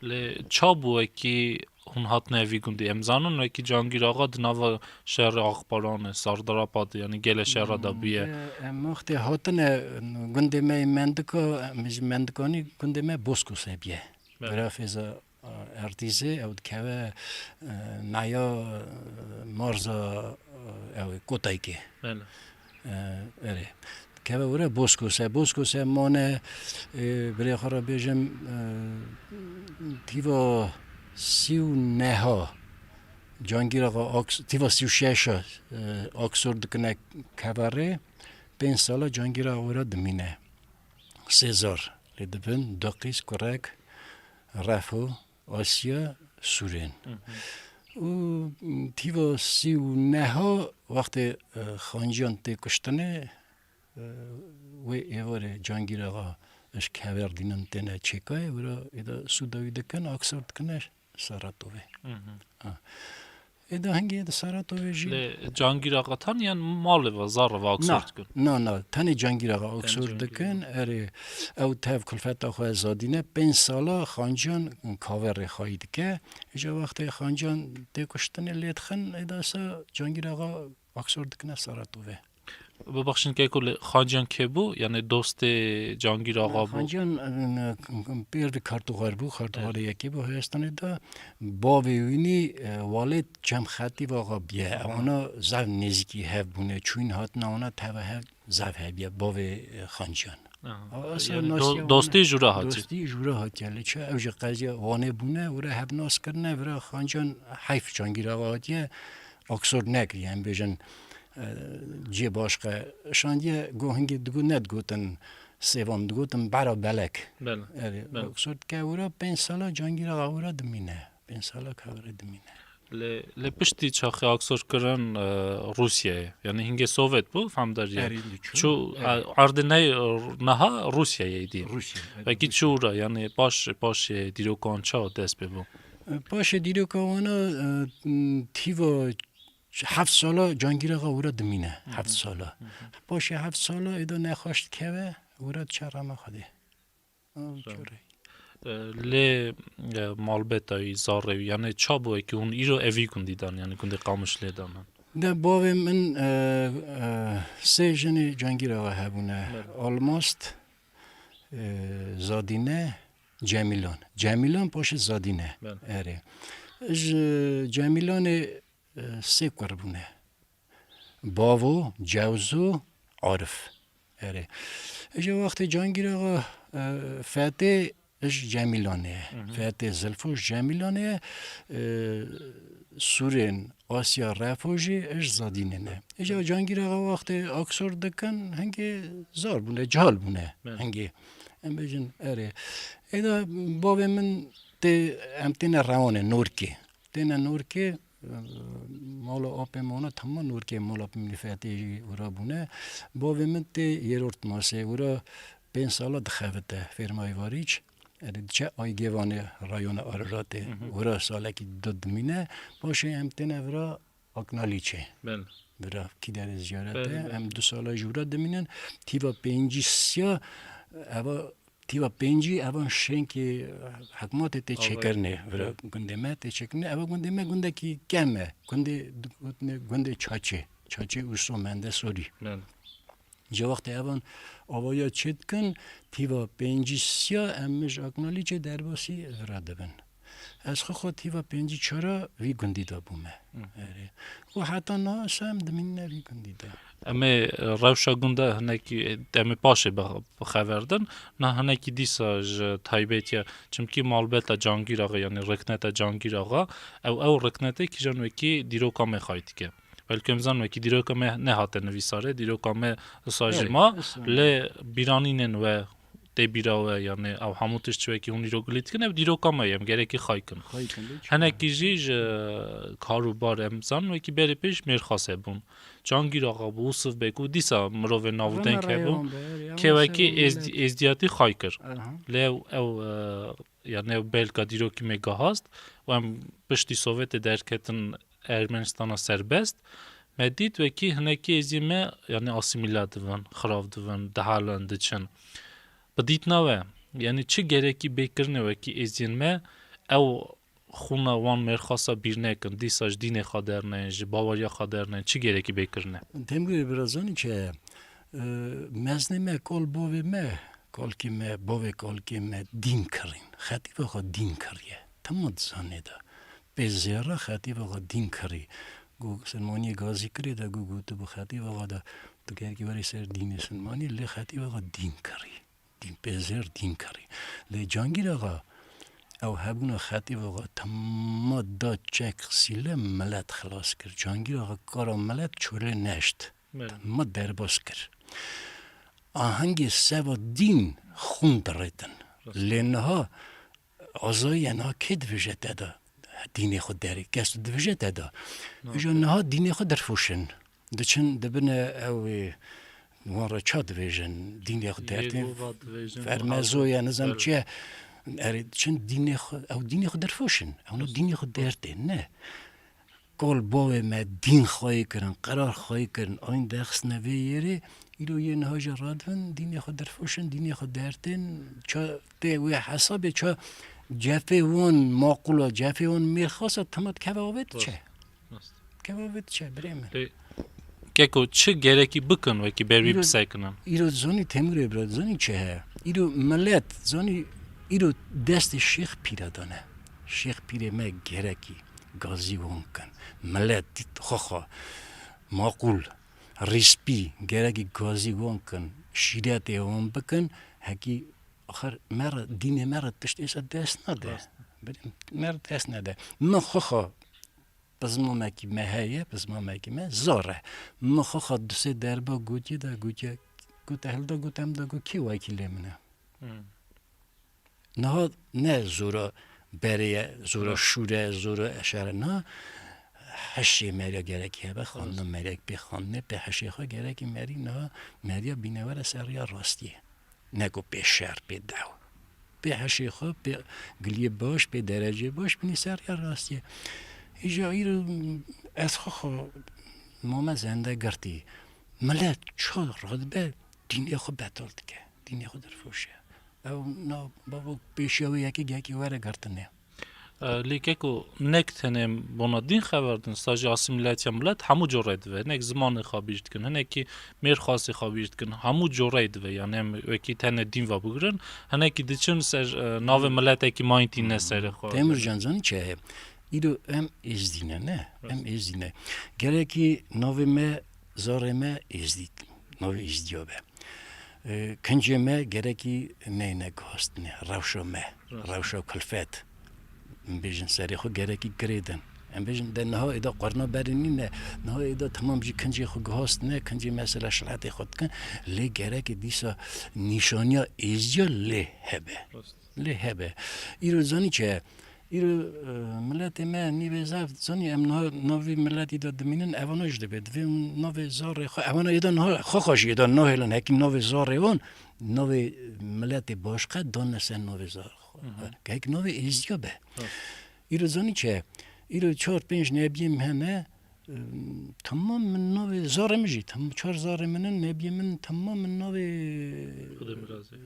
Lê ça bû wekî hûn hatine vî gundî? Em zanin wekî Cangîr Axa di nava şerê Axparanê, Sardarapa de, yanî gelê şera de bûye. Hmm, em wextê hatine gundê me yê Mendika, em ji Mendikanî gundê me Boskosê biye. Belê. Bira Fêza, e, Erdîzê, ew dikeve, e, naya, e, marza, e, ew ê Kotaykê. Belê. E, erê. Keve were Boskose. Boskose mane, e, birê xwe re bêjim, e, tîva sî û neha Cangîr Axa Aks-, tîva sî û şeş e, Aksor dikine keverê, pênc sala Cangîr Axa were dimîne. Sêzar lê dibin, du qîz kurek, Refo, Asya, Sûrên. Hı hı. Û tîva sî û neha wextê, e, Xanciyan tê kuştinê, e, wê êvarê Cangîr Axa ji kever dînin têne çêkayê, wira êda sûda wî dikin, Aksor dikine Saratovê. Hı hı. Ha. Êda hingê di Saratovê jî Lê Cangîr Axa tan yan malê ve, zarê ve Aksor dikin? Na, na, tenê Cangîr Axa Aksor Cangîr dikin. Axa. Erê, ew tev kulfeta xwe zadîne, pênc sala Xanciyan kaverê xayî dike. Îca wextê Xanciyan tê kuştinê lê dixin, êda sa Cangîr Axa Aksor dikine Saratovê. Bibexşin keko, lê Xanciyan kê bû? Yani dostê Cangîr Axa bû? Xanciyan, e, pêr di kartoxar bû, kartoxarê Evet. yekê bû Hestanê de. Bavê wînî, e, walêt Cem Xetîb Axa biye. Ewana zev nêzîkî hev bûne. Çûyîn hatina wana teva hev zev hebiye. Bavê, e, Xanciyan. Aha. Asa Yani nasiya do-, wana dostê jûra hatiye. Dostî jûra hatiye. Lê çi ew jî qeziya Wanê bûne, wira hev nas kirine, wira Xanciyan heyf Cangîr Axa hatiye, Aksor nekiriye, em bêjin, e, cê başqe. Şandiye go hingê digo-, nedigotin Sêvan, digotin Bera Belek. Bele, Erê, bele. Aksor dike wira pênc sala Cangîr Axa wira dimîne. Pênc sala kaverê dimîne. Lê, lê piştî çaxê Aksor kirin, e, Rûsyayê. Yani hingê Sovyet bû, fehmdar ye. Erê, çû. Çû, Evet. e, erdê ney, e, niha Rûsyayê dî. Rûsya, evet, Wekî Rûsya. Çû ra, yani paş, paşê dîrokan çawa dest pê bû? E, paşê dîroka wana, e, m, tîva heft sala Cangîr Axa wira dimîne. Hı hı. Heft sala. Hı hı. Paşê heft sala êda nexweş dikeve, wira diçe rema Xwedê. Ew Sağ ol. Curê. E, lê, e, malbeta wî, zarê wî, yani ça bû ki hûn îro evî gundî dan, yani gundê Qamişlê dan? De bavê min, e, e, sê jinê Cangîr Axa hebûne. Evet. Almast, e, Zadîne, Cemîlan. Cemîlan paşê Zadîne. Evet. Erê. Ji Cemîlanê, e, sê kur bûne. Bavo, Cewzo, Arif. Erê. Îja wextê Cangîr Axa, e, Fetê ji Cemîlanê ye. Hı hı. Fetê Zilfo ji Cemîlanê ye. E, Sûrên Asya Refo jî ji Zadînê ne. Îja Cangîr Axa wextê Aksor dikin, hingê zar bûne, cihal bûne. Evet. Hingê. Em bêjin, erê. Êda bavê min tê, em têne Rewanê, Norkê. Têne Norkê, e, mala apê min wana, tamam Norkê, mala apê min Fetê jî wira bûne. Bavê min tê Yêrort Masê, wira pênc sala dixebite, fêrmayî Varîç. Erê, diçe Aygêvanê, rayona Araratê. Hı hı. Wira salekî du dimîne. Paşê em têne vira Aknalîçê. Bele. Vira kîderê ziyaretê. Bele, bele. Em du sala jî wira dimînin. Tîva pêncî siya, eva Tîva pêncî evan şênkê hikûmetê tê Avayî. çêkirinê, vira Evet. gundê me tê çêkirinê. Eva gundê me gundekî kem e. Gundê, gundê, gundê Çaçê. Çaçê Uso Mendesorî. Evet. Ji wextê evan avaya çê dikin, tîva pêncî siya em ji Aknalîçê derbasî vira dibin. Ez xwe xwe tîva pêncî çara vî gundî de bûme. Hı. Erê. Û heta niha em dimînine vî gundî de. Em ê rewşa gunda hinekî, em ê paşê bi, bi xever din. Na hinekî dîsa ji taybetiya, çimkî malbeta Cangîr Axa, yanî rikneta Cangîr Axa, ew, ew riknetê kîjan wekî dîroka me xayî dike. Belkî em zan wekî dîroka me nehate nivîsarê, dîroka me wisa jî Evet, ma, wisa. lê bîranînên we tê bîra we, yanî ew hemû tişt çi wekî hûn îro gilî dikin, ev dîroka me ye, em gerekî xay kin. Xay kin, lê çi Henekî jî ji kar û bar em zan wekî berê pêş mêrxas hebûn. Cangîr Axa bû, Ûsiv Beg û dîsa mirovên navûdeng Rana hebûn. Reyhan be, ya Kê wekî mesela êzd-, millet. êzdiyatî xay kir. Aha. Lê ew, ew, e, yanî ew belka dîrokî me gahast û em piştî Sovyetê derketin Ermenistana serbest, me dît wekî hinekî êziyên me, yanî asîmîle dibin, xirav dibin, dihelin, diçin. Bi dîtina we, yanî çi gerekî bê kirinê wekî êziyên me, ew xûna wan mêrxasa bîr nekin, dîsa ji dînê xwe derneyên, ji baweriya xwe derneyên, çi gerekî bê kirine? Temgirê birazanî çi ye? E, meznê me, kal bavê me, kalkê me, bavê kalkê me dîn kirîn. Xetîba xwe dîn kiriye. Tema di zanê de. Pê zêra xetîba xwe dîn kirî. Ku Silmaniyê gazî kirê de ku gotibû Xetîb Axa de tu gerekî werî ser dînê Silmanî, lê Xetîb Axa dîn kirî. Dîn pê zêr dîn kirî. Lê Cangîr Axa ew hebûna Xetîb Axa tema da çek sîle milet xilas kir. Cangîr Axa kara milet çolê neşt. Belê. Tema derbas kir. Ahengê seva dîn xûn dirêtin. Rast. Lê niha azayî ye, niha kê divêje te de dînê xwe derê? Kes divêje te de. Îja niha dînê xwe derfoşin. Diçin dibine ew ê wan re ça divêjin? Dînê xwe dertê. Yehova divêjin, fermezo ye, nizam çi ye. Erê, diçin dînê xwe, ew dînê xwe derfoşin. Ew no dînê xwe dertê, ne. Kol bavê me dîn xweyî kirin, qerar xweyî kirin, ayîn derxistine vê yerê, îro yê niha jî radibin, dînê xwe derfoşin, dînê xwe dertên, ça tê wê hesabê, ça cefê wan maqûl a, cefê wan mêrxas a, tema dikeve avê diçe. Rast, rast. Dikeve avê diçe, birê min. Lê Keko, çi gerekî bikin wekî berwî bisekinin? Îro zanî Temûrê bira, zanî çi heye? Îro milet, zanî îro destê Şêx Pîra dane. Şêx Pîrê me gerekî gazî wan kin. Milet dît xwe xwe maqûl, rîspî, gerekî gazî wan kin, şîretê wan bikin, hekî axir me re, dînê me re tişt êsa dest nade. Rast. Birê, me re dest nade. Min xwe xwe pizmamekî me heye, pizmamekî me zor e. Min xwe xwe du sê derba gotiye de gotiye, got, hilda got, em da got, kê wekîlê min e? Hmm. Niha ne zora berê ye, zora şûre, zora eşare, niha heşê meriya gerekî hebe, xandina meriyek pê xandinê, pê heşê xwe gerekî merî niha meriya bîne were ser riya rastiyê. Ne ku pê şer, pê dew. Pê heşê xwe, pê giliyê baş, pê derecê baş, binî ser riya rastiyê. Îja îro ez xwe xwe mame zende girtî. Milet çar radibe dînê xwe betal dike. Dînê xwe derfoşe. Ew na bavo pêşiya wê yekê gehekî were girtinê. E, lê keko nek tenê bona dîn xeber din, sa jî asîmîlatiya milet hemû corê dibe. Hinek zimanê xwe bîr dikin, hinekî mêrxasê xwe bîr dikin, hemû corê dibe. Yani em wekî tenê dîn ve bigirin, hinekî diçin ser, e, navê miletekî mayîn tîne serê xwe. Temûr Can, zanî çi heye? Îro em êzdî ne, ne? Em êzdî ne. Gerekî navê me, zarê me êzdî, navê êzdiya be. E, kincê me gerekî neyne guhastine, rewşa me, rewşa kulfet. Em bêjin serê xwe gerekî girêdin. Em bêjin de niha êda qurna berê nîne, niha êda temam jî kincê xwe guhastine, kincê mesela şiletê xwe dikin, lê gerekî dîsa nîşaniya êzdiya lê hebe. Lê hebe. Îro zanî çi ye? Îro, e, miletê me nîvê zaf, zanî em niha navê miletî de dimînin, evana jî dibe. Divê navê zarê xwe, evana êda niha xwe xwe jî êda nahêlin, hekî navê zarê wan, navê miletê başqe dane ser navê zarê xwe. Kehek navê êzdiya be. Îro zanî çi ye? Îro çar pênc nebiyê min hene, Em, temam min navê zarê min jî, tem-, çar zarê min in, nebiyê min temam min navê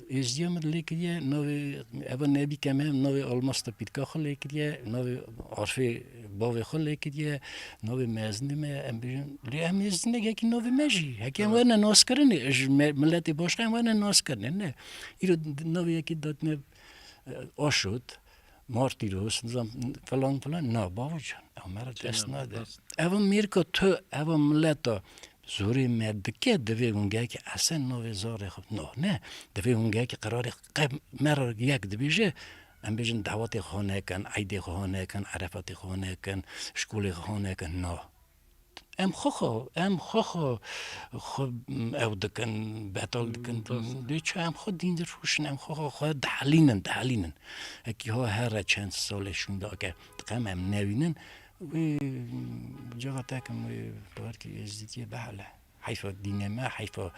êzdiya min lê kiriye, navê eva nebî ke me navê Almasta pîrka xwe lê kiriye, navê arfê bavê xwe lê kiriye, navê mezinê me, em bêjin, lê em êzdî ne, yekî navê me jî, hekî em werne naskirinê, ji me-, miletê başqa em werne naskirinê, ne. Îro d-, navê yekî datine, e, Aşot, Martîros, nizam, filan filan, na, bavo can, ew me re dest nade. Eva mêrka tu, eva mileta zorê me dike, divê hûn gehekî esen navê zarê xwe, no, ne, divê hûn gehekî qirarê qe-, me re yek dibêje, em bêjin dawetê xwe nekin, eydê xwe nekin, erefatê xwe nekin, şkolê xwe nekin, no. Em xwe xwe, em xwe xwe, xwe, m, ew dikin, betal dikin. Dê çi em xwe dîn dirûşin, em xwe xwe, xwe dihelînin, dihelînin. Ekî ho here çend salê şûnda ke diqem em newînin, wê, m, ceva tekim wê parkî êzdîtiyê behele. Heyfa dînê me, heyfa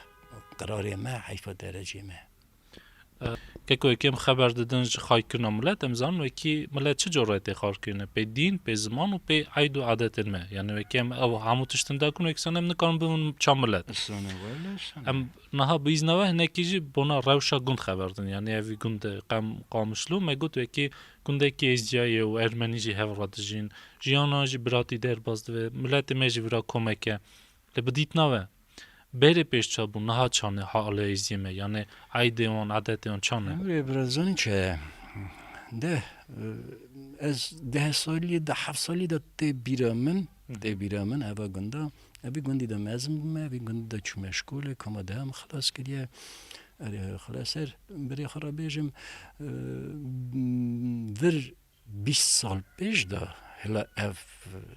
qirarê me, heyfa derecê me. E, keko, wekî em xeber didin ji xaykirina milet, em zanin wekî milet çi corê tê xarkirine, pê dîn, pê ziman û pê eyd û adetên me. Yani wekî em ew hemû tiştin derkun, wekî sen em nikarin bibin çand milet. Sane, wele sane. Em niha bi îzna we hinekî jî bona rewşa gund xeber din. Yani evî gund qem Qamişlo, me got wekî gundekî êzdiyayê û ermenî jî hev re dijîn. Jiyana jî biratî derbas dibe, miletê me jî vira komek e. Lê bi dîtina we, berê pêş ça bû, niha çane halê êzdiyê me, yanê eydê wan, adetê wan çane? Emrê bira zanî çi ye? De, ez deh salî, de heft salî de tê bîra min, Tê bîra min eva gunda. Evî gundî de mezin bûme, evî gundî de çûme şkolê, koma deha min xilas kiriye. Erê, xilas ser birê xwe re bêjim, e, vir bîst sal pêş de hela ev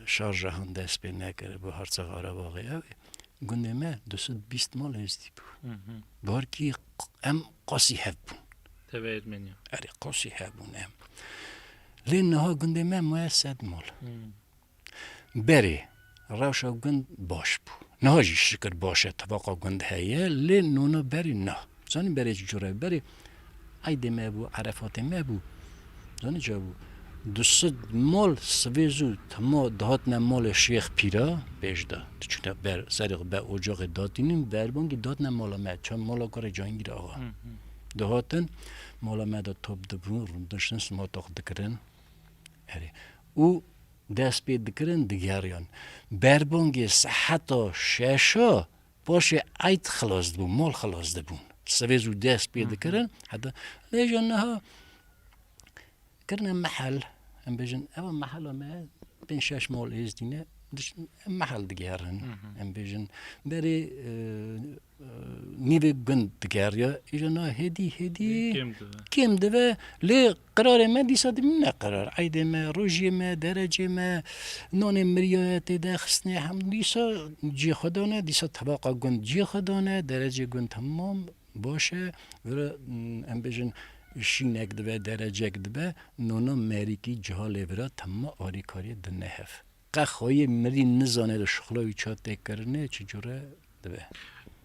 şarja han dest pê nekiribû, Harça Xarabaxê ev ê. Gundê me du sed bîst mal êzdî bû. Hı hı. Barkî q-, em qasî hev bûn. Tevê Ermeniya. Erê, qasî hev bûn em. Lê niha gundê me maye sed mal. Hı. Berê rewşa gund baş bû. Niha jî şikir baş e, tibaqa gund heye, lê nona berê na. Zanî berê çi cure? Berê Eydê me bû, Erefatê me bû. Zanî ça bû? Du sed mal sivê zû tema dihatine malê Şêx Pîra, pêş de. Diçûne ber, serê xwe be ocaxê datînin, berbangî datine mala me, ça mala kurê Cangîr Axa. Hı hı. Dihatin, mala me de top dibûn, rûndiş, simata xwe dikirin. Erê. Û dest pê dikirin, digeriyan. Berbangê seheta şeşa paşê eyd xilas dibû, mal xilas dibûn. Sivê zû dest pê Hı hı. dikirin, heta lê ja niha kirine mehel, em bêjin, eva mehela me pênc şeş mal êzdî ne, diş-, em mehel digerin. Hı hı. Em bêjin, berê, e, e, nîvê gund digeriya, îja na hêdî, hêdî Kêm dibe. kêm dibe. Lê qirarê me dîsa dimîne qirar. Eydê me, rojiyê me, derecê me, nonê miriyaya tê de xistine, hem dîsa cihê xwe dane, dîsa tebaqa gund cihê xwe dane, derecê gund temam baş e. Vira, mm, em bêjin, şînek dibe, derecek dibe, nona merîkî ciha lê vira tema alîkariyê dine hev. Qe xweyê mirî nizane li şixula wî ça tê kirinê, çi cure dibe.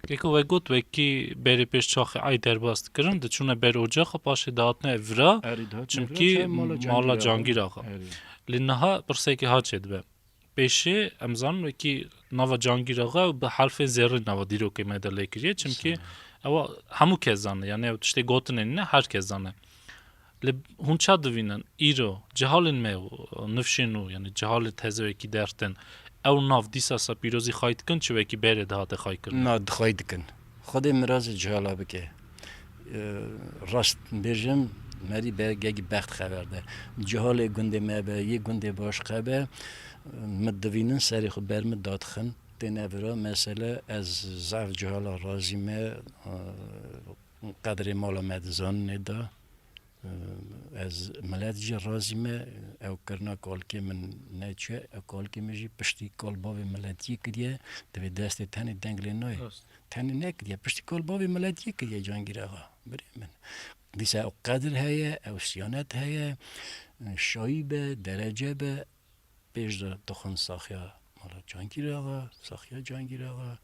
Keko we got, wekî berê pêş çaxê ay derbas dikirin, diçûne ber ocaxa, paşê dihatine vira, Erê, dihatine çimkî vira, çay mala mala Cangîr Axa. Cangîr Axa. Erê. Lê niha pirsekê ha çê dibe. Pêşê em zanin wekî nava Cangîr Axa bi herfê zêrî nava dîrokê me de lê kiriye, çimkî Sağ ol. ewa hemû kes zane, yani ew tiştê gotinê nîne, her kes zane. Lê hûn ça divînin? Îro, cihalên me û nifşên nû, yani cihalê teze wekî dertin, ew nav dîsa sa pîrozî xay dikin, çi wekî berê dihate xay kirin? Na, dixay dikin. Xwedê mirazê cihala bike. E, rast bêjim, merî be gegî bext xeber de. Cihalê gundê me be, yê gundê başqe be, min divînin serê xwe ber min dadixin. Têne vira mesele, ez zaf cihala razî me, e, qedrê mala me dizanin ê da. Ez milet jî razî me, ew kirina kalkê min neçûye, ew kalkê min jî piştî kal bavê miletiyê kiriye, divê destê tenê deng lê nayê. Rast. Tenê nekiriye, piştî kal bavê miletiyê kiriye Cangîr Axa, birê min. Dîsa ew qedir heye, ew siyanet heye, şayî be, derece be, pêş de dixwin saxiya mala Cangîr Axa, saxiya Cangîr Axa,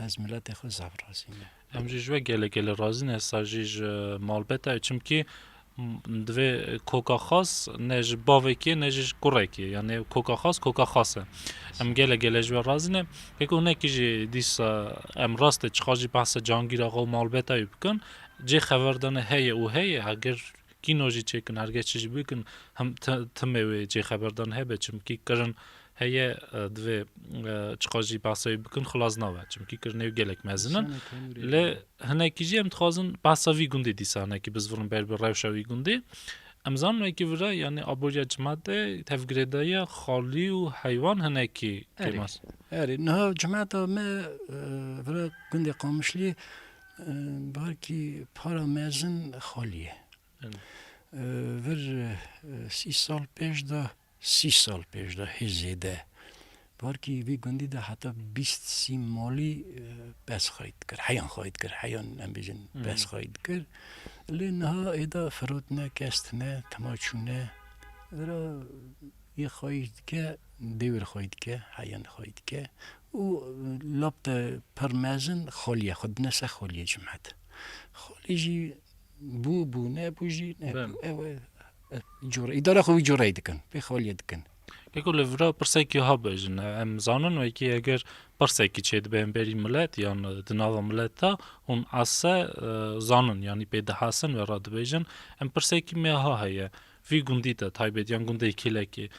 ez miletê xwe zaf razî me. Em jî ji we gelek gelek razî ne, sa jî ji malbeta, çimkî m-, divê koka xas ne ji bavekê ne jî ji kurekê, yani koka xas, koka xas e. Em gelek gelek ji we razî ne. Pêk hinekî jî dîsa em rast e, çiqa jî behsa Cangîr Axa û malbeta wî bikin, cê xeberdana heye û heye, heger kîno jî çêkin, herge çi jî bikin, hem ti-, timê wê cê xeberdan hebe, çimkî kirin heye, e, divê, e, çiqa jî behsa wî bikin, xilas nabe. Çimkî kirinê wî gelek mezin in. Lê hinekî jî em dixwazin behsa vî gundê dîsa hinekî bizvirin ber bi rewşa wî gundê. Em zanin wekî vira, yani aboriya cimetê tevgirêdaye xalî û heywan hinekî Erê, kêmas. Erê. Niha cimeta me, e, vira gundê Qamişlî, e, barkî para mezin xalî ye. Erê. E, vir, e, sî sal pêş de, sî sal pêş de hê zêde. Barkî vî gundî de heta bîst sî malî, e, pez xayî dikir, heyan xayî dikir, heyan em bêjin Hı hı. pez xayî dikir. Lê niha êda firotine, kes tine, tema çûne. Vira yê xayî dike, dêwir xayî dike, heyan xayî dike. Û lap de pir mezin xalî ye, xwe dine ser xaliyê cimet. Xalî jî bû, bû, nebû jî, nebû. Belê. Ew e, e, cure, îdara xwe wî cureyê dikin, pê xaliyê dikin. Keko, li vira pirsekî ha bêjin. Em zanin wekî eger pirsekî çêdibe hemberî milet yan di nava milet de hûn ase, e, zanin, yanî pê dihesin ve re dibêjin. Em pirsekî me ha heye. Vî gundî de taybet yan gundê Kêlekê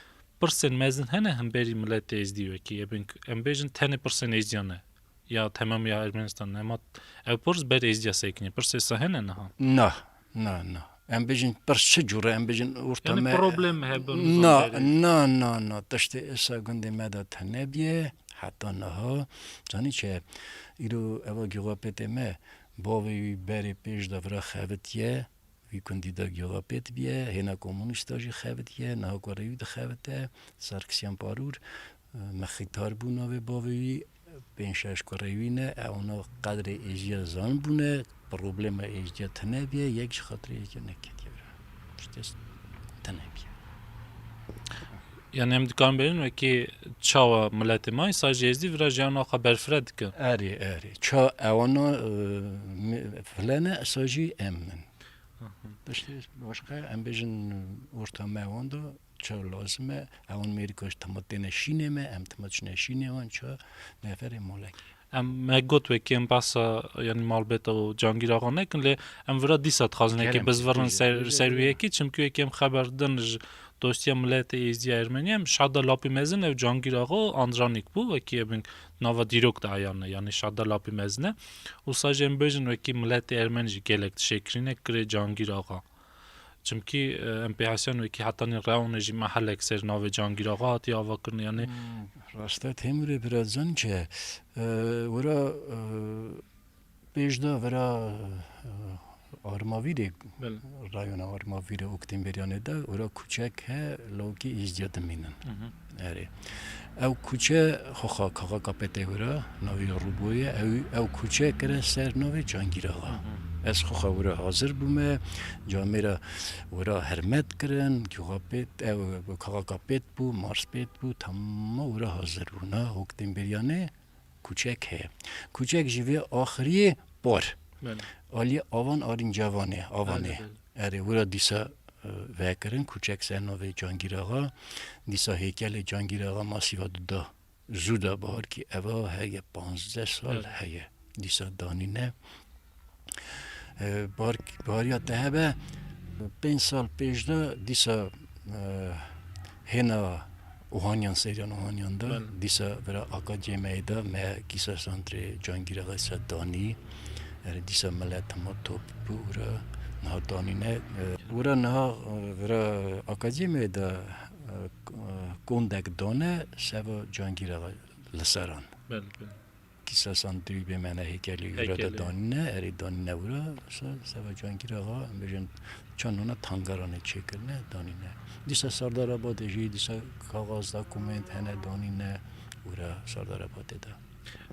pirsên mezin hene hemberî miletê êzdî wekî. Em, em bêjin tenê pirsên êzdiyan e. Ya temam ya Ermenistan. Ema ew pirs ber êzdiya sekiniye. Pirsê se hene niha? Na, na, na. Em bêjin pirs çi cûre, em bêjin orta Yani me. Problem hebin. Na, na, na, na. Tiştê êsa gundê me de tune bîye. Heta niha. Zanî çi? Îro eva giyoxapêtê me, bavê wî berê pêş de vira xevitiye. Wî gundî de giyoxapêt bîye. Hêna komunîsta jî xevitiye. Niha kurê wî dixevite. Sarkisyan Parûr. Mexîtar bû navê bavê wî. Pênc şeş kurê wî ne, e, ona qedrê êziya zanbûne, problema êziya tune bîye, yek ji xatirê êziya neketiye vira. Tiştê tune bîye. Yani em dikarin bêjin wekî çawa miletê me, îsa jî êzdî vira jiyana xwe berfireh dikin. Erê, erê. Ça ewana, e, me-, file ne, îsa jî em in. Tiştê başqa em bêjin orta me wan de, çawa lazim e, ewan mêrika ji tema têne şînê me, em tema çine şînê wan, ça neferê malek. Em, me got wekî em behsa, yanî malbêta û Cangîr Axa nekin, lê em vira dîsa dixwazin wekî Kerem, bizvirrin bêje, ser, bêje, ser wî bêje. Yekî, çimkî wekî em xeber din ji dostiya miletê êzdiya Ermenî, em şada Lapî Mezin ew Cangîr Axa û Andranîk bû, wekî em nava dîrok de eyan e, yanî şada Lapî Mezin e. Wisa jî em bêjin wekî miletê Ermenî jî gelek dişêkirîne kirê Cangîr Axa. Çimkî, e, em pê hesiyan wekî hetanî rewne jî mehelek ser navê Cangîr Axa hatiye avakirin, yanî Hmm, rast e, Temûrê bira zanî çi ye? E, wira, e, pêş de vira, e, Armavîrê, Belê. Rayona Armavîrê Oktêmberiyanê de wira kuçek he, lawkî êzdiya dimînin. Hı hı. Erê. Ew kuçe xwexa Kaxa Kapetê wira, navê Rûboyê, ew, ew kuçe kire ser navê Cangîr Axa. Hı hı. Ez xwexa wira hazir bûme, camêra wira hermet kirin, Kaxa Pêt, ew, Kaxa Kapêt bû, Marspêt bû, tamam wira hazir bûna. Oktêmberiyanê kuçek heye. Kuçek ji vê axiriyê par. Belê. Aliyê avan Arîncevanê, Avanê. Belê, belê. Erê, wira dîsa, e, vekirin, kuçek ser navê Cangîr Axa. Dîsa heykelê Cangîr Axa masîva duda. Zû da baharkî eva heye, panzdeh sal Evet. heye. Dîsa danîne. E, bahar-, bahariya te hebe, pênc sal pêş de dîsa, e, hêna Ohaniyan, seriyan Ohaniyan de, Belê. Dîsa vira Aka Cêmeyê de me kîsa santrê Cangîr Axa dîsa danî. Erê, dîsa milet hema top bû û re niha danîne. E, û re niha, e, vira Aka Cêmeyê de, e, k-, e, kondek dane seva Cangîr Axa li seran. Belê, belê. Kîsa santrî bê me ne heykelê wî vira de Heykelê. Danîne, erê danîne wira, se-, seva Cangîr Axa, em bêjin çend nona tangaranê çêkirine, danîne. Dîsa Sardar Abadê jî, dîsa kaxaz, dokument hene danîne wira Sardar Abadê de.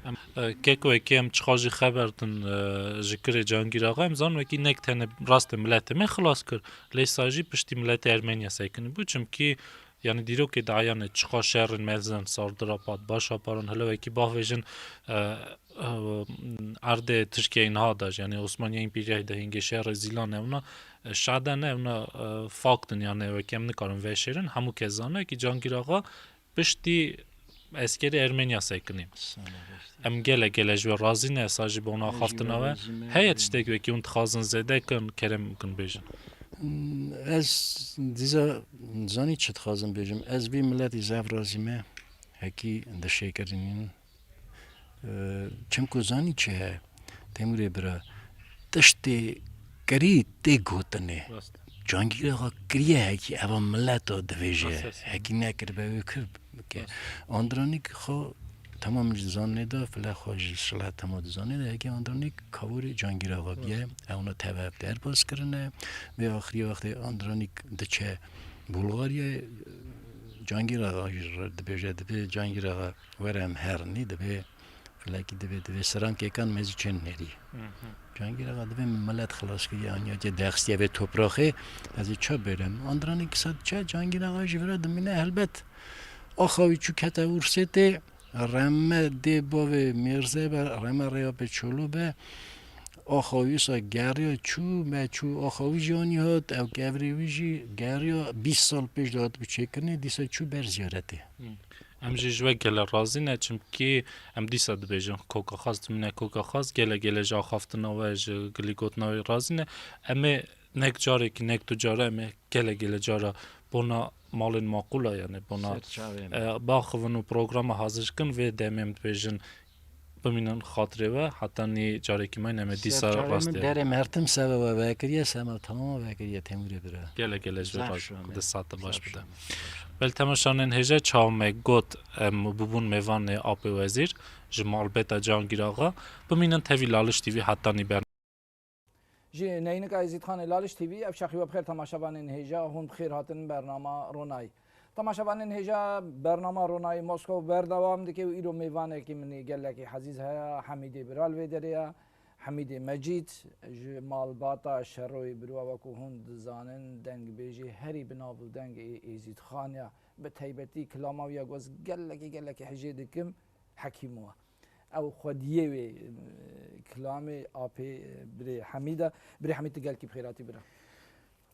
Em, e, keko wekî em çiqa jî xeber din, e, ji kirê Cangîr Axa, em zan wekî nek tene rastê miletê me xilas kir. Lê sa jî piştî miletê Ermeniya sekinî bû, çimkî Yanî dîrokê de eyane çiqa şerên mezin, Sardira Pat, Başa Paran, hele wekî bavêjin, e, e, erdê Tirkiyeyê niha de, yanî Osmaniye Împîriyayê de hingê şerê Zîlan ewna, e, şade ne, ewna, e, fakt in, yanî wekî em nikarin veşêrin, hemû kes zane ki Cangîr Axa piştî eskerê Ermeniya sekinî. Sağ ol, rast. Em gele gele ji we razî ne, sa jî bona axaftina we. Heye tiştek wekî hûn dixwazin zêde kin, kerem kin bêjin. Ez dîza zanî çi dixwazim bêjim. Ez vî miletî zef razî me. Hekî dişêkirînin. Ee, çimku zanî çi he? Temûrê bira, tiştê kirî tê gotinê. Rast. Cangîr Axa kiriye hekî eva mileta divêje. Rast, rast. Hekî nekiribe wê kir bike. Rast. Andranîk xwe temam ji zanê de, file xwe ji şile temam di zanê de, hekî Andranîk kavorê Cangîr Axa bîye. Rast. Ewna teve derbas kirine. Vê axirî wextê Andranîk diçe Bulgariyayê, Cangîr Axa jî re dibêje, dibê Cangîr Axa were em herinî, dibê filekî dibê, dibê serankêkan me zî çên nerî. Hı hı. Cangîr Axa dibê min milet xilas kiriye, aniya ke dexistiye vê topraxê, ez ê ça bêrim? Andranîk kisa diçe, Cangîr Axa jî vira dimîne, helbet. Axa wî çû kete Ursêtê, reme dê bavê Mêrze be, reme rêya pê Çolo be. Axa wî wisa geriya çû, me çû, axa wî jî anî hat, ew kevirê wî jî geriya bîst sal pêş de hatibû çêkirinê, dîsa çû ber ziyaretê. Hı. Em jî ji we gele razî ne, çimkî em dîsa dibêjin koka xas, dimîne koka xas, gele gele ji axaftina we, ji gilî gotina we razî ne. Em ê nek carekî, nek du cara em ê gele gele cara bona malên maqûla, yani bona, Serçavê me. E, baxivin û programa hazir kin, vê demê em dibêjin Bimînin xatirê we, hetanî carekî me ne me dîsa. Serçavê rast min e. Derê Mertim sebe we vekiriye, sema tamam vekiriye Temûrê bira. Gelek gelek ji we baş, Xwedê saete baş bide. Bel temaşanên hêja çawa me got, em bûbûn mêvanê Apê Wezîr ji malbeta Cihangîr Axa. Bimînin tevî Laliş T V hetanî ber. Ji neynika Êzîdxanê Laliş T V, ev çaxî we bi xêr temaşevanên hêja, hûn bi xêr hatin bernama Ronayî. Temaşevanên hêja, bernama Ronayî Moskow berdewam dike û îro mêvanekî min ê gelekî hezîz heye, Hemîdê Biral vê derê ye. Hemîdê Mecîd ji malbata Şeroyê Birwa, wekû hûn dizanin, dengbêjê herî bi nav û deng ê Êzîdxan ya, bi taybetî kilama wî ya ku ez gelekî, gelekî hijê dikim, Hekîm wa. Ew xwediyê wê, e, kilamê apê, e, birê Hemîd e. Birê Hemîd, tu gelkî bi xêr hatî bira.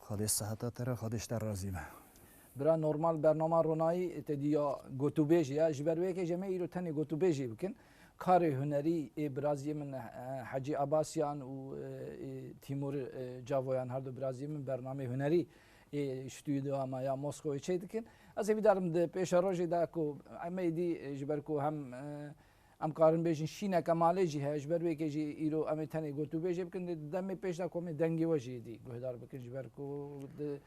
Xwedê siheta te re, Xwedê ji te razî be. Bira, normal bernama Ronayî te dî ya gotûbêjê ya. Ji ber wê yekê jê me îro tenê gotûbêjê bikin. Karê hunerî ê biraziyê min, e, Hecî Abasyan û, e, ê Tîmur, e, Cavoyan, her du biraziyê min bernamê hunerî ê stûdyoya me ya Moskowê çê dikin. Ez hêvîdar im di pêşerojê de ku em ê dî, e, ji ber ku hem, e, em karin bêjin şîneke malê jî heye, ji ber wê yekê jî îro em ê tenê gotûbêjê bikin, di demê pêş de ku em ê dengê we jî dî guhdar bikin, ji ber ku di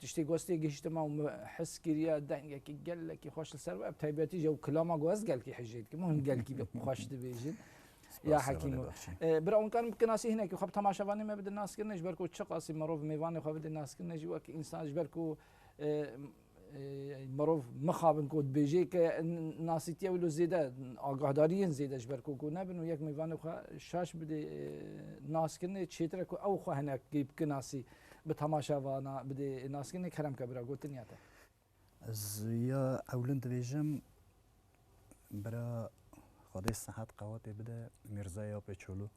tiştê ku ez tê gihiştime û min his kiriye dengekî gelekî xweş li ser we, bi taybetî jî ew kilama ku ez gelkî hijê dikim, hûn gelkî xweş dibêjin. Ya Hekîm. E, bira, hûn karin bikinasî hinekî xwe bi temaşevanê me bidin naskirinê, ji ber ku çiqasî mirov mêvanê xwe bidê naskirinê jî wek însan, ji ber ku, e, e, mirov mixabin ku dibêje ke n-, nasîtiya wilo zêde, agahdariyên zêde ji ber ku, ku nebin û yek mêvanê xwe şaş bidê, e, naskirinê çêtir e ku ew xwe hinekî bikinasî bi temaşevana bidê naskirinê. Kerem ke bira, gotin ya te. Ez ya ewlin dibêjim, bira Xwedê sihet qewetê bide Mîrzayê Apê Çolû.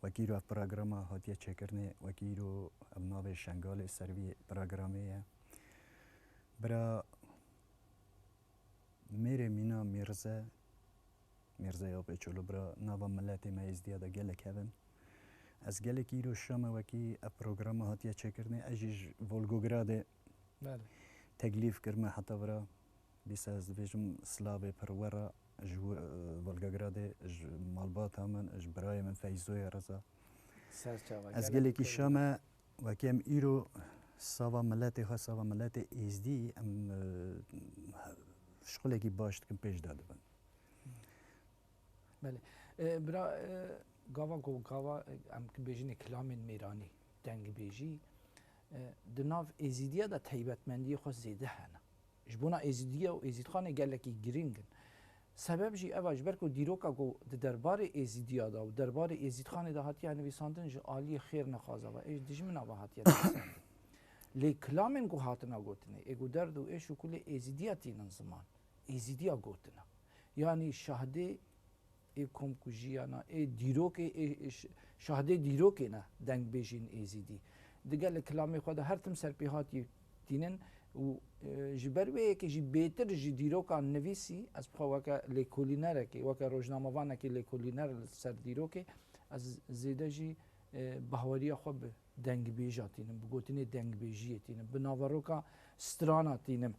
Wekî îro ev programa hatiye çêkirinê, wekî îro ev navê Şengalê ser vî programê ye. Bira mêrê mîna Mîrze, Mîrzeyê Apê Çolû, bira nava miletê me Êzdiya de gelek hev in. Ez gelek îro şame wekî ev programa hatiye çêkirinê, ez jî ji Volgogradê Belê. Teklîf kirime heta vira. Dîsa ez dibêjim silavê pir we re ji wi-, e, Volgogradê, ji malbata min, ji birayê min Feyzoya Reza. Ser çava, Ez gelek gelekî bi xêr şame, wekî em îro sava miletê xwe, sava miletê Êzdî, em, e, şixulekî baş dikin, pêş de dibin. Belê. E, bira, e, gava ku, gava, e, em ki bêjinê kilamên mêranî, dengbêjî, e, di nav Êzîdiya de taybetmendiyê xwe zêde hene. Ji bona Êzîdiya û Êzîdxanê gelekî girîng in. Sebeb jî ev e, ji ber ku dîroka ku di derbarê Êzîdiya de û derbarê Êzîdxanê de hatiye nivîsandin, ji aliyê xêrnexwaza ve, ê ji dijmina ve hatiye nivîsandin. Lê kilamên ku hatina gotinê, ê ku derd û êş û kulê Êzîdiya tînin ziman, Êzîdiya gotine. Yanî şahdê ê komkujiyana, ê dîrokê, ê, ê ş-, şahdê dîrokê ne dengbêjên Êzîdî. Di gelek kilamê xwe de her tim serpêhatî tînin û, e, ji ber wê yekê jî bêtir ji dîrokan nivîsî, ez bi xwe weke lêkolînerekê, weke rojnamevanekê lêkolîner li ser dîrokê, ez zêde jî, e, bahweriya xwe bi dengbêja tînim, bi gotinê dengbêjiyê tînim, bi naveroka strana tînim.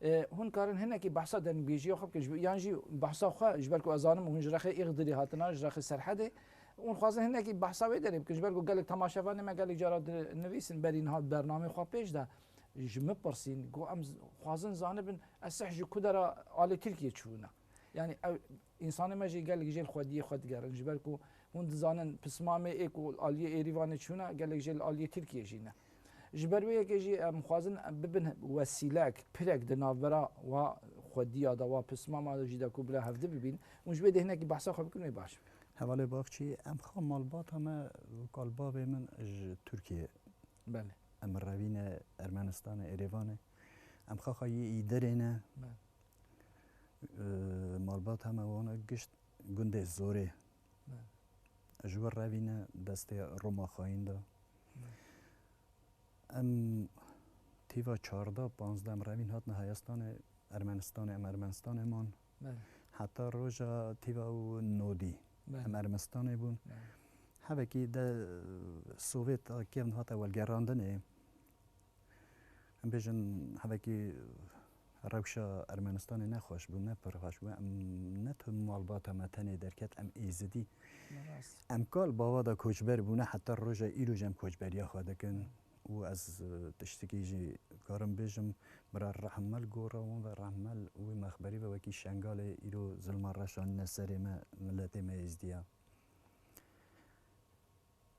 E, hûn karin hinekî behsa dengbêjiya xwe bikin, ji, yan jî behsa xwe, ji ber ku ez zanim hûn ji rexê Îxdirê hatina, ji rexê Serhedê, hûn xwazin hinekî behsa wê derê bikin, ji ber ku gelek temaşevanê me gelek cara dinivîsin, berî niha bernamê xwe pêş de ji min pirsîn, got, em z-, xwazin zanibin, ez seh ji ku dera alê Tirkiyê çûne. Yanî ew Însanê me jî gelek jê li xwediyê xwe digerin, ji ber ku hûn dizanin pismamê ê ku aliyê Êrîvanê çûne, gelek jê li aliyê Tirkiyê jî ne. Ji ber wê yekê jî em xwazin bibin wesîlek, pirek di navbera wa xwediya de, wa pismama de jî de ku bila hevdi bibîn. Hûn ji wê dê hinekî behsa xwe bikin, wê baş. Hevalê Baxçî, em xwe malbata me û kalbavê min ji Tirkiyê. Belê. Em revîne Ermenistanê, Êrêvanê. Em xwe xwe yê îderê ne. Belê. Malbata me wana gişt gundê Zorê. Ji wir revîne destê Roma xayîn de. Em tîva çardeh panzdeh em revîn hatin Heyestanê Ermenistanê, em Ermenistanê man. Heta roja tîva û nodî em Ermenistanê bûn. Hevekî de Sovêt a kevn hate welgerandinê. Em bêjin hevekî Rewşa Ermenistanê ne xweş bû, ne pir xweş bû. Em ne tu malbata me tenê derket, em êzidî. Rast. Em kal bava da koçber bûne, heta roja îro jî em koçberiya xwe dikin. Û ez, e, tiştekî jî karim bêjim, bira Rehmel gora wan ve Rehmel wê mexberî ve wekî Şengalê îro zilma reş anîne serê me, miletê me êzdiya.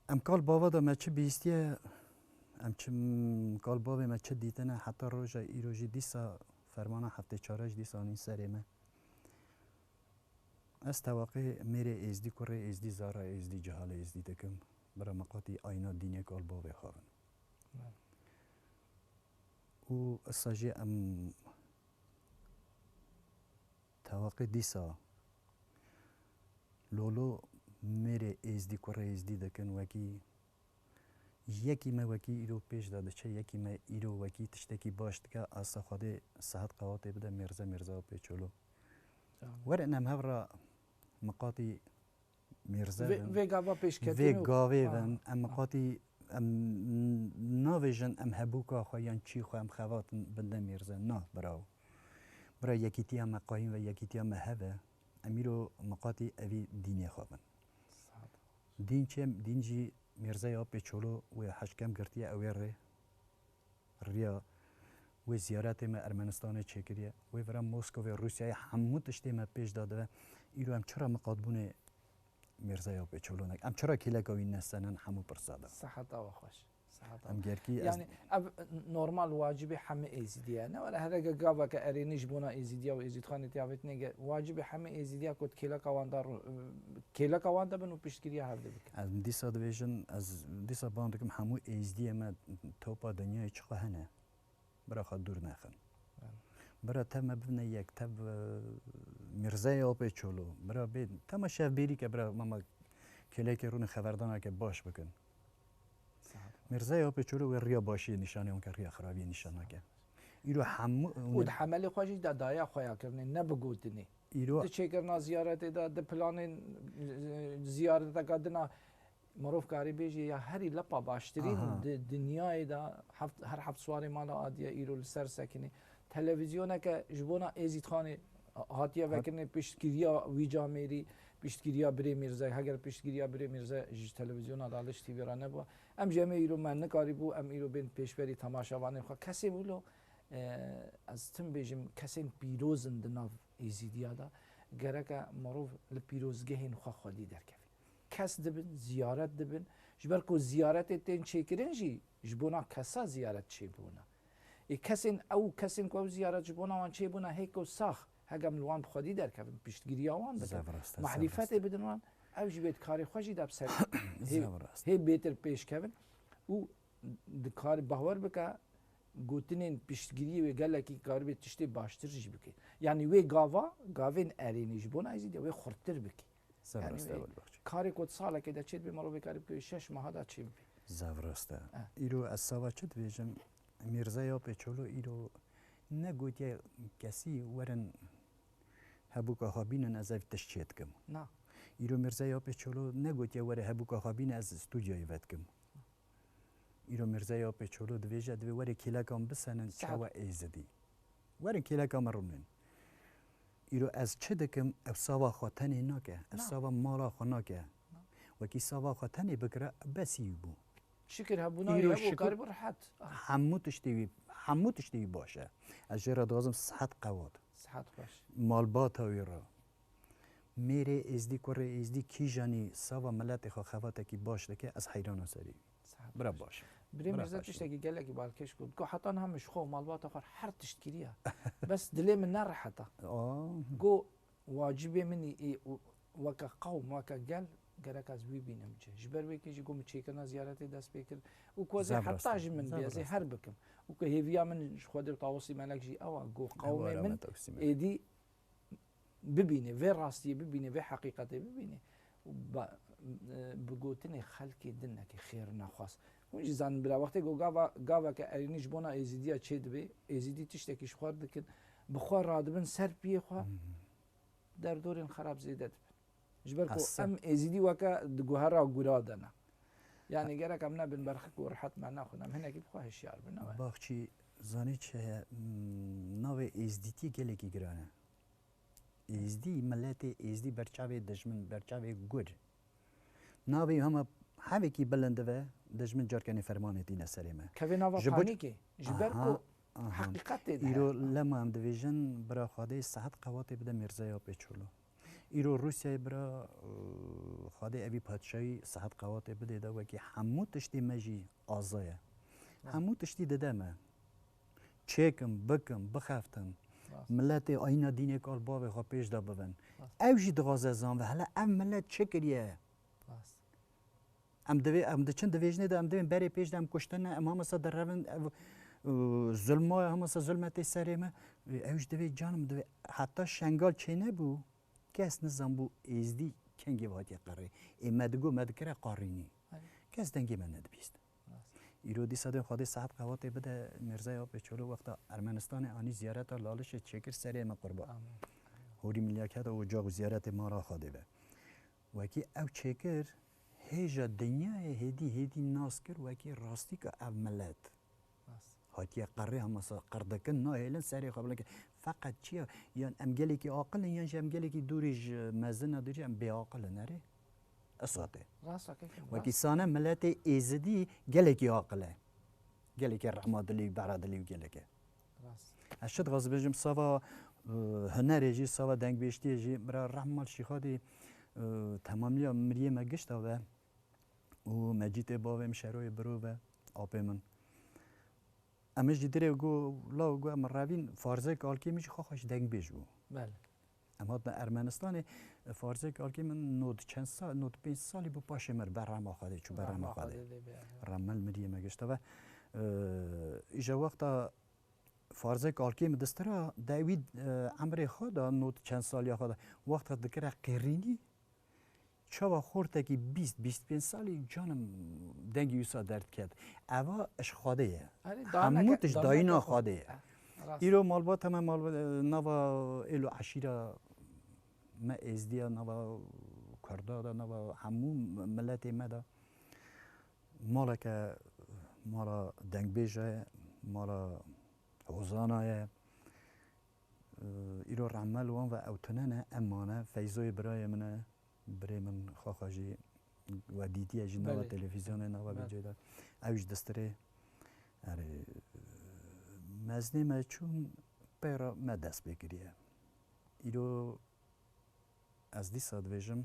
Em kal bava da me çi bihîstiye, em çi, kal bavê me çi dîtine, heta roja îro jî dîsa fermana heftê çare jî dîsa anîn serê me. Ez tewaqê mêrê êzdî, kurê êzdî, zara êzdî, cihalê êzdî dikim. Bira miqatî ayna dînê kal bavê xwe bin. Û issa jî em tewaqê dîsa lolo mêrê êzdî, kurê êzdî dikin, wekî yekî me wekî îro pêş de diçe, yekî me îro wekî tiştekî baş dike, asa Xwedê sihet qewatê bide, Mêrze, Mêrze Apê Çolo. Werin em hev re miqatî Mêrze Vê, bin. Vê gava pêşketin Vê û gavê Ha. bin, em miqatî, em navêjin, em hebûka xwe yan çî xwe, em xevatin binde Mêrze. Na, birawo. Bira yekîtiya me qayîm ve yekîtiya me heve, em îro miqatî evî dînê xwe bin. Saet. Dîn çi? Dîn jî Mêrze Apê Çolo wê heşkem girtiye, ew ê rê riya wê ziyaretê me Ermenistanê çêkiriye. Wê vira Moskovê, Rûsyayê hemû tiştê me pêş de dibe. Îro em çira miqatbûnê Mêrze Apê Çolo nekin? Em çira kêleka wî nesenin hemû pirsa de? Siheta we xweş. Siheta Em we. gerkî ez Yani ev normal wacibê hemî êzîdiye. Ne wele herege gaveke erênî ji bona êzîdiya û êzîdxanê tê avêtinê ge, wacibê hemî êzîdiya ku di kêleka wan de ru-, kêleka wan de bin û piştgiriya hevdî bikin. Ez dîsa dibêjin, ez dîsa ban dikim hemû êzdiyê me topa dinyayê çiqa hene. Bira xwe dûr nexin. Bira tev me bibine yek, tev, e, Mîrzeyê Apê Çolo. Bira bê, tema şevbêrî ke bira mama kêlekê rûnê xeverdaneke baş bikin. Sağ ol. Mîrzeyê Apê Çolo wê riya başiyê nîşanê wan ke, riya xirabiyê nîşan nake. Îro hemû Û di hemelê xwe jî de daya xwe ya kirinê, ne bi gotinê. Îro Di çêkirina ziyaretê de, di planên, e, ziyareteka dina mirov karî bêjî ya herî lepa baştirîn Aha. di dinyayê de heft, her heft siwarê mala adiye îro li ser sekinê. Televîzyoneke ji bona Êzîdxanê hatiye Hat- vekirinê piştgiriya wî camêrî, piştgiriya birê Mîrze, heger piştgiriya birê Mîrze ji televîzyona Daliş T V re nebû. Em jî em ê îro me nikarîbû, em îro bên pêşberî temaşevanên xwe. Kesê wilo, e, ez tim bêjim, kesên pîroz in di nav Êzîdiya de. Gereke mirov li pîrozgehên xwe xwedî derkevin. Kes dibin, ziyaret dibin. Ji ber ku ziyaretê tên çêkirin jî ji bona kesa ziyaret çêbûna. Ê kesên, ew kesên ku ew ziyaret ji bona wan çêbûna, hê ku sax, hegem li wan bi xwedî derkevin, piştgiriya wan bikin, Zevrast e, mahrîfetê zevrast e. bidin wan, ew jî bê di karê xwe jî de bi ser hê, Zevrast. hê bêtir pêş kevin û di karî bawer bike, gotinên piştgiriyê wê gelekî karibê tiştê baştir jî bike. Yanî wê gava, gavên erênî ji bona Êzîdê wê xurttir bike. Zevrast e, Yani, wele baxçî. Karê ku di salekê de çê dibe, mirovê karî bike, şeş meha de çê bibe. Zevrast e. Eh. Îro ez sava çi dibêjim? Mîrzeyê Apê Çolo îro negotiye kesî werin hebûka xwe bînin, ez ev tişt çê dikim. Na. Îro Mîrzeyê Apê Çolo negotiye were hebûka xwe bîne, ez stûdyoyê vedikim. Îro Mîrzeyê Apê Çolo dibêje, divê were kêlekan bisenin Saet. çawa Êzidî. Werin kêleka min rûnin. Îro ez çi dikim, ev sava xwe tenê nake, ev Na. sava mala xwe nake. Na. Wekî sava xwe tenê bikire, besî wî bû. Şikir hebûna Îro wî hebû, şikir karîbû rehet. Ah. Hemû tiştê wî, hemû tiştê wî baş e. Ez jê re dixwazim sihet qewat. Sihet xweş. Malbata wî re. Mêrê êzdî, kurê êzdî, kîjanî sava miletê xwe xevatekî baş dike, ez heyrana serî. Saet Bira baş. baş. Birê Bira Mîrze baş. tiştekî gelekî balkêş got. Got, heta niha min ji xwe û malbata xwe her tişt kiriya. Bes dilê min nereheta. Aa. Got, wacibê min î, î, û weke qewm, weke gel, gerek ez wî bînim ci. Ji ber wê kê jî got, min çêkirina ziyaretê dest pê kir. Û ku ez ê Zevrast heta e, ji min bê, ez ê zevrast e. her bikim. Û ku hêviya min ji Xwedê û Tawusî Melek jî ew a, got, Ew qewmê ara min me Tawusî Melek. êdî bibîne, vê rastiyê bibîne, vê heqîqetê bibîne. Ba-, e, bi gotinê xelkê din neke xêr nexwaz. Hûn jî zanin bira, wextê ku gava, gaveke erênî ji bona Êzîdiya çê dibe, Êzîdî tiştekî ji xwe dikin, bi xwe radibin ser piyê xwe, Hmm. derdorên xerab zêde dibin. Ji ber ku Asa. em Êzîdî weke di guhera gura de ne. Yani Ha. gerek em nebin berxik û rehet me nexwin, em hinekî bi xwe hişyar bin, ew e. Baxçî Zanî çi heye? Hmm, navê êzdîtî gelekî giran e. Êzdî, miletê êzdî ber çavê dijmin, ber çavê gur. Navê hema hevekî bilind dibe, dijmin carkenê fermanê tîne serê me. Kevê nava Ji bo panîkê, ji ber Aha, ku aha. heqîqet tê de Îro heye. lema em divêjin, bira Xwedê sehet qewatê bide Mîrzaya Pêçolo. Îro Rûsyayê bira, e, Xwedê evî padşahî sehet qewatê bidê de wekî hemû tiştê me jî aza ye. Hemû tiştî dide me. Çêkim, bikim, bixeftin. Rast. Miletê ayîna dînê kal bavê xwe pêş de bibin. Rast. Ew jî dixwaze zanve, hele ev milet çi kiriye? Rast. Em divê, em diçin divêjinê de em divên berê pêş de em kuştin ne, em hamasa derevin, ev, û, zulma, hamasa zulme tê serê me. Ew jî divê canim divê, heta Şengal çênebû, kes nizanbû êzdî kengê hatiye qirê. Ê me digo me dikire qarînî. Aynen. Kes dengê me nedibîst. Rast. Îro dîsa dê Xwedê sehet qewatê bide Mîrzaya Pêçolo wexta Ermenistanê anî ziyareta Lalişê çêkir serê me qurban. Amin. Horî milyaketa ocax û ziyaretê mala Xwedê be. Wekî ew çêkir, hêja dinyayê hêdî hêdî nas kir wekî rastîka ev milet. Rast. Hatiye qirê hamasa qir dikin, nahêlin serê xwe bilikin. Feqet çi ye? Yan em gelekî aqil in, yan jî em gelekî dûrî ji mezina dûrî em bêaqil in, erê? Isatê. Rast e, kekê, Wekî rast. sane miletê êzidî gelekî aqil e. Gelekî rehma dilî û bera dilî û gelek e. Rast. Ez çi dixwazim bêjim, sava, e, hunerê jî, sava dengbêjtiyê jî, bira rehma li Şîxadî, e, temamiya miriyê me gişta ve û Mecîtê bavê min, Şeroyê biro ve, apê min. Em jî dirê got, law got, em revîn, Farzek Alkîmî jî xwe xwe ji dengbêj bû. Belê. Em hatin Ermenistanê, Farzek Alkîmî nod çend sal, nod pênc salî bû paşê mir, berrema Xwedê çû, berrema Rehma Xwedê. Xwedê lê be, ya. Rehmel miriyê me gişta ve. Ee, îja wexta Farzek Alkîmî distira, de wî, e, emrê xwe da, nod çend saliya xwe da, wexta dikire qêrînî, çawa xortekî bîst, bîst pênc salî canim dengî wisa derdiket. Eva ji Xwedê ye. Erê, Hemû daneke-, tişt daneke dayîna xwe. Xwedê ye. Eh, rast. Îro malbata me, malba-, nava êl û eşîra me êzdiya, nava Kurda da, nava hemû miletê me da. Maleke mala dengbêja ye, mala hozana ye. Îro rehme li wan ve ew tune ne, em mane. Feyzoyê birayê min e, birê min xwexa jî we dîtiye jî nava Belê. televîzyonê, nava Belê. vîdyoyê de. Ew ji distirê. Erê, mezinê me çûn pê re me dest pê kiriye. Îro ez dîsa dibêjim,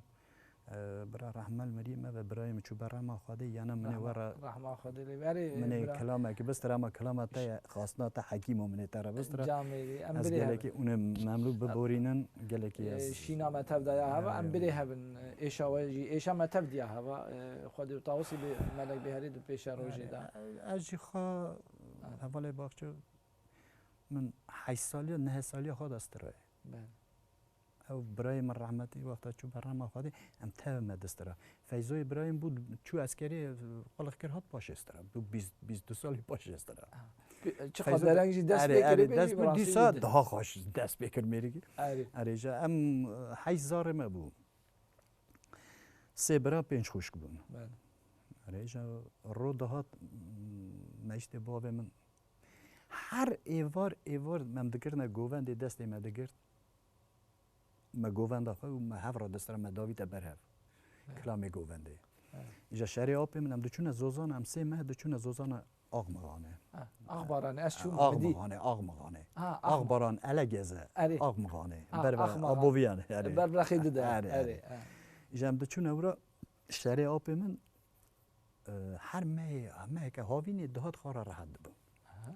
e, bira rehmel mirî me ve birayê min çû berema Xwedê, yana min ê Rehma, we re rehma Xwedê lê. Erê, min ê bira. kilamekî bistira, ama kilama te ye, xastina te hekîm o, min ê te re bistira. Camêrî, em Ez birê gelekî hebin. hûn ê memnû biborînin, gelekî E, ez, şîna me tev daya heva, em e, birê hebin. E, êşa we jî, êşa me tev diya heva. E, Xwedê û Tawusî bi melek bihêrî di pêşe rojê de. E, ez jî xwe Ha. hevalê baxçe min heşt saliya, neh saliya xwe de stira ye. Belê. Ew birayê min rehmetî wexta çû berema Xwedê, em tev me distira. Feyzoyê birayê min bû, çû eskerê, qulix kir hat paşê stira. Bû bîst, bîst du salî paşê stira. Ha. Çi Feyzo-, xwe dereng jî dest erê, pê erê, kiribê dest jî pê, bi rastî dîsa jî de. daha xweş dest pê kir mêrikî. Erê. Erê, ja em, e, heşt zarê me bû. Sê bira, pênc xwişk bûn. Belê. Erê, ja ro dihat, m, mecitê bavê min. Her êvar, êvar me em dikirine govendê, destê me digirt. Me govenda xwe û me hev re destira me davîte ber hev. Evet. Kilamê govendê. Evet. Îja şerê apê min em diçûne Zozana, em sê meh diçûne Zozana Axmixanê. Ha, Axbaranê, ez çûm Axmixanê, Axmixanê. Ha, Axma- Axbaran, Elegeze, Erê. Axmixanê. Ha, Ber ve Axmixan. Aboviyan, erê. Ber ve Xêdi de, Erê, erê, erê. ha. Îja em diçûne wira şerê apê min, e, her mehê, meheke havînê dihat xwe re rehet dibû. Aha.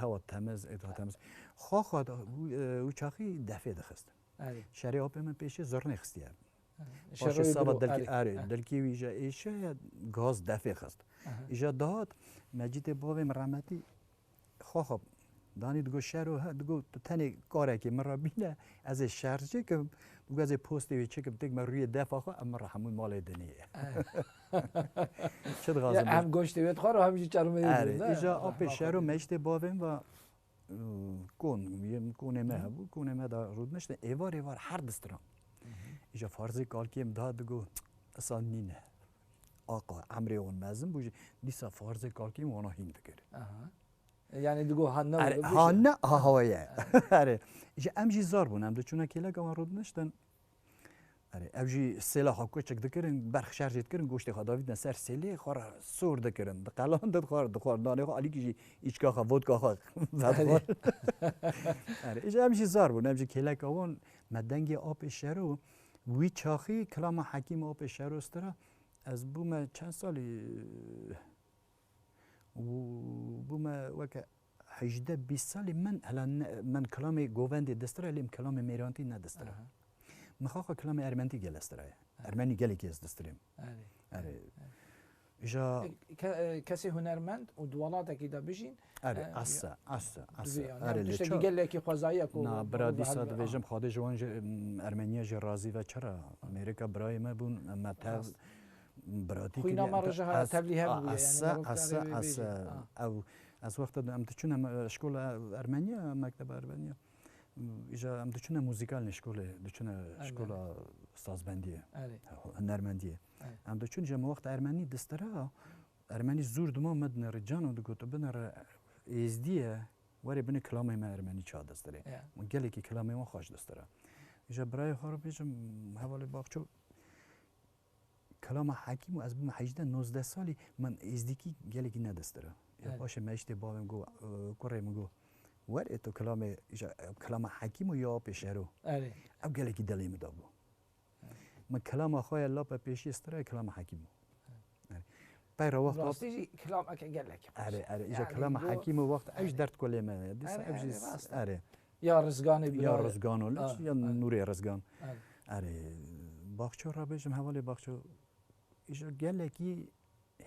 Hewa temiz, êdha temiz. Xwe xwe de, û, e, û çaxî defê dixist. Erê. Şerê apê min pêşê zurnê xistiye. Aha. Paşê Şeroyê sava biro, dilkî, erê. erê, Ha. dilkî wî îja êşe gaz defê xist. Aha. Îja dihat, Mecîtê bavê min rehmetî xwe xwe danî digo şero he, digo tu tenê karekê min re bîne, ez ê şer çêkim, digo ez ê postê wê çêkim, têk me rûyê defa xwe, em min re hemû malê dinê ye. Çi dixwazim Ya, bêjim? Hem goştê wê dixwar û hem jî çermê wê Erê, didin, ne? îja Rehma apê şero Xwedê. Mecîtê bavê min ve, û, kon, yê konê me Hı. hebû, konê me de rûdiniştin, êvar êvar her distiran. Hı hı. Îja Farzê Kalkê min da digo, isan nîne. Aqa, emrê wan mezin bû jî, dîsa Farzê Kalkê min wana hîn dikir. Aha. Yani digo ha ne Erê, ha ne, ha ha ye. Erê. Ji em jî zar bûn. Em diçûne kêleka wan rûdiniştin. Erê, ev jî sêla xwe koçek dikirin, berx şerjê dikirin, goştê xwe davîtine ser sêlê, xwe re sor dikirin. Diqelandin xwe re dixwar. Nanê xwe alîkî jî îçka xwe, vodka xwe vedixwar. Erê, ji em jî zar bûn. Em jî kêleka wan me dengê apê şero, wî çaxî kilama Hekîm apê şero stira. Ez bûme çend salî? Û bûme weke hejdeh bîst salî min, hela ne, min kilamê govendê distira, lê min kilamê mêrantî nedistira. Aha. Min xaxa kilamê ermentî gele stiraye. Aha. Ermenî gelekî ez distirêm. Erê. Erê. Erê. Ja E, ke-, e, kesê hunermend û di welatekî de bijîn, Erê, e, asa, asa, asa. Divê yani, Erê, ev lê tiştekî ça- gelekî xwezayî ye ku Na, bira dîsa dibêjim, xwedê ji wan jî, em, Ermeniya jî razî ve çira. Mêrika birayê me bûn, em me tev Rast. Biratî Xwîna kiriye. me re ji haya tevlî hev bûye, yani asa, meriv asa, karê wê asa. Bêje. Ha. Ew, ez wexta em diçûne me-, şkola Ermeniya, mekteba Ermeniya. Îja em diçûne muzîkalnê şkolê, diçûne Ermeni. Şkola sazbendiyê, Erê. Hunermendiyê. Erê. Em diçûn ji me wexta Ermenî distira, Ermenî zûr dima me dinêrî, cano digot, binêre êzdî ye, werê binê kilamê me Ermenî ça distirê. Ya. Min gelekî kilamê wan xweş distira. Îja birayê xwe re bêjim, hevalê Baxço, Kilama Hekîm û ez bûme hejdeh nozdeh salî, min êzdîkî gelekî nedistira. Ya Evet. Paşê me îştê bavê min got, e, kurê min got, "Werê tu kilamê, îja, e, kilama Hekîm û ya apê şero." Erê. Ew gelekî dilê min de bû. Evet. Min kilama xwe ya lape pêşî stira, kilama Hekîm bû. Evet. Erê. Peyra wexta Rastî jî kilameke gelekî xweş. Erê, erê, îja Yani kilama bu Hekîm û wext ew ji Erê. Derd kulê me. Dîsa Erê, ew jî erê, s-, rast e. Erê. Ya Rizganê Ya bira. Rizgan ol, Ah, ya ah. Nûrê Rizgan. Erê. Erê, Baxço re bêjim, hevalê Baxço, îja gelekî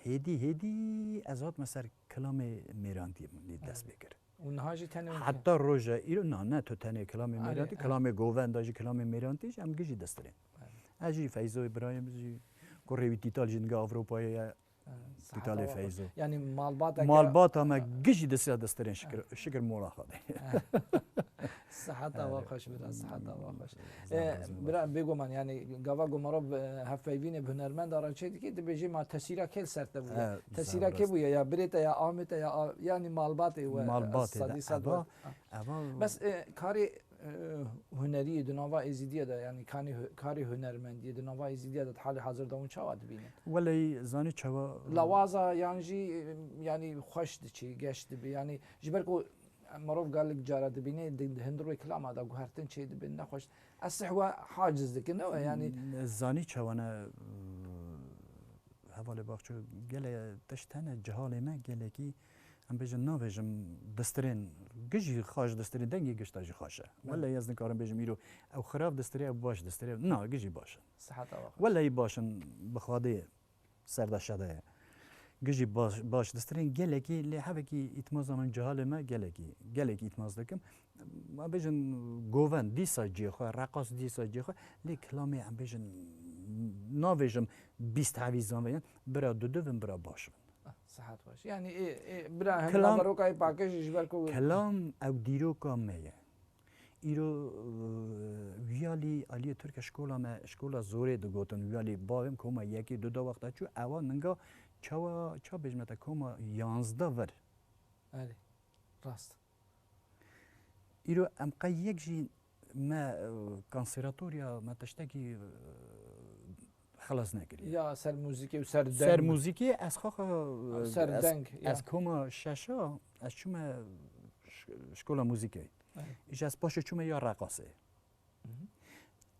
hêdî, hêdî ez hatime ser kilamê mêrantiyê min lê dest Erê. Pê kir. Û niha jî tenê hûn Heta roja îro, na, ne tu tenê kilamê Erê, mêrantî, erê. Kilamê govenda jî, kilamê mêrantî jî em gijî dest pê. Erê. Ez jî Feyzoyê birayê min jî, kurê wî Tîtal jî dinga Ewropayê ye. Siheta Tîtalê we xweş. Feyzo. Yani malbateke Malbata me gijî disiya distirên şikir, şikir mola Xwedê. Siheta we Erê. Xweş bira, siheta we xweş. Zaf E, zaf. Bira bêguman yani gava ku mirov, e, hevpeyvînê bi hunermenda re çê dike, dibêjê ma tesîra kê li ser te bûye? Evet, Tesîra zaf kê rast. Bûye? Ya birê te ya amê te ya a-, yani malbatê we, Malbatê de, sedî sed eva, we. Eva Bes, e, karê e, huneriyê di nava Êzîdiya de, yani kanî hu-, karê hunermendiyê di nava Êzîdiya de di halê hazir de hûn çawa dibînin? Weleyî zanî çawa Lawaza yan jî, e, yani xweş diçî, geş dibi. Yani ji ber ku mirov gelek cara dibîne, di, di hundirê kilama de guhertin çê dibin, nexweş. Ez sihwe haciz dikin, ne we? Yani Zanî çawa ne, e, Hevalê Baxço, gelê tişt hene, cihalê me gelekî, em bêjin, navêjim distirên, gijî xweş distirên, dengê gişta jî xweş e. Evet. Wele ez nikarim bêjim îro ew xirab distirê, ew baş distirê. Na, gijî baş in. Siheta we xweş. Wele baş in, bi Xwedê ser de şede ye. Gijî baş, baş distirên gelekî, lê hevekî îtmaza min cihalê me gelekî, gelekî îtmaz dikim. Ma bêjin govend dîsa cihê xwe, reqas dîsa cihê xwe, lê kilamê em bêjin, navêjim bîst hevî zanveyan, bira dudu bin, bira baş bin. Ah, sihet baş. Yani, ê, ê, bira hem Kilam- naverokayê paqij ji ber ku Kilam ew dîroka me ye. Îro, e, wiyalî aliyê Tirke şkola me, şkola zorê digotin, wiyalî bavê min koma yekê duda wexta çû, ewa ninga çawa, ça bêjme te, koma yanzda vir. Erê, rast. Îro em qey yek jî me, e, konservatoriya me tiştekî, e, xilas nekiriye. Ya ser muzîkê û ser Ser deng. muzîkê ez xaxa, Ser ez, deng, ya. ez koma şeşa, ez çûme ş-, şkola muzîkê. Evet. Îja ez paşê çûme ya reqasê. Hı hı.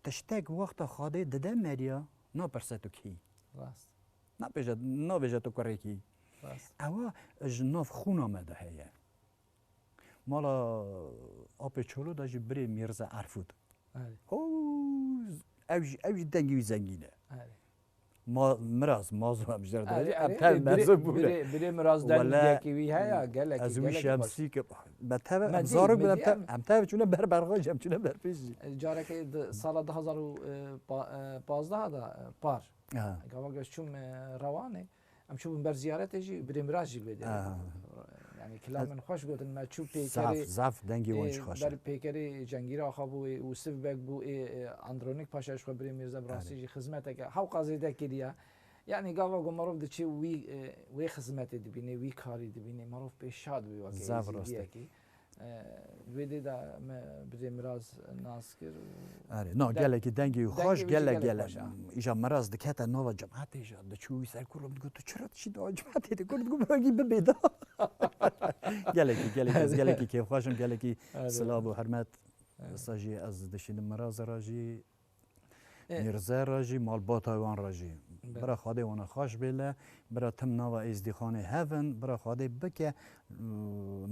Tiştek wexta Xwedê dide meriya, napirse tu kî. Rast. Napêje, navêje tu kurê kî. Rast. Ewa ji nav xûna me de heye. Mala Apê Çolo de jî birê Mîrze Erfûd. Erê. Ho, ew jî, ew jî dengê wî zengîn e. Erê. Ma, Miraz, Mazo em ji der Erê, dibêjin, em erê, tev birê, mezin bûne. birê, birê Miraz Wele, dengekî wî heye, gelekî, ez wî gelekî baş. Şemsî ke, me tev, Me em dî, zarok me bûn, em dî, tev, em em tev çûne ber berxwe jî, em çûne ber pêş jî. Carekê di sala du hazar û pazdeh de, e, par. Ha. Gava ez çûm, e, Rewanê. Em çûbûn ber ziyaretê jî, birê Miraz jî bê de. Aha. Yani kilam min xweş gotin, me çû Zaf, pêkerê, zaf dengê wan ê, jî xweş e. ber pêkerê Cengîr Axa bû, ê Ûsiv Beg bû, ê, ê Andronik Paşa ji xwe birê Mîrze bi rastî Erê. jî xizmeteke hewqa zêde kiriye. Yani gava ku merov diçe wî, e, wê xizmetê dibîne, wî karî dibîne, merov pê şa dibî weke Zaf rast e. Êzidiyekî. E, Wê dê de me birê Miraz nas kir û Erê, no, deng-, gelekî dengî dengê xweş, wî jî gelek, gelek gelek. Xweş e. Îja Miraz dikete nava cemaetê jî, diçû wî ser kûr digot, tu çira diçî nava cemaetê de kûr digot, belkî bibê da. Gelekî, gelekî, ez gelekî kêfxweş im, gelekî Erê. Silav û hurmet. Erê. Wisa jî ez dişînim Miraz ra jî, E. Mîrze re jî, malbata wan re jî. Belê. Bira Xwedê wana xweş bêle, bira tim nava Êzdîxanê hevin, bira Xwedê bike, û,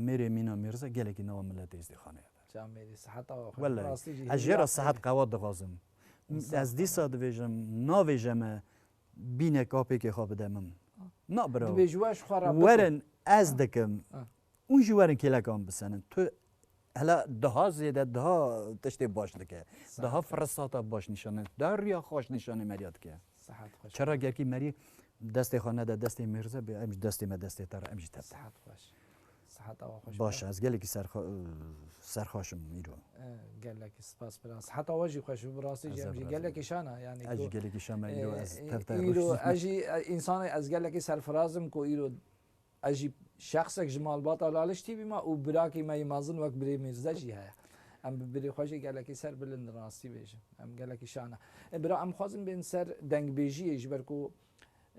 mêrê mîna Mîrze gelekî nava milletê Êzdîxanê hevin. Çamêrî, siheta we xweş. Wele, rastî jî ez jê hêviya re sihet xeyr. Qewat dixwazim. Sağ ol. Ez dîsa dibêjim, navêje me bîne kapêkê xwe bide min. Ah. Na bira. Dibêji we ji xwe re bike. Werin, ez Ah. dikim. Ah. Hûn jî werin kêleka min bisenin. Tu hela daha zêde, daha tiştê baş dike. Saet. Daha firsata baş nîşan dike. Daha riya xweş nîşanê meriya dike. Saet xweş. Çira gerkî merî destê xwe nede destê Mîrze bê, em ji destê me destê te re, em jî te. Saet xweş. Siheta we xweş. Baş, ez gelekî serxwe-, serxweş im îro. E, gelekî spas bira. Siheta we jî xweş bû, bi rastî jî Ez em jî biraz gelekî şana, yani Ez jî ku, gelekî şana îro, e, ez e, tev tev îro, rûştî. ez jî, e, însanê, ez gelekî serfiraz im ku îro Ez jî şexsek ji malbata Laliş tî bîma û birakî me yê mezin wek birê Mîrze jî heye. Em bi birê xwe jî gelekî ser bilind in, rastî bêjim. Em gelekî şan e. E, bira, em xwazin bên ser dengbêjiyê, ji ber ku,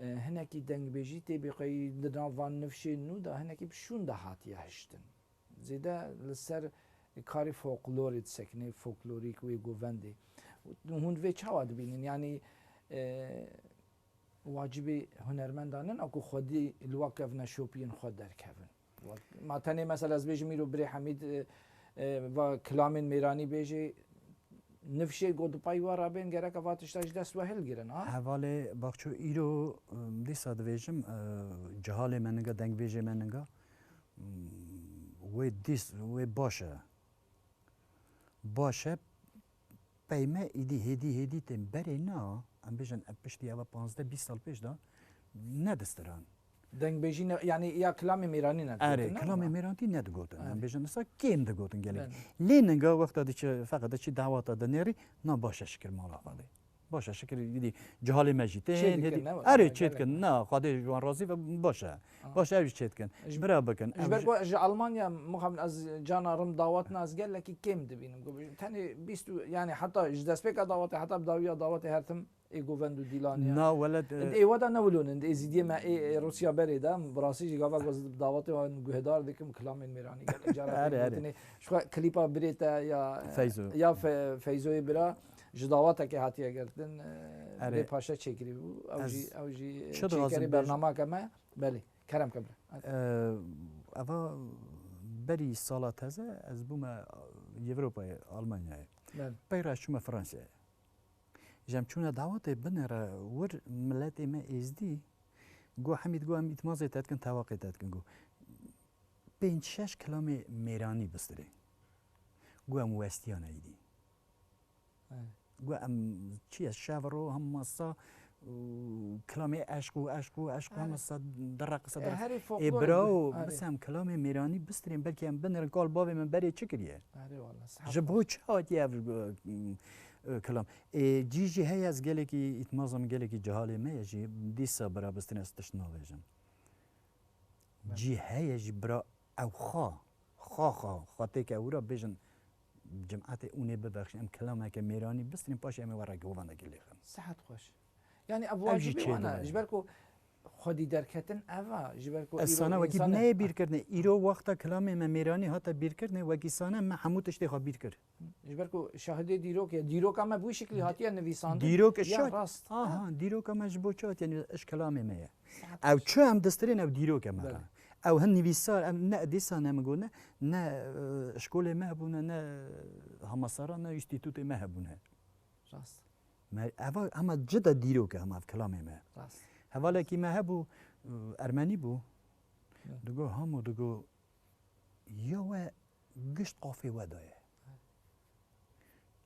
e, hinekî dengbêjî tê bê xweyî di nav van nifşên nû de hinekî bi şûn de hatiye hiştin. Zêde li ser karê folklorê disekine, folklorîk wê govendê. Hûn vê çawa dibînin? Yanî, e, wacibê hunermendan nina ku xwedî li we kevneşopiyên xwe derkevin. Ma tenê mesela ez bêjim îro birê Hemîd, e, e, va kilamên mêranî bêjê, nifşê ku di pey we re bên gereke va tişta ji dest we hilgirin, ha? Hevalê Baxço, îro, e, dîsa dibêjim, e, cihalê me ninga, dengbêjê me ninga, m, wê dîs, wê baş e. Baş e, pey me êdî hêdî hêdî tên berê na, em bêjin, em piştî eva panzdeh bîst sal pêş de nedistiran. Dengbêjî ne, yanî ya kilamê mêranî nedigotin, Erê, ne? Kilamê mêrantî nedigotin. Em Erê. bêjin, wisa kêm digotin gelek. Belê. Lê ninga wexta diçe, feqet diçî dawata dinêrî, na baş e şikir mala xwe dê. Baş e, şikir, îdî cihalê me jî tên, Çê dikin, hêdî, ne? erê, Aha, çê gelek dikin, baş. na, Xwedê ji wan razî be, baş e. Aha. Baş e, ew jî çê dikin. Ji Bira bikin, ji em ber jî ku ji Almanya, mixabin ez cana rim dawet na, ez gelekî kêm dibînim. Ku tenê bîst û, yani heta ji destpêka dawetê, heta bi dawiya dawetê her tim ê govend û dîlaniya. Na, welet, e, Ê we de ne wilo ne, ê Êzîdiyê me, ê, ê Rûsya berê de, bi rastî jî gava ku ez bi dawetê wan guhdar dikim, kilamên mêranî gelek cara Erê, erê. tê gotinê. Ji xwe klîpa birê te ya, Feyzo. ya Fe-, Feyzoyê bira, Ji dawetekê hatiye girtin, e, Erê. Lê paşa çêkirî bû. Ew Ez jî, ew jî çi çêkerê dixwazim bêjim? bernameke me. Belê, kerem ke bira. Hadi. E, eva berî sala teze ez bûme Yevropayê, Almanyayê. Belê. Pey re çûme Fransayê. Ji em çûne dawetê binêre wir miletê me êzdî. Got, Hemîd, got, em îtmazê te dikin, tewaqê te dikin, got. Pênc şeş kilamê mêranî bistirê. Got, em westiyane êdî. Evet. Got, em çi ye, şev ro hema sa, û, kilamê eşq û, eşq û, eşq û, Evet. hema sa direqise, E, direqise. herê Ê, folklorê birawo, gu-, herê. Bisem kilamê mêranî bistirên, belkî em binêrin, kal bavê min berê çi kiriye? Herê wala, sihef Ji bo çi hatiye ev, e, e, kilam? Ê, cî jî heye, ez gelekî îtmaza min, gelekî cihalê me ye jî, dîsa bira bistirên, ez tişt navêjim. Cî heye jî bira ew xwe, xwe, xwe, xwe têke ewra bêjin, cemaetê ûnê bibexşin, em kilameke mêranî bistirîn, paşê em ê we re govendekî lêxin. Sihet xweş. Yani ev Ev jî wacibê çê wan e. dibin. Ji ber ku xwedî derketin ev e. Ji ber ku Ez îro sana wekî insane neyê bîrkirinê. Îro wexta kilamê me mêranî hate bîrkirinê, wekî sane me hemû tiştê xwe bîr kir. Ji ber ku şahidê dîrok ye. Dîroka me bi wî şeklî hatiye nivîsandin. Dîrok Ya şa-, rast. Aha, Ha. dîroka me ji bo çi hatiye nivîs-, eş kelamê me ye. Saet Ew baş. çi em distirên ew dîrokê me Belê. re. Ew hin nivîsar, em ne dîsa ne min got ne, ne, e, şkolê me hebûne, ne hamasara, ne înstîtûtê me hebûne. Rast. Me, eva hema ci de dîrok e, hema ev kelamê me. Rast. Hevalekî me hebû, e, ermenî bû. Ya. Digo, Hamo, digo, ya we gişt qafê we daye.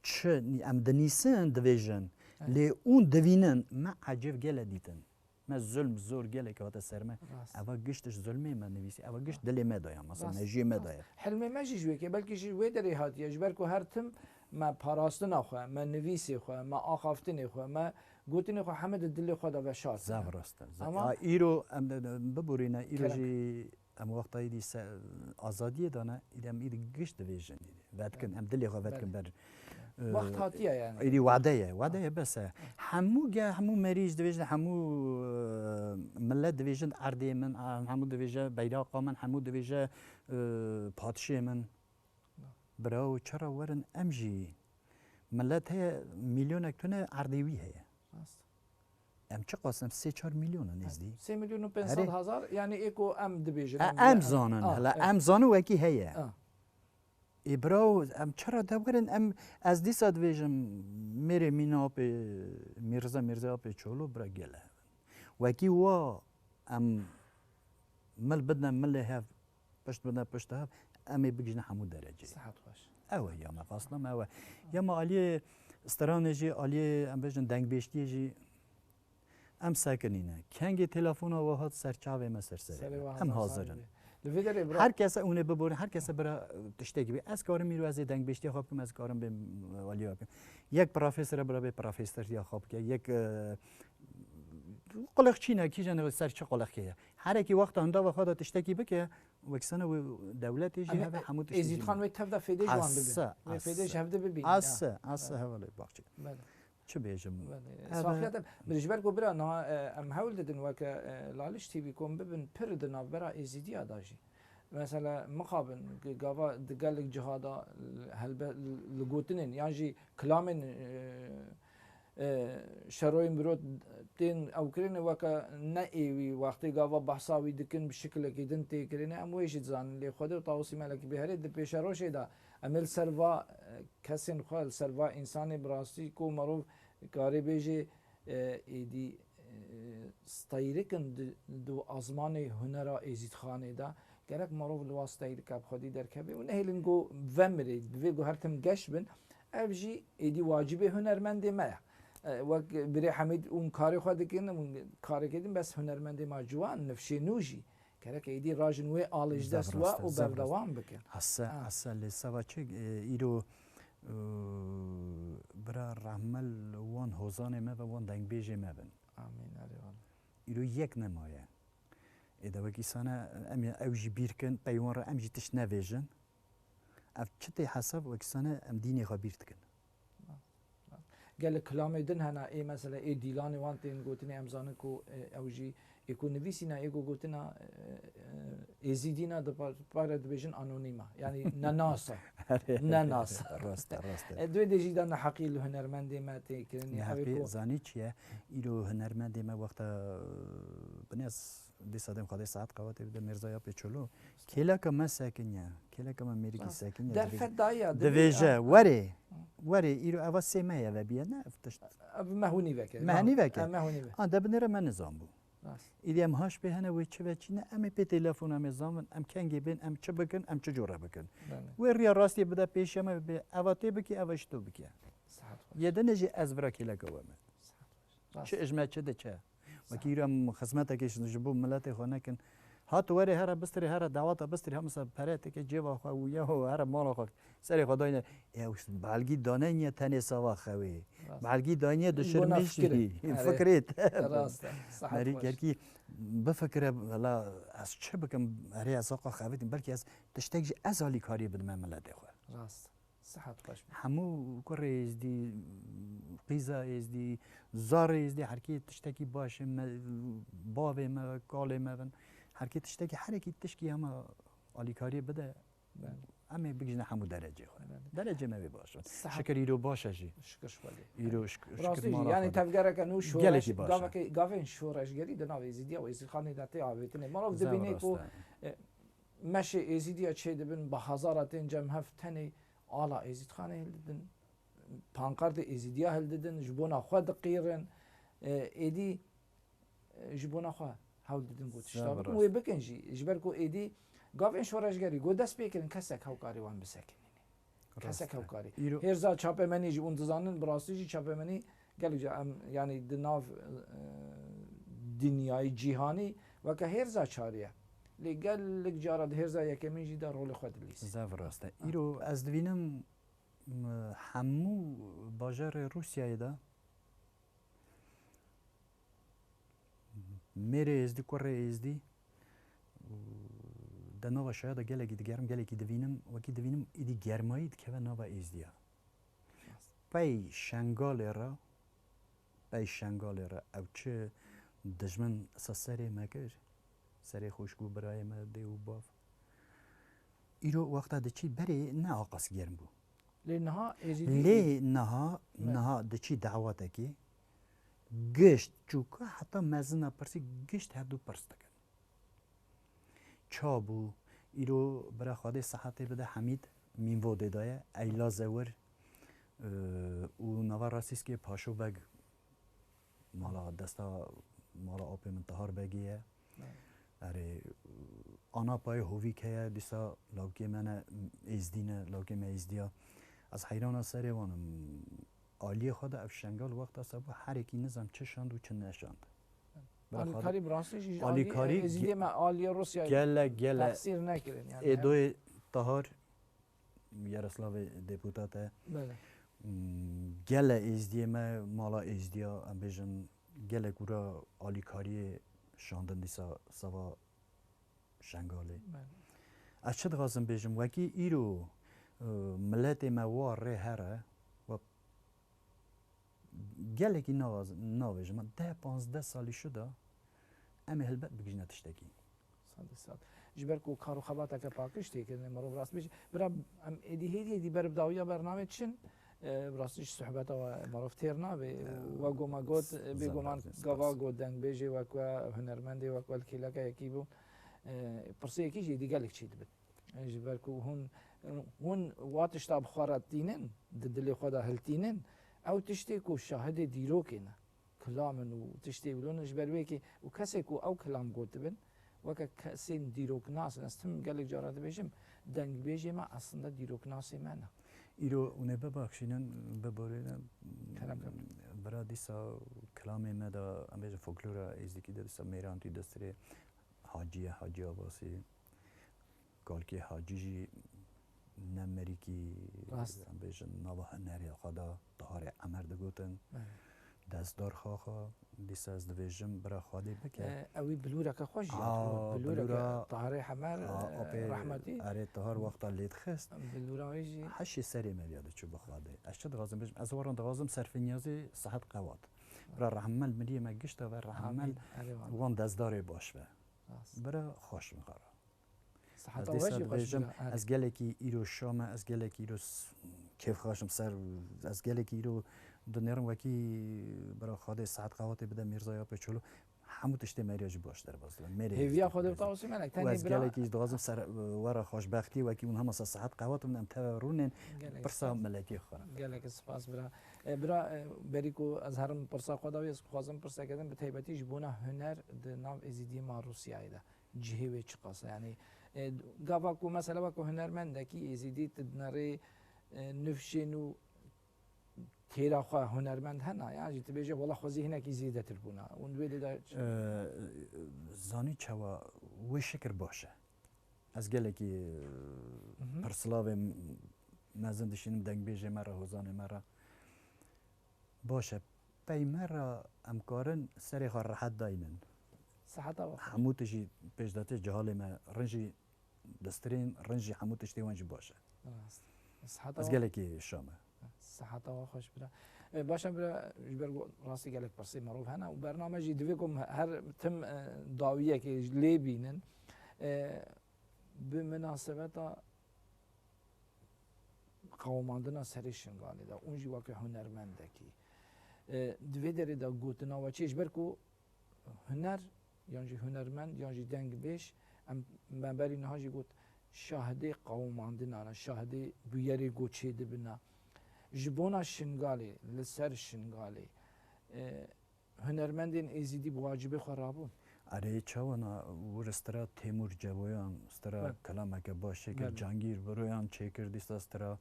Çi em dinîsin, divêjin, Evet. lê ûn divînin, me ecêb gele dîtin. Me zulm, zor gelek hate ser me. Rast. Eva gişt ji zulmê me nivîsî, eva gişt Rast. dilê me daye, mesela Rast, mejiyê me rast. daye. Hilmê me jî ji wê ke, belkî ji wê derê hatiye, ji ber ku her tim me parastina xwe, me nivîsê xwe, me axaftinê xwe, me Gotinê xwe heme di dilê xwe de veşartine. Zaf rast e. Ama Ya, îro em de, de, biborîne, îro Kerem. jî em wexta îdî se-, azadiyê dane, îdî em îdî giş divêjin îdî. Vetkin, Belê. em dilê xwe vetkin Belê. ber. Wext E, hatiye yani. Îdî wade ye, wade ye bes e. Hemû ge, hemû merî jî divêjin, hemû, e, millet divêjin erdê min, a, hemû divêje beyraqa min, hemû divêje, e, padişê min. Birawo, çira werin em jî, millet heye, milyonek tune erdê wî heye. Rast. Em çiqas em sê çar milyon in nêzdî. Sê milyon û pênc sed Herê. hezar, yani ê ku em dibêjin, E, em em de-, zanin, ah, hele evet. em zanin wekî heye. Ah. Ê birawo, em çira de werin, em, ez dîsa dibêjim, mêrê mîna apê Mîrza, Mîrza apê Çolo, bira gele. Wekî wa em mil bidne milê hev, pişt bidne pişt hev, em ê bigihîjine hemû dereceyê. Sihet xweş. Ew e ya me, xwestina me ew e. Ya me aliyê stranê jî, aliyê, em bêjin, dengbêjtiyê jî em sekinîne. Kengê telefona we hat ser çavê me, ser serê Serê me. we Em hazar hazir in. Li vê derê bira Her kese hûn ê biborin, her kese bira, e, tiştekî bê. Ez karim îro ez ê dengbêjtiya xwe bikim, ez karim bêm, e, aliyê we bikim. Yek profesor e, bira bê profesortiya xwe bike. Yek, e, quleqçî ne, kîjan ser çi quleqê ye. Herekî wexta hindava xwe de tiştekî bike, wekî sene wê dewletê jî Em heve hemû tiştê jî Êzîdxan bike. wê tev de fêdê ji wan bibin. Asa, Wê asa. fêdê ji hev de bibînin, Asa, ya. asa, Evet. hevalê baxçe. Belê. Çi bêjim? Belê. Ev e Safiya te, min ji ber ku bira niha, e, em hewl didin weke, e, Laliş T V ku em bibin pir di navbera Êzîdiya de jî. Mesela mixabin, g-, gava di gelek ciha de, helbe-, li gotinên yan jî kilamên, e, e, şeroyên mirov tên ew kirinê weke ne êwî wextê gava behsa wî dikin bi şikilekî din tê kirinê, em wê jî dizanin. Lê Xwedê û Tawusî Melekî bê herê di pêşerojê de em ê li ser va, e, kesên xwe, li ser va însanê bi rastî ku merov karê bêjê, e, êdî, e, steyrikin di, di azmanê hunera Êzîdxanê de, gerek merov li wa steyrika bi xwedî derkeve û nehêlin ku vemirê, divê ku her tim geş bin, ev jî êdî wacibê hunermendê me ye. E, wek birê Hemîd hûn karê xwe dikin, hûn karekê din, bes hunermendê me ciwan, nifşê nû jî, gerek êdî rajin wê alê ji Zaf dest we rast e, û zaf rast. berdewam bikin. Asa, Ha. asa lê sava çi, e, îro, e, bira rehme li wan hozanê me ve, wan dengbêjê me bin. Amîn, erê wala. Îro yek nemaye. Ê de wekî sane em ê ew jî bîr kin, pey wan re em jî tişt nevêjin. Ev çi tê hesab, wekî sane em dînê xwe bîr dikin. Gelek kilamê din hene, ê mesela ê dîlanê wan tên gotinê, em zanin ku, e, ew jî ê ku nivîsîna, ê ku gotina, e, e, êzîdîna di par-, pare dibêjin anonîma. Yanî nenas e. Nenas e. Rast e, rast e. E, di wê de jî de neheqî li hunermendê me tê kirin. Neheqî ku zanî çi ye? Îro hunermendê me wexta, e, binêz Dîsa dem Xwedê saet qewetê bide Mîrza Yapê Çolo. Kêleka me sekiniye. Kêleka me mêrikî Rast. sekiniye. Derfet daye, Divê-, divêje, ah. werê. Hı. Werê, îro eva sê me ye vebiye, ne ev tişt. Ev me hûnî veke. Me hûnî veke. Ev me hûnî ve. Ha, de binêre me nizan bû. Rast. Îdî em haş pê hene wê çi ve çi ne, em ê pê telefon em ê zanvin, em kengê bên, em çi bikin, em çi cure bikin. Belê. Wê riya rastiyê bide pêşiya me, bê eva tê bikî, eva ji to bikî. Saet xweş. Yê dinê jî ez vira kêleka we me. Saet xweş. Rast. Çi ij me çi diçe. Wekî îro em xizmetekê ji bo miletê xwe nekin. Ha tu werê here bistirê, here dawata bistirê, hemisa pere teke cêba xwe û ya here mala xwe serê xwe dayne. E, ew belgî dane niye tenê sava xewê. Rast. Belgî daniye Bona dişirmiş fikir. Erê. Fikirê te. Rast e. Sahet Merî xweş. Kerkî bifikire, vela ez çi bikim, erê ez aqa xevitim, belkî ez tiştek jî ez alîkariyê bidime miletê xwe. Rast. Sihet xweş be. Hemû kurê êzdî, qîza êzdî, zarê êzdî, herkê tiştekî baş e, me, bavê me, kalê me bin. Herkê tiştekî, herekî tişkî hema alîkariyê bide. Belê. Em ê bigihîjine hemû derecê xwe. Belê. Derecê me wê baş e. Sihet. Şikir îro baş e jî. Şikir ji Xwedê. Îro şik-, şikir Rastî jî, mala yani Xwedê. tevgereke nû şoreş, Gelekî baş e. gavekê, gavên şoreşgerî di nav êzîdiya û êzîdxanê de tê avêtinê. Mirov Zaf dibînê rast ku, e. e, meşê êzîdiya çêdibin, bi hezara tên cem hev tenê ala êzîdxanê hildidin, pankartê êzîdiya hildidin, ji bona xwe diqîrin, e, êdî, e, ji bona xwe hewl didin ku tişta Zaf bikin, rast. wê bikin jî. Ji ber ku êdî gavên şoreşgerî ku dest pê kirin, kesek hewkarê wan bisekinîne. Kesek Rast e. hewkarî. Îro- Hêrza çapemenî jî hûn dizanin, bi rastî jî çapemenî gelek ca em, yanî di nav, e, dinyayê cîhanî weke hêrza çariye. Lê gelek cara di hêrza yekemîn jî de rolê xwe dilîzin. Zaf rast e. Ha. Îro ez dibînim, m, hemû bajarê Rûsyayê de Mêrê êzdî, kurê êzdî, de nava şaya de gelekî digerim, gelekî divînim, wekî divînim êdî germayî dikeve nava êzdiya. Pey Şengalê re, pey Şengalê re ew çi dijmin sa serê me kir, serê xwişk û birayê me, dê û bav. Îro wexta diçî berê ne aqas germ bû. Lê niha êzîdî Lê niha, Belê. niha diçî dawetekî, gişt çûka heta mezina pirsî, gişt hevdû pirs dikin. Ça bû, îro bira Xwedê sihetê bide Hemîd Mînvodê de ye, Eyla Zewir, e, û nava Rasîskê Paşo Beg, mala desta, mala apê min Tahar Begê ye. Belê. Erê, ana payê Hovîk heye, dîsa lawkê me ne, êzdî ne, lawkê me êzdiya. Ez heyrana serê wan im. Aliyê xwe de ev Şengal wexta sabû herekî nizam çi şand û çi neşand. Bira Xwedê Alîkarî bi rastî jî ji Alîkarî aliyê ge-, Êzîdê me aliyê Rûsyayê gelek, gelek. Pexsîr nekirin yani. Êdoyê Tahar, Yaroslavê deputat e. Belê. Hmm, gele Êzdiyê me, mala Êzdiya, em bêjin, gelek ûra alîkariyê şandin dîsa sava Şengalê. Belê. Ez çi dixwazim bêjim, wekî îro, e, miletê me wa rê here, we gelekî navaz-, navêjim, deh panzdeh salî şuda, em ê helbet bigihîjine tiştekî. Sedî sed. Ji ber ku kar û xebateke paqij tê kirinê, mirov rast bêje. Bira, em êdî hêdî hêdî ber bi dawiya bernamê diçin, e, bi rastî ji sohbeta we mirov têr nabe. E, We ku me got, s-, e, bêguman zaf spas. Gava ku dengbêjê wek we, hunermendê wek we li kêleka yekî bûn. E, pirsê yekî jî êdî gelek çêdibin. E, ji ber ku hûn, hûn wa tişta bi xwe re tînin, di dilê xwe de hiltînin, ew tiştê ku şahidê dîrokê ne. Kilam in û tiştê wilo ne, ji ber wê yekê û kesê ku ew kilam gotibin, weke kesên dîroknas in, ez tim gelek cara dibêjim, dengbêjê me aslında dîroknasê me ne. Îro hûn ê bibaxşînin, biborînin. Kerem, kerem. Bira dîsa kilamê me de, em bêjin folklora êzdîkî de dîsa mêran tî destirê Hacî ye, Hacî Abasî. Kalkê Hacî jî ne merîkî, Rast. em bêjin, nava hunerê xwe de Taharê Emer digotin. Evet. Destdar Xaxa, dîsa ez dibêjim, bira Xwedê bike. E, ewî bilûreke xwe jî Aa, hatibû. Bilûreke bilûra, Taharê Hemer, aa, e, apê rehmetî. Erê Tahar wexta lê dixist. Bilûra wê jî. Heşê serê me diya diçû bi Xwedê. Ez çi dixwazim bêjim? Ez waran dixwazim serfinyazê sihet qewat. Bira rehmel miriyê me gişta ve rehmel Amîn. Erê wan. Wan destdarê baş ve. Rast. Bira xweş min xwe re. Siheta Ez dîsa we jî xweş dibêjim, bira. Ez gelekî îro şa me, ez gelekî îro s-, kêfxweş im ser, ez gelekî îro dinêrim wekî bira Xwedê sihet qewatê bide Mîrzaya Pêçolo. Hemû tiştê meriya jî baş derbas dibe. Mêrê Hêviya Xwedê bi te Osî Melek. Û tenê ez bira gelekî dixwazim ser, wera xweşbextî wekî hûn hema ser sihet qewat bin em teve rûnên Gelek pirsa spas. Miletî xwe re. Gelek spas bira. E, bira, e, berî ku ez herim pirsa xwe dawî, ez dixwazim pirseke din bi taybetî ji bona huner di nav Êzîdiyê ma Rûsyayê de. Cihê wê çiqas e? Yani, e, gava ku mesela weke hunermendekî êzîdî tu dinerê, e, nifşên û têra xwe hunermend hena, ya jî tu bêje, wela xwezî hinekî zêdetir bûna. Hûn wê lê de çi? E, zanî çawa wê şikir baş e. Ez gelekî, e, Mhm. pirsilavê mezin dişînim dengbêjê me re, hozanê me re. Baş e, pey me re em karin serê xwe rehet daynin. Siheta we xweş. Hemû tiştî pêşdatê cihalê me, rin jî distirên, rin jî hemû tiştê wan jî baş e. Rast. Siheta Ez we gelekî şa me. Siheta we xweş bira. E, baş e bira, ji ber ku rastî gelek pirsê mirov hene û bername jî divê ku her tim, e, dawiyekê lê bînin. E, bi minasebeta qewimandina serê Şingalê de, hûn jî weke hunermendekî, e, di vê derê de gotina we çi ye? Ji ber ku huner, yan jî hunermend, yan jî dengbêj, em, me berî niha jî got, şahidê qewimandina ne, şahidê bûyerê ku çêdibine. Ji bona Şingalê, li ser Şingalê, e, hunermendên êzîdî bi wacibê xwe rabûn. Erê, çawa na wir stira Têmûr Ceboyan, stira Belê. Kelameke baş çêkir, Belê. Cangîr Biroyan çêkir, dîsa stira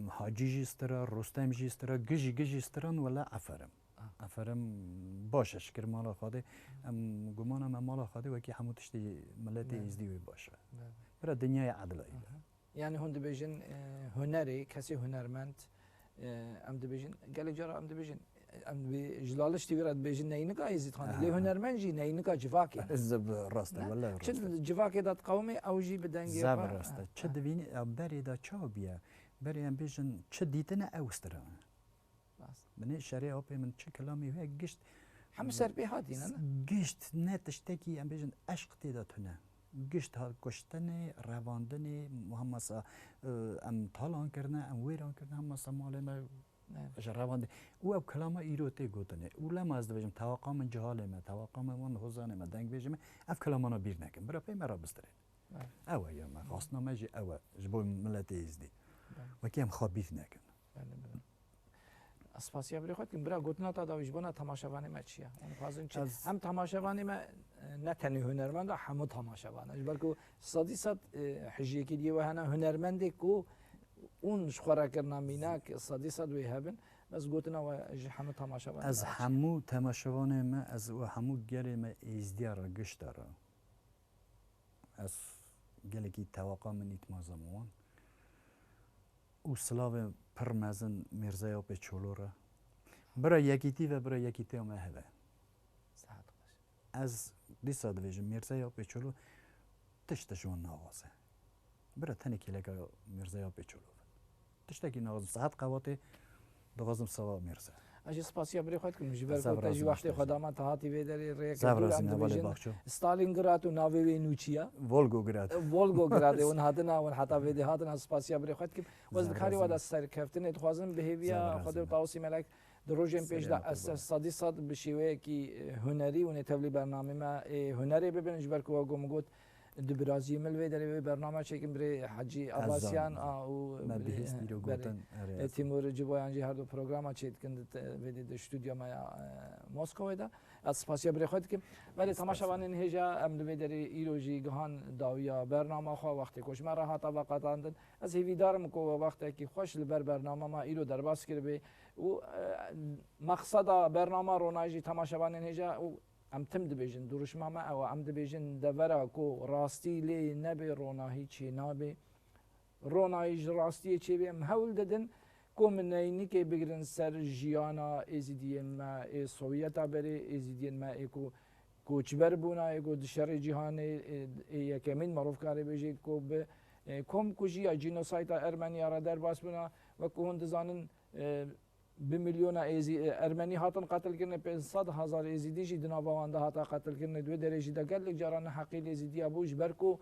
Hacî jî stira, Rostem jî stira, gijî, gijî stiran wela eferim. Ah. Eferim baş e, şikir mala Xwedê. Em gumana me mala Xwedê wekî hemû tiştî miletê Belê. Êzdî wê baş e. Belê. Bira dinyayê edil e. Aha. Yani hûn dibêjin, e, hunerê, kesê hunermend, e, em dibêjin, gelek cara em dibêjin, Em dibê ji Laliş T V re dibêjin neynika Êzîdxanê. Lê hunermend jî neynika civakê ne. Zeb rast e, Ne? wele Çi rast e. di civakê de diqewimê, ew jî bi dengê Zeb xwe. rast e. Çi Ha. divînî, em berê de çawa bûye? Berê em bêjin çi dîtine ew stir e. Rast. Binê şerê apê min çi kilamî heye gişt. Hemû ser pê hatî ne, ne? Gişt ne tiştekî em bêjin eşq tê de tune. Gişt ha kuştinê, revandinê, hemasa, e, em talan kirine, em wêran kirine, hemasa malê me Evet. ji revandê. Û ev kilama îro tê gotinê. Û lema ez dibêjim, tewaqa min cihalê me, tewaqa min wan hozanê me, dengbêjê me, ev kilamana bîr nekin. Bira pê me re bistirê. Evet. Ew e ya me. Xwestina me jî ew e. Ji bo miletê Êzdî. Evet. Wekî em xwe bîr nekin. Belê, belê. Ez spasiya birê xwe dikim. Bira, gotina te dawî ji bona temaşevanê me çi ye? Em dixwazin çi? Ez Hem temaşevanê me, e, ne tenê hunermend e, hemû temaşevan e. Ji ber ku sedî sed, e, hijiyekî diyê we hene hunermendê ku hûn ji xwe re kirina mînak, sedî sed wê hebin. Ez gotina we ji hemû temaşevanê Ez me re çi? hemû temaşevanê me, ez û hemû gelê me Êzdiya re, gişta re. Ez gelekî tewaqa min îtimaza min wan. Û silavê pir mezin Mîrzeya Pê Çolo re. Bira yekîtî ve, bira yekîtiya me hebe. Saet xweş. Ez dîsa dibêjim, Mîrzeya Pê Çolo tişt ji wan naxwaze. Bira tenê kêleka Mîrzeya Pê Çolo ve. Tiştekî naxwazim. Saet qewatê dixwazim sava Mîrze. Ez jî spasiya birê xwe dikim. Ji ber Zaf ku te jî razî wextê xwe dama te hatî vê derê rêyeke Zaf dûr razî em ne, Valê dibêjin Baxço. Stalingrat û navê wê nûçiya. Volgograd. Volgograd ê hûn hatina, hûn heta vê dê hatina, spasiya birê xwe dikim. Ez Zaf dikarî razî we de ne. serkeftinê dixwazim bi hêviya Zaf razî Xwedê û ne. Tawusî Melek di rojên pêş de Serê ez qurban. sedî sed bi şêweyekî, e, hunerî hûn ê tevlî bernamê me, ê hunerê bibin, ji ber ku we ku min got, Di birazî min li vê derê vê bername çêkin birê Hecî Ez Abasyan zanim. a û Me birê, bihîst îro berê, gotin, erê, e, ez Tîmur Ciboyan jî her du programa çêdikin di te-, vê dê di stûdyo me ya, e, Moskowê de. Ez spasiya birê xwe dikim. Belê, Ez temaşevanên hêja, em li vê derê îro jî gihan dawiya bernama xwe, wextê ku ji me re hata veqetandin. Ez hêvîdar im ku we wextekî xweş li ber bernama me îro derbas kiribe û, e, mexseda bernama ronayî jî temaşevanên hêja û Em tim dibêjin, duruşma me ew e, em dibêjin devera ku rastî lê nebe ronahî çênabe. Ronahî ji rastiyê çêbe, em hewl didin ku min neynikê bigirin ser jiyana Êzidiyên me ê Sovyeta berê, Êzidiyên me ê ku koçber bûna, ê ku di şerê cîhanê, ê, ê yekemîn mirov karê bêje ku bi, ê, komkujî ya cînosayta Ermeniya re derbas bûna, wek ku hûn dizanin, ê, Bi milyona Êzî-, Ermenî hatin qetilkirinê, pênc sed hezar Êzîdî jî di nava wan de hata qetilkirinê. Di wê derê jî de gelek caran neheqî li Êzîdiya bû, ji ber ku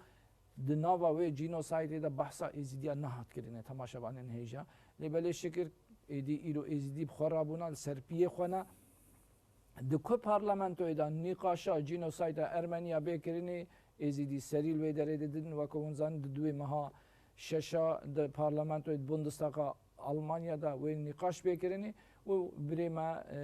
di nava wê cînosaydê de behsa Êzîdiya nehat kirinê, temaşevanên hêja. Lê belê şikir, êdî îro Êzîdî bi xwe rabûna, li ser piyê xwe ne. Di ku parlamentoyê de nîqaşa cînosayda Ermeniya bê kirinê, Êzîdî serî li wê derê didin, weke hûn zanin, di duwê meha şeşa di parlamentoyê, di Bundestaga Almanya de wê nîqaş bê kirinê û birê me, e,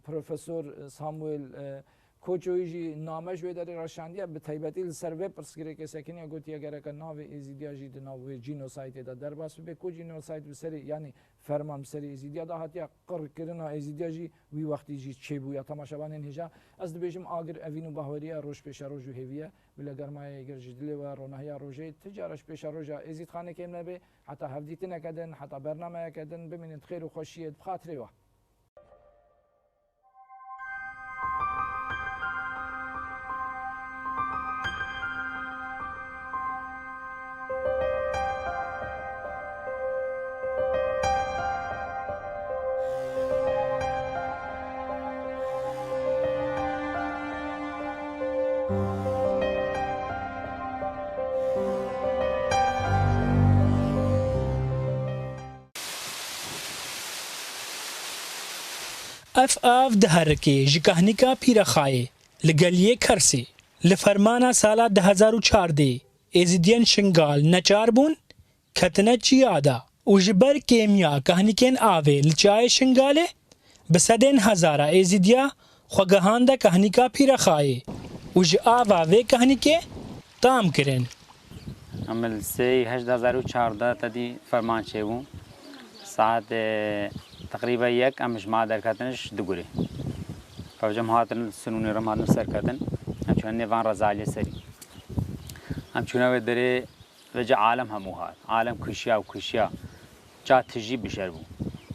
Profesor Samuel, e, Koçoyî jî name ji wê derê re şandiye, bi taybetî li ser vê pirsgirêkê sekiniye, gotiye gereke navê Êzîdiya jî di nav wê cînosaydê de derbas bibe, ku cînosayd bi serê, yanî ferman bi serê Êzîdiya de hatiye, qirkirina Êzîdiya jî wî wextî jî çêbû. Ya temaşevanên hêja, ez dibêjim, agir evîn û bahweriya roj pêşeroj û hêviye, bila germayê gir ji dilê we, ronahiya rojê, ti cara ji pêşeroja Êzîdxanê kêm nebe, heta hevdîtineke din, heta bernameyeke din, bimînin di xêr û xweşiyê, bi xatirê we. Ev av diherike ji Kahnîka Pîrexayê li geliyê Kersê. Li fermana sala du hezar û çardeh Êzidiyên Şingal neçar bûn, ketine çiya de û ji ber kêmiya kahnîkên avê li çiyayê Şingalê bi sedên hezara Êzidiya xwe gihande Kahnîka Pîrexayê û ji ava vê kahnîkê tam kirin. Em li sê heşt du hezar û çardeh te dî ferman çêbû. Saet, e, teqrîben yek em ji ma derketin ji du gurê. Pevcem hatin sinûnê re em hatin serketin. Em çûne nêvan Rezaliyê serî. Em çûne wê derê, vêca alem hemû hat. Alem kişiya û kişiya. Ça tijî bişer bû.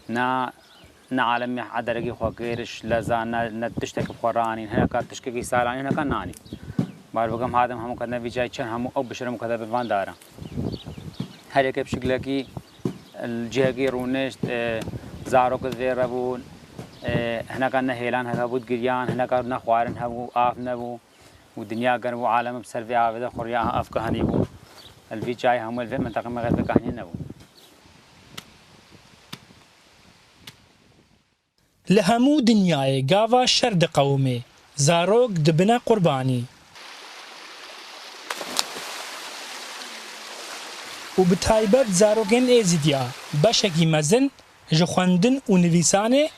Na Ne alemê ederegî xwe kiriş, leza ne, ne tiştek bi xwe ranîn, hineka tiştekî sar anîn, hineka nanî. Bar bigim hadim hemû kedine vî cayê çend hemû ew bişirim kede bi van daran. Her yekê bi şiklekî, cihekî rûnişt, e, zarok di vê re bûn, e, hineka ne hêlan hebû digiriyan, hineka ne xwarin hebû, av nebû. û dinya germ û alem bi ser vê avê de xuriya ev kahnî bû. Li vî cayê hemû li vê minteqê me xêr vê kahnî nebû. Li hemû dinyayê gava şer diqewimê, zarok dibine qurbanî. Û bi taybet zarokên Êzîdiya beşekî mezin ji xwendin û nivîsanê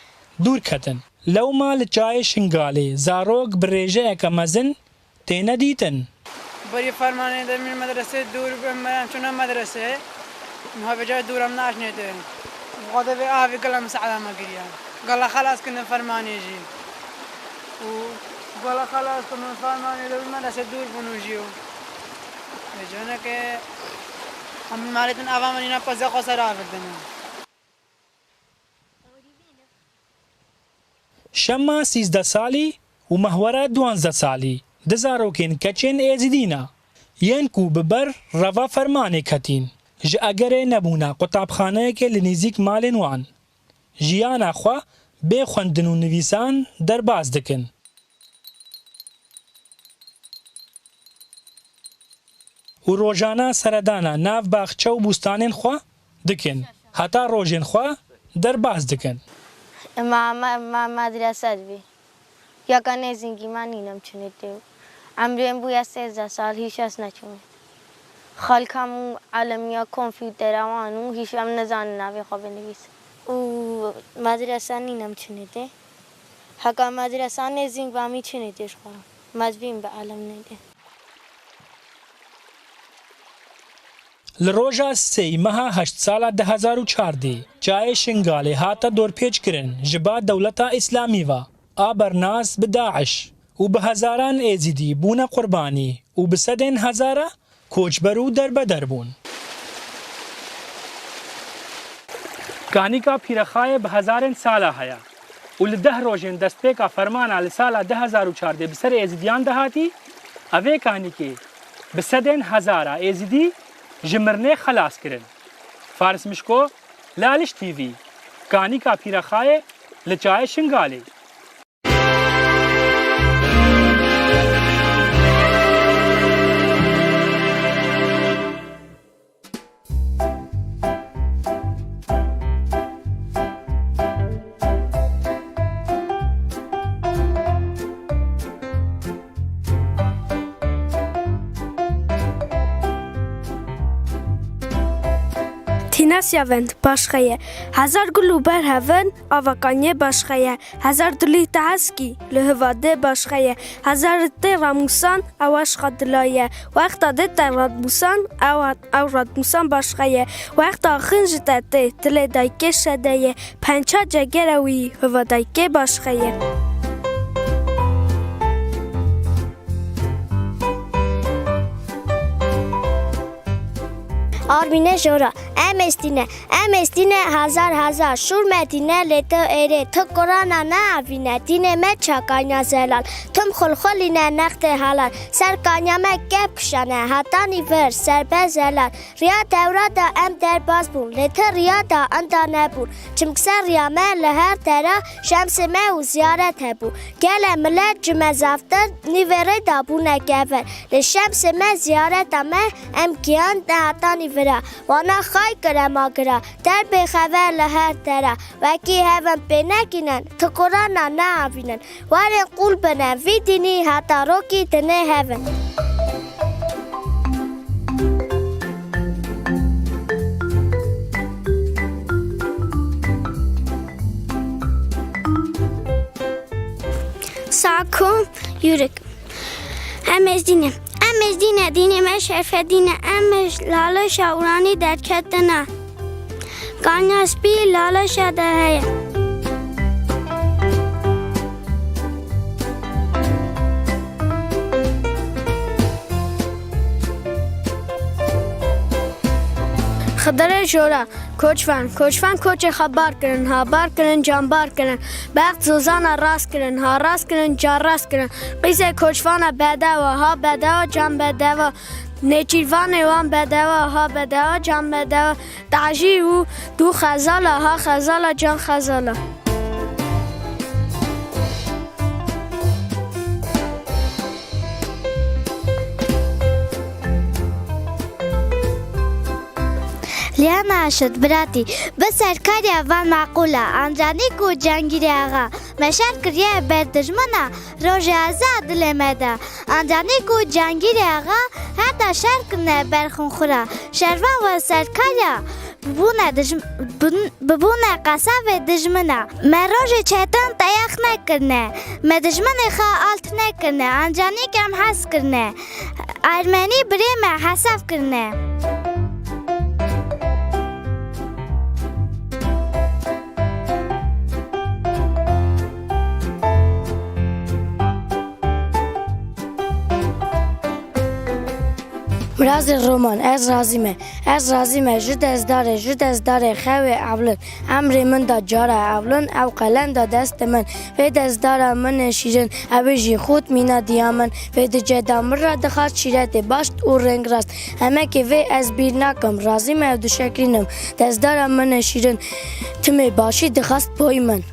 dûr ketin. Lewma li çayê Şingalê zarok bi rêjeyeke mezin têne dîtin. Berî fermanê de min medresê dûr bû, em çûne medresê. Niha vê cayê dûr em naşnê te. Xwedê vê avê gel em saeta me giriya. Gela xelas kirin fermanê jî. Û gela xelas kirin fermanê de min medresê dûr bûn û jî û. Vê caneke em malêtin ava min îna pezê xwe ser avêtin. Şema sîzdeh salî û mehwera duwazdeh salî di zarokên keçên Êzidî ne, yên ku bi ber reva fermanê ketîn, ji egerê nebûna qutabxaneyekê li nêzîk malên wan, jiyana xwe bê xwendin û nivîsan derbas dikin. Û rojana seredana nav baxçe û bûstanên xwe dikin, heta rojên xwe derbas dikin. Ma, ma, ma, medrese dibî. Yaka nêzîngî me nîne em çûnê tê. Emrê em bûye sêzdeh sal, hîç ez neçûme. Xalka min elimiya komputera wan û hîç em nizanin navê xwe binivîsin. Û medrese nîne em çûnê tê. Heka medresa nêzîng be em çûnê tê ji xwe. Mecbîn bi elim nêdê. Li roja sêyî meha heşt sala du hezar û çardeh, çayê Şingalê hate dorpêçkirin ji ba dewleta Îslamî ve, a bernas bi DAIŞ û bi hezaran Êzîdî bûne qurbanî û bi sedên hezara koçber û derbeder bûn. Kanîka Pîrexayê bi hezarên sala heye û li deh rojên destpêka fermana li sala du hezar û çardeh bi ser Êzidiyan de hatî, evê kanîkê bi sedên hezara Êzidî ji mirinê xelas kirin. Faris Mişko, Laliş T V, Kanîka Pîrexayê li çayê Şingalê. Tînasya vend başxe ye. Hezar gul û ber hevin, ava kaniyê başxe ye. Hezar dulî teheskî li hiva dê başxe ye. Hezar tê ramûsan, ew aşqa dila ye. Wexta dê te radmûsan, ew, ew radmûsan başxe ye. Wexta xin ji te tê, dilê daykê şede ye. Pença cegera wî, hiva daykê başxe ye. Armîne jora, em êstîne, em êstîne hezar hezar, şûr me dîne lê tu êrê, tu Qurana neavîne, dînê me çakayna zelal, tim xulxulîne nextê helal, ser kanya me kep kişane, hetanî vir, ser be zelal, riya Tewrata em derbas bûn, lê ti riya da enda nebûn, çimkî ser riya me li her tera şemsê me û ziyaret hebû. Gelek milet ji me zaftir nîvê rê da bûne kever. Lê şemsê me ziyareta me em giyan nehatanî vira. Wana xay kirema gira. Derbê xever li her tera. Wekî hevin pê nekînin, ti Qurana neavînin. Werin qûl binin vî dînî heta rokî dinê hevin. Sakum Yürük. Em êzdî ne. Em êzdî ne, dînê me şerfedî ne. Em ê laleşa uranî derketine. Kanya spî laleşa de heye. Xidire jora. Koçvan, koçvan koçê xwe bar kirin, ha bar kirin, can bar kirin. Bext zozana rast kirin, ha rast kirin, can rast kirin. Qîzê koçvana bedewa, ha bedewa, can bedewa. Nêçîrvanê wan bedewa, ha bedewa, can bedewa. Tajî û du xezala, ha xezala, can xezala. Liyana Aşit, biratî, bi serkariya van maqûl e, ancanî ku Cengîrê Axa me şer kiriye ber dijmina, rojê aza dilê me de. Ancanî ku Cengîrê Axa heta şer kirine ber xunxura, şervan we serkariya bibûne dijm-, bin-, bibûne qesavê dijmina. Me rojê çetin teyax nekirine, me dijminê xwe alt nekirine, ancanî kem hez kirine. Ermenî birê me hesav kirine. Mirazê Roman, ez razî me. Ez razî me ji destdarê, ji destdarê xewê ewlin. Emrê min da cara ewlin, ew qelen da destê min. Vê destdara min ê şîrin, ew ê jî xût mîna diya min. Vê di ceda min re dixwast şîretê baş û rêngrast. Emekê vê ez bîr nakim, razî me ew dişekrînim. Destdara min ê şîrin, timê başî dixwast boy min.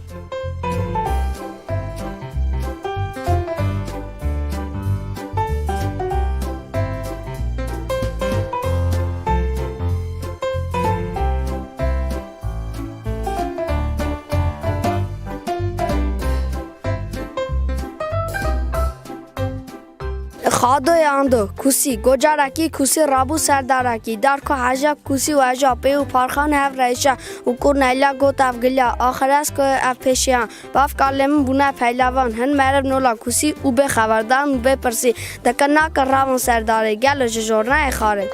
Xadoyê Ando, Kûsî, gocarekî Kûsî rabû serdarekî, dar ku heja Kûsî û heja pê û parxan hev reyşa û kurneyla got ev gilya, axir ez ku ev pêşiyan, bavka lê min bûne peylavan, hin meriv nola Kûsî û bê xeberdan û bê pirsî, dike nake ravin serdarê, gelo ji jornayê xarê.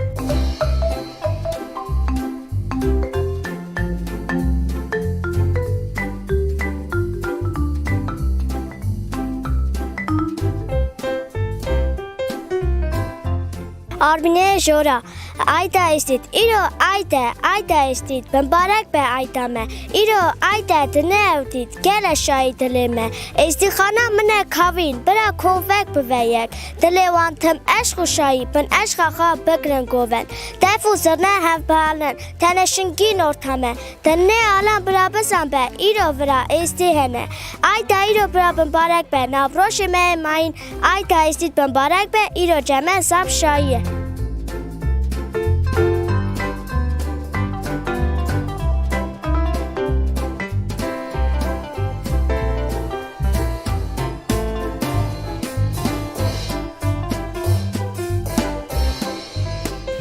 Armînê jora, ayda estît, îro ayde, ayda estît, bimbarek be ayda me, îro ayde dine ewtît, gele şayî dilê me, êzdîxana min e kavîn, bira kovek bi veyek, dilê wan tim eşq û şayî, bin eşqa xwe bigrin govend, def û zirne hev bialin, Tenê şingîn orta me. Tenê alan bira bizan be, îro vira êzdî hene. Ayda îro bira bimbarek be, nav rojê me ê mayîn. Ayda êzdî bimbarek be, îro ceme zaf şayî ye.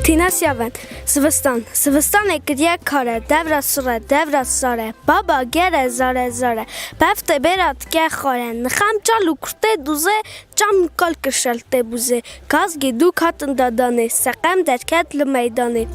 Tîna Siyaven, zivistan. Zivistanê kiriye kare, devra sire, devra sare. Baba gere zare zare. Pevtê bêra dike xare. Nixam çal û kurtê dûzê, çam û kal kirşel tê bûzê. Kazgê dû katin dadanê, seqem derket li meydanê.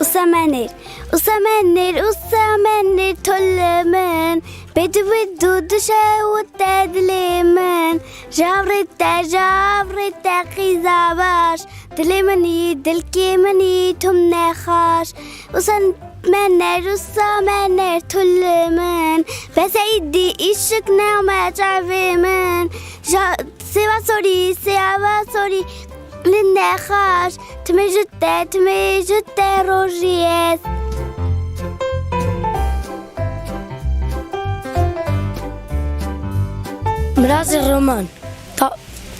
Usemenêr, usemenêr, usemenêr tolê min. Bêdû bêdû dişewite dilê min. Javrite, javrite qîza baş. Dilê min î, dilkê min î, tum nexaş. Usemenêr, usemenêr tolê min. Bese îdî îşik newme çavê min. Ja-, Sêva sorî, sêva sorî, li nexaş, timê ji te, timê ji te rojî ez. Mirazê Roman, Ta-,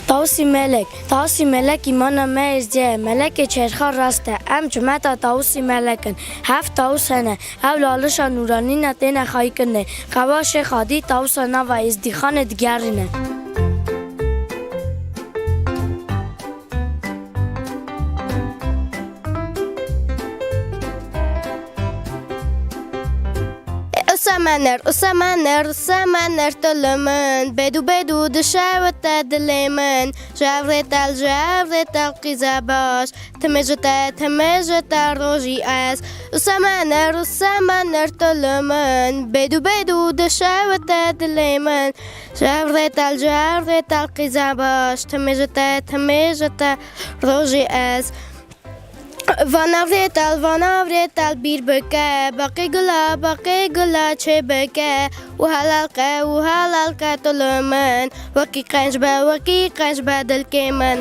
Tawusî Melek. Tawusî Melek îmana me êzdiye ye. Melekê çerxa rast e. Em cumeta Tawusî Melek in. Heft tawus hene. Ew li alişa nûranîna têne xayîkirinê. Xewa Şêx Adî tawusa nava êzdîxanê digerîne. Usa Semener, û semener, û semener tolê min, bêdû bêdû dişewite dilê min. Ji hev rê tel, ji hev rê tel qîze baş, timê ji te, timê ji te rojî ez. Û semener, û semener tolê min, bêdû bêdû dişewite dilê min. Ji hev rê tel, ji hev rê tel qîze baş, timê ji te, timê ji te rojî ez. Vana vrêtel, vana vrêtel bîr bike, baqê gula, baqê gula çê bike, û helal ke, û helal ke tolê min, wekî qenc be, wekî qenc be dilkê min.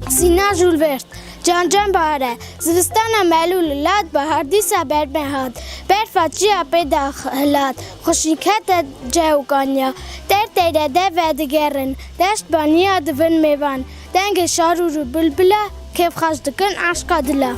Sîna Jûlvert. Can can bahar e. Zivistana melûl lat, bahar dîsa ber me hat. Berfa çiya pê da hilat. Xweşî kete cewkaniya. Ter teyre de vedigerin. Deşt baniya divin mêvan. Dengê şarûr û bilbila kêfxweş dikin eşqa dila.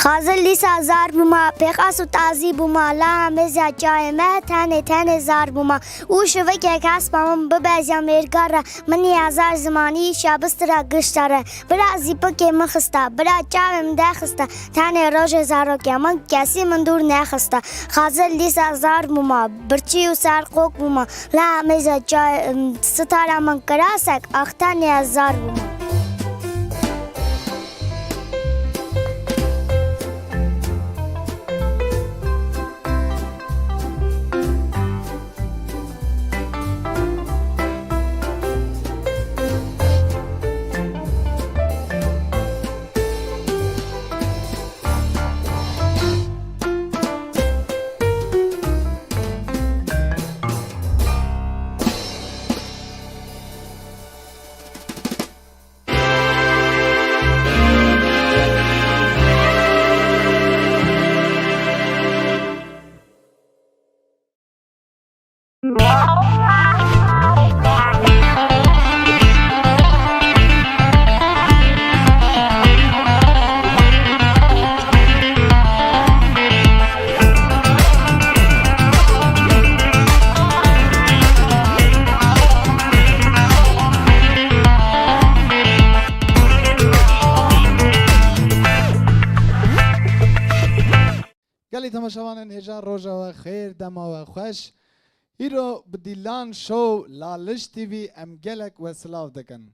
Xazil dîsa zar bûma, pêxas û tazî bûma, la hemêza çayê me tenê tenê zar bûma. Û şivikek hespa min bibeziya mêrka re, min ya zar zimanî şabistira gişta re. Bira zîpikê min xista, bira çavê min dexista, tenê rojê zarokiya min kesî min dûr nexista. Xazil dîsa zar bûma, birçî û serqok bûma, la hemêza çay, sitara min kirasek, ax tenê ez zar bûma. Gelî temaşevanên hêja, roja we xêr, dema we xweş. Îro bi Dîlan Show, Laliş T V, em gelek we silav dikin.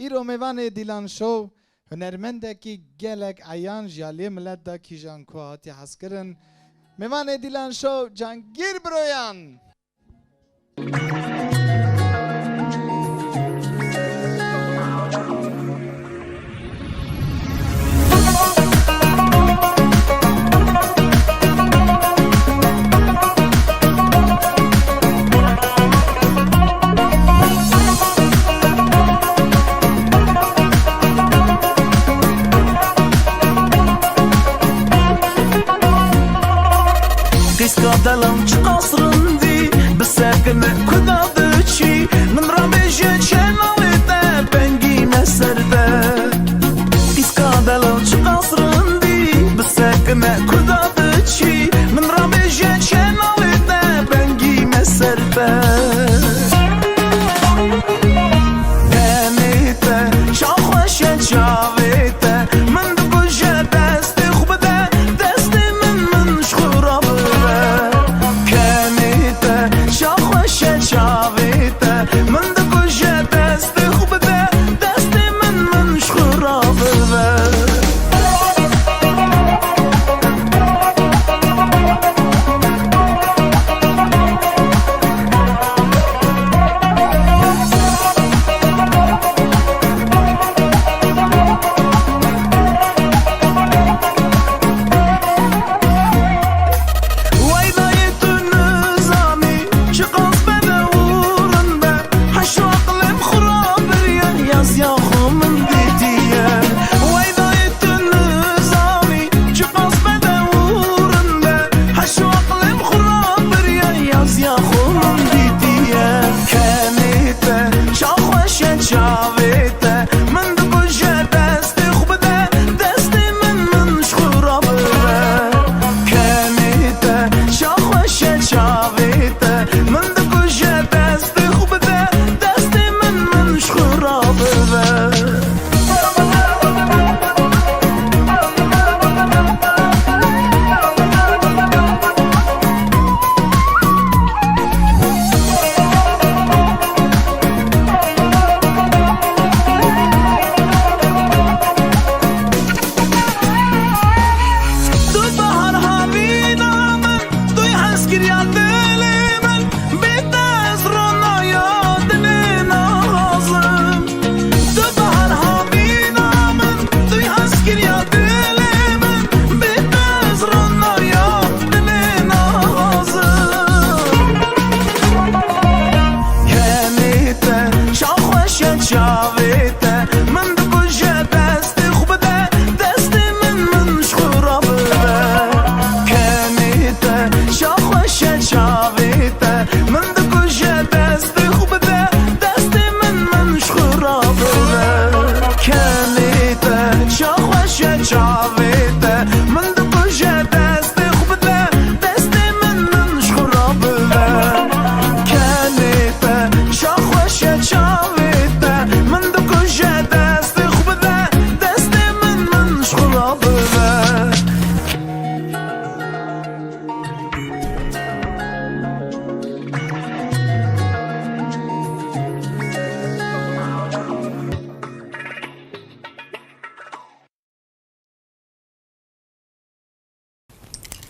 Îro mêvanê Dîlan Show, hunermendekî gelek eyan ji aliyê milet de kîjan ku hatiye hezkirin. Mêvanê Dîlan Show, Cangîr Biroyan. Qîska delal çiqas rindî, bi sekine ku da diçî, min rabêje çêna wê te, bengî me ser te. Qîska delal çiqas rindî, bi sekine ku da diçî, min rabêje çêna wê te, bengî me ser te. Tenê te, çaxweşe çavê te, min dikuje destê xwe bide, destê min, min ji xwe re bide. Kenê te, çaxweşe çavê te, min dikuje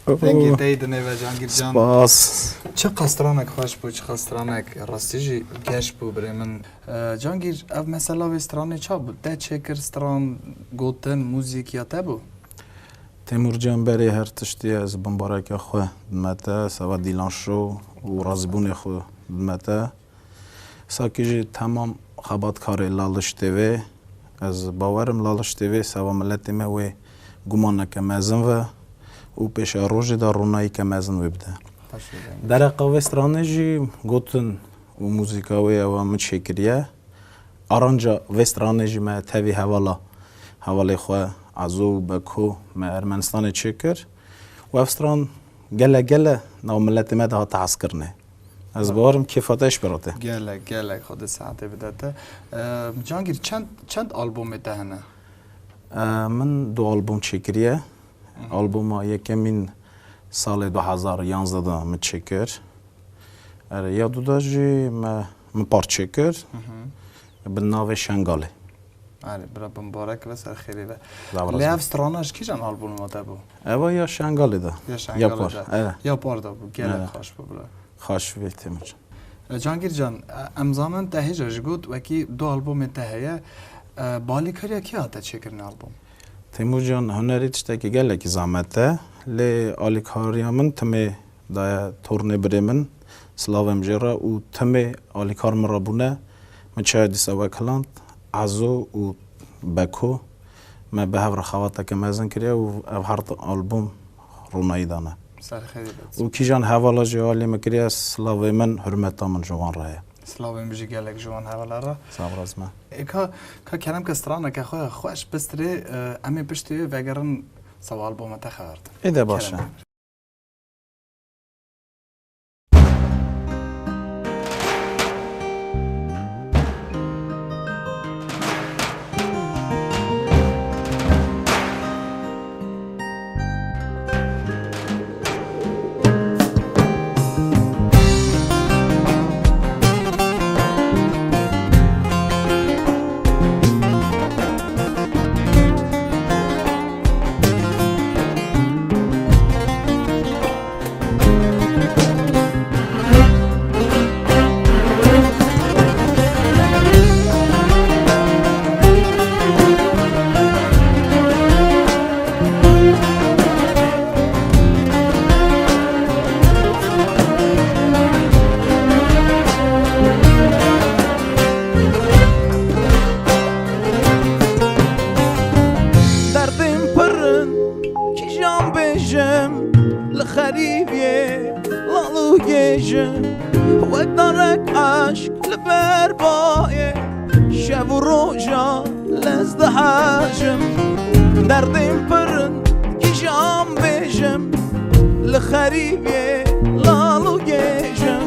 Dengê te yî dinê ve, Cangîr can. Spas. Çiqas stranek xweş bû, çiqas stranek rastî jî geş bû, birê min. E, Cangîr, ev mesela vê stranê ça bû? Te çêkir stran, gotin, muzîk ya te bû? Têmûr can, berê her tiştî ez bimbareke xwe dime te, seva Dîlan Show û razîbûnê xwe dime te. Sakî jî temam xebatkarê Laliş T V. Ez bawerim Laliş T V seva miletê me wê gumaneke mezin ve û pêşerojê de ronayîke mezin wê bide. Xweş be. Dereqa vê stranê jî gotin û muzîka wê ewa min çêkiriye. Aranca vê stranê jî me tevî hevala, hevalê xwe Ezo û Beko me Ermenistanê çêkir û ev stran gele gele nav miletê me de hate hezkirinê. Ez bawerim kêfa te ji bira te. Gelek, gelek, Xwedê saetê bide te. Eee, Cangîr, çend, çend albûmê te hene? Eee, min du albûm çêkiriye. Hı hı. Albûma yekemîn salê du hezar yanzdeh de min çêkir. Erê, ya du de jî me, min parçe kir. Hı hı. Bi navê Şengalê. Erê, bira, bimbarek be, ser xêrê be. Sağ ol. Lê ev strana ji kîjan albûma te bû? Eva ya Şengalê de. Ya Şengalê de. Ya par. Evet. Ya par de bû. Gelek xweş bû, bira. Xweş bê, Têmûr can. E, Cangîr can, e, em zanin te hêja jî got, wekî du albûmê te heye. E, bi alîkariya kê hate çêkirin albûm? Têmûr can, hunerî tiştekî gelekî zehmet e. Lê alîkariya min timê daye tornê birê min, silavê min jê re û timê alîkar min re bûne. Min çaye dîsa wekiland, Ezo û Beko me bi hev re xebateke mezin kiriye û ev her du albûm ronayî dane. Ser xêrê be. Û kîjan hevala jî alî min kiriye, silavê min, hurmeta min ji wan re ye. Silavê min jî gelek ji wan hevala re. Sağ ol, razî me. E, ka, ka kerem ke straneke xwe xweş bistirê, e, em ê piştî wê vegerin seba albûma te xeber din. Ê de baş e. Kerem. Derdên pir in, kîjan bêjim, li xerîbiyê lal û gêjim. Wek darek eşq li ber bayê, şev û roja lez dihejim. Derdên pir in, kîjan bêjim, li xerîbiyê lal û gêjim.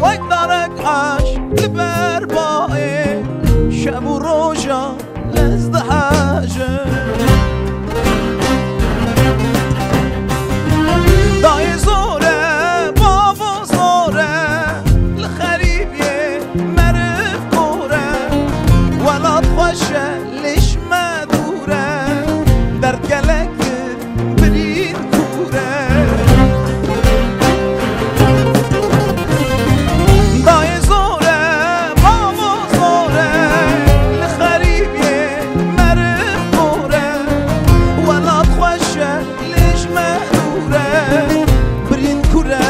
Wek darek eşq li ber bayê, şev û roja lez dihejim. Dayê zor e, bavo zor e, li xerîbiyê meriv kor e. Welat xweş e, lê ji me dûr e, derd gelek birîn kûr e. Dayê zor e, bavo zor e, li xerîbiyê meriv kor e. Welat xweş e, lê ji me dûr e, birîn kûr e,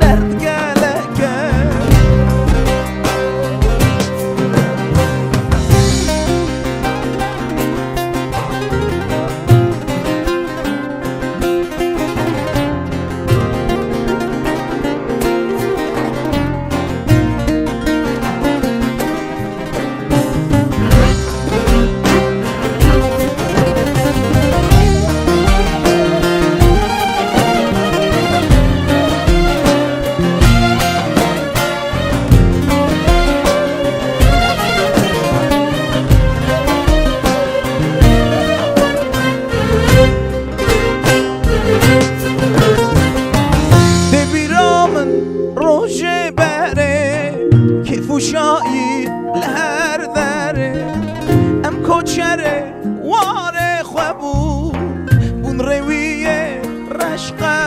derd gelek e. Tê bîra min rojê berê, kêf û şayî li her derê. Em koçerê warê xwe bûn, bûn rêwiyê reşqe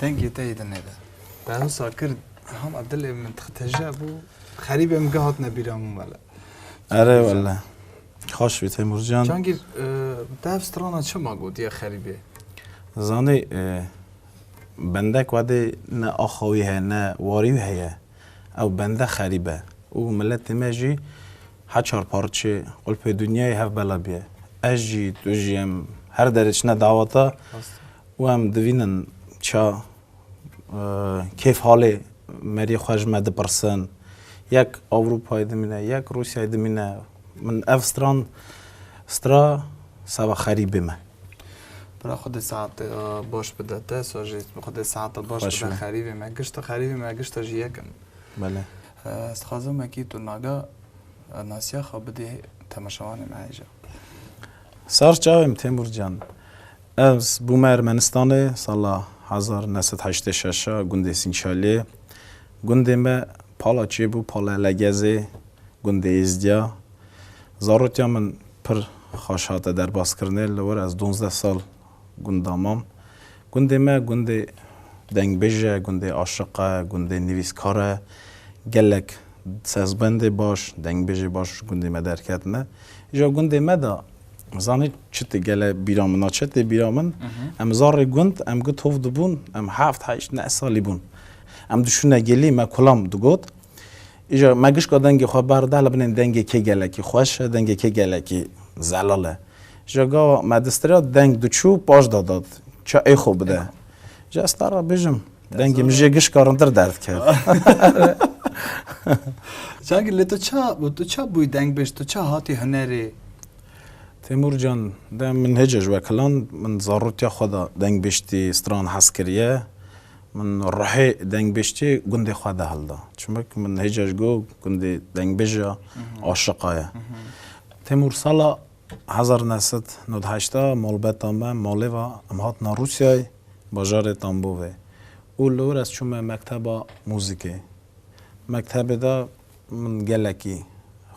Dengê te yê dinê de. Te wisa kir, hema dilê min teje bû. Xerîbê min gihatine bîra min wele. Erê wele. Xweş bî Temurcan. Cangîr, e, te ev strana çima gotiye xerîbê? Zanî, e, bendek wedê ne axa wî heye, ne warî wî heye. Ew bende xerîb e. Û miletê me jî heçar parçe qulpê dinyayê hev bela bûye. Ez jî, tu jî em her derê çine daweta Rast. Û em divînin ça, e, kêf halê meriyê xwe ji me dipirsin. Yek Ewropayê dimîne, yek Rûsyayê dimîne. Min ev stran, stra seba xerîbê me. Bira Xwedê saetê, e, baş bide te, sa jî Xwedê saeta baş Xweş bide be. Xerîbê me. Gişta xerîbê me, gişta jî yek in. Belê. E, ez dixwazim wekî tu naga, e, nasiya xwe bidê temaşevanê me hêja. Sar çavê min Temurcan. Ez bûme Ermenistanê sala hezar neh sed heştê şeş a gundê Sînçaliyê. Gundê me pala çêbû, pala Legezê, gundê Êzdiya. Zarotiya min pir xweş hate derbaskirinê, li wir ez duwazdeh sal gunda mam. Gundê me gundê dengbêj e, gundê aşiq e, gundê nivîskar e. Gelek sazbendê baş, dengbêjê baş ji gundê me derketine. Îja gundê me de zanî çi tê gele bîra min, çi tê bîra min. Mhm. Em zarê gund, em gu tov dibûn, em heft, heşt, neh salî bûn. Em dişûne gelî, me kulam digot. Îja me gişka dengê xwe berde, hele binên dengê kê gelekî xweş e, dengê kê gelekî zelal e. Îja gava me distira deng diçû, paş da dat. Ça ê xwe bide. Ê xwe. Îja ez te re bêjim, dengê min jê gişka rindir derdikeve. Cangîr, lê tu ça, tu ça bûyî dengbêj, tu ça hatî hunerê? Temurcan, de min hêca ji wekilan, min zarotiya xwe de dengbêjtî stran hez kiriye. Min ruhê dengbêjtiyê gundê xwe de hilda. Çimik min hêca ji go gundê dengbêja Mhm. aşiqa ye. Mhm. Temur sala hezar neh sed nod heşt a malbeta me malê ve em hatina Rûsyayê, bajarê Tambovê. Û li wir ez çûme mekteba muzîkê. Mektebê de min gelekî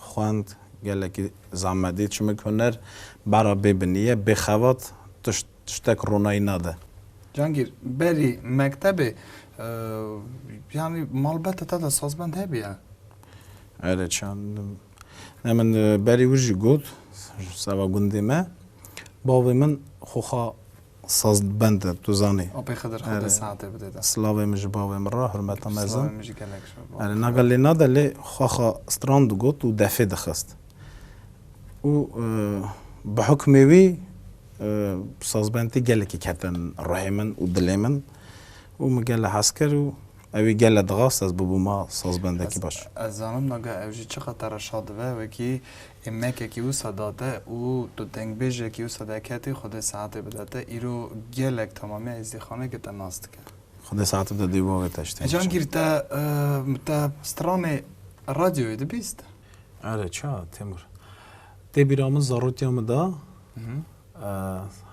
xwend, gelekî zehmet dît. Çimik huner bera bê binî ye, bê xebat tişt, tiştek ronayî nade. Cangîr, berî mektebê, e, yanî malbeta te de sazbend hebiye? Erê, çand. Ne min, e, berî wir jî got, seba gundê me, bavê min xwexa sazbend e, tu zanî. Apê Xidir, Xwedê Erê. Saetê bide de. Silavê min ji bavê min re, hurmeta mezin. Silavê min jî gelek ji bo. Erê, naga lê nade lê xwexa stran digot û defê dixist. Û, e, bi hukmê wî, e, sazbendî gelekî ketin ruhê min û dilê min. Û min gele hez kir û ew ê gele dixwast ez bibûma sazbendekî Ez, baş. Ez zanim naga ew jî çiqas te re şa dibe, wekî êmekekî wisa date û tu dengbêjekî wisa deketî, Xwedê saetê bidate, îro gelek temamiya Êzdîxanekê te nas dike. Xwedê saetê bide dê bavê te ji te Cangîr, te, e, te stranê radyoyê dibîst? Erê, ça, Temur. Tê bîra min zarotiya min de, Mhm. e,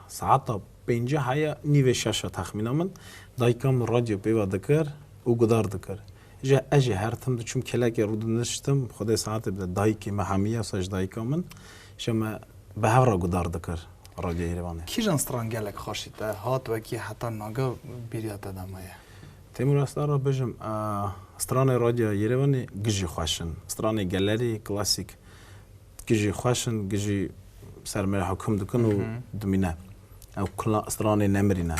saeta pêncî heya nîvê şeş a texmîna min, dayika min radyo pê ve dikir û gudar dikir. Ji ez jî her tim diçûm kêlekê rû diniştim, Xwedê saetê bide dayikê me hemiya wisa ji dayika min, ji me bi hev re gudar dikir radyo Yerevanê. Kîjan stran gelek xweşî te hat wekî heta naga bîriya te de maye? Temur, ez te re bêjim, e, stranê radyo Yerevanê gijî xweş in. Stranê gelerî, klasîk, gijî xweş in, gijî ser me hukm dikin û Mhm. dimîne. Ew kla-, stranê nemirî ne.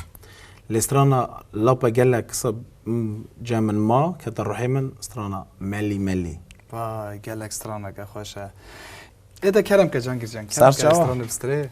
Lê strana Lapa Gelek kisa, m, cem min ma, kete ruhê min, strana Melî Melî. Vay, gelek straneke xweş e. Ê de kerem ke Cangîr can, kerem Ser ke çawa? Stranê bistrê.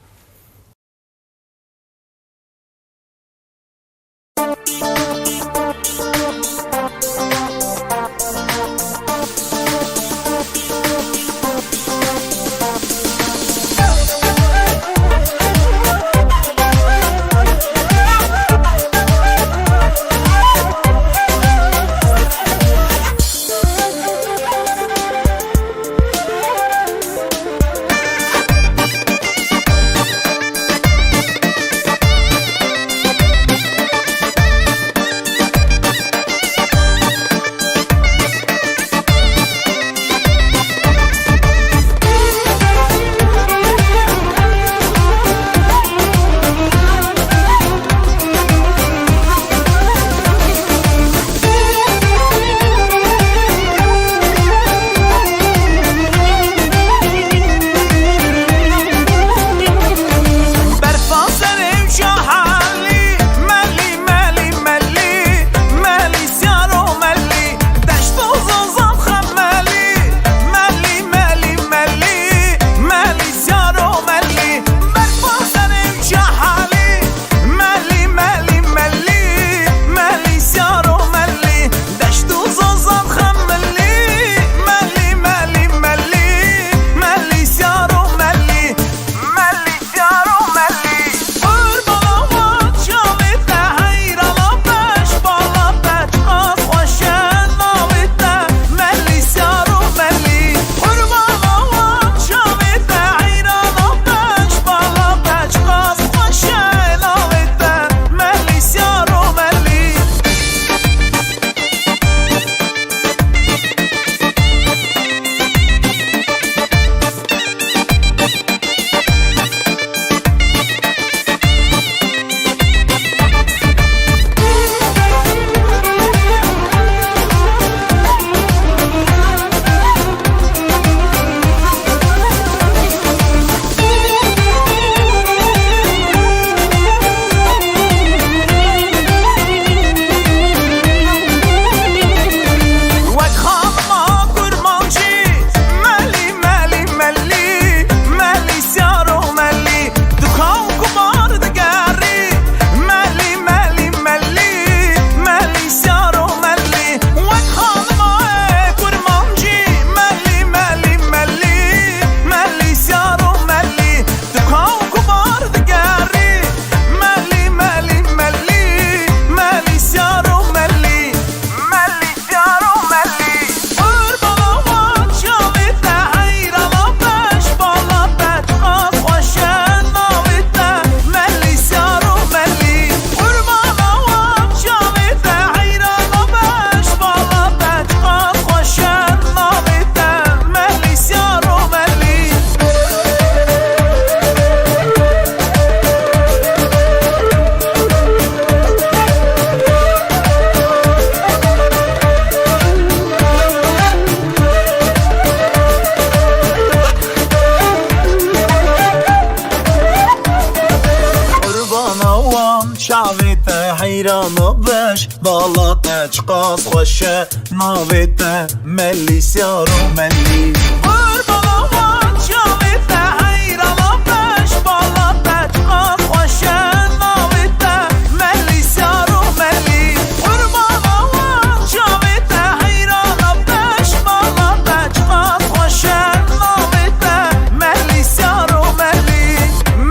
Qas xweş e navê te Melî, Siyaro Melî. Qurbana wan çavê te, heyrana beş bala te. Qas xweş e navê te Melî, Siyaro Melî. Qurbana wan çavê te, heyrana beş bala te. Qas xweş e navê te Melî, Siyaro Melî.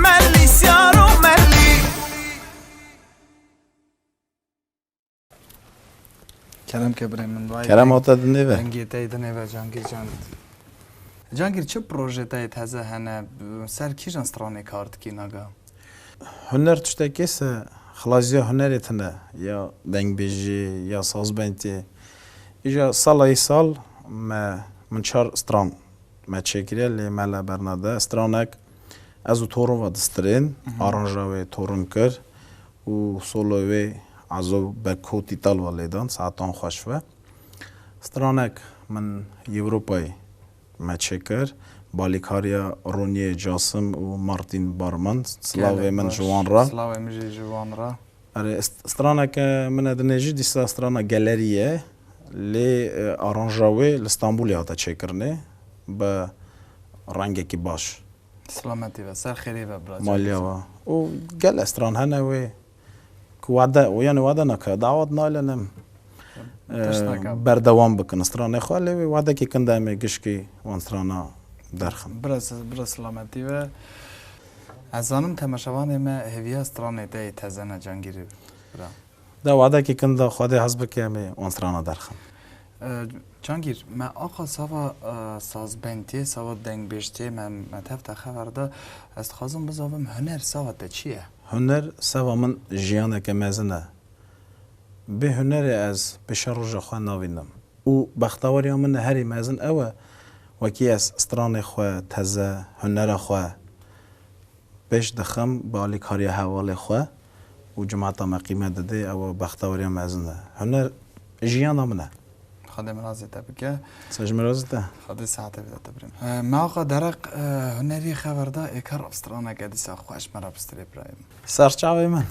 Melî, Siyaro Melî. Kerem ke birê min, vay Kerem deng-, hate dinê ve. Dengê te yê dinê ve, Cangîr can. Cangîr, çi projê te yê teze hene? Ser kîjan stranê kar dikî naga? Huner tiştekê se xilaziya hunerê tine, ya dengbêjî, ya sazbendî. Îja sala îsal me, min çar stran me çêkiriye, lê me le bernade. Stranek ez û Torun ve distirên, Mhm. aranja wê Torun kir û solo wê Ezo Beko Tîtal ve lêdan, saetan xweş ve. Stranek min Ewropayê me çêkir, balîkariya Roniyê Casim û Martin Barman, silavê min ji wan re. Silavê min jî ji wan re. Erê, st-, straneke min e dinê jî dîsa strana Gelerî ye, lê, e, aranja wê li Stenbolê hate çêkirinê, bi rengekî baş. Silametî ve, ser xêrê ve, bira. Maliya ve. Û gel stran hene wê ku wade, û yani wade nake, dawet naylenim. Tişt nake. E, berdewam bikin stranê xwe, lê wê wadekî kin de em ê gişkî wan strana derxin. Bira, bira silametî ve. Ez zanim temaşevanê me hêviya stranê te yê teze ne, Cangîrî bira. De wadekî kin de Xwedê hez bike em ê wan strana derxin. E, Cangîr, me axa sava, e, sazbendtiyê, sava dengbêjtiyê me, me tev te xeber da. Ez dixwazim bizavim huner sava te çi ye? Huner sava min jiyaneke mezin e. Bê hunerê ez pêşeroja xwe navînim. Û bexteweriya min herî mezin ew e, wekî ez stranê xwe teze, hunera xwe pêş dixim, bi alîkariya hevalê xwe û cimata me qîmet didê, ew bexteweriya mezin e. Huner jiyana min e. Xwedê mirazê te bike. Ser ji mirazê te. Xwedê saetê bide te birê min. E, me axa dereq, e, hunerî xeber da, ê kar straneke dîsa xweş me re bistirê birayê min. Ser çavê min.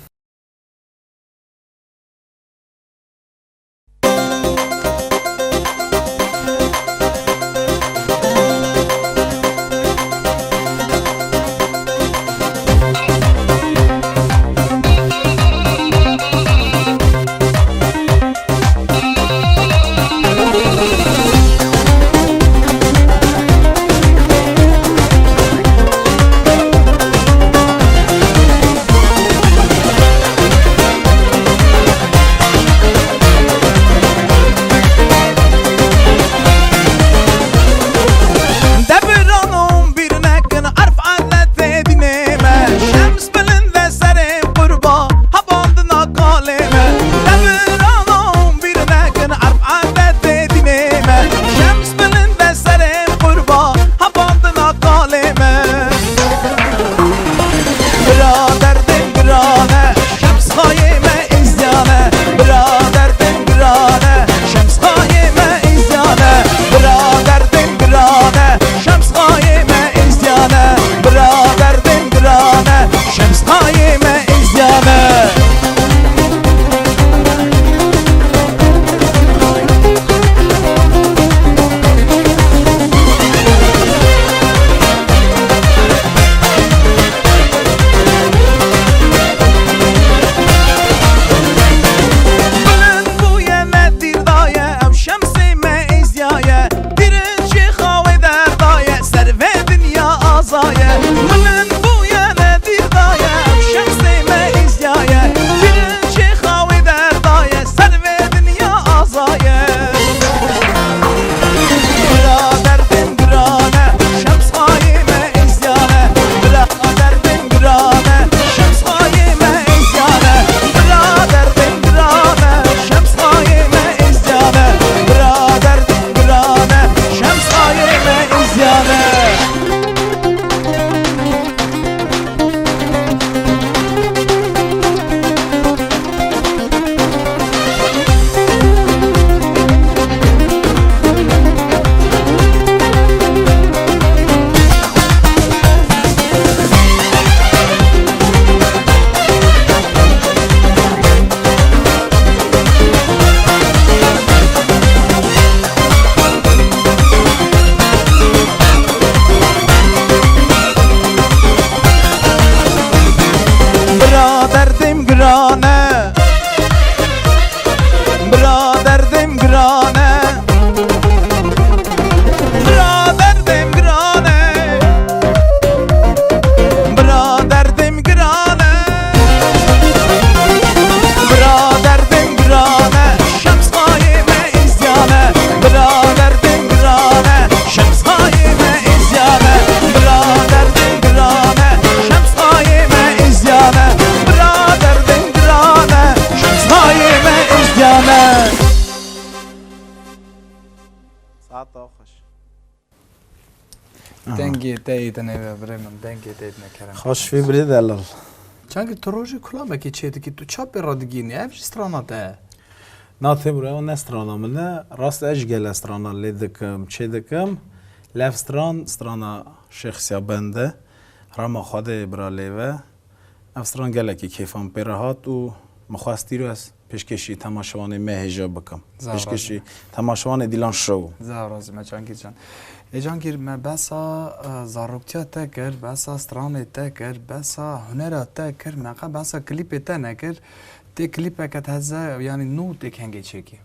Hata xweş. Aha. Dengê te yê dinêve birê min, dengê te yê dine kerem. Xweş vê birê delal. Çankî tu rojê kulamekî çêdikî, tu ça pê re digînî, ev jî strana te ye? Na Têmûr, ew ne strana min e. Rast e, ez jî gelek strana lê dikim, çêdikim. Lê ev stran, strana Şêx Siyabend e. Rema Xwedê bira lê ve. Ev stran gelekî kêfa min pê re hat û min xwest îro ez pêşkêşî temaşevanê me hêja bikim. Zaf razî. Pêşkêşî temaşevanê Dîlan Show. Zaf razî me Cangîr can. Ê Cangîr, me behsa, e, zaroktiya te kir, behsa stranê te kir, behsa hunera te kir, me qe behsa klîpê te nekir. Tê klîpeke teze, yanî nû tê kengê çêkî?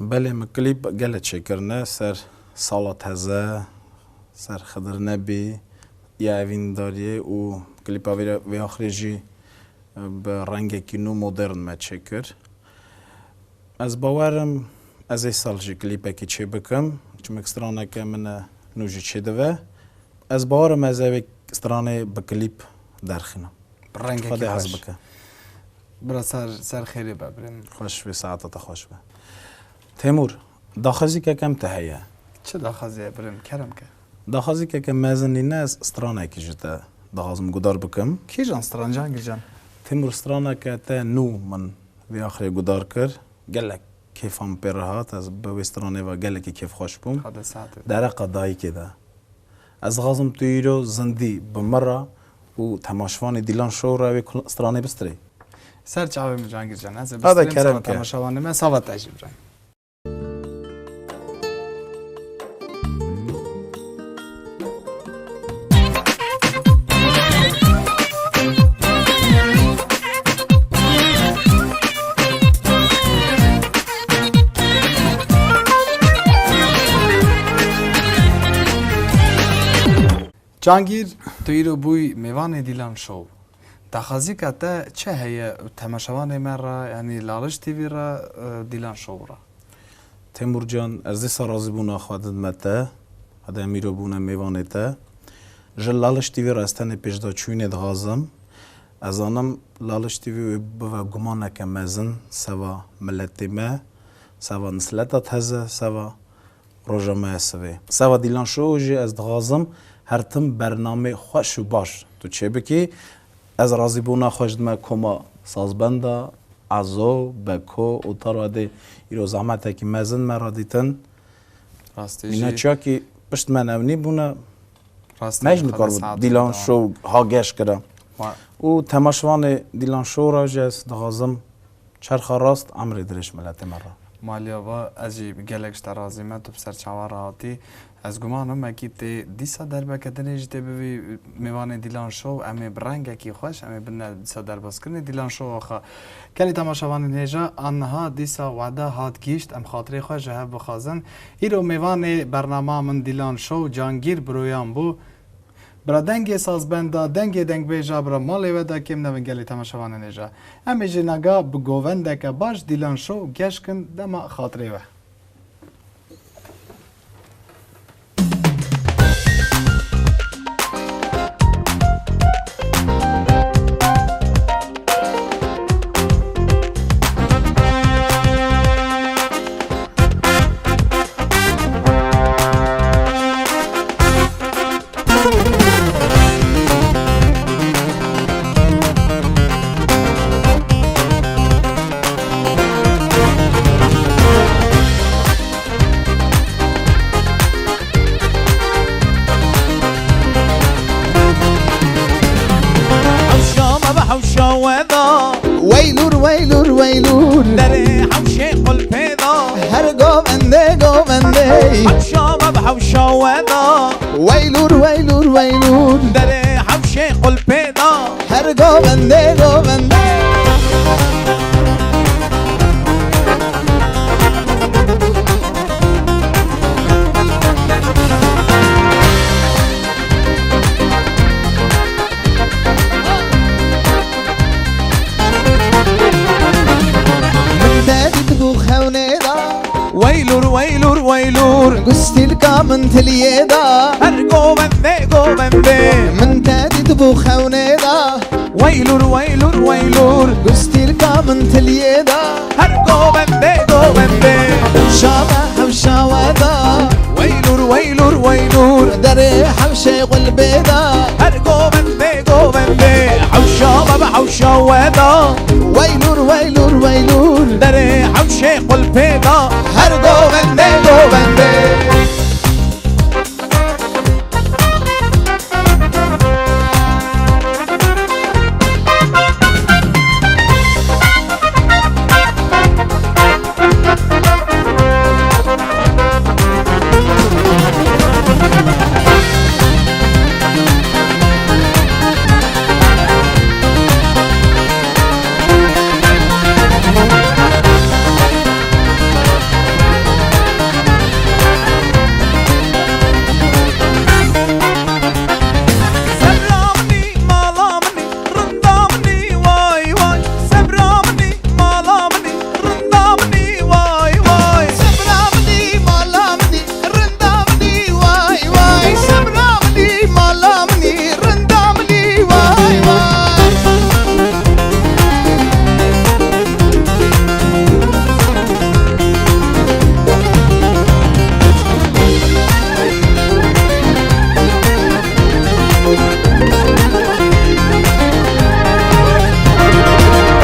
Belê, min klîp gelek çêkirine, ser Sala Teze, ser Xidir Nebî, ya evîndariyê û klîpa vê, vê axirê jî, e, bi rengekî nû modern me çêkir. Ez bawer im, ez ê sal jî klîpekî çêbikim, çimik straneke min e nû jî çêdive. Ez bawer im, ez ê vê stranê bi klîp derxînim. Bi rengekî xweş. Xwedê hez bike. Bira ser, ser xêrê be, birê min. Xweş be, saeta te xweş be. Têmûr, daxwazîkeke min te heye. Çi daxwazî ye, birê min? Kerem ke. Daxwazîkeke mezin nîne, ez stranekî ji te dixwazim guhdar bikim. Kîjan stran Cangîr can? Têmûr, straneke te nû min vê axirê guhdar kir. Gelek kêfa min pê re hat, ez bi wê stranê ve gelekî kêfxweş bûm. Xwedê saetê. Dereqa dayikê de. Ez dixwazim tu îro zindî bi min re û temaşevanê Dîlan Show re wê kul-, stranê bistirê. Ser çavê min Cangîr can, ez ê Hadi bistirêm kerem sana ke. Temaşevanê me, sava te jî birayê. Cangîr, tu îro bûyî mêvanê Dîlan Show. Daxwazîka te çi heye temaşevanê me re, yanî Laliş T V re, e, Dîlan Show re? Têmûr can, ez dîsa razîbûna xwe didime te, hede em îro bûne mêvanê te. Ji Laliş T V re ez tenê pêşdaçûyînê dixwazim. Ez zanim Laliş T V wê bibe gumaneke mezin seva miletê me, seva nisleta teze, seva roja me ya sivê. Seva Dîlan Show jî ez dixwazim her tim bernameyê xweş û baş tu çêbikî. Ez razîbûna xwe ji dime koma sazbenda, Ezo, Beko û Taro, edê îro zehmetekî mezin me re dîtin. Rastî jî. Mîna çiyakî pişt me newnî bûne. Rastî jî, me jî nikarbû Dîlan Show ha geş kira. Û temaşevanê Dîlan Show re jî ez dixwazim çerxa rast, emrê dirêj miletê me re. Maliya va, ez jî gelek ji te razî me, tu bi ser çavan re hatî. Ez guman im, wekî tê dîsa derbeke dinê jî tê bivî mêvanê Dîlan Show, em ê bi rengekî xweş, em ê bine dîsa derbazkirinê Dîlan Show axa. Gelî temaşevanên hêja, aniha dîsa wada hat gihîşt, em xatirê xwe ji hev bixwazin. Îro mêvanê bernama min Dîlan Show, Cangîr Biroyan bû. Bira dengê sazbenda, dengê dengbêja, bira malê we da kêm nebin gelî temaşevanên hêja. Em ê jî naga bi govendeke baş Dîlan Show geş kin dema xatirê we. Hewşa me bi hewşa we da. Weylûr, weylûr, weylûr. Derê hewşê qulpê da. Her govendê, govendê. Hewşa me bi hewşa we da. Weylûr, weylûr, weylûr. Derê hewşê qulpê da. Her govendê, govendê. Min te dîtibû xewnê da. Weylûr, weylûr, weylûr. Gustîlka min tiliyê da. Her govendê, govendê. Min te dîtibû xewnê da. Weylûr, weylûr, weylûr. Gustîlka min tiliyê da. Her govendê, govendê. Hewşa me, hewşa we Şê qulpê da. Her govendê govendê hewşa me bi hewşa we da. Weylûr, weylûr, weylûr. Derê hewşê qulpê da. Her govendê govendê. Sebra minî, mala minî, rinda minî, way way. Sebra minî, mala minî, rinda minî, way way. Sebra minî, mala minî, rinda minî, way way. Sebra minî, mala minî, rinda minî, way way.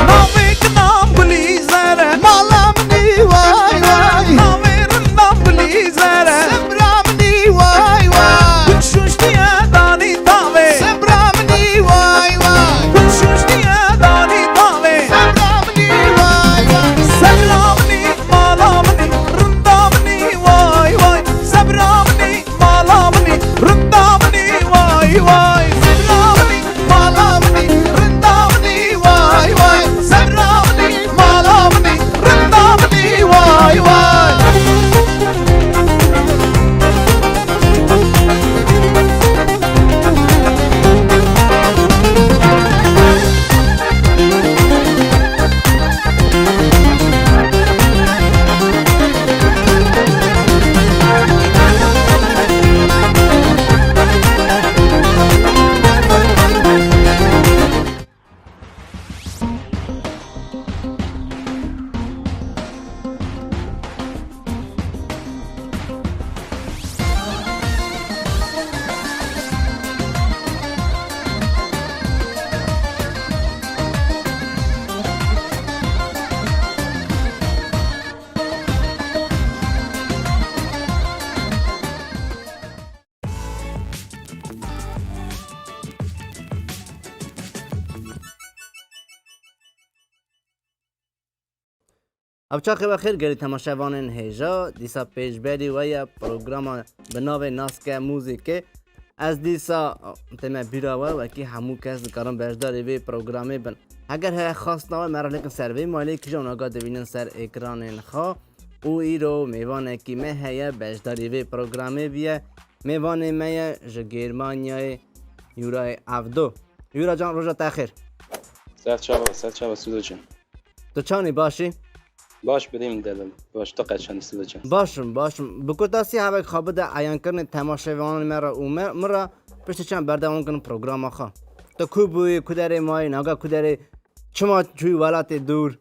Navê kinan Gulîzer e. Mala minî, way way. Navê rindan Gulîzer e. Sebra minî, way way. Gul şûştiye danî tavê. Sebra minî, way way. Gul şûştiye danî tavê. Sebra minî, way way. Sebra minî, mala minî, rinda minî, way way. Sebra minî, mala minî, rinda minî, way way. Sebra minî, mala minî, rinda minî, way way. Sebra minî, mala minî, rinda minî, way way. Ev çaxê we xêr gelî temaşevanên hêja, dîsa pêşberî we ye programa bi navê Naske Muzîkê. Ez dîsa tême bîra we, wekî hemû kes dikarin beşdarî vê programê bin. Heger heye xastina we, me re lêkin ser vê malê kîjan naga dibînin ser ekranên xwe. Û îro mêvanekî me heye, beşdarî vê programê biye. Mêvanê me ye ji Gêrmanyayê, Yûrayê Evdo. Yûra can, roja te xêr. Ser çava, ser çava Sudo can. Tu çanî, baş î? Baş birî min delim. Baş, tu qet çanî Sudo can? Baş im, baş im. Bi kurtasî hevek xwe bide eyankirinê temaşevanên me re û me, min re, piştî çend berdewam kirin programa xwe. Tu ku bûyî, ku derê mayî, naga ku derê, çima çûyî welatê dûr?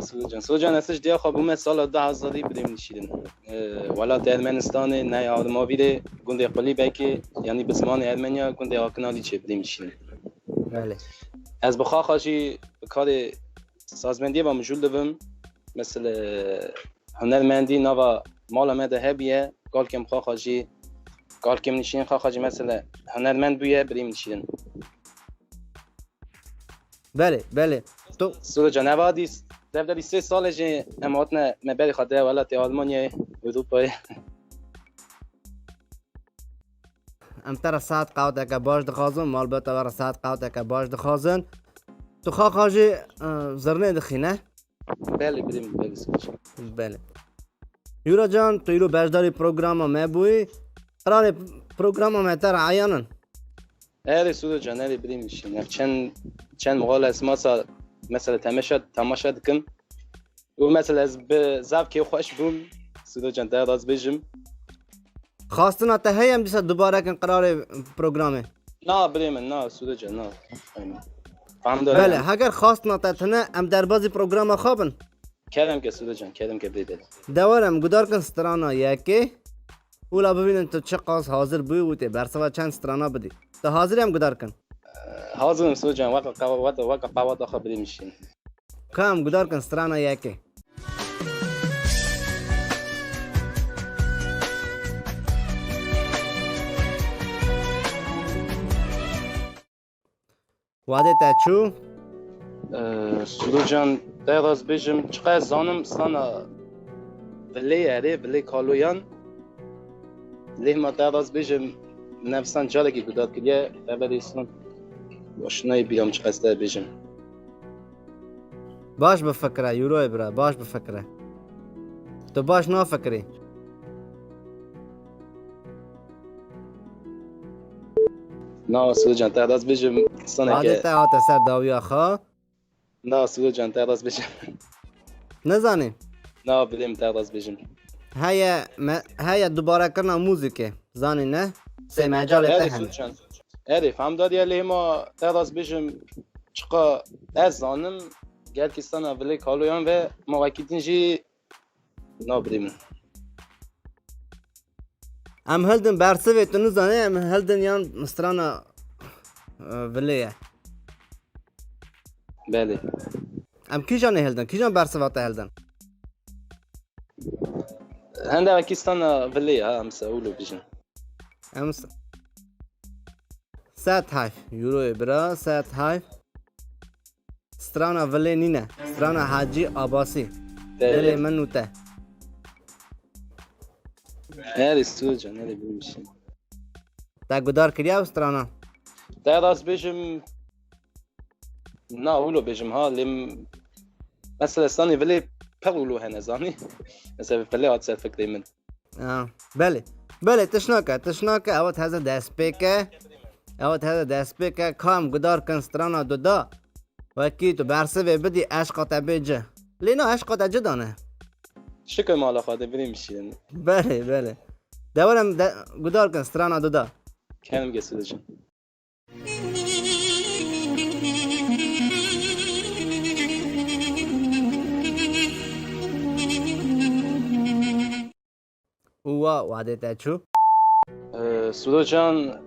Sudo can. Sudo can, ez ji diya xwe bûme sala du hezarî birî min dişîrin. Ee, welatê Ermenistanê, neyê Armavîrê, gundê Qulîbekê, yanî bi zimanê Ermeniya, gundê Akinalîçê birî min dişîrin. Belê. Ez bi xaxa jî bi karê sazmendiyê ve mijûl dibim. Mesela hunermendî nava mala me de hebiye, galkêm xaxa jî, galkêm nişîn xaxa jî mesela hunermend bûye, birî min dişîrin. Belê, belê. Tu Sudo can, eva dîs, dev de bîst sê sal e jî em hatine me berê xwe de welatê Almanyayê, Ewropayê. Em te re saet qewteke baş dixwazin, malbata we re saet qewteke baş dixwazin. Tu xaxa jî, e, zirnê dixî, ne? Belê, birî min, belê, Sudo can. Belê. Yûra can, tu îro beşdarî programa me bûyî. Qirarê programa me te re eyan in? Erê Sudo can, erê birî min şîn. Ev çend, çend mixal ez masa, mesela, temeşa, temaşa dikim. Û mesela ez bi zaf kêfxweş bûm, Sudo can, te rast bêjim. Xastina te heye em dîsa dubare kin qirarê programê? Na, birê min, na, Sudo can, na. Fehmdar Belê, em. Heger xastina te tune, em derbazî programa xwe bin. Kerem ke, Sudo can, kerem ke, birê dil. Dewar em gudar kin strana yekê. Û la bibînin tu çiqas hazir bûyî û tê bersiva çend strana bidî. Tu hazir em gudar kin? Hazir im Sirocan, weke qewa-, weke, weke qeweta xwe bidî min şîn. Ka em gudar kin strana yekê. Wadê te çû? Ee, Sudocan, te rast bêjim, çiqas zanim sana vilê erê, vilê kaloyan. Lê ma te rast bêjim, nefsan carekî guhdar kiriye, xeberê san. Baş nayê bîra min çiqas te bêjim. Baş bifikire, Euroyê bira, baş bifikire. Tu baş nafikirî. Na, Sudocan, te rast bêjim, saneke. Adê te hate ser dawiya xwe. Na, Sudocan, te rast bêjim. Nizanî? Na, bilêm te rast bêjim. Heye, me, heye dubare kirina muzîkê. Zanî ne? Sê mecalê te Erê, hene. Sudocan. Erê, fehmdariye lê hema te rast bêjim, çiqa ez zanim, gelkî sana vilê kaloyan ve ma wekî din jî nabirî min. Em hildin bersivê tu nizanî, em hildin yan strana, e, vilê ye. Belê. Em kîjan ê hildin? Kîjan bersiva te hildin? Hende wekî strana vilê ye, ha, em se wilo bijin. Em se-, Sed heyf. Euroyê bira, sed heyf. Strana vilê nîne. Strana Hacî Abasî. Belê. Dilê min û te. Nerê Sudocan, nerê bilmişim. Te gudar kiriye ew strana? Te rast bêjim, na, wilo bêjim ha, lê m-, mesela stranê vilê pir wilo hene, zanî? Mesela vilê hat ser fikrê min. Ha, belê. Belê, tişt nake, tişt nake, ew heze destpêk e. Ew heze destpêk e, ka em gudar kin strana duda. Wekî tu bersivê bidî, eşqa te bê ci. Lê na, eşqa te ci dane. Şikir mala xwe de birî mişîn. Belê, belê. De were em de, gudar kin strana duda. Kenim ge Sudocan. Û wa wadê te çû? Ee, Sudocan,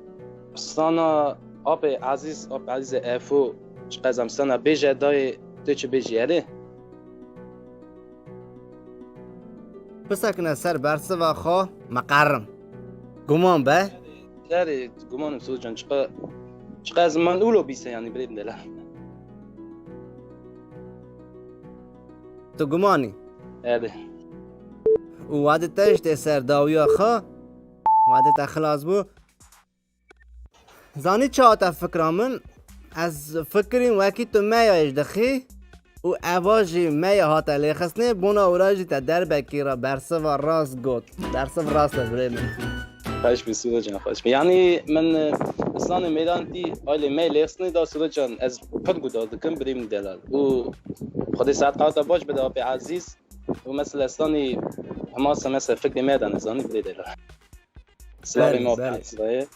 sana apê Ezîz, ap Ezîzê Efo, çiqas em sana bêje dayê, tu çi bêjî erê? Bisekine ser bersiva xwe, meqerim. Guman be. Erê, gumanim Sudocan, çiqa, çiqa ez min ulo bîse, yanî, birê min delal. Tu gumanî? Erê. Û wadê te işte ser dawiya xwe, wadê te xilas bû. Zanî çi hate fikra min? Ez fikirîm wekî tu meya ji dixî û eva jî meya hate lêxistinê, bona wira jî te derbekî re bersiva rast got. Bersiv rast e birê min. Xweş bî Sudocan, xweş bî. Yanî min, e, stranê mêdan tî ailê me lêxistinê da Sudocan, ez pir guhdar dikim birê min delal. Û Xwedê saet qewata baş bide apê Ezîz. Û mesela stranê hema se mesela fikrê me de nizanî birê delal. Slavê Belê, me belê. Apê Ezîz dayê.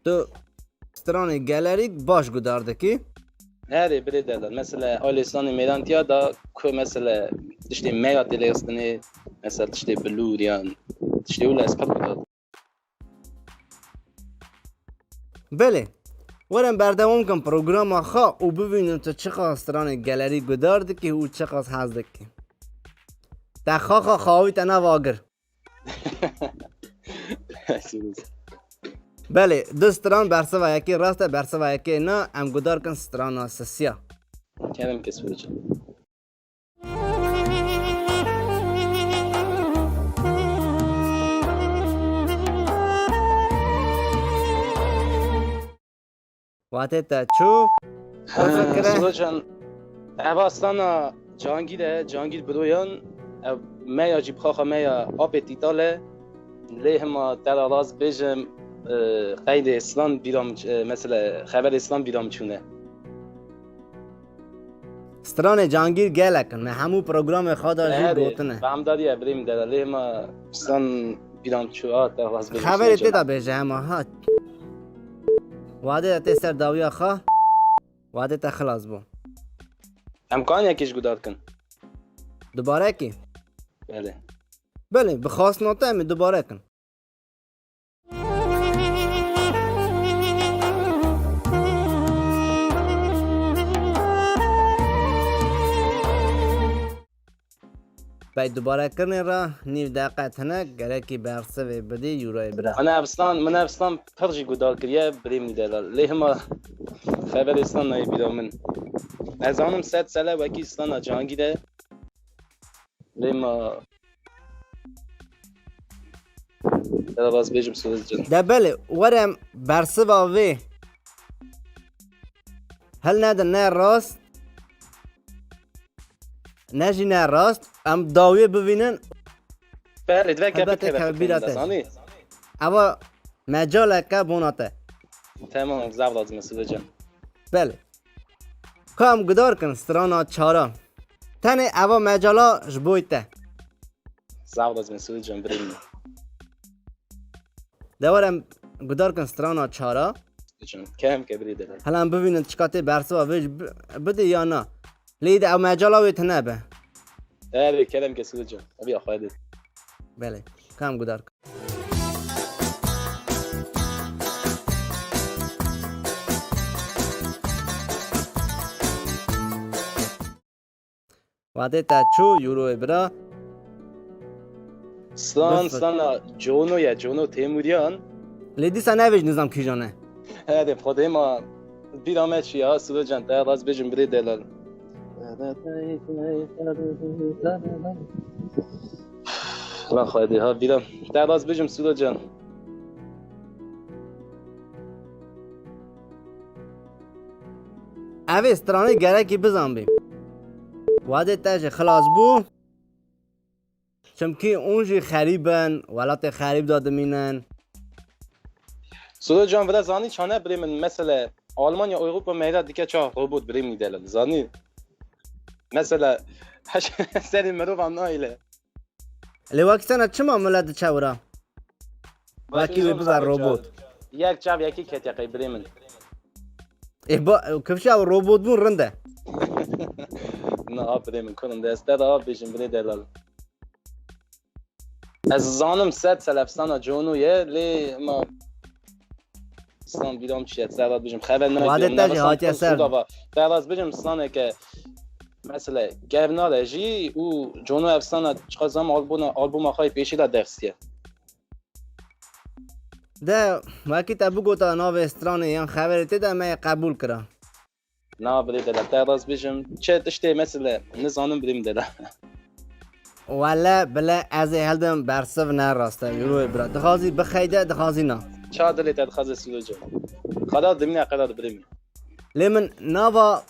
Tu stranê gelerî baş guhdar dikî. Herê birê delal. Mesela ailê stranê mêdan tiya da ku mesela tiştê meya tê lêxistinê, mesela tiştê bilûr yan tiştê wilo ez pir guhdar. Belê. Werin berdewam kin programa xwe û bibînin tu çiqas stranê gelerî guhdar dikî û çiqas hez dikî. Te xaxa xawî te nav agir. Belê, du stran bersiva yekê rast e, bersiva yekê na, em guhdar kin strana sisiya. Kerem kes Sudocan. Watê te çû? Xwe fikire. Sudocan, eva strana Cangîr e, Cangîr Biroyan, ev meya jî bi xaxa meya apê Tîtal e. Lê hema te ra rast bêjim, e, qeydê stran bîra min ç-, e, mesela xeberê stran bîra min çûne. Stranê Cangîr gelek in. Me hemû programê xwe de jî gotine. Fehmdariye birê min dera lê hema stran bîra min çû, ha, te rast bêjim. Xeberê tê de bêje hema, ha. Wadê de tê ser dawiya xwe. Wadê te xilas bû. Em kan yekê ji guhdar kin? Dubarekî? Belê. Belê, bi xwestina te em ê dubare kin. Pey dubarekirinê re nîv deqe tine gerekî bersivê bidî Euroyê bira. Min ev stan, min ev stan pir jî guhdar kiriye birê min delal. Lê hima xeberê stan nayê bîra min. Ez zanim sed sele wekî stana Cihangîr e. Lê ma Te rast bêjim Sirêz can. De belê, were em bersiva vê hel nedin, ne rast, ne jî ne rast. Em dawiyê bivînin. Belê, diveke Helbet bikeve eke bîra fikrê te. Zanî. Eva mecaleke bona te. Tamam, zaf lazim e Sirêz can. Belê. Ka em guhdar kin strana çara. Tenê eva mecala ji bo te. Zaf lazim e Sirêz can, birê min. De were em guhdar kin strana çara. Can, kem ke birê delal. Hela em bivînin çika tê bersiva vê jî bi- bidê ya na. Lê de ew mecala wê tune be. Erê, kerem ke Sirêz can. Ev ya xwe de. Belê. Ka em guhdar kin. Wadê te çû Euroyê bira. Stan, Bifir. Stana Cono ye, Cono Têmûryan. Lê dîsa nevêj nizam kîjan e. Hede, xwedê ma bîra me çi ya, Sirêz can, te rast bêjim birê delal. La xwedê ha bîra. Te rast bêjim Sirêz can. Evê stranê gerekî bizanbî. Wadê te jî xilas bû. Çimkî hûn jî xerîb in, welatê xerîb de dimînin. Sirêz can, vira zanî çane birê min, mesele Almanya, Ewropa meyda dike ça robot birê min delal. Zanî? Mesele heş serê mirovan naîle. Lê wekî sena çima milet diçe wira? Wekî wê bibe robot. Yek çav yekî ketiye qey birê min. Ê ba kifşa ew robot bûn rind e. Na birê min kurim de ez te de av bêjim birê delal. Ez zanim sed sel efsana Cono ye lê ma Stan bîra min çiye, te rast bêjim. Xeber min Wadê te jî hatiye ser. Te rast bêjim, Staneke, mesele, gevnare jî û Cono efsana çiqas zam albuma, albuma xwe yê pêşî de derxistiye. De, wekî te bigota navê stranê yan xeberê tê de me yê qebûl kira. Na birê dela, te rast bêjim. Çi tiştê mesele, nizanim birê min dela. Wele bile ez ê hildim bersiv ne rast e, Euroyê bira. Dixwazî bixeyde, dixwazî na. Ça dilê te dixwaze Sîroco. Xweda dimîne qedar birê min. Lê min nava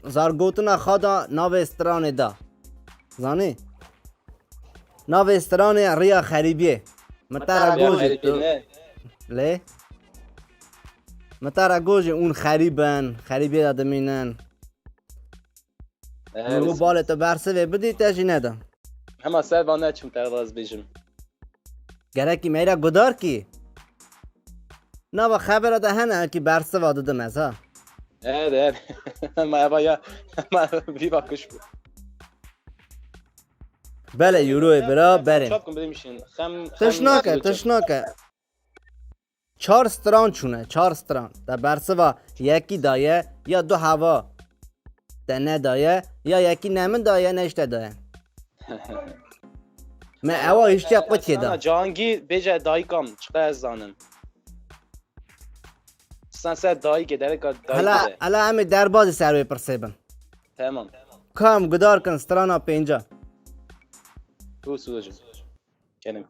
zargotina xwe da navê stranê da. Zanî? Navê stranê Riya Xerîbiyê. Min te re got jî tu. Lê? Min te re got jî hûn xerîb in, xerîbiyê de dimînin. Min got balê tu bersivê bidî, te jî neda. Hema ser van neçim te rast bêjim. Gerekî me re gudar kî. Nava xebera de hene kî bersiva didim ez ha. Her her. Hema eva ya. Hema vî bakiş bû. Belê Euroyê bira berê. Çap kim birê min şîn. Xem Tişt nake, tişt nake. Çar stran çûne, çar stran. Te bersiva yekî daye, ya du heva te nedaye, ya yekî nemin daye, ne işte daye. Me ewa hiştiya qutiyê da. Cihangîr bêje dayikam, çiqe ez zanim. Sen ser dayikê, dereka dayikê Hela, de. Hela em ê derbazî ser wê pirsê bin. Tamam. Kam gudar kin strana pênca. Tu Sirocim. Gelin.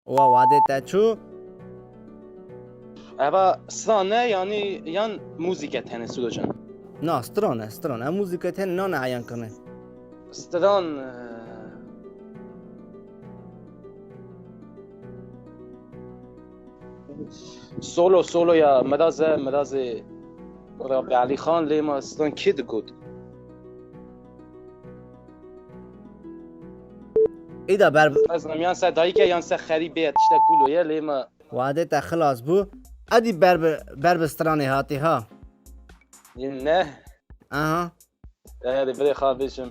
Wa wadê te çû? Eva stran e, yanî yan muzîk e tenê Sirocim? Na, stran e, stran e. Em muzîka tenê nane eyan kirine. Stran, e, solo, solo ya Miraz e, Mirazê Rabî Elî Xan, lê ma stran kê digot? Îda ber Ez nim yan se dayîke yan se xerîbê ye, tiştek kûlo ye, lê ma Wadê te xilas bû. Edî ber bi, ber bi stranê hatî ha. Yê ne? Aha. Erê birê xwe bêjim.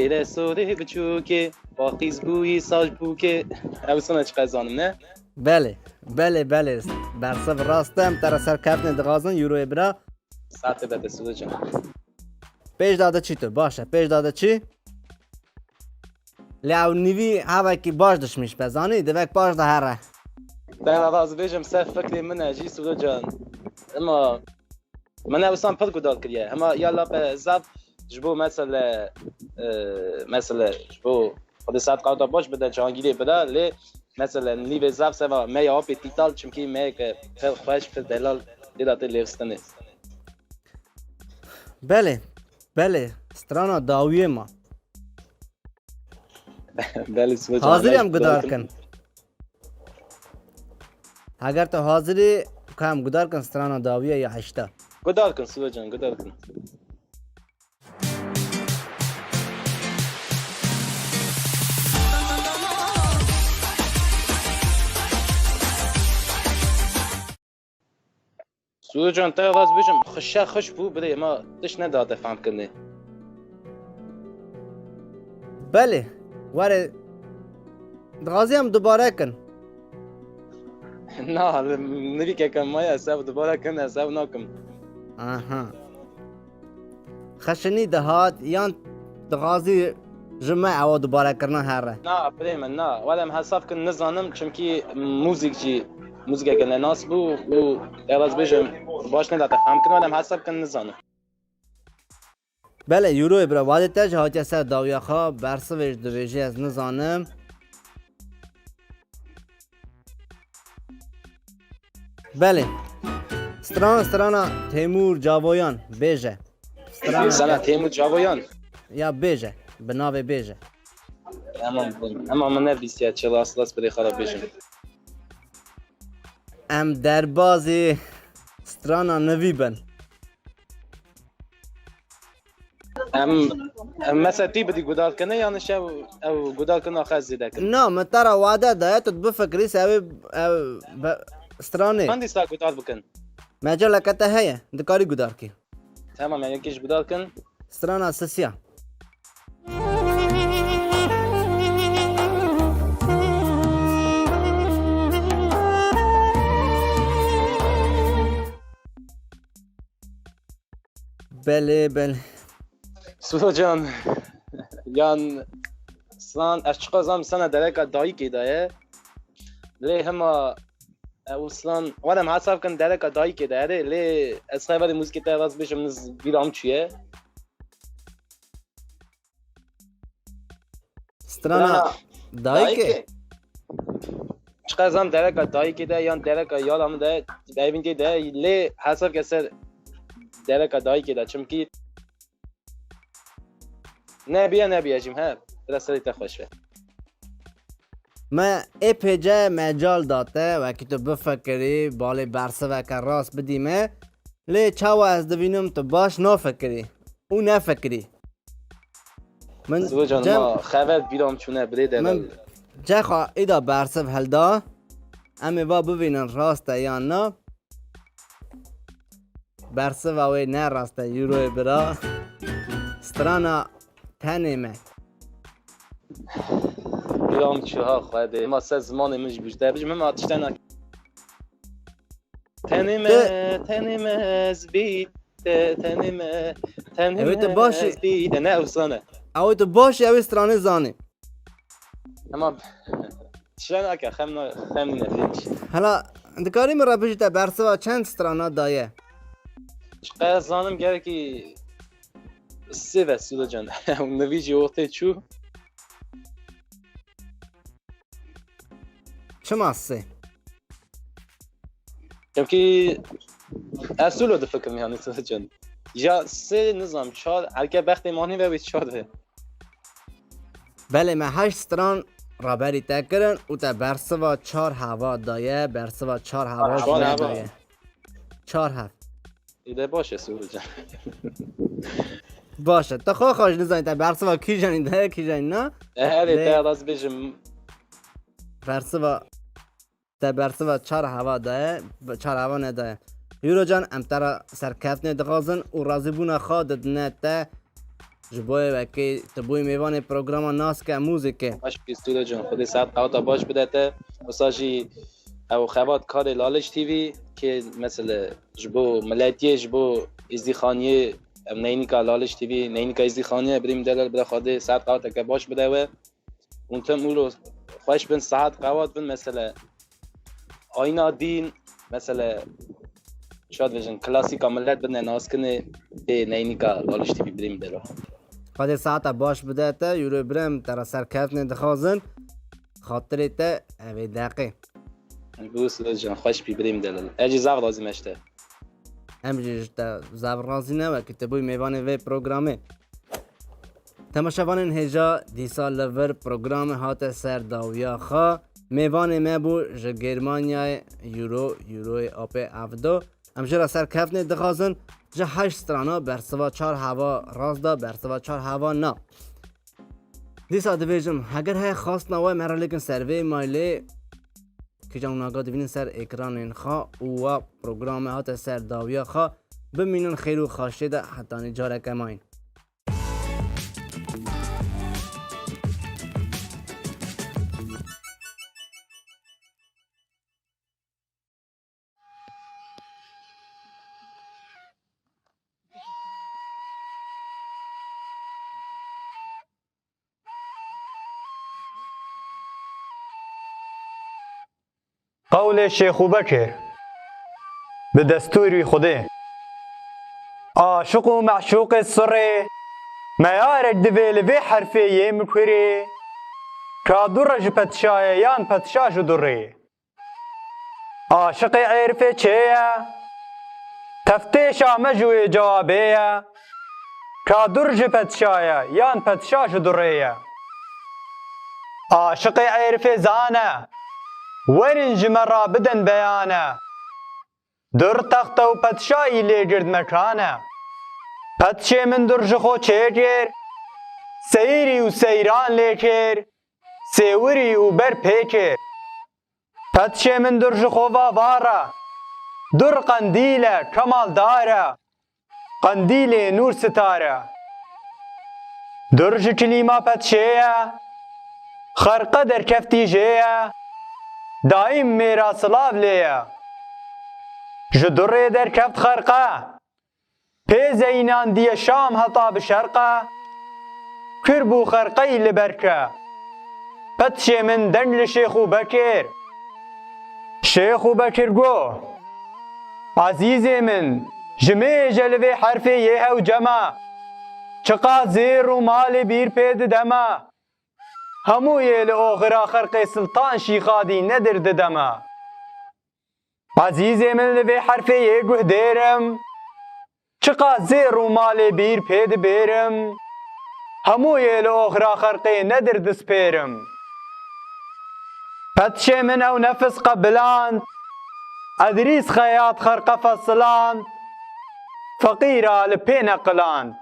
Şêrê sorê biçûkê, paqîz bûyî saj bûkê. Ew sona çiqas zanim ne? Belê, belê, belê. Bersiv rast e, em te re serkeftinê dixwazin, Euroyê bira. Saetê de destû can. Pêş de çi tu? Baş e, pêş de çi? Lê ew nîvî hevekî baş dişmîş be, zanî? Divek baş de here. Dema vaz bêjim ser fikrê min e jî Sûro can. Ema min ew san pir guhdar kiriye. Hema ya lape zaf ji bo mesele, e, mesele ji bo xwedê saet qawta baş bide, Cihangîrê bide, lê mesele nîvê zaf seva me ya apê tîtal, çimkî me ke pir xweş, pir delal tê de tê lêxistinê. Belê, belê, strana dawiyê ma. Belê, Sivocan, Hazirî em gudar kin. Heger tu hazirî, ka em gudar kin strana dawiye ya heşta. Gudar kin, Sivocan, gudar kin. Sivocan, te rast bêjim, xişe xiş bû, birê ma tişt nedate femkirinê. Belê, were, dixwazî em dubare kin. Na, nivîkeke maye, ez ev dubare kin, ez ev nakim. Aha. Xişinî dihat, yan dixwazî ji me ewa dubare kirina here? Na, birê min, na. Wele em hesab kin nizanim, çimkî muzîk jî, muzîkeke nenas bû û, ez bêjim, baş nedate fehmkirin, wele em hesab kin nizanim. Belê, Euroyê bira, vadê te jî hatiye ser dawiya xwe, bersivê jî dibêjî ez nizanim. Belê. Strana, strana Têmûr Cavoyan, bêje. Strana Sana Têmûr Cavoyan. Ya bêje, bi navê bêje. Tamam, tamam, min nebîstiye, çi las las birê xwe re bêjim. Em derbazî strana nivî bin. Em, em mesela tî bidî gudarkirine, yan şev ew gudarkirina xwe zêde kirin? Na, min te re wade daye, tu bifikirî se ew ê, ew be, stranê. Çend dîsa gudar bikin? Mecaleke te heye, dikarî gudar kî. Tamam, yani yekî ji gudar kin. Strana sisiya. Belê, belê. Sivocan, yan san, ez çiqas zam sana dereka dayikê de ye. Lê hema ew slan, were em hesab kin dereka dayikê de ye, lê ez xeberê muzîkê te rast bêjim, niz bîra min çûye. Strana Strana dayikê. Dayikê. Çiqas zam dereka dayikê de yan dereka yala min de, evînkê de, lê hesab ke ser dereka dayikê de, çimkî nebiye, nebiye jîm, he, bira serê te xweş be. Me ê pêce mecal da te, wekî tu bifikirî, balê bersiveke rast bidî me, lê çawa ez dibînim tu baş nafikirî û nefikirî. Min Sivocan, cem ma xeber bîram çûne, birê delal. Min cexwa îda bersiv hilda. Em ê va bivînin rast e yan na. Bersiva wê ne rast e, Euroyê bira. Strana tenê me. Bîram çû ha Xwedê. Ma se zimanê min jî bijde. Bijim hema tiştena. Tenê me, Te- tenê me ez bî. Te, tenê me, tenê Ew ê me tu baş ê. ez bî. Te ne ew sane. Ew ê tu baş ê, ew ê stranê zanî. Hema tişe nake, xem na-, xem nîne, vê tişe. Hela, dikarî min re bijî te bersiva çend strana daye? Çiqas zanim gerekî sê ve Silocan. Ew nivî jî ortê çû. Çima sê? Çimkî ez solo difikirim, yani, Silocan. Ya sê, nizam, çar, herke bextê manî ve wê çar ve. Belê, me heşt stran raberî te kirin û te bersiva çar heva daye, bersiva çar heva Çar ji me heva. daye. Çar hev. Îde baş e, Silocan. Baş e. Te xwe xwe jî nizanî te bersiva kîjanî daye, kîjanî na. E, herê Lê- te rast bêjim. Bersiva Te bersiva çar heva daye, çar heva nedaye. Eurocan, em te re serkeftinê dixwazin û razîbûna xwe didine te. Ji bo wekî tu bûyî mêvanê programa Nas ke Muzîkê. Baş bî Eurocan, Xwedê saet qeweta baş bide te. Wisa jî ew xebat karê Laliş T V kê, mesela, ji bo miletiyê, ji bo Êzdîxaniyê, em neynika Laliş T V, neynika Êzdîxaniyê, birîm delal bira Xwedê saet qeweteke baş bide we. Hûn tim ûlo xweş bin, saet qewat bin, mesela, ayna dîn, mesela, şad vejin, klasîka millet bine naskinê, tê neynika Laliş T V birîm dero. Xwedê saeta baş bide te, Euro birem, te re serkeftinê dixwazin, xatirê te, evê deqê. Bû Silocan, xweş bî birîm delal. Ez jî zaf razî me ji te. Em jî ji te zaf razî ne, wekî tu bûyî mêvanê vê programê. Temaşevanên hêja, dîsa li vir programê hate ser dawiya xwe. Mêvanê me bû ji Germanyayê, Euro, Euroyê apê evdo. Em jê re serkeftinê dixwazin, ji heşt strana bersiva çar heva rast da, bersiva çar heva na. Dîsa dibêjim, heger heye xwestina we, me re lêkin ser vê mailê, kîjan naga dibînin ser ekranên xwe û we programê hate ser dawiya xwe. Bimînin xêr û xaşiyê de, hetanî careke mayîn. Qewlê Şêxû Bekir. Bi destûrî Xwedê. Aşiq û meşûqê sirê, meyarek divê li vê herfê yê mikurê, ka dû re ji padşa ye yan padşa ji dû rê. Aşiqê êrifê çê ye? Teftêşa me ji wê cewabê ye. Ka dûr ji padşa ye yan padşa ji dû rê ye? Aşiqê êrifê zane, werin ji me re bidin beyane. Dûr texte û padşayî lê gird mekane. Padşê min dûr ji xwe çê kir, seyrî û seyran lê kir, sêwirî û ber pê kir. Padşê min dûr ji xwe va vare, dûr qendîl e, kemaldar e, qendîlê nûr sitar e. Dûr ji kilîma padşê ye, xerqe derkeftî jê ye, daîm mêra silav lê ye. Ji dûrê derkeft xerqe, pê zeynan diye Şam heta bi şerqe, kir bû xerqeyî li ber ke. Padşê min deng li Şêxû Bekir. Şêxû Bekir got, Ezîzê min, ji mêje li vê herfê yê hew cema, çiqas zêr û malê bîr pê didema, hemû yê li oxira xerqê Siltan Şîxadî nedir didema. Ezîzê min, li vê herfê yê guhdêr im, çiqas zêr û malê bîr pê dibêrim, hemû yê li oxira xerqê nedir dispêrim. Padşê min ew nefis qebiland, Edrîs Xeyat xerqe fesiland, feqîra li pê neqiland.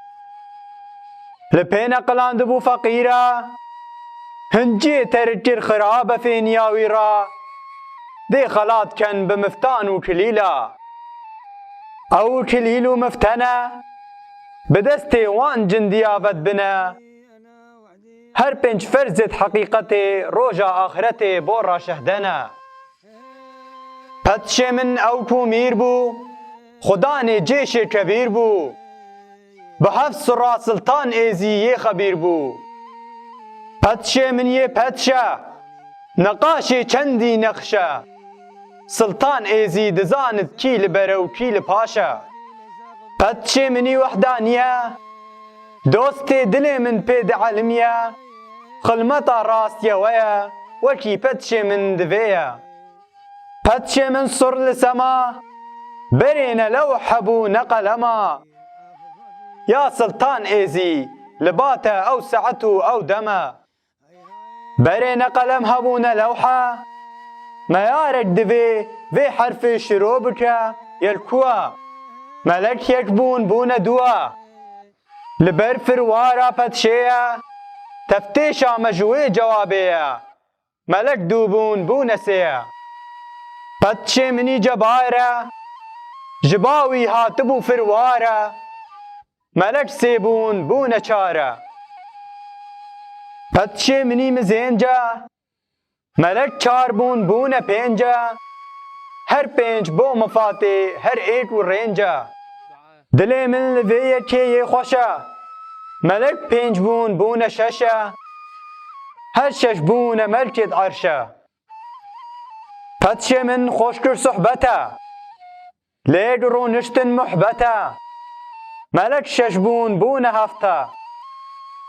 Li pê neqilandibû feqîra, hinciyê terik kir xira befêniya wî ra, dê xelat ken bi miftan û kilîla. Ew kilîl û miftene, bi destê wan cindiya vedbine. Her pênc ferzêd heqîqetê roja axretê bo ra şehdene. Padşê min ew ku mîr bû, xudanê cêşê kebîr bû. Bi heft sura Siltan Êzî yê xebîr bû. Padşê min yê padşe, neqaşê çendî nexşe. Siltan Êzî dizanit kî li ber e û kî li paş e. Padşê min î wehdanî ye, dostê dilê min pê dielimiye, xilmeta rast ye we ye, wekî padşê min divê ye. Padşê min sur li sema, berê ne lewh hebû ne qelema. Ya Siltan Êzî, li ba te ew saet û ew dem e. Berê ne qelem hebû ne lewh e, meyarek divê vê herfê şiro bike, yel ku e? Melek yek bûn, bûne du e. Li ber firwara padşê ye, teftêşa me ji wê cewabê ye. Melek du bûn, bûne sê ye. Padşê min î cebar e, ji ba wî hatibû firwar e. Melek sê bûn, bûne çar e. Padşê min î mizênc e, melek çar bûn, bûne pênc e. Her pênc bo mifatê her êk û rênc e. Dilê min li vê yekê yê xweş e. Melek pênc bûn, bûne şeş e. Her şeş bûne melkêd erş e. Padşê min xweş kir suhbet e. Lê di rûniştin muhbet e. Melek şeş bûn, bûne heft e.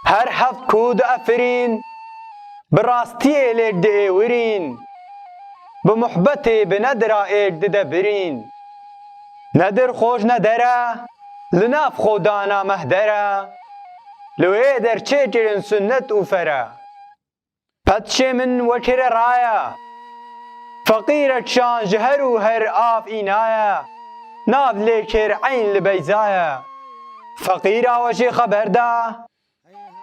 Her heft ku diefirîn, bi rastiyê lêk diêwirîn. Bi muhbetê bi nedira êk dide birîn. Ne dir xoj ne dere, li nav xwe dana mehdere, li wê der çêkirin sunnet û fere. Petişê min wekirê raye, feqîrek şan ji her û her av înaye, nav lê kêr eyn li beyzaye. Feqîra we jê xeber da,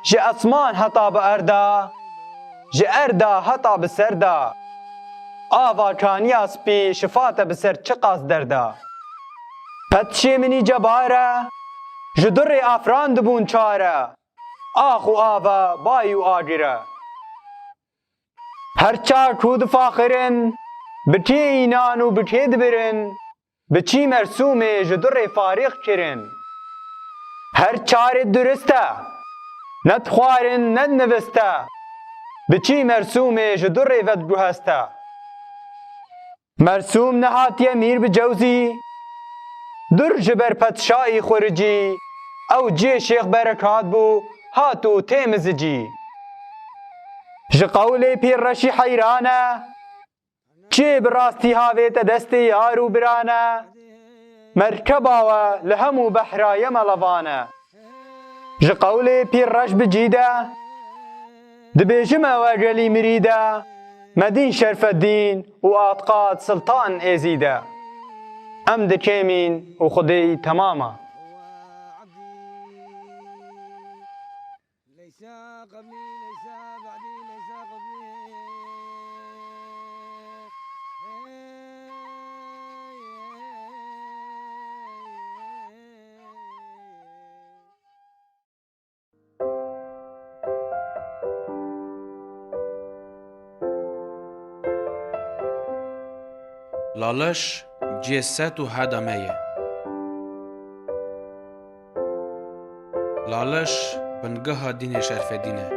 ji esman heta bi erda, ji erda heta bi serda. Ava kaniya spî şifa te bi ser çiqas derda. Petişê minî cebare, ji durê afran dibûn çare. Ax û ava bay û agire. Her çar ku difaxirin, bi kê înan û bi kê dibirin, bi çî mersûmê ji du rê farîq kirin. Her çarê durist e, ne dixwarin ne dinivist e, bi çî mersûmê ji du rê vediguhest e. Mersûm nehatiye mîr bi cewzî, dur ji ber petişayî xuricî, ew ciyê Şêx Berekat bû, hat û tê mizicî. Ji qewlê pîr reşî heyran e, çê bi rastî havête destê yar û biran e, merkeba we li hemû behra ye melevan e. Ji qewlê pîr reş bi cî de, dibêjime we gelî mirî de, Medîn Şerfeddîn û Atqat Siltan Êzî de. Em dikêmîn û Xwedê yî temam e. Laleş cê set û heda me ye. Laleş bingeha dînê Şerfedîn e.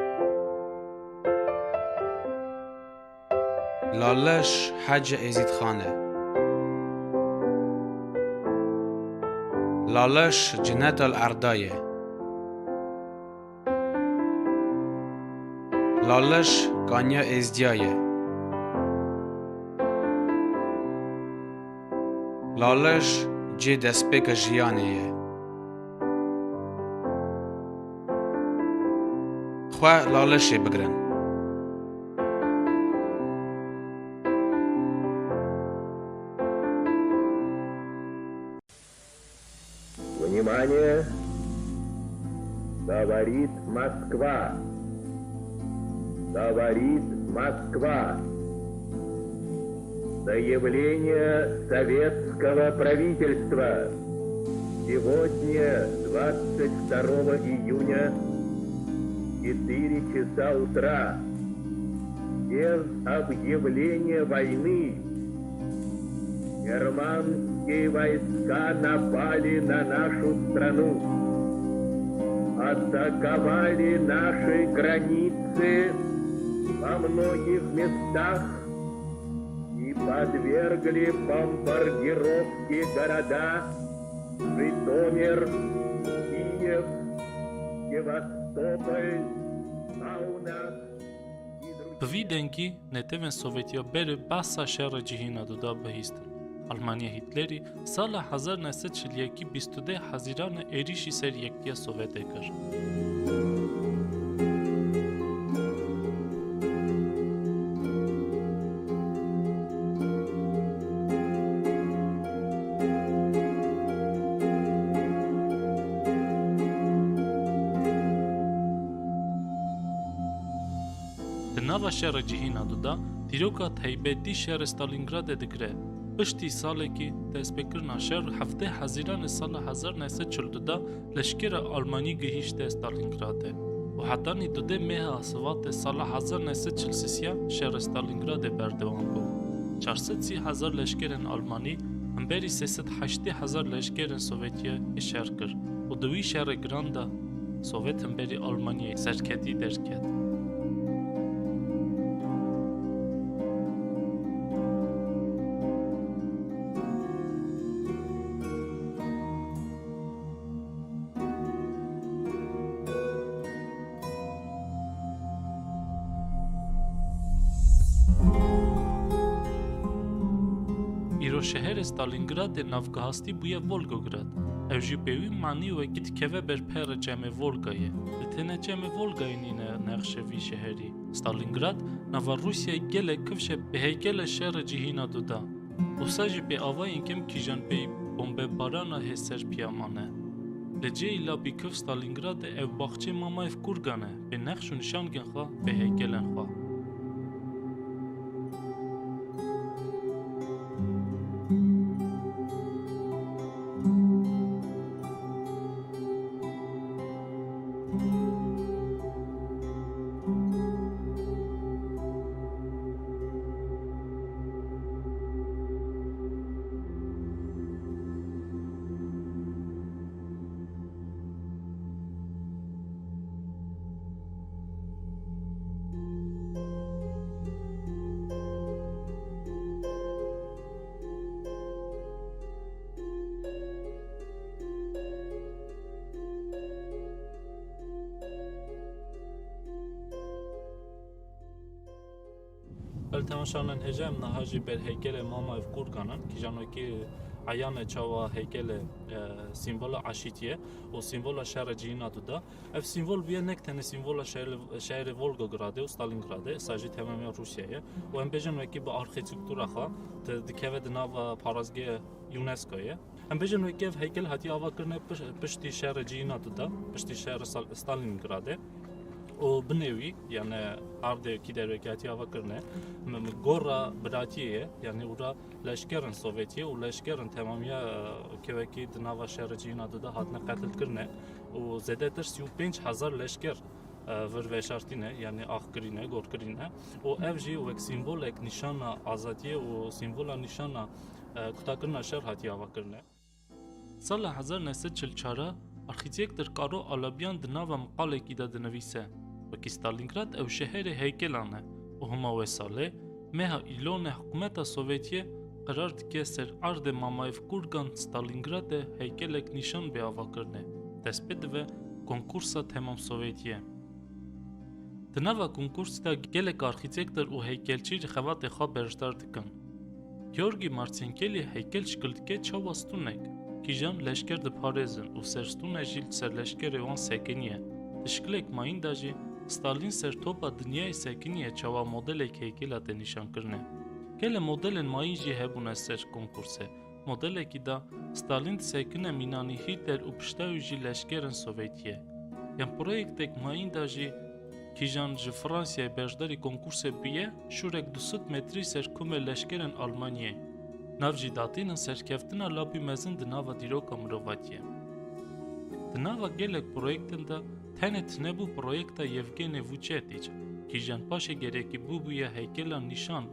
Laleş Hece Êzîdxan e. Laleş cinet al erda ye. Laleş kanya êzdiya ye. Laleş cê destpêka jiyanê ye. Xwe Laleşê bigirin. Внимание! Говорит Москва. Говорит Москва. Заявление советского правительства. Сегодня, двадцать второго июня, в четыре часа утра, без объявления войны, германские войска напали на нашу страну, атаковали наши границы во многих местах и подвергли бомбардировке города Житомир, Киев, Севастополь, Каунас и другие. Bi vî dengî, netewên Sovêtiya berê behsa şerê cihîna du da bihîstin. Almanya Hîtlerî sala hezar neh sed çil yekî bîst û deh Hezîranê êrîşî ser Yektiya Sovêtê kir. Di nava şerê cihîna du da, dîroka taybetî şerê Stalîngradê digire. Piştî salekî destpêkirina şer, heftê Hezîranê sala hezar neh sed çil du da leşkera Almanî gihîşte Stalîngradê û hetanî dudê meha Sivatê sala hezar neh sed çil sisiya şerê Stalîngradê berdewam bû. Çar sed sî hezar leşkerên Almanî hemberî sê sed heştê hezar leşkerên Sovêtiyê şer kir û di wî şerê giran de Sovêt hemberî Almanyayê serketî derket. Îro Şeherê Stalingradê navgihastî bûye Volgograd. Ew jî pê wî manî wekî dikeve ber pere çemê Volgayê. Li tenê çemê Volgayê nîne nexşê vî şeherî. Stalingrad nava Rûsyayê gelek kifşe bi heykele şerê cihîna du da. Wisa jî pê avayên kem kîjan pey bombebarana hê ser piya mane. Li cihê labî kif Stalingradê ew baxçê mamayê Kurgan e, pê nexş û nîşangên xwe, pê heykelên xwe. Belê temaşevanên hêja, em niha jî ber heykelê Mamayev Kurgan in, kîjan wekî eyan e çawa heykele, e, sîmbola aşîtiyê û sîmbola şerê cihîna du da. Ev sîmbol bûye nek tenê sîmbola şehir-, şehirê Volgogradê û Stalingradê, esa jî temamiya Rûsyayê. Û em bêjin wekî bi arxîtektura xwe di-, dikeve di nava parêzgeha UNESCOyê. Em bêjin wekî ev heykel hatiye avakirinê piş-, piştî şerê cihîna du da, piştî şerê Stal-, Stalingradê. Û binê wî, yani erdê kî derwekî hatiye avakirinê, m-, m-, gora biratiyê ye, yani ûra leşkerên Sovyetiyê û leşkerên temamiya, e, kevekî di nava şerê cihîna du da hatine qetilkirinê û zêdetir sî û pênc hezar leşker, e, vir veşartîne, yani axkirîne, gorkirîne. Û ev jî wek sîmbolek nîşana azadiyê û sîmbola nîşana, e, kutakirina şer hatiye avakirinê. Sala hezar neh sed çil çar a arxîtektîr Karo Alabyan di nava miqalekî de dinivîse, wekî Stalingrad ew şeherê heykelan e û hema wê salê, meha Îlonê hikûmeta Sovyetiyê qerar dike ser erdê Mamayev Kurgan Stalingradê heykelek nîşan bê avakirinê, dest pê dive konkursa Temam Sovyetiyê. Di nava konkursê de gelek arxîtektîr û heykelçî xebatê xwe beşdar dikin. Georgî Marsenkelî heykel şikil dike çawa stûnek, kîjan leşker diparêzin û ser stûnê jî li ser leşkerê wan sekiniye. Di şikilek mayîn de jî Stalin ser topa dinyayê sekiniye çawa modelek heykela tê nîşankirinê. Gelek modelên mayîn jî hebûne ser konkursê. Modelekî de Stalin disekine mînanî Hîtler û pişta wî jî leşkerên Sovyetiyê. Yan proyektek mayîn de jî kîjan ji Fransayê beşdarî konkursê bûye, şûrek du sed metrî ser kumê leşkerên Almanyayê. Nav jî datînin serkeftina labî mezin di nava dîroka mirovatiyê. Di nava gelek proyektên de tenê tune bû proyekta Yevgenî Vuçetîç, kîjan paşê gerekî bûbûye heykela nîşan.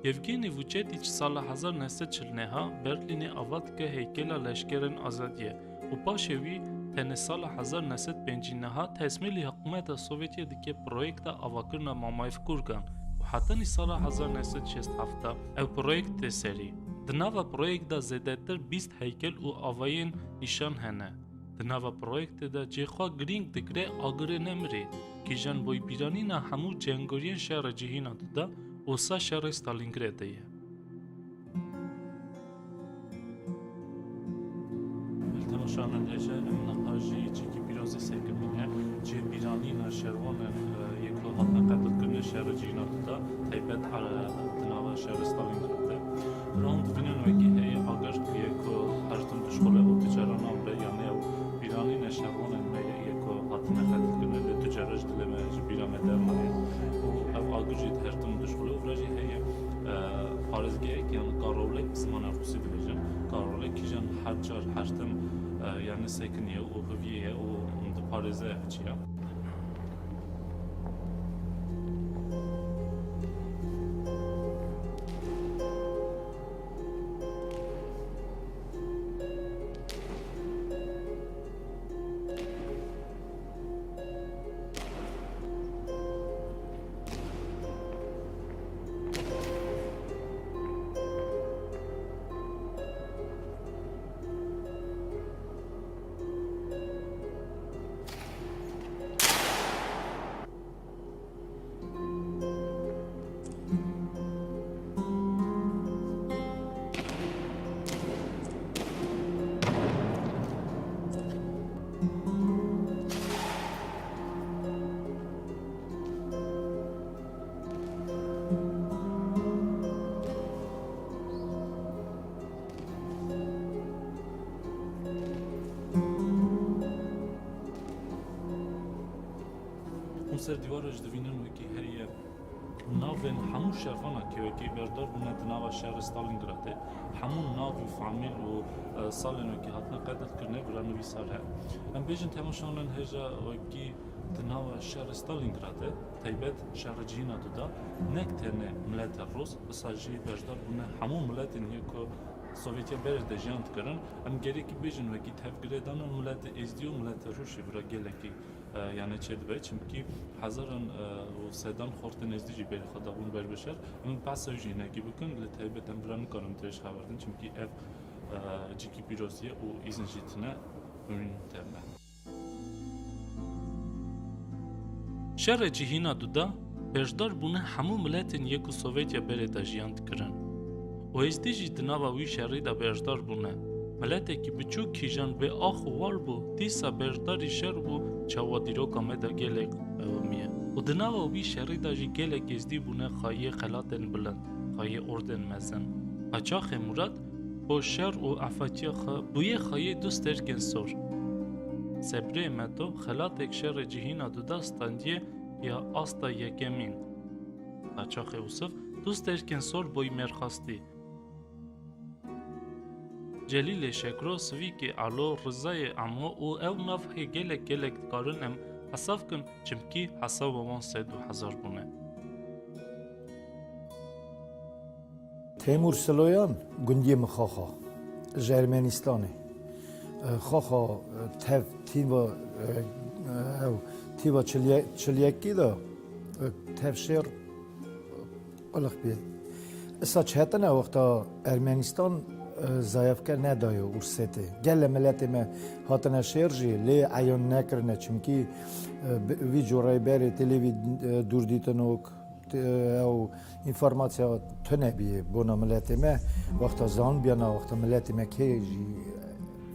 Yevgenî Vuçetîç sala hezar neh sed çil neh a Berlînê ava dike heykela leşkerên azadiyê û paşê wî tenê sala hezar neh sed pêncî neh a tesmîlî hikûmeta Sovyetiyê dike proyekta avakirina Mamayev Kurgan û hetanî sala hezar neh sed şêst heft a ew proyekt tê serî. Di nava proyekta zêdetir bîst heykel û avayên nîşan hene. Di nava proyektê de cê xwe girîng digire agirê nemirê, kîjan boy bîranîna hemû cengoriyên şerê cihîna du da û sa şerê Stalingradê ye. Li temaşevanên hêja em niha jî cihekî pîrozê sekinîne, cihê bîranîna şerwanên, e, yê ku hatine qetilkirinê şerê cihîna du da, taybet, e, di nava şerê Stalingradê. Wan dibînin wekî heye agir ku yê ku her tim dişuxile û tu cara namre, yanî ew bîranîne şerwanên me yê ku hatine qetilkirinê lê tu cara ji dilê me, ji bîra me dermaniye. Û ev agir jî her tim dişuxile û vira jî heye, e, parêzgehek yan karolek bi zimanê rûsî dibêjin. Karolek kîjan her car her tim, e, yanî sekiniye û hiviyê ye û diparêze ev çiya. Ser dîwara jî divînin wekî heriye navên hemû şervana ke wekî beşdar bûne di nava şerê Stalingradê, hemû nav û famîl û, e, salên wekî hatine qetlkirine vira nivîsar he. Em bêjin temaşevanên hêja wekî di nava şerê Stalingradê, taybet şerê cihîna duda, nek tenê milete Rûs, isa jî beşdar bûne hemû miletên yê ku Sovyetiya berê de jiyan dikirin. Em gerekî bêjin wekî tevgirêdana milete Êzdî û milete Rûsî vira gelekî e, yani çêdibe, çimkî hezaran, e, û sedan xortên Êzdî jî berê xwe dabûn ber bi şer. Em behsa wî jî hinekî bikin, li taybet em vira nikarin dirêj xeberdin, çimkî ev, e, cîkî pîroz ye û îzin jî tine, hûn tevne. Şerê cihîna duda, beşdar bûne hemû miletên yê ku Sovyetiya berê de jiyan dikirin. Û Êzdî jî di nava wî şerî de beşdar bûne. Miletekî biçûk kîjan bê ax û war bû, dîsa beşdarî şer bû, çawa dîroka me de gelek qewimiye. Û di nava wî şerî de jî gelek Êzdî bûne xayê xelatên bilind, xayê ordên mezin. Qaçaxê Murad bo şer û efatiya xwe bûye xayê du stêrkên sor. Sebrê Meto xelatek şerê cihîna duda standiye ya asta yekemîn. Qaçaxê Ûsif du stêrkên sor boy mêrxastî. Celîlê Şekro, Sivîkê Alo, Rizayê Emo û ew nav hê gelek gelek dikarin em hesav kin, çimkî hesaba wan sed û hezar bûne. Temûr Siloyan gundiyê min Xaxa, ji Ermenistanê. E, Xaxa, e, tev tîva, e, e, ew tîva çil ye-, çil yekî de, e, tev şêr, e, qulix bî. Isa çetine wexta Ermenistan, e, zayefke nedaye Ûrsêtê. Gele miletê me hatine şêr jî lê eyan nekirine, çimkî, e, bi-, vî coreyê berê tê lê vî, e, dûrdîtinok, t-, ew înformasyaya tune bîye bona miletê me. Wexta zanbiyana, wexta miletê me kê jî,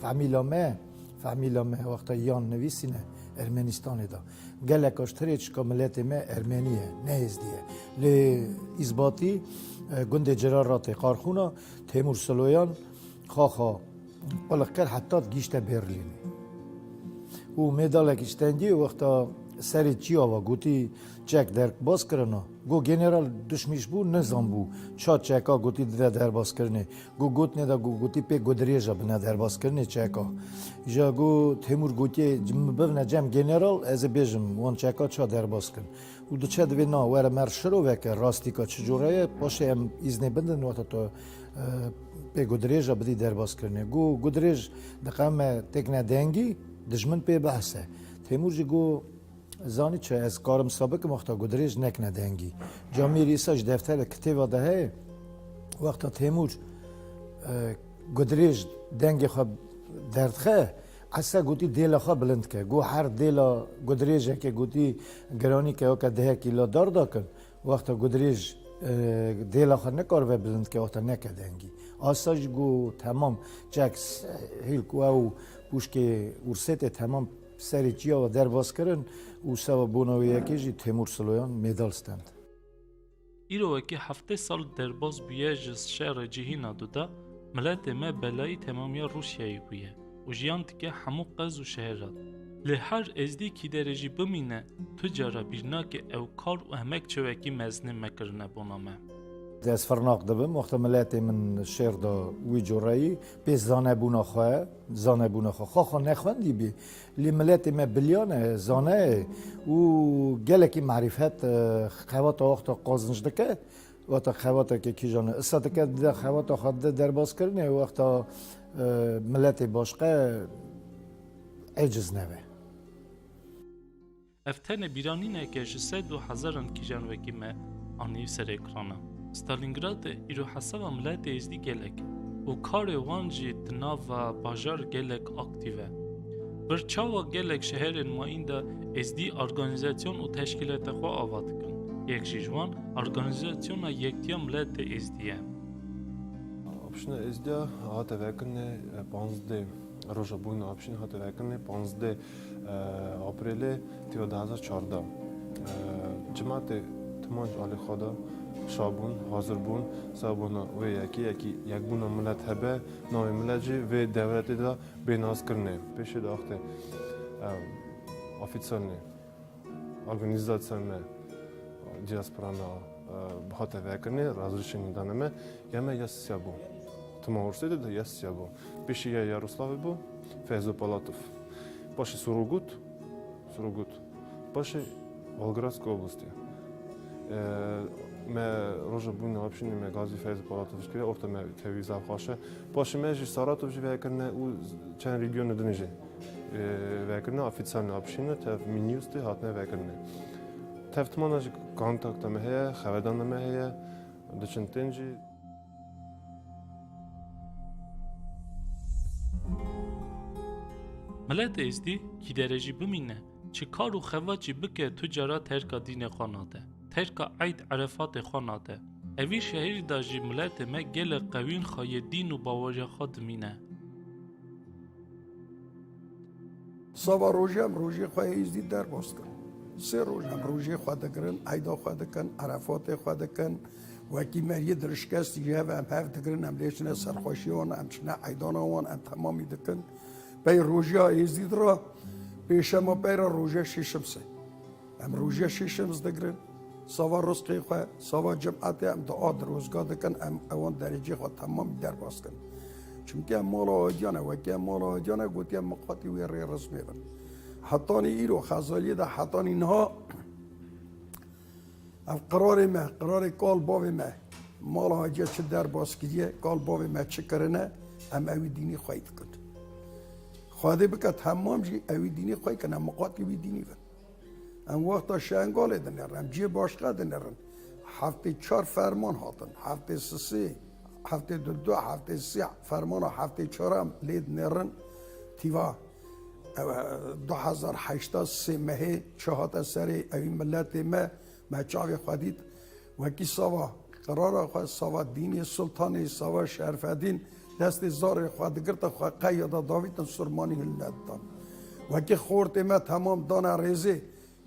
famîla me, famîla me wexta yan nivîsîne Ermenistanê de. Geleka ji tirê çika miletê me Ermenî ye, ne Êzdî ye. Lê îzbatî, e, gundê Ciraratê Qarxûna, Temûr Siloyan, Xaxa, qulix kir heta gihîşte Berlînê. Û mêdalekî ji tengî wexta serê çiya ve gotî çek derbas kirina. Got, general duşmîş bû, nizanbû ça çeka gotî dide derbaskirinê. Got, gotinê de got, gotî pê gudirêja bine derbaskirinê çeka. Îja got, Temûr gotiye, "Min bivne cem general, ez ê bêjim wan çeka ça derbas kin." Û diçe divê na were mer şiroveke rastîka çi cure ye, paşê em îznê bidin wexta tu, e, pê gudirêja bidî derbaskirinê. Got, "Gudirêj diqewime têkine dengî, dijmin pê bihese." Temûr jî got, "Zanî çi, ez karim sa bikim wexta gudirêj nekine dengî." Camêrî îsa ji deftere kitêba de heye, wexta Temûr, e, gudirêj dengê xwe derdixe, Esa gotî dêla xwe bilind ke. Got her dêla gudirêjeke gotî giranî ke weke dehekî la dar dakin. Wexta gudirêj, e, dêla xwe nikaribe bilind ke, wexta neke dengî. Asa jî got temam çek s-, hîl ku ew pûşkê Ûrsêtê temam serê çiya ve derbas kirin û seba bona wê yekê jî Temûr Siloyan mêdal stend. Îro wekî heftê sal derbas bûye ji şerê cihîna duda, miletê me belayî temamiya Rûsyayê bûye û jiyan dike hemû qez û şeheran. Lê her Êzdîkî derê jî bimîne, tu cara bîr nake ew kar û emek çi wekî mezinê me kirine bona me. Ez firnaq dibim, wexta miletê min şêr da wî coreyî, pê zanebûna xwe, zanebûna xwe. Xwe xwe nexwendî bî. Lê miletê me biliyane, zane û gelekî marîfet, e, xewata wexta qazinc dike, wexta xewatekê kîjan e. Isa dike dide xewata xwe dide derbaskirinê, wexta, e, miletê başqe eciz nebe. Ev tenê bîranîneke ji sed û hezaran kîjan wekî me anî ser ekrana. Stalingradê îro hesaba miletê Êzdî gelek e û karê wan jî di nava bajar gelek aktîf e. Bir çawa gelek şeherên mayîn de Êzdî organîzasyon û teşkîlatê xwe ava dikin. Yek jî ji wan Organîzasyona Yektiya Miletê Êzdî ye. Opşina Êzdiya hate vekirinê, e, panzdeh, roja bûna opşinê hate vekirinê panzdeh, e, Aprêlê tîya du hezar çardeh. E, cimatê timan ji alî xwe de şa bûn, hazir bûn, seba bona wê yekê, yekî yekbûna milet hebe, navê milet jî vê dewletê de bê naskirinê. Pêşê de wextê, e, ofîserê, Organizasyona me, diaspora me, e, hate vekirinê, razîşînî dane me, ya me ya sisiya bû. Tima Ûrsê de de ya sisiya bû. Pêşî ya Yaroslavê bû, Feyzo Palatov. Paşê Surugut, Surugut. Paşê Volgogradska oblastê. E, me roja bûnê apşînê me gazî Feyzo Palatov kiriye, orta me tevî zaf xweş e. Paşê me jî Saratov jî vekirine û çend rejîyonê din jî, e, vekirine, ofîsiyalne apşîne, tev Minîûs de hatine vekirine. Tev timana jî kontakta me heye, xeberdan me heye, diçin tên jî. Miletê Êzdî, kî dere jî bimîne, çi kar û xevat jî bike, tu cara terka dînê xwe nade, terka eyd erefatê xwe nade. Evî şehîrî de jî miletê me gelek qewîn xwe yê dîn û baweriya xwe dimîne. Sava rojê em rojê xwe yê Êzdî derbas dikin. Sê roj em rojê xwe digirin, eyda xwe dikin, erefatê xwe dikin. Wekî meriyê dirişkestî ji hev em hev digirin, em lê çine serxweşiya wan, em çine eydana wan, em temamî dikin. Pey rojiya Êzdî di re, pêşema pey re roje şêşim se. Em rojiya şêşim digirin. Sava rizqê xwe, sava cimetê em dua dirozga dikin, em ewan derecê xwe temamî derbas dikin. Çimkî em mala Adiyan e, wekî em mala Adiyan e, gotiye miqatî wê rê rizmê bin. Hetanî îro Xezaliyê de, hetanî niha ev qirarê me, qirarê kal bavê me, mala Adiya çi derbas kiriye, kal bavê me çi kirine, em ewî dînî xwey dikin. Xwedê bike temam jî ewî dînî xwey kin, em miqatî wî dînî bin. Em wexta Şengalê dinêrin, em cihê başqa dinêrin. Heftê çar ferman hatin, heftê sisê, heftê du du, heftê sê fermana heftê çar em lê dinêrin. Tîva, e, du hezar heşta sê mehê çi hate serê ewî miletê me, me çavê xwe dît. Wekî sava qirara xwe, sava dînê sultanê, sava Şerfedîn destê zarê xwe digirtin, xwe qeya da davîtin, surmanî hilnedidan. Wekî xortê me temam dane rêzê,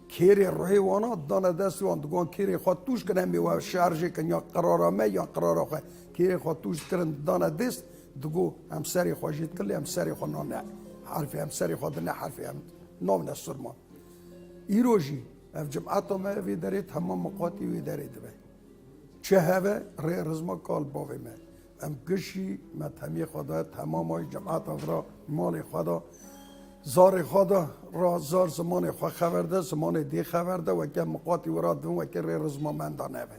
kêrê ruhê wana dane destê wan, digon kêrê xwe tûj kin, em ê we şerjê kin, ya qirara me ya qirara xwe. Kêrê xwe tûj dikirin, dane dest, digo em serê xwe jê dikin, lê em serê xwe nane herfê, em serê xwe dine herfê, em navne surman. Îro jî ev cimeta me vê derê temam miqatî wê derê dibe. Çi heve rê rizma kal bavê me. Em gişî me temiyê xwe daye temama cemata vira malê xwe da, zarê xwe da, ra zar zimanê xwe xeber de, zimanê dê xeber de, weke miqatî wira dibin, weke rê rizma menda nebe.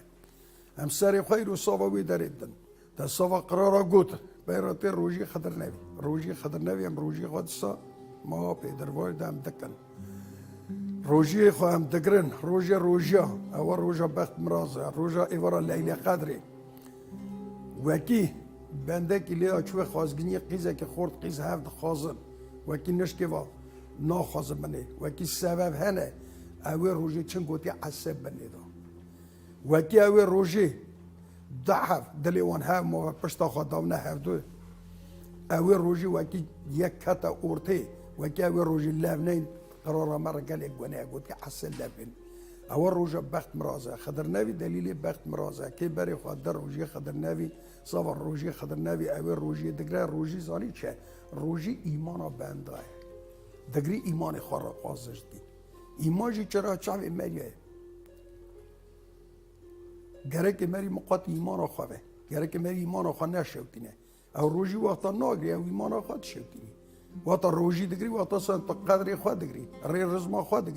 Em serê xwe îro sava wê derê didin. Te sava qirara got, beyra tê rojî Xidir Nevî. Rojî Xidir Nevî, em rojî xwe disa ma pêdirvayê de em dikin. Rojiyê xwe em digirin, rojê rojiya, ewa roja bext miraz e, roja êvara Leylê Qedrê. Wekî bendekî lê ya çûye xwazginiyê qîzekî xort, qîz hev dixwazin. Wekî nişkê va naxwazin binê. Wekî sebeb hene, ew ê rojê çin gotiye eseb binê da. Wekî ew ê rojê du hev dilê wan hev ma ve pişta xwe davne hevdu. Ew ê rojê wekî yek kete ortê, wekî ew ê rojê lev neyn, qirara me re gelek gune ye, gotiye esê lev bên. Ew ê roja bext miraz e. Xidir Nevî delîlê bext miraz e. Kê berê xwe di rojê Xidir Nevî, sava rojê Xidir Nevî, ew ê rojê digre, rojî zanî çi ye? Rojî îmana benda ye. Digrî îmanê xwe re xwaziş dî. Îman jî çira çavê meriye ye. Gerekê merî miqat îmana xwe ve. Gerekê merî îmana xwe neşewtîne. Ew rojî wexta nagirî, ew îmana xwe dişewtînî. Wexta rojî digirî, wexta sen tu qedrê xwe digirî, rê rizma xwe digirî.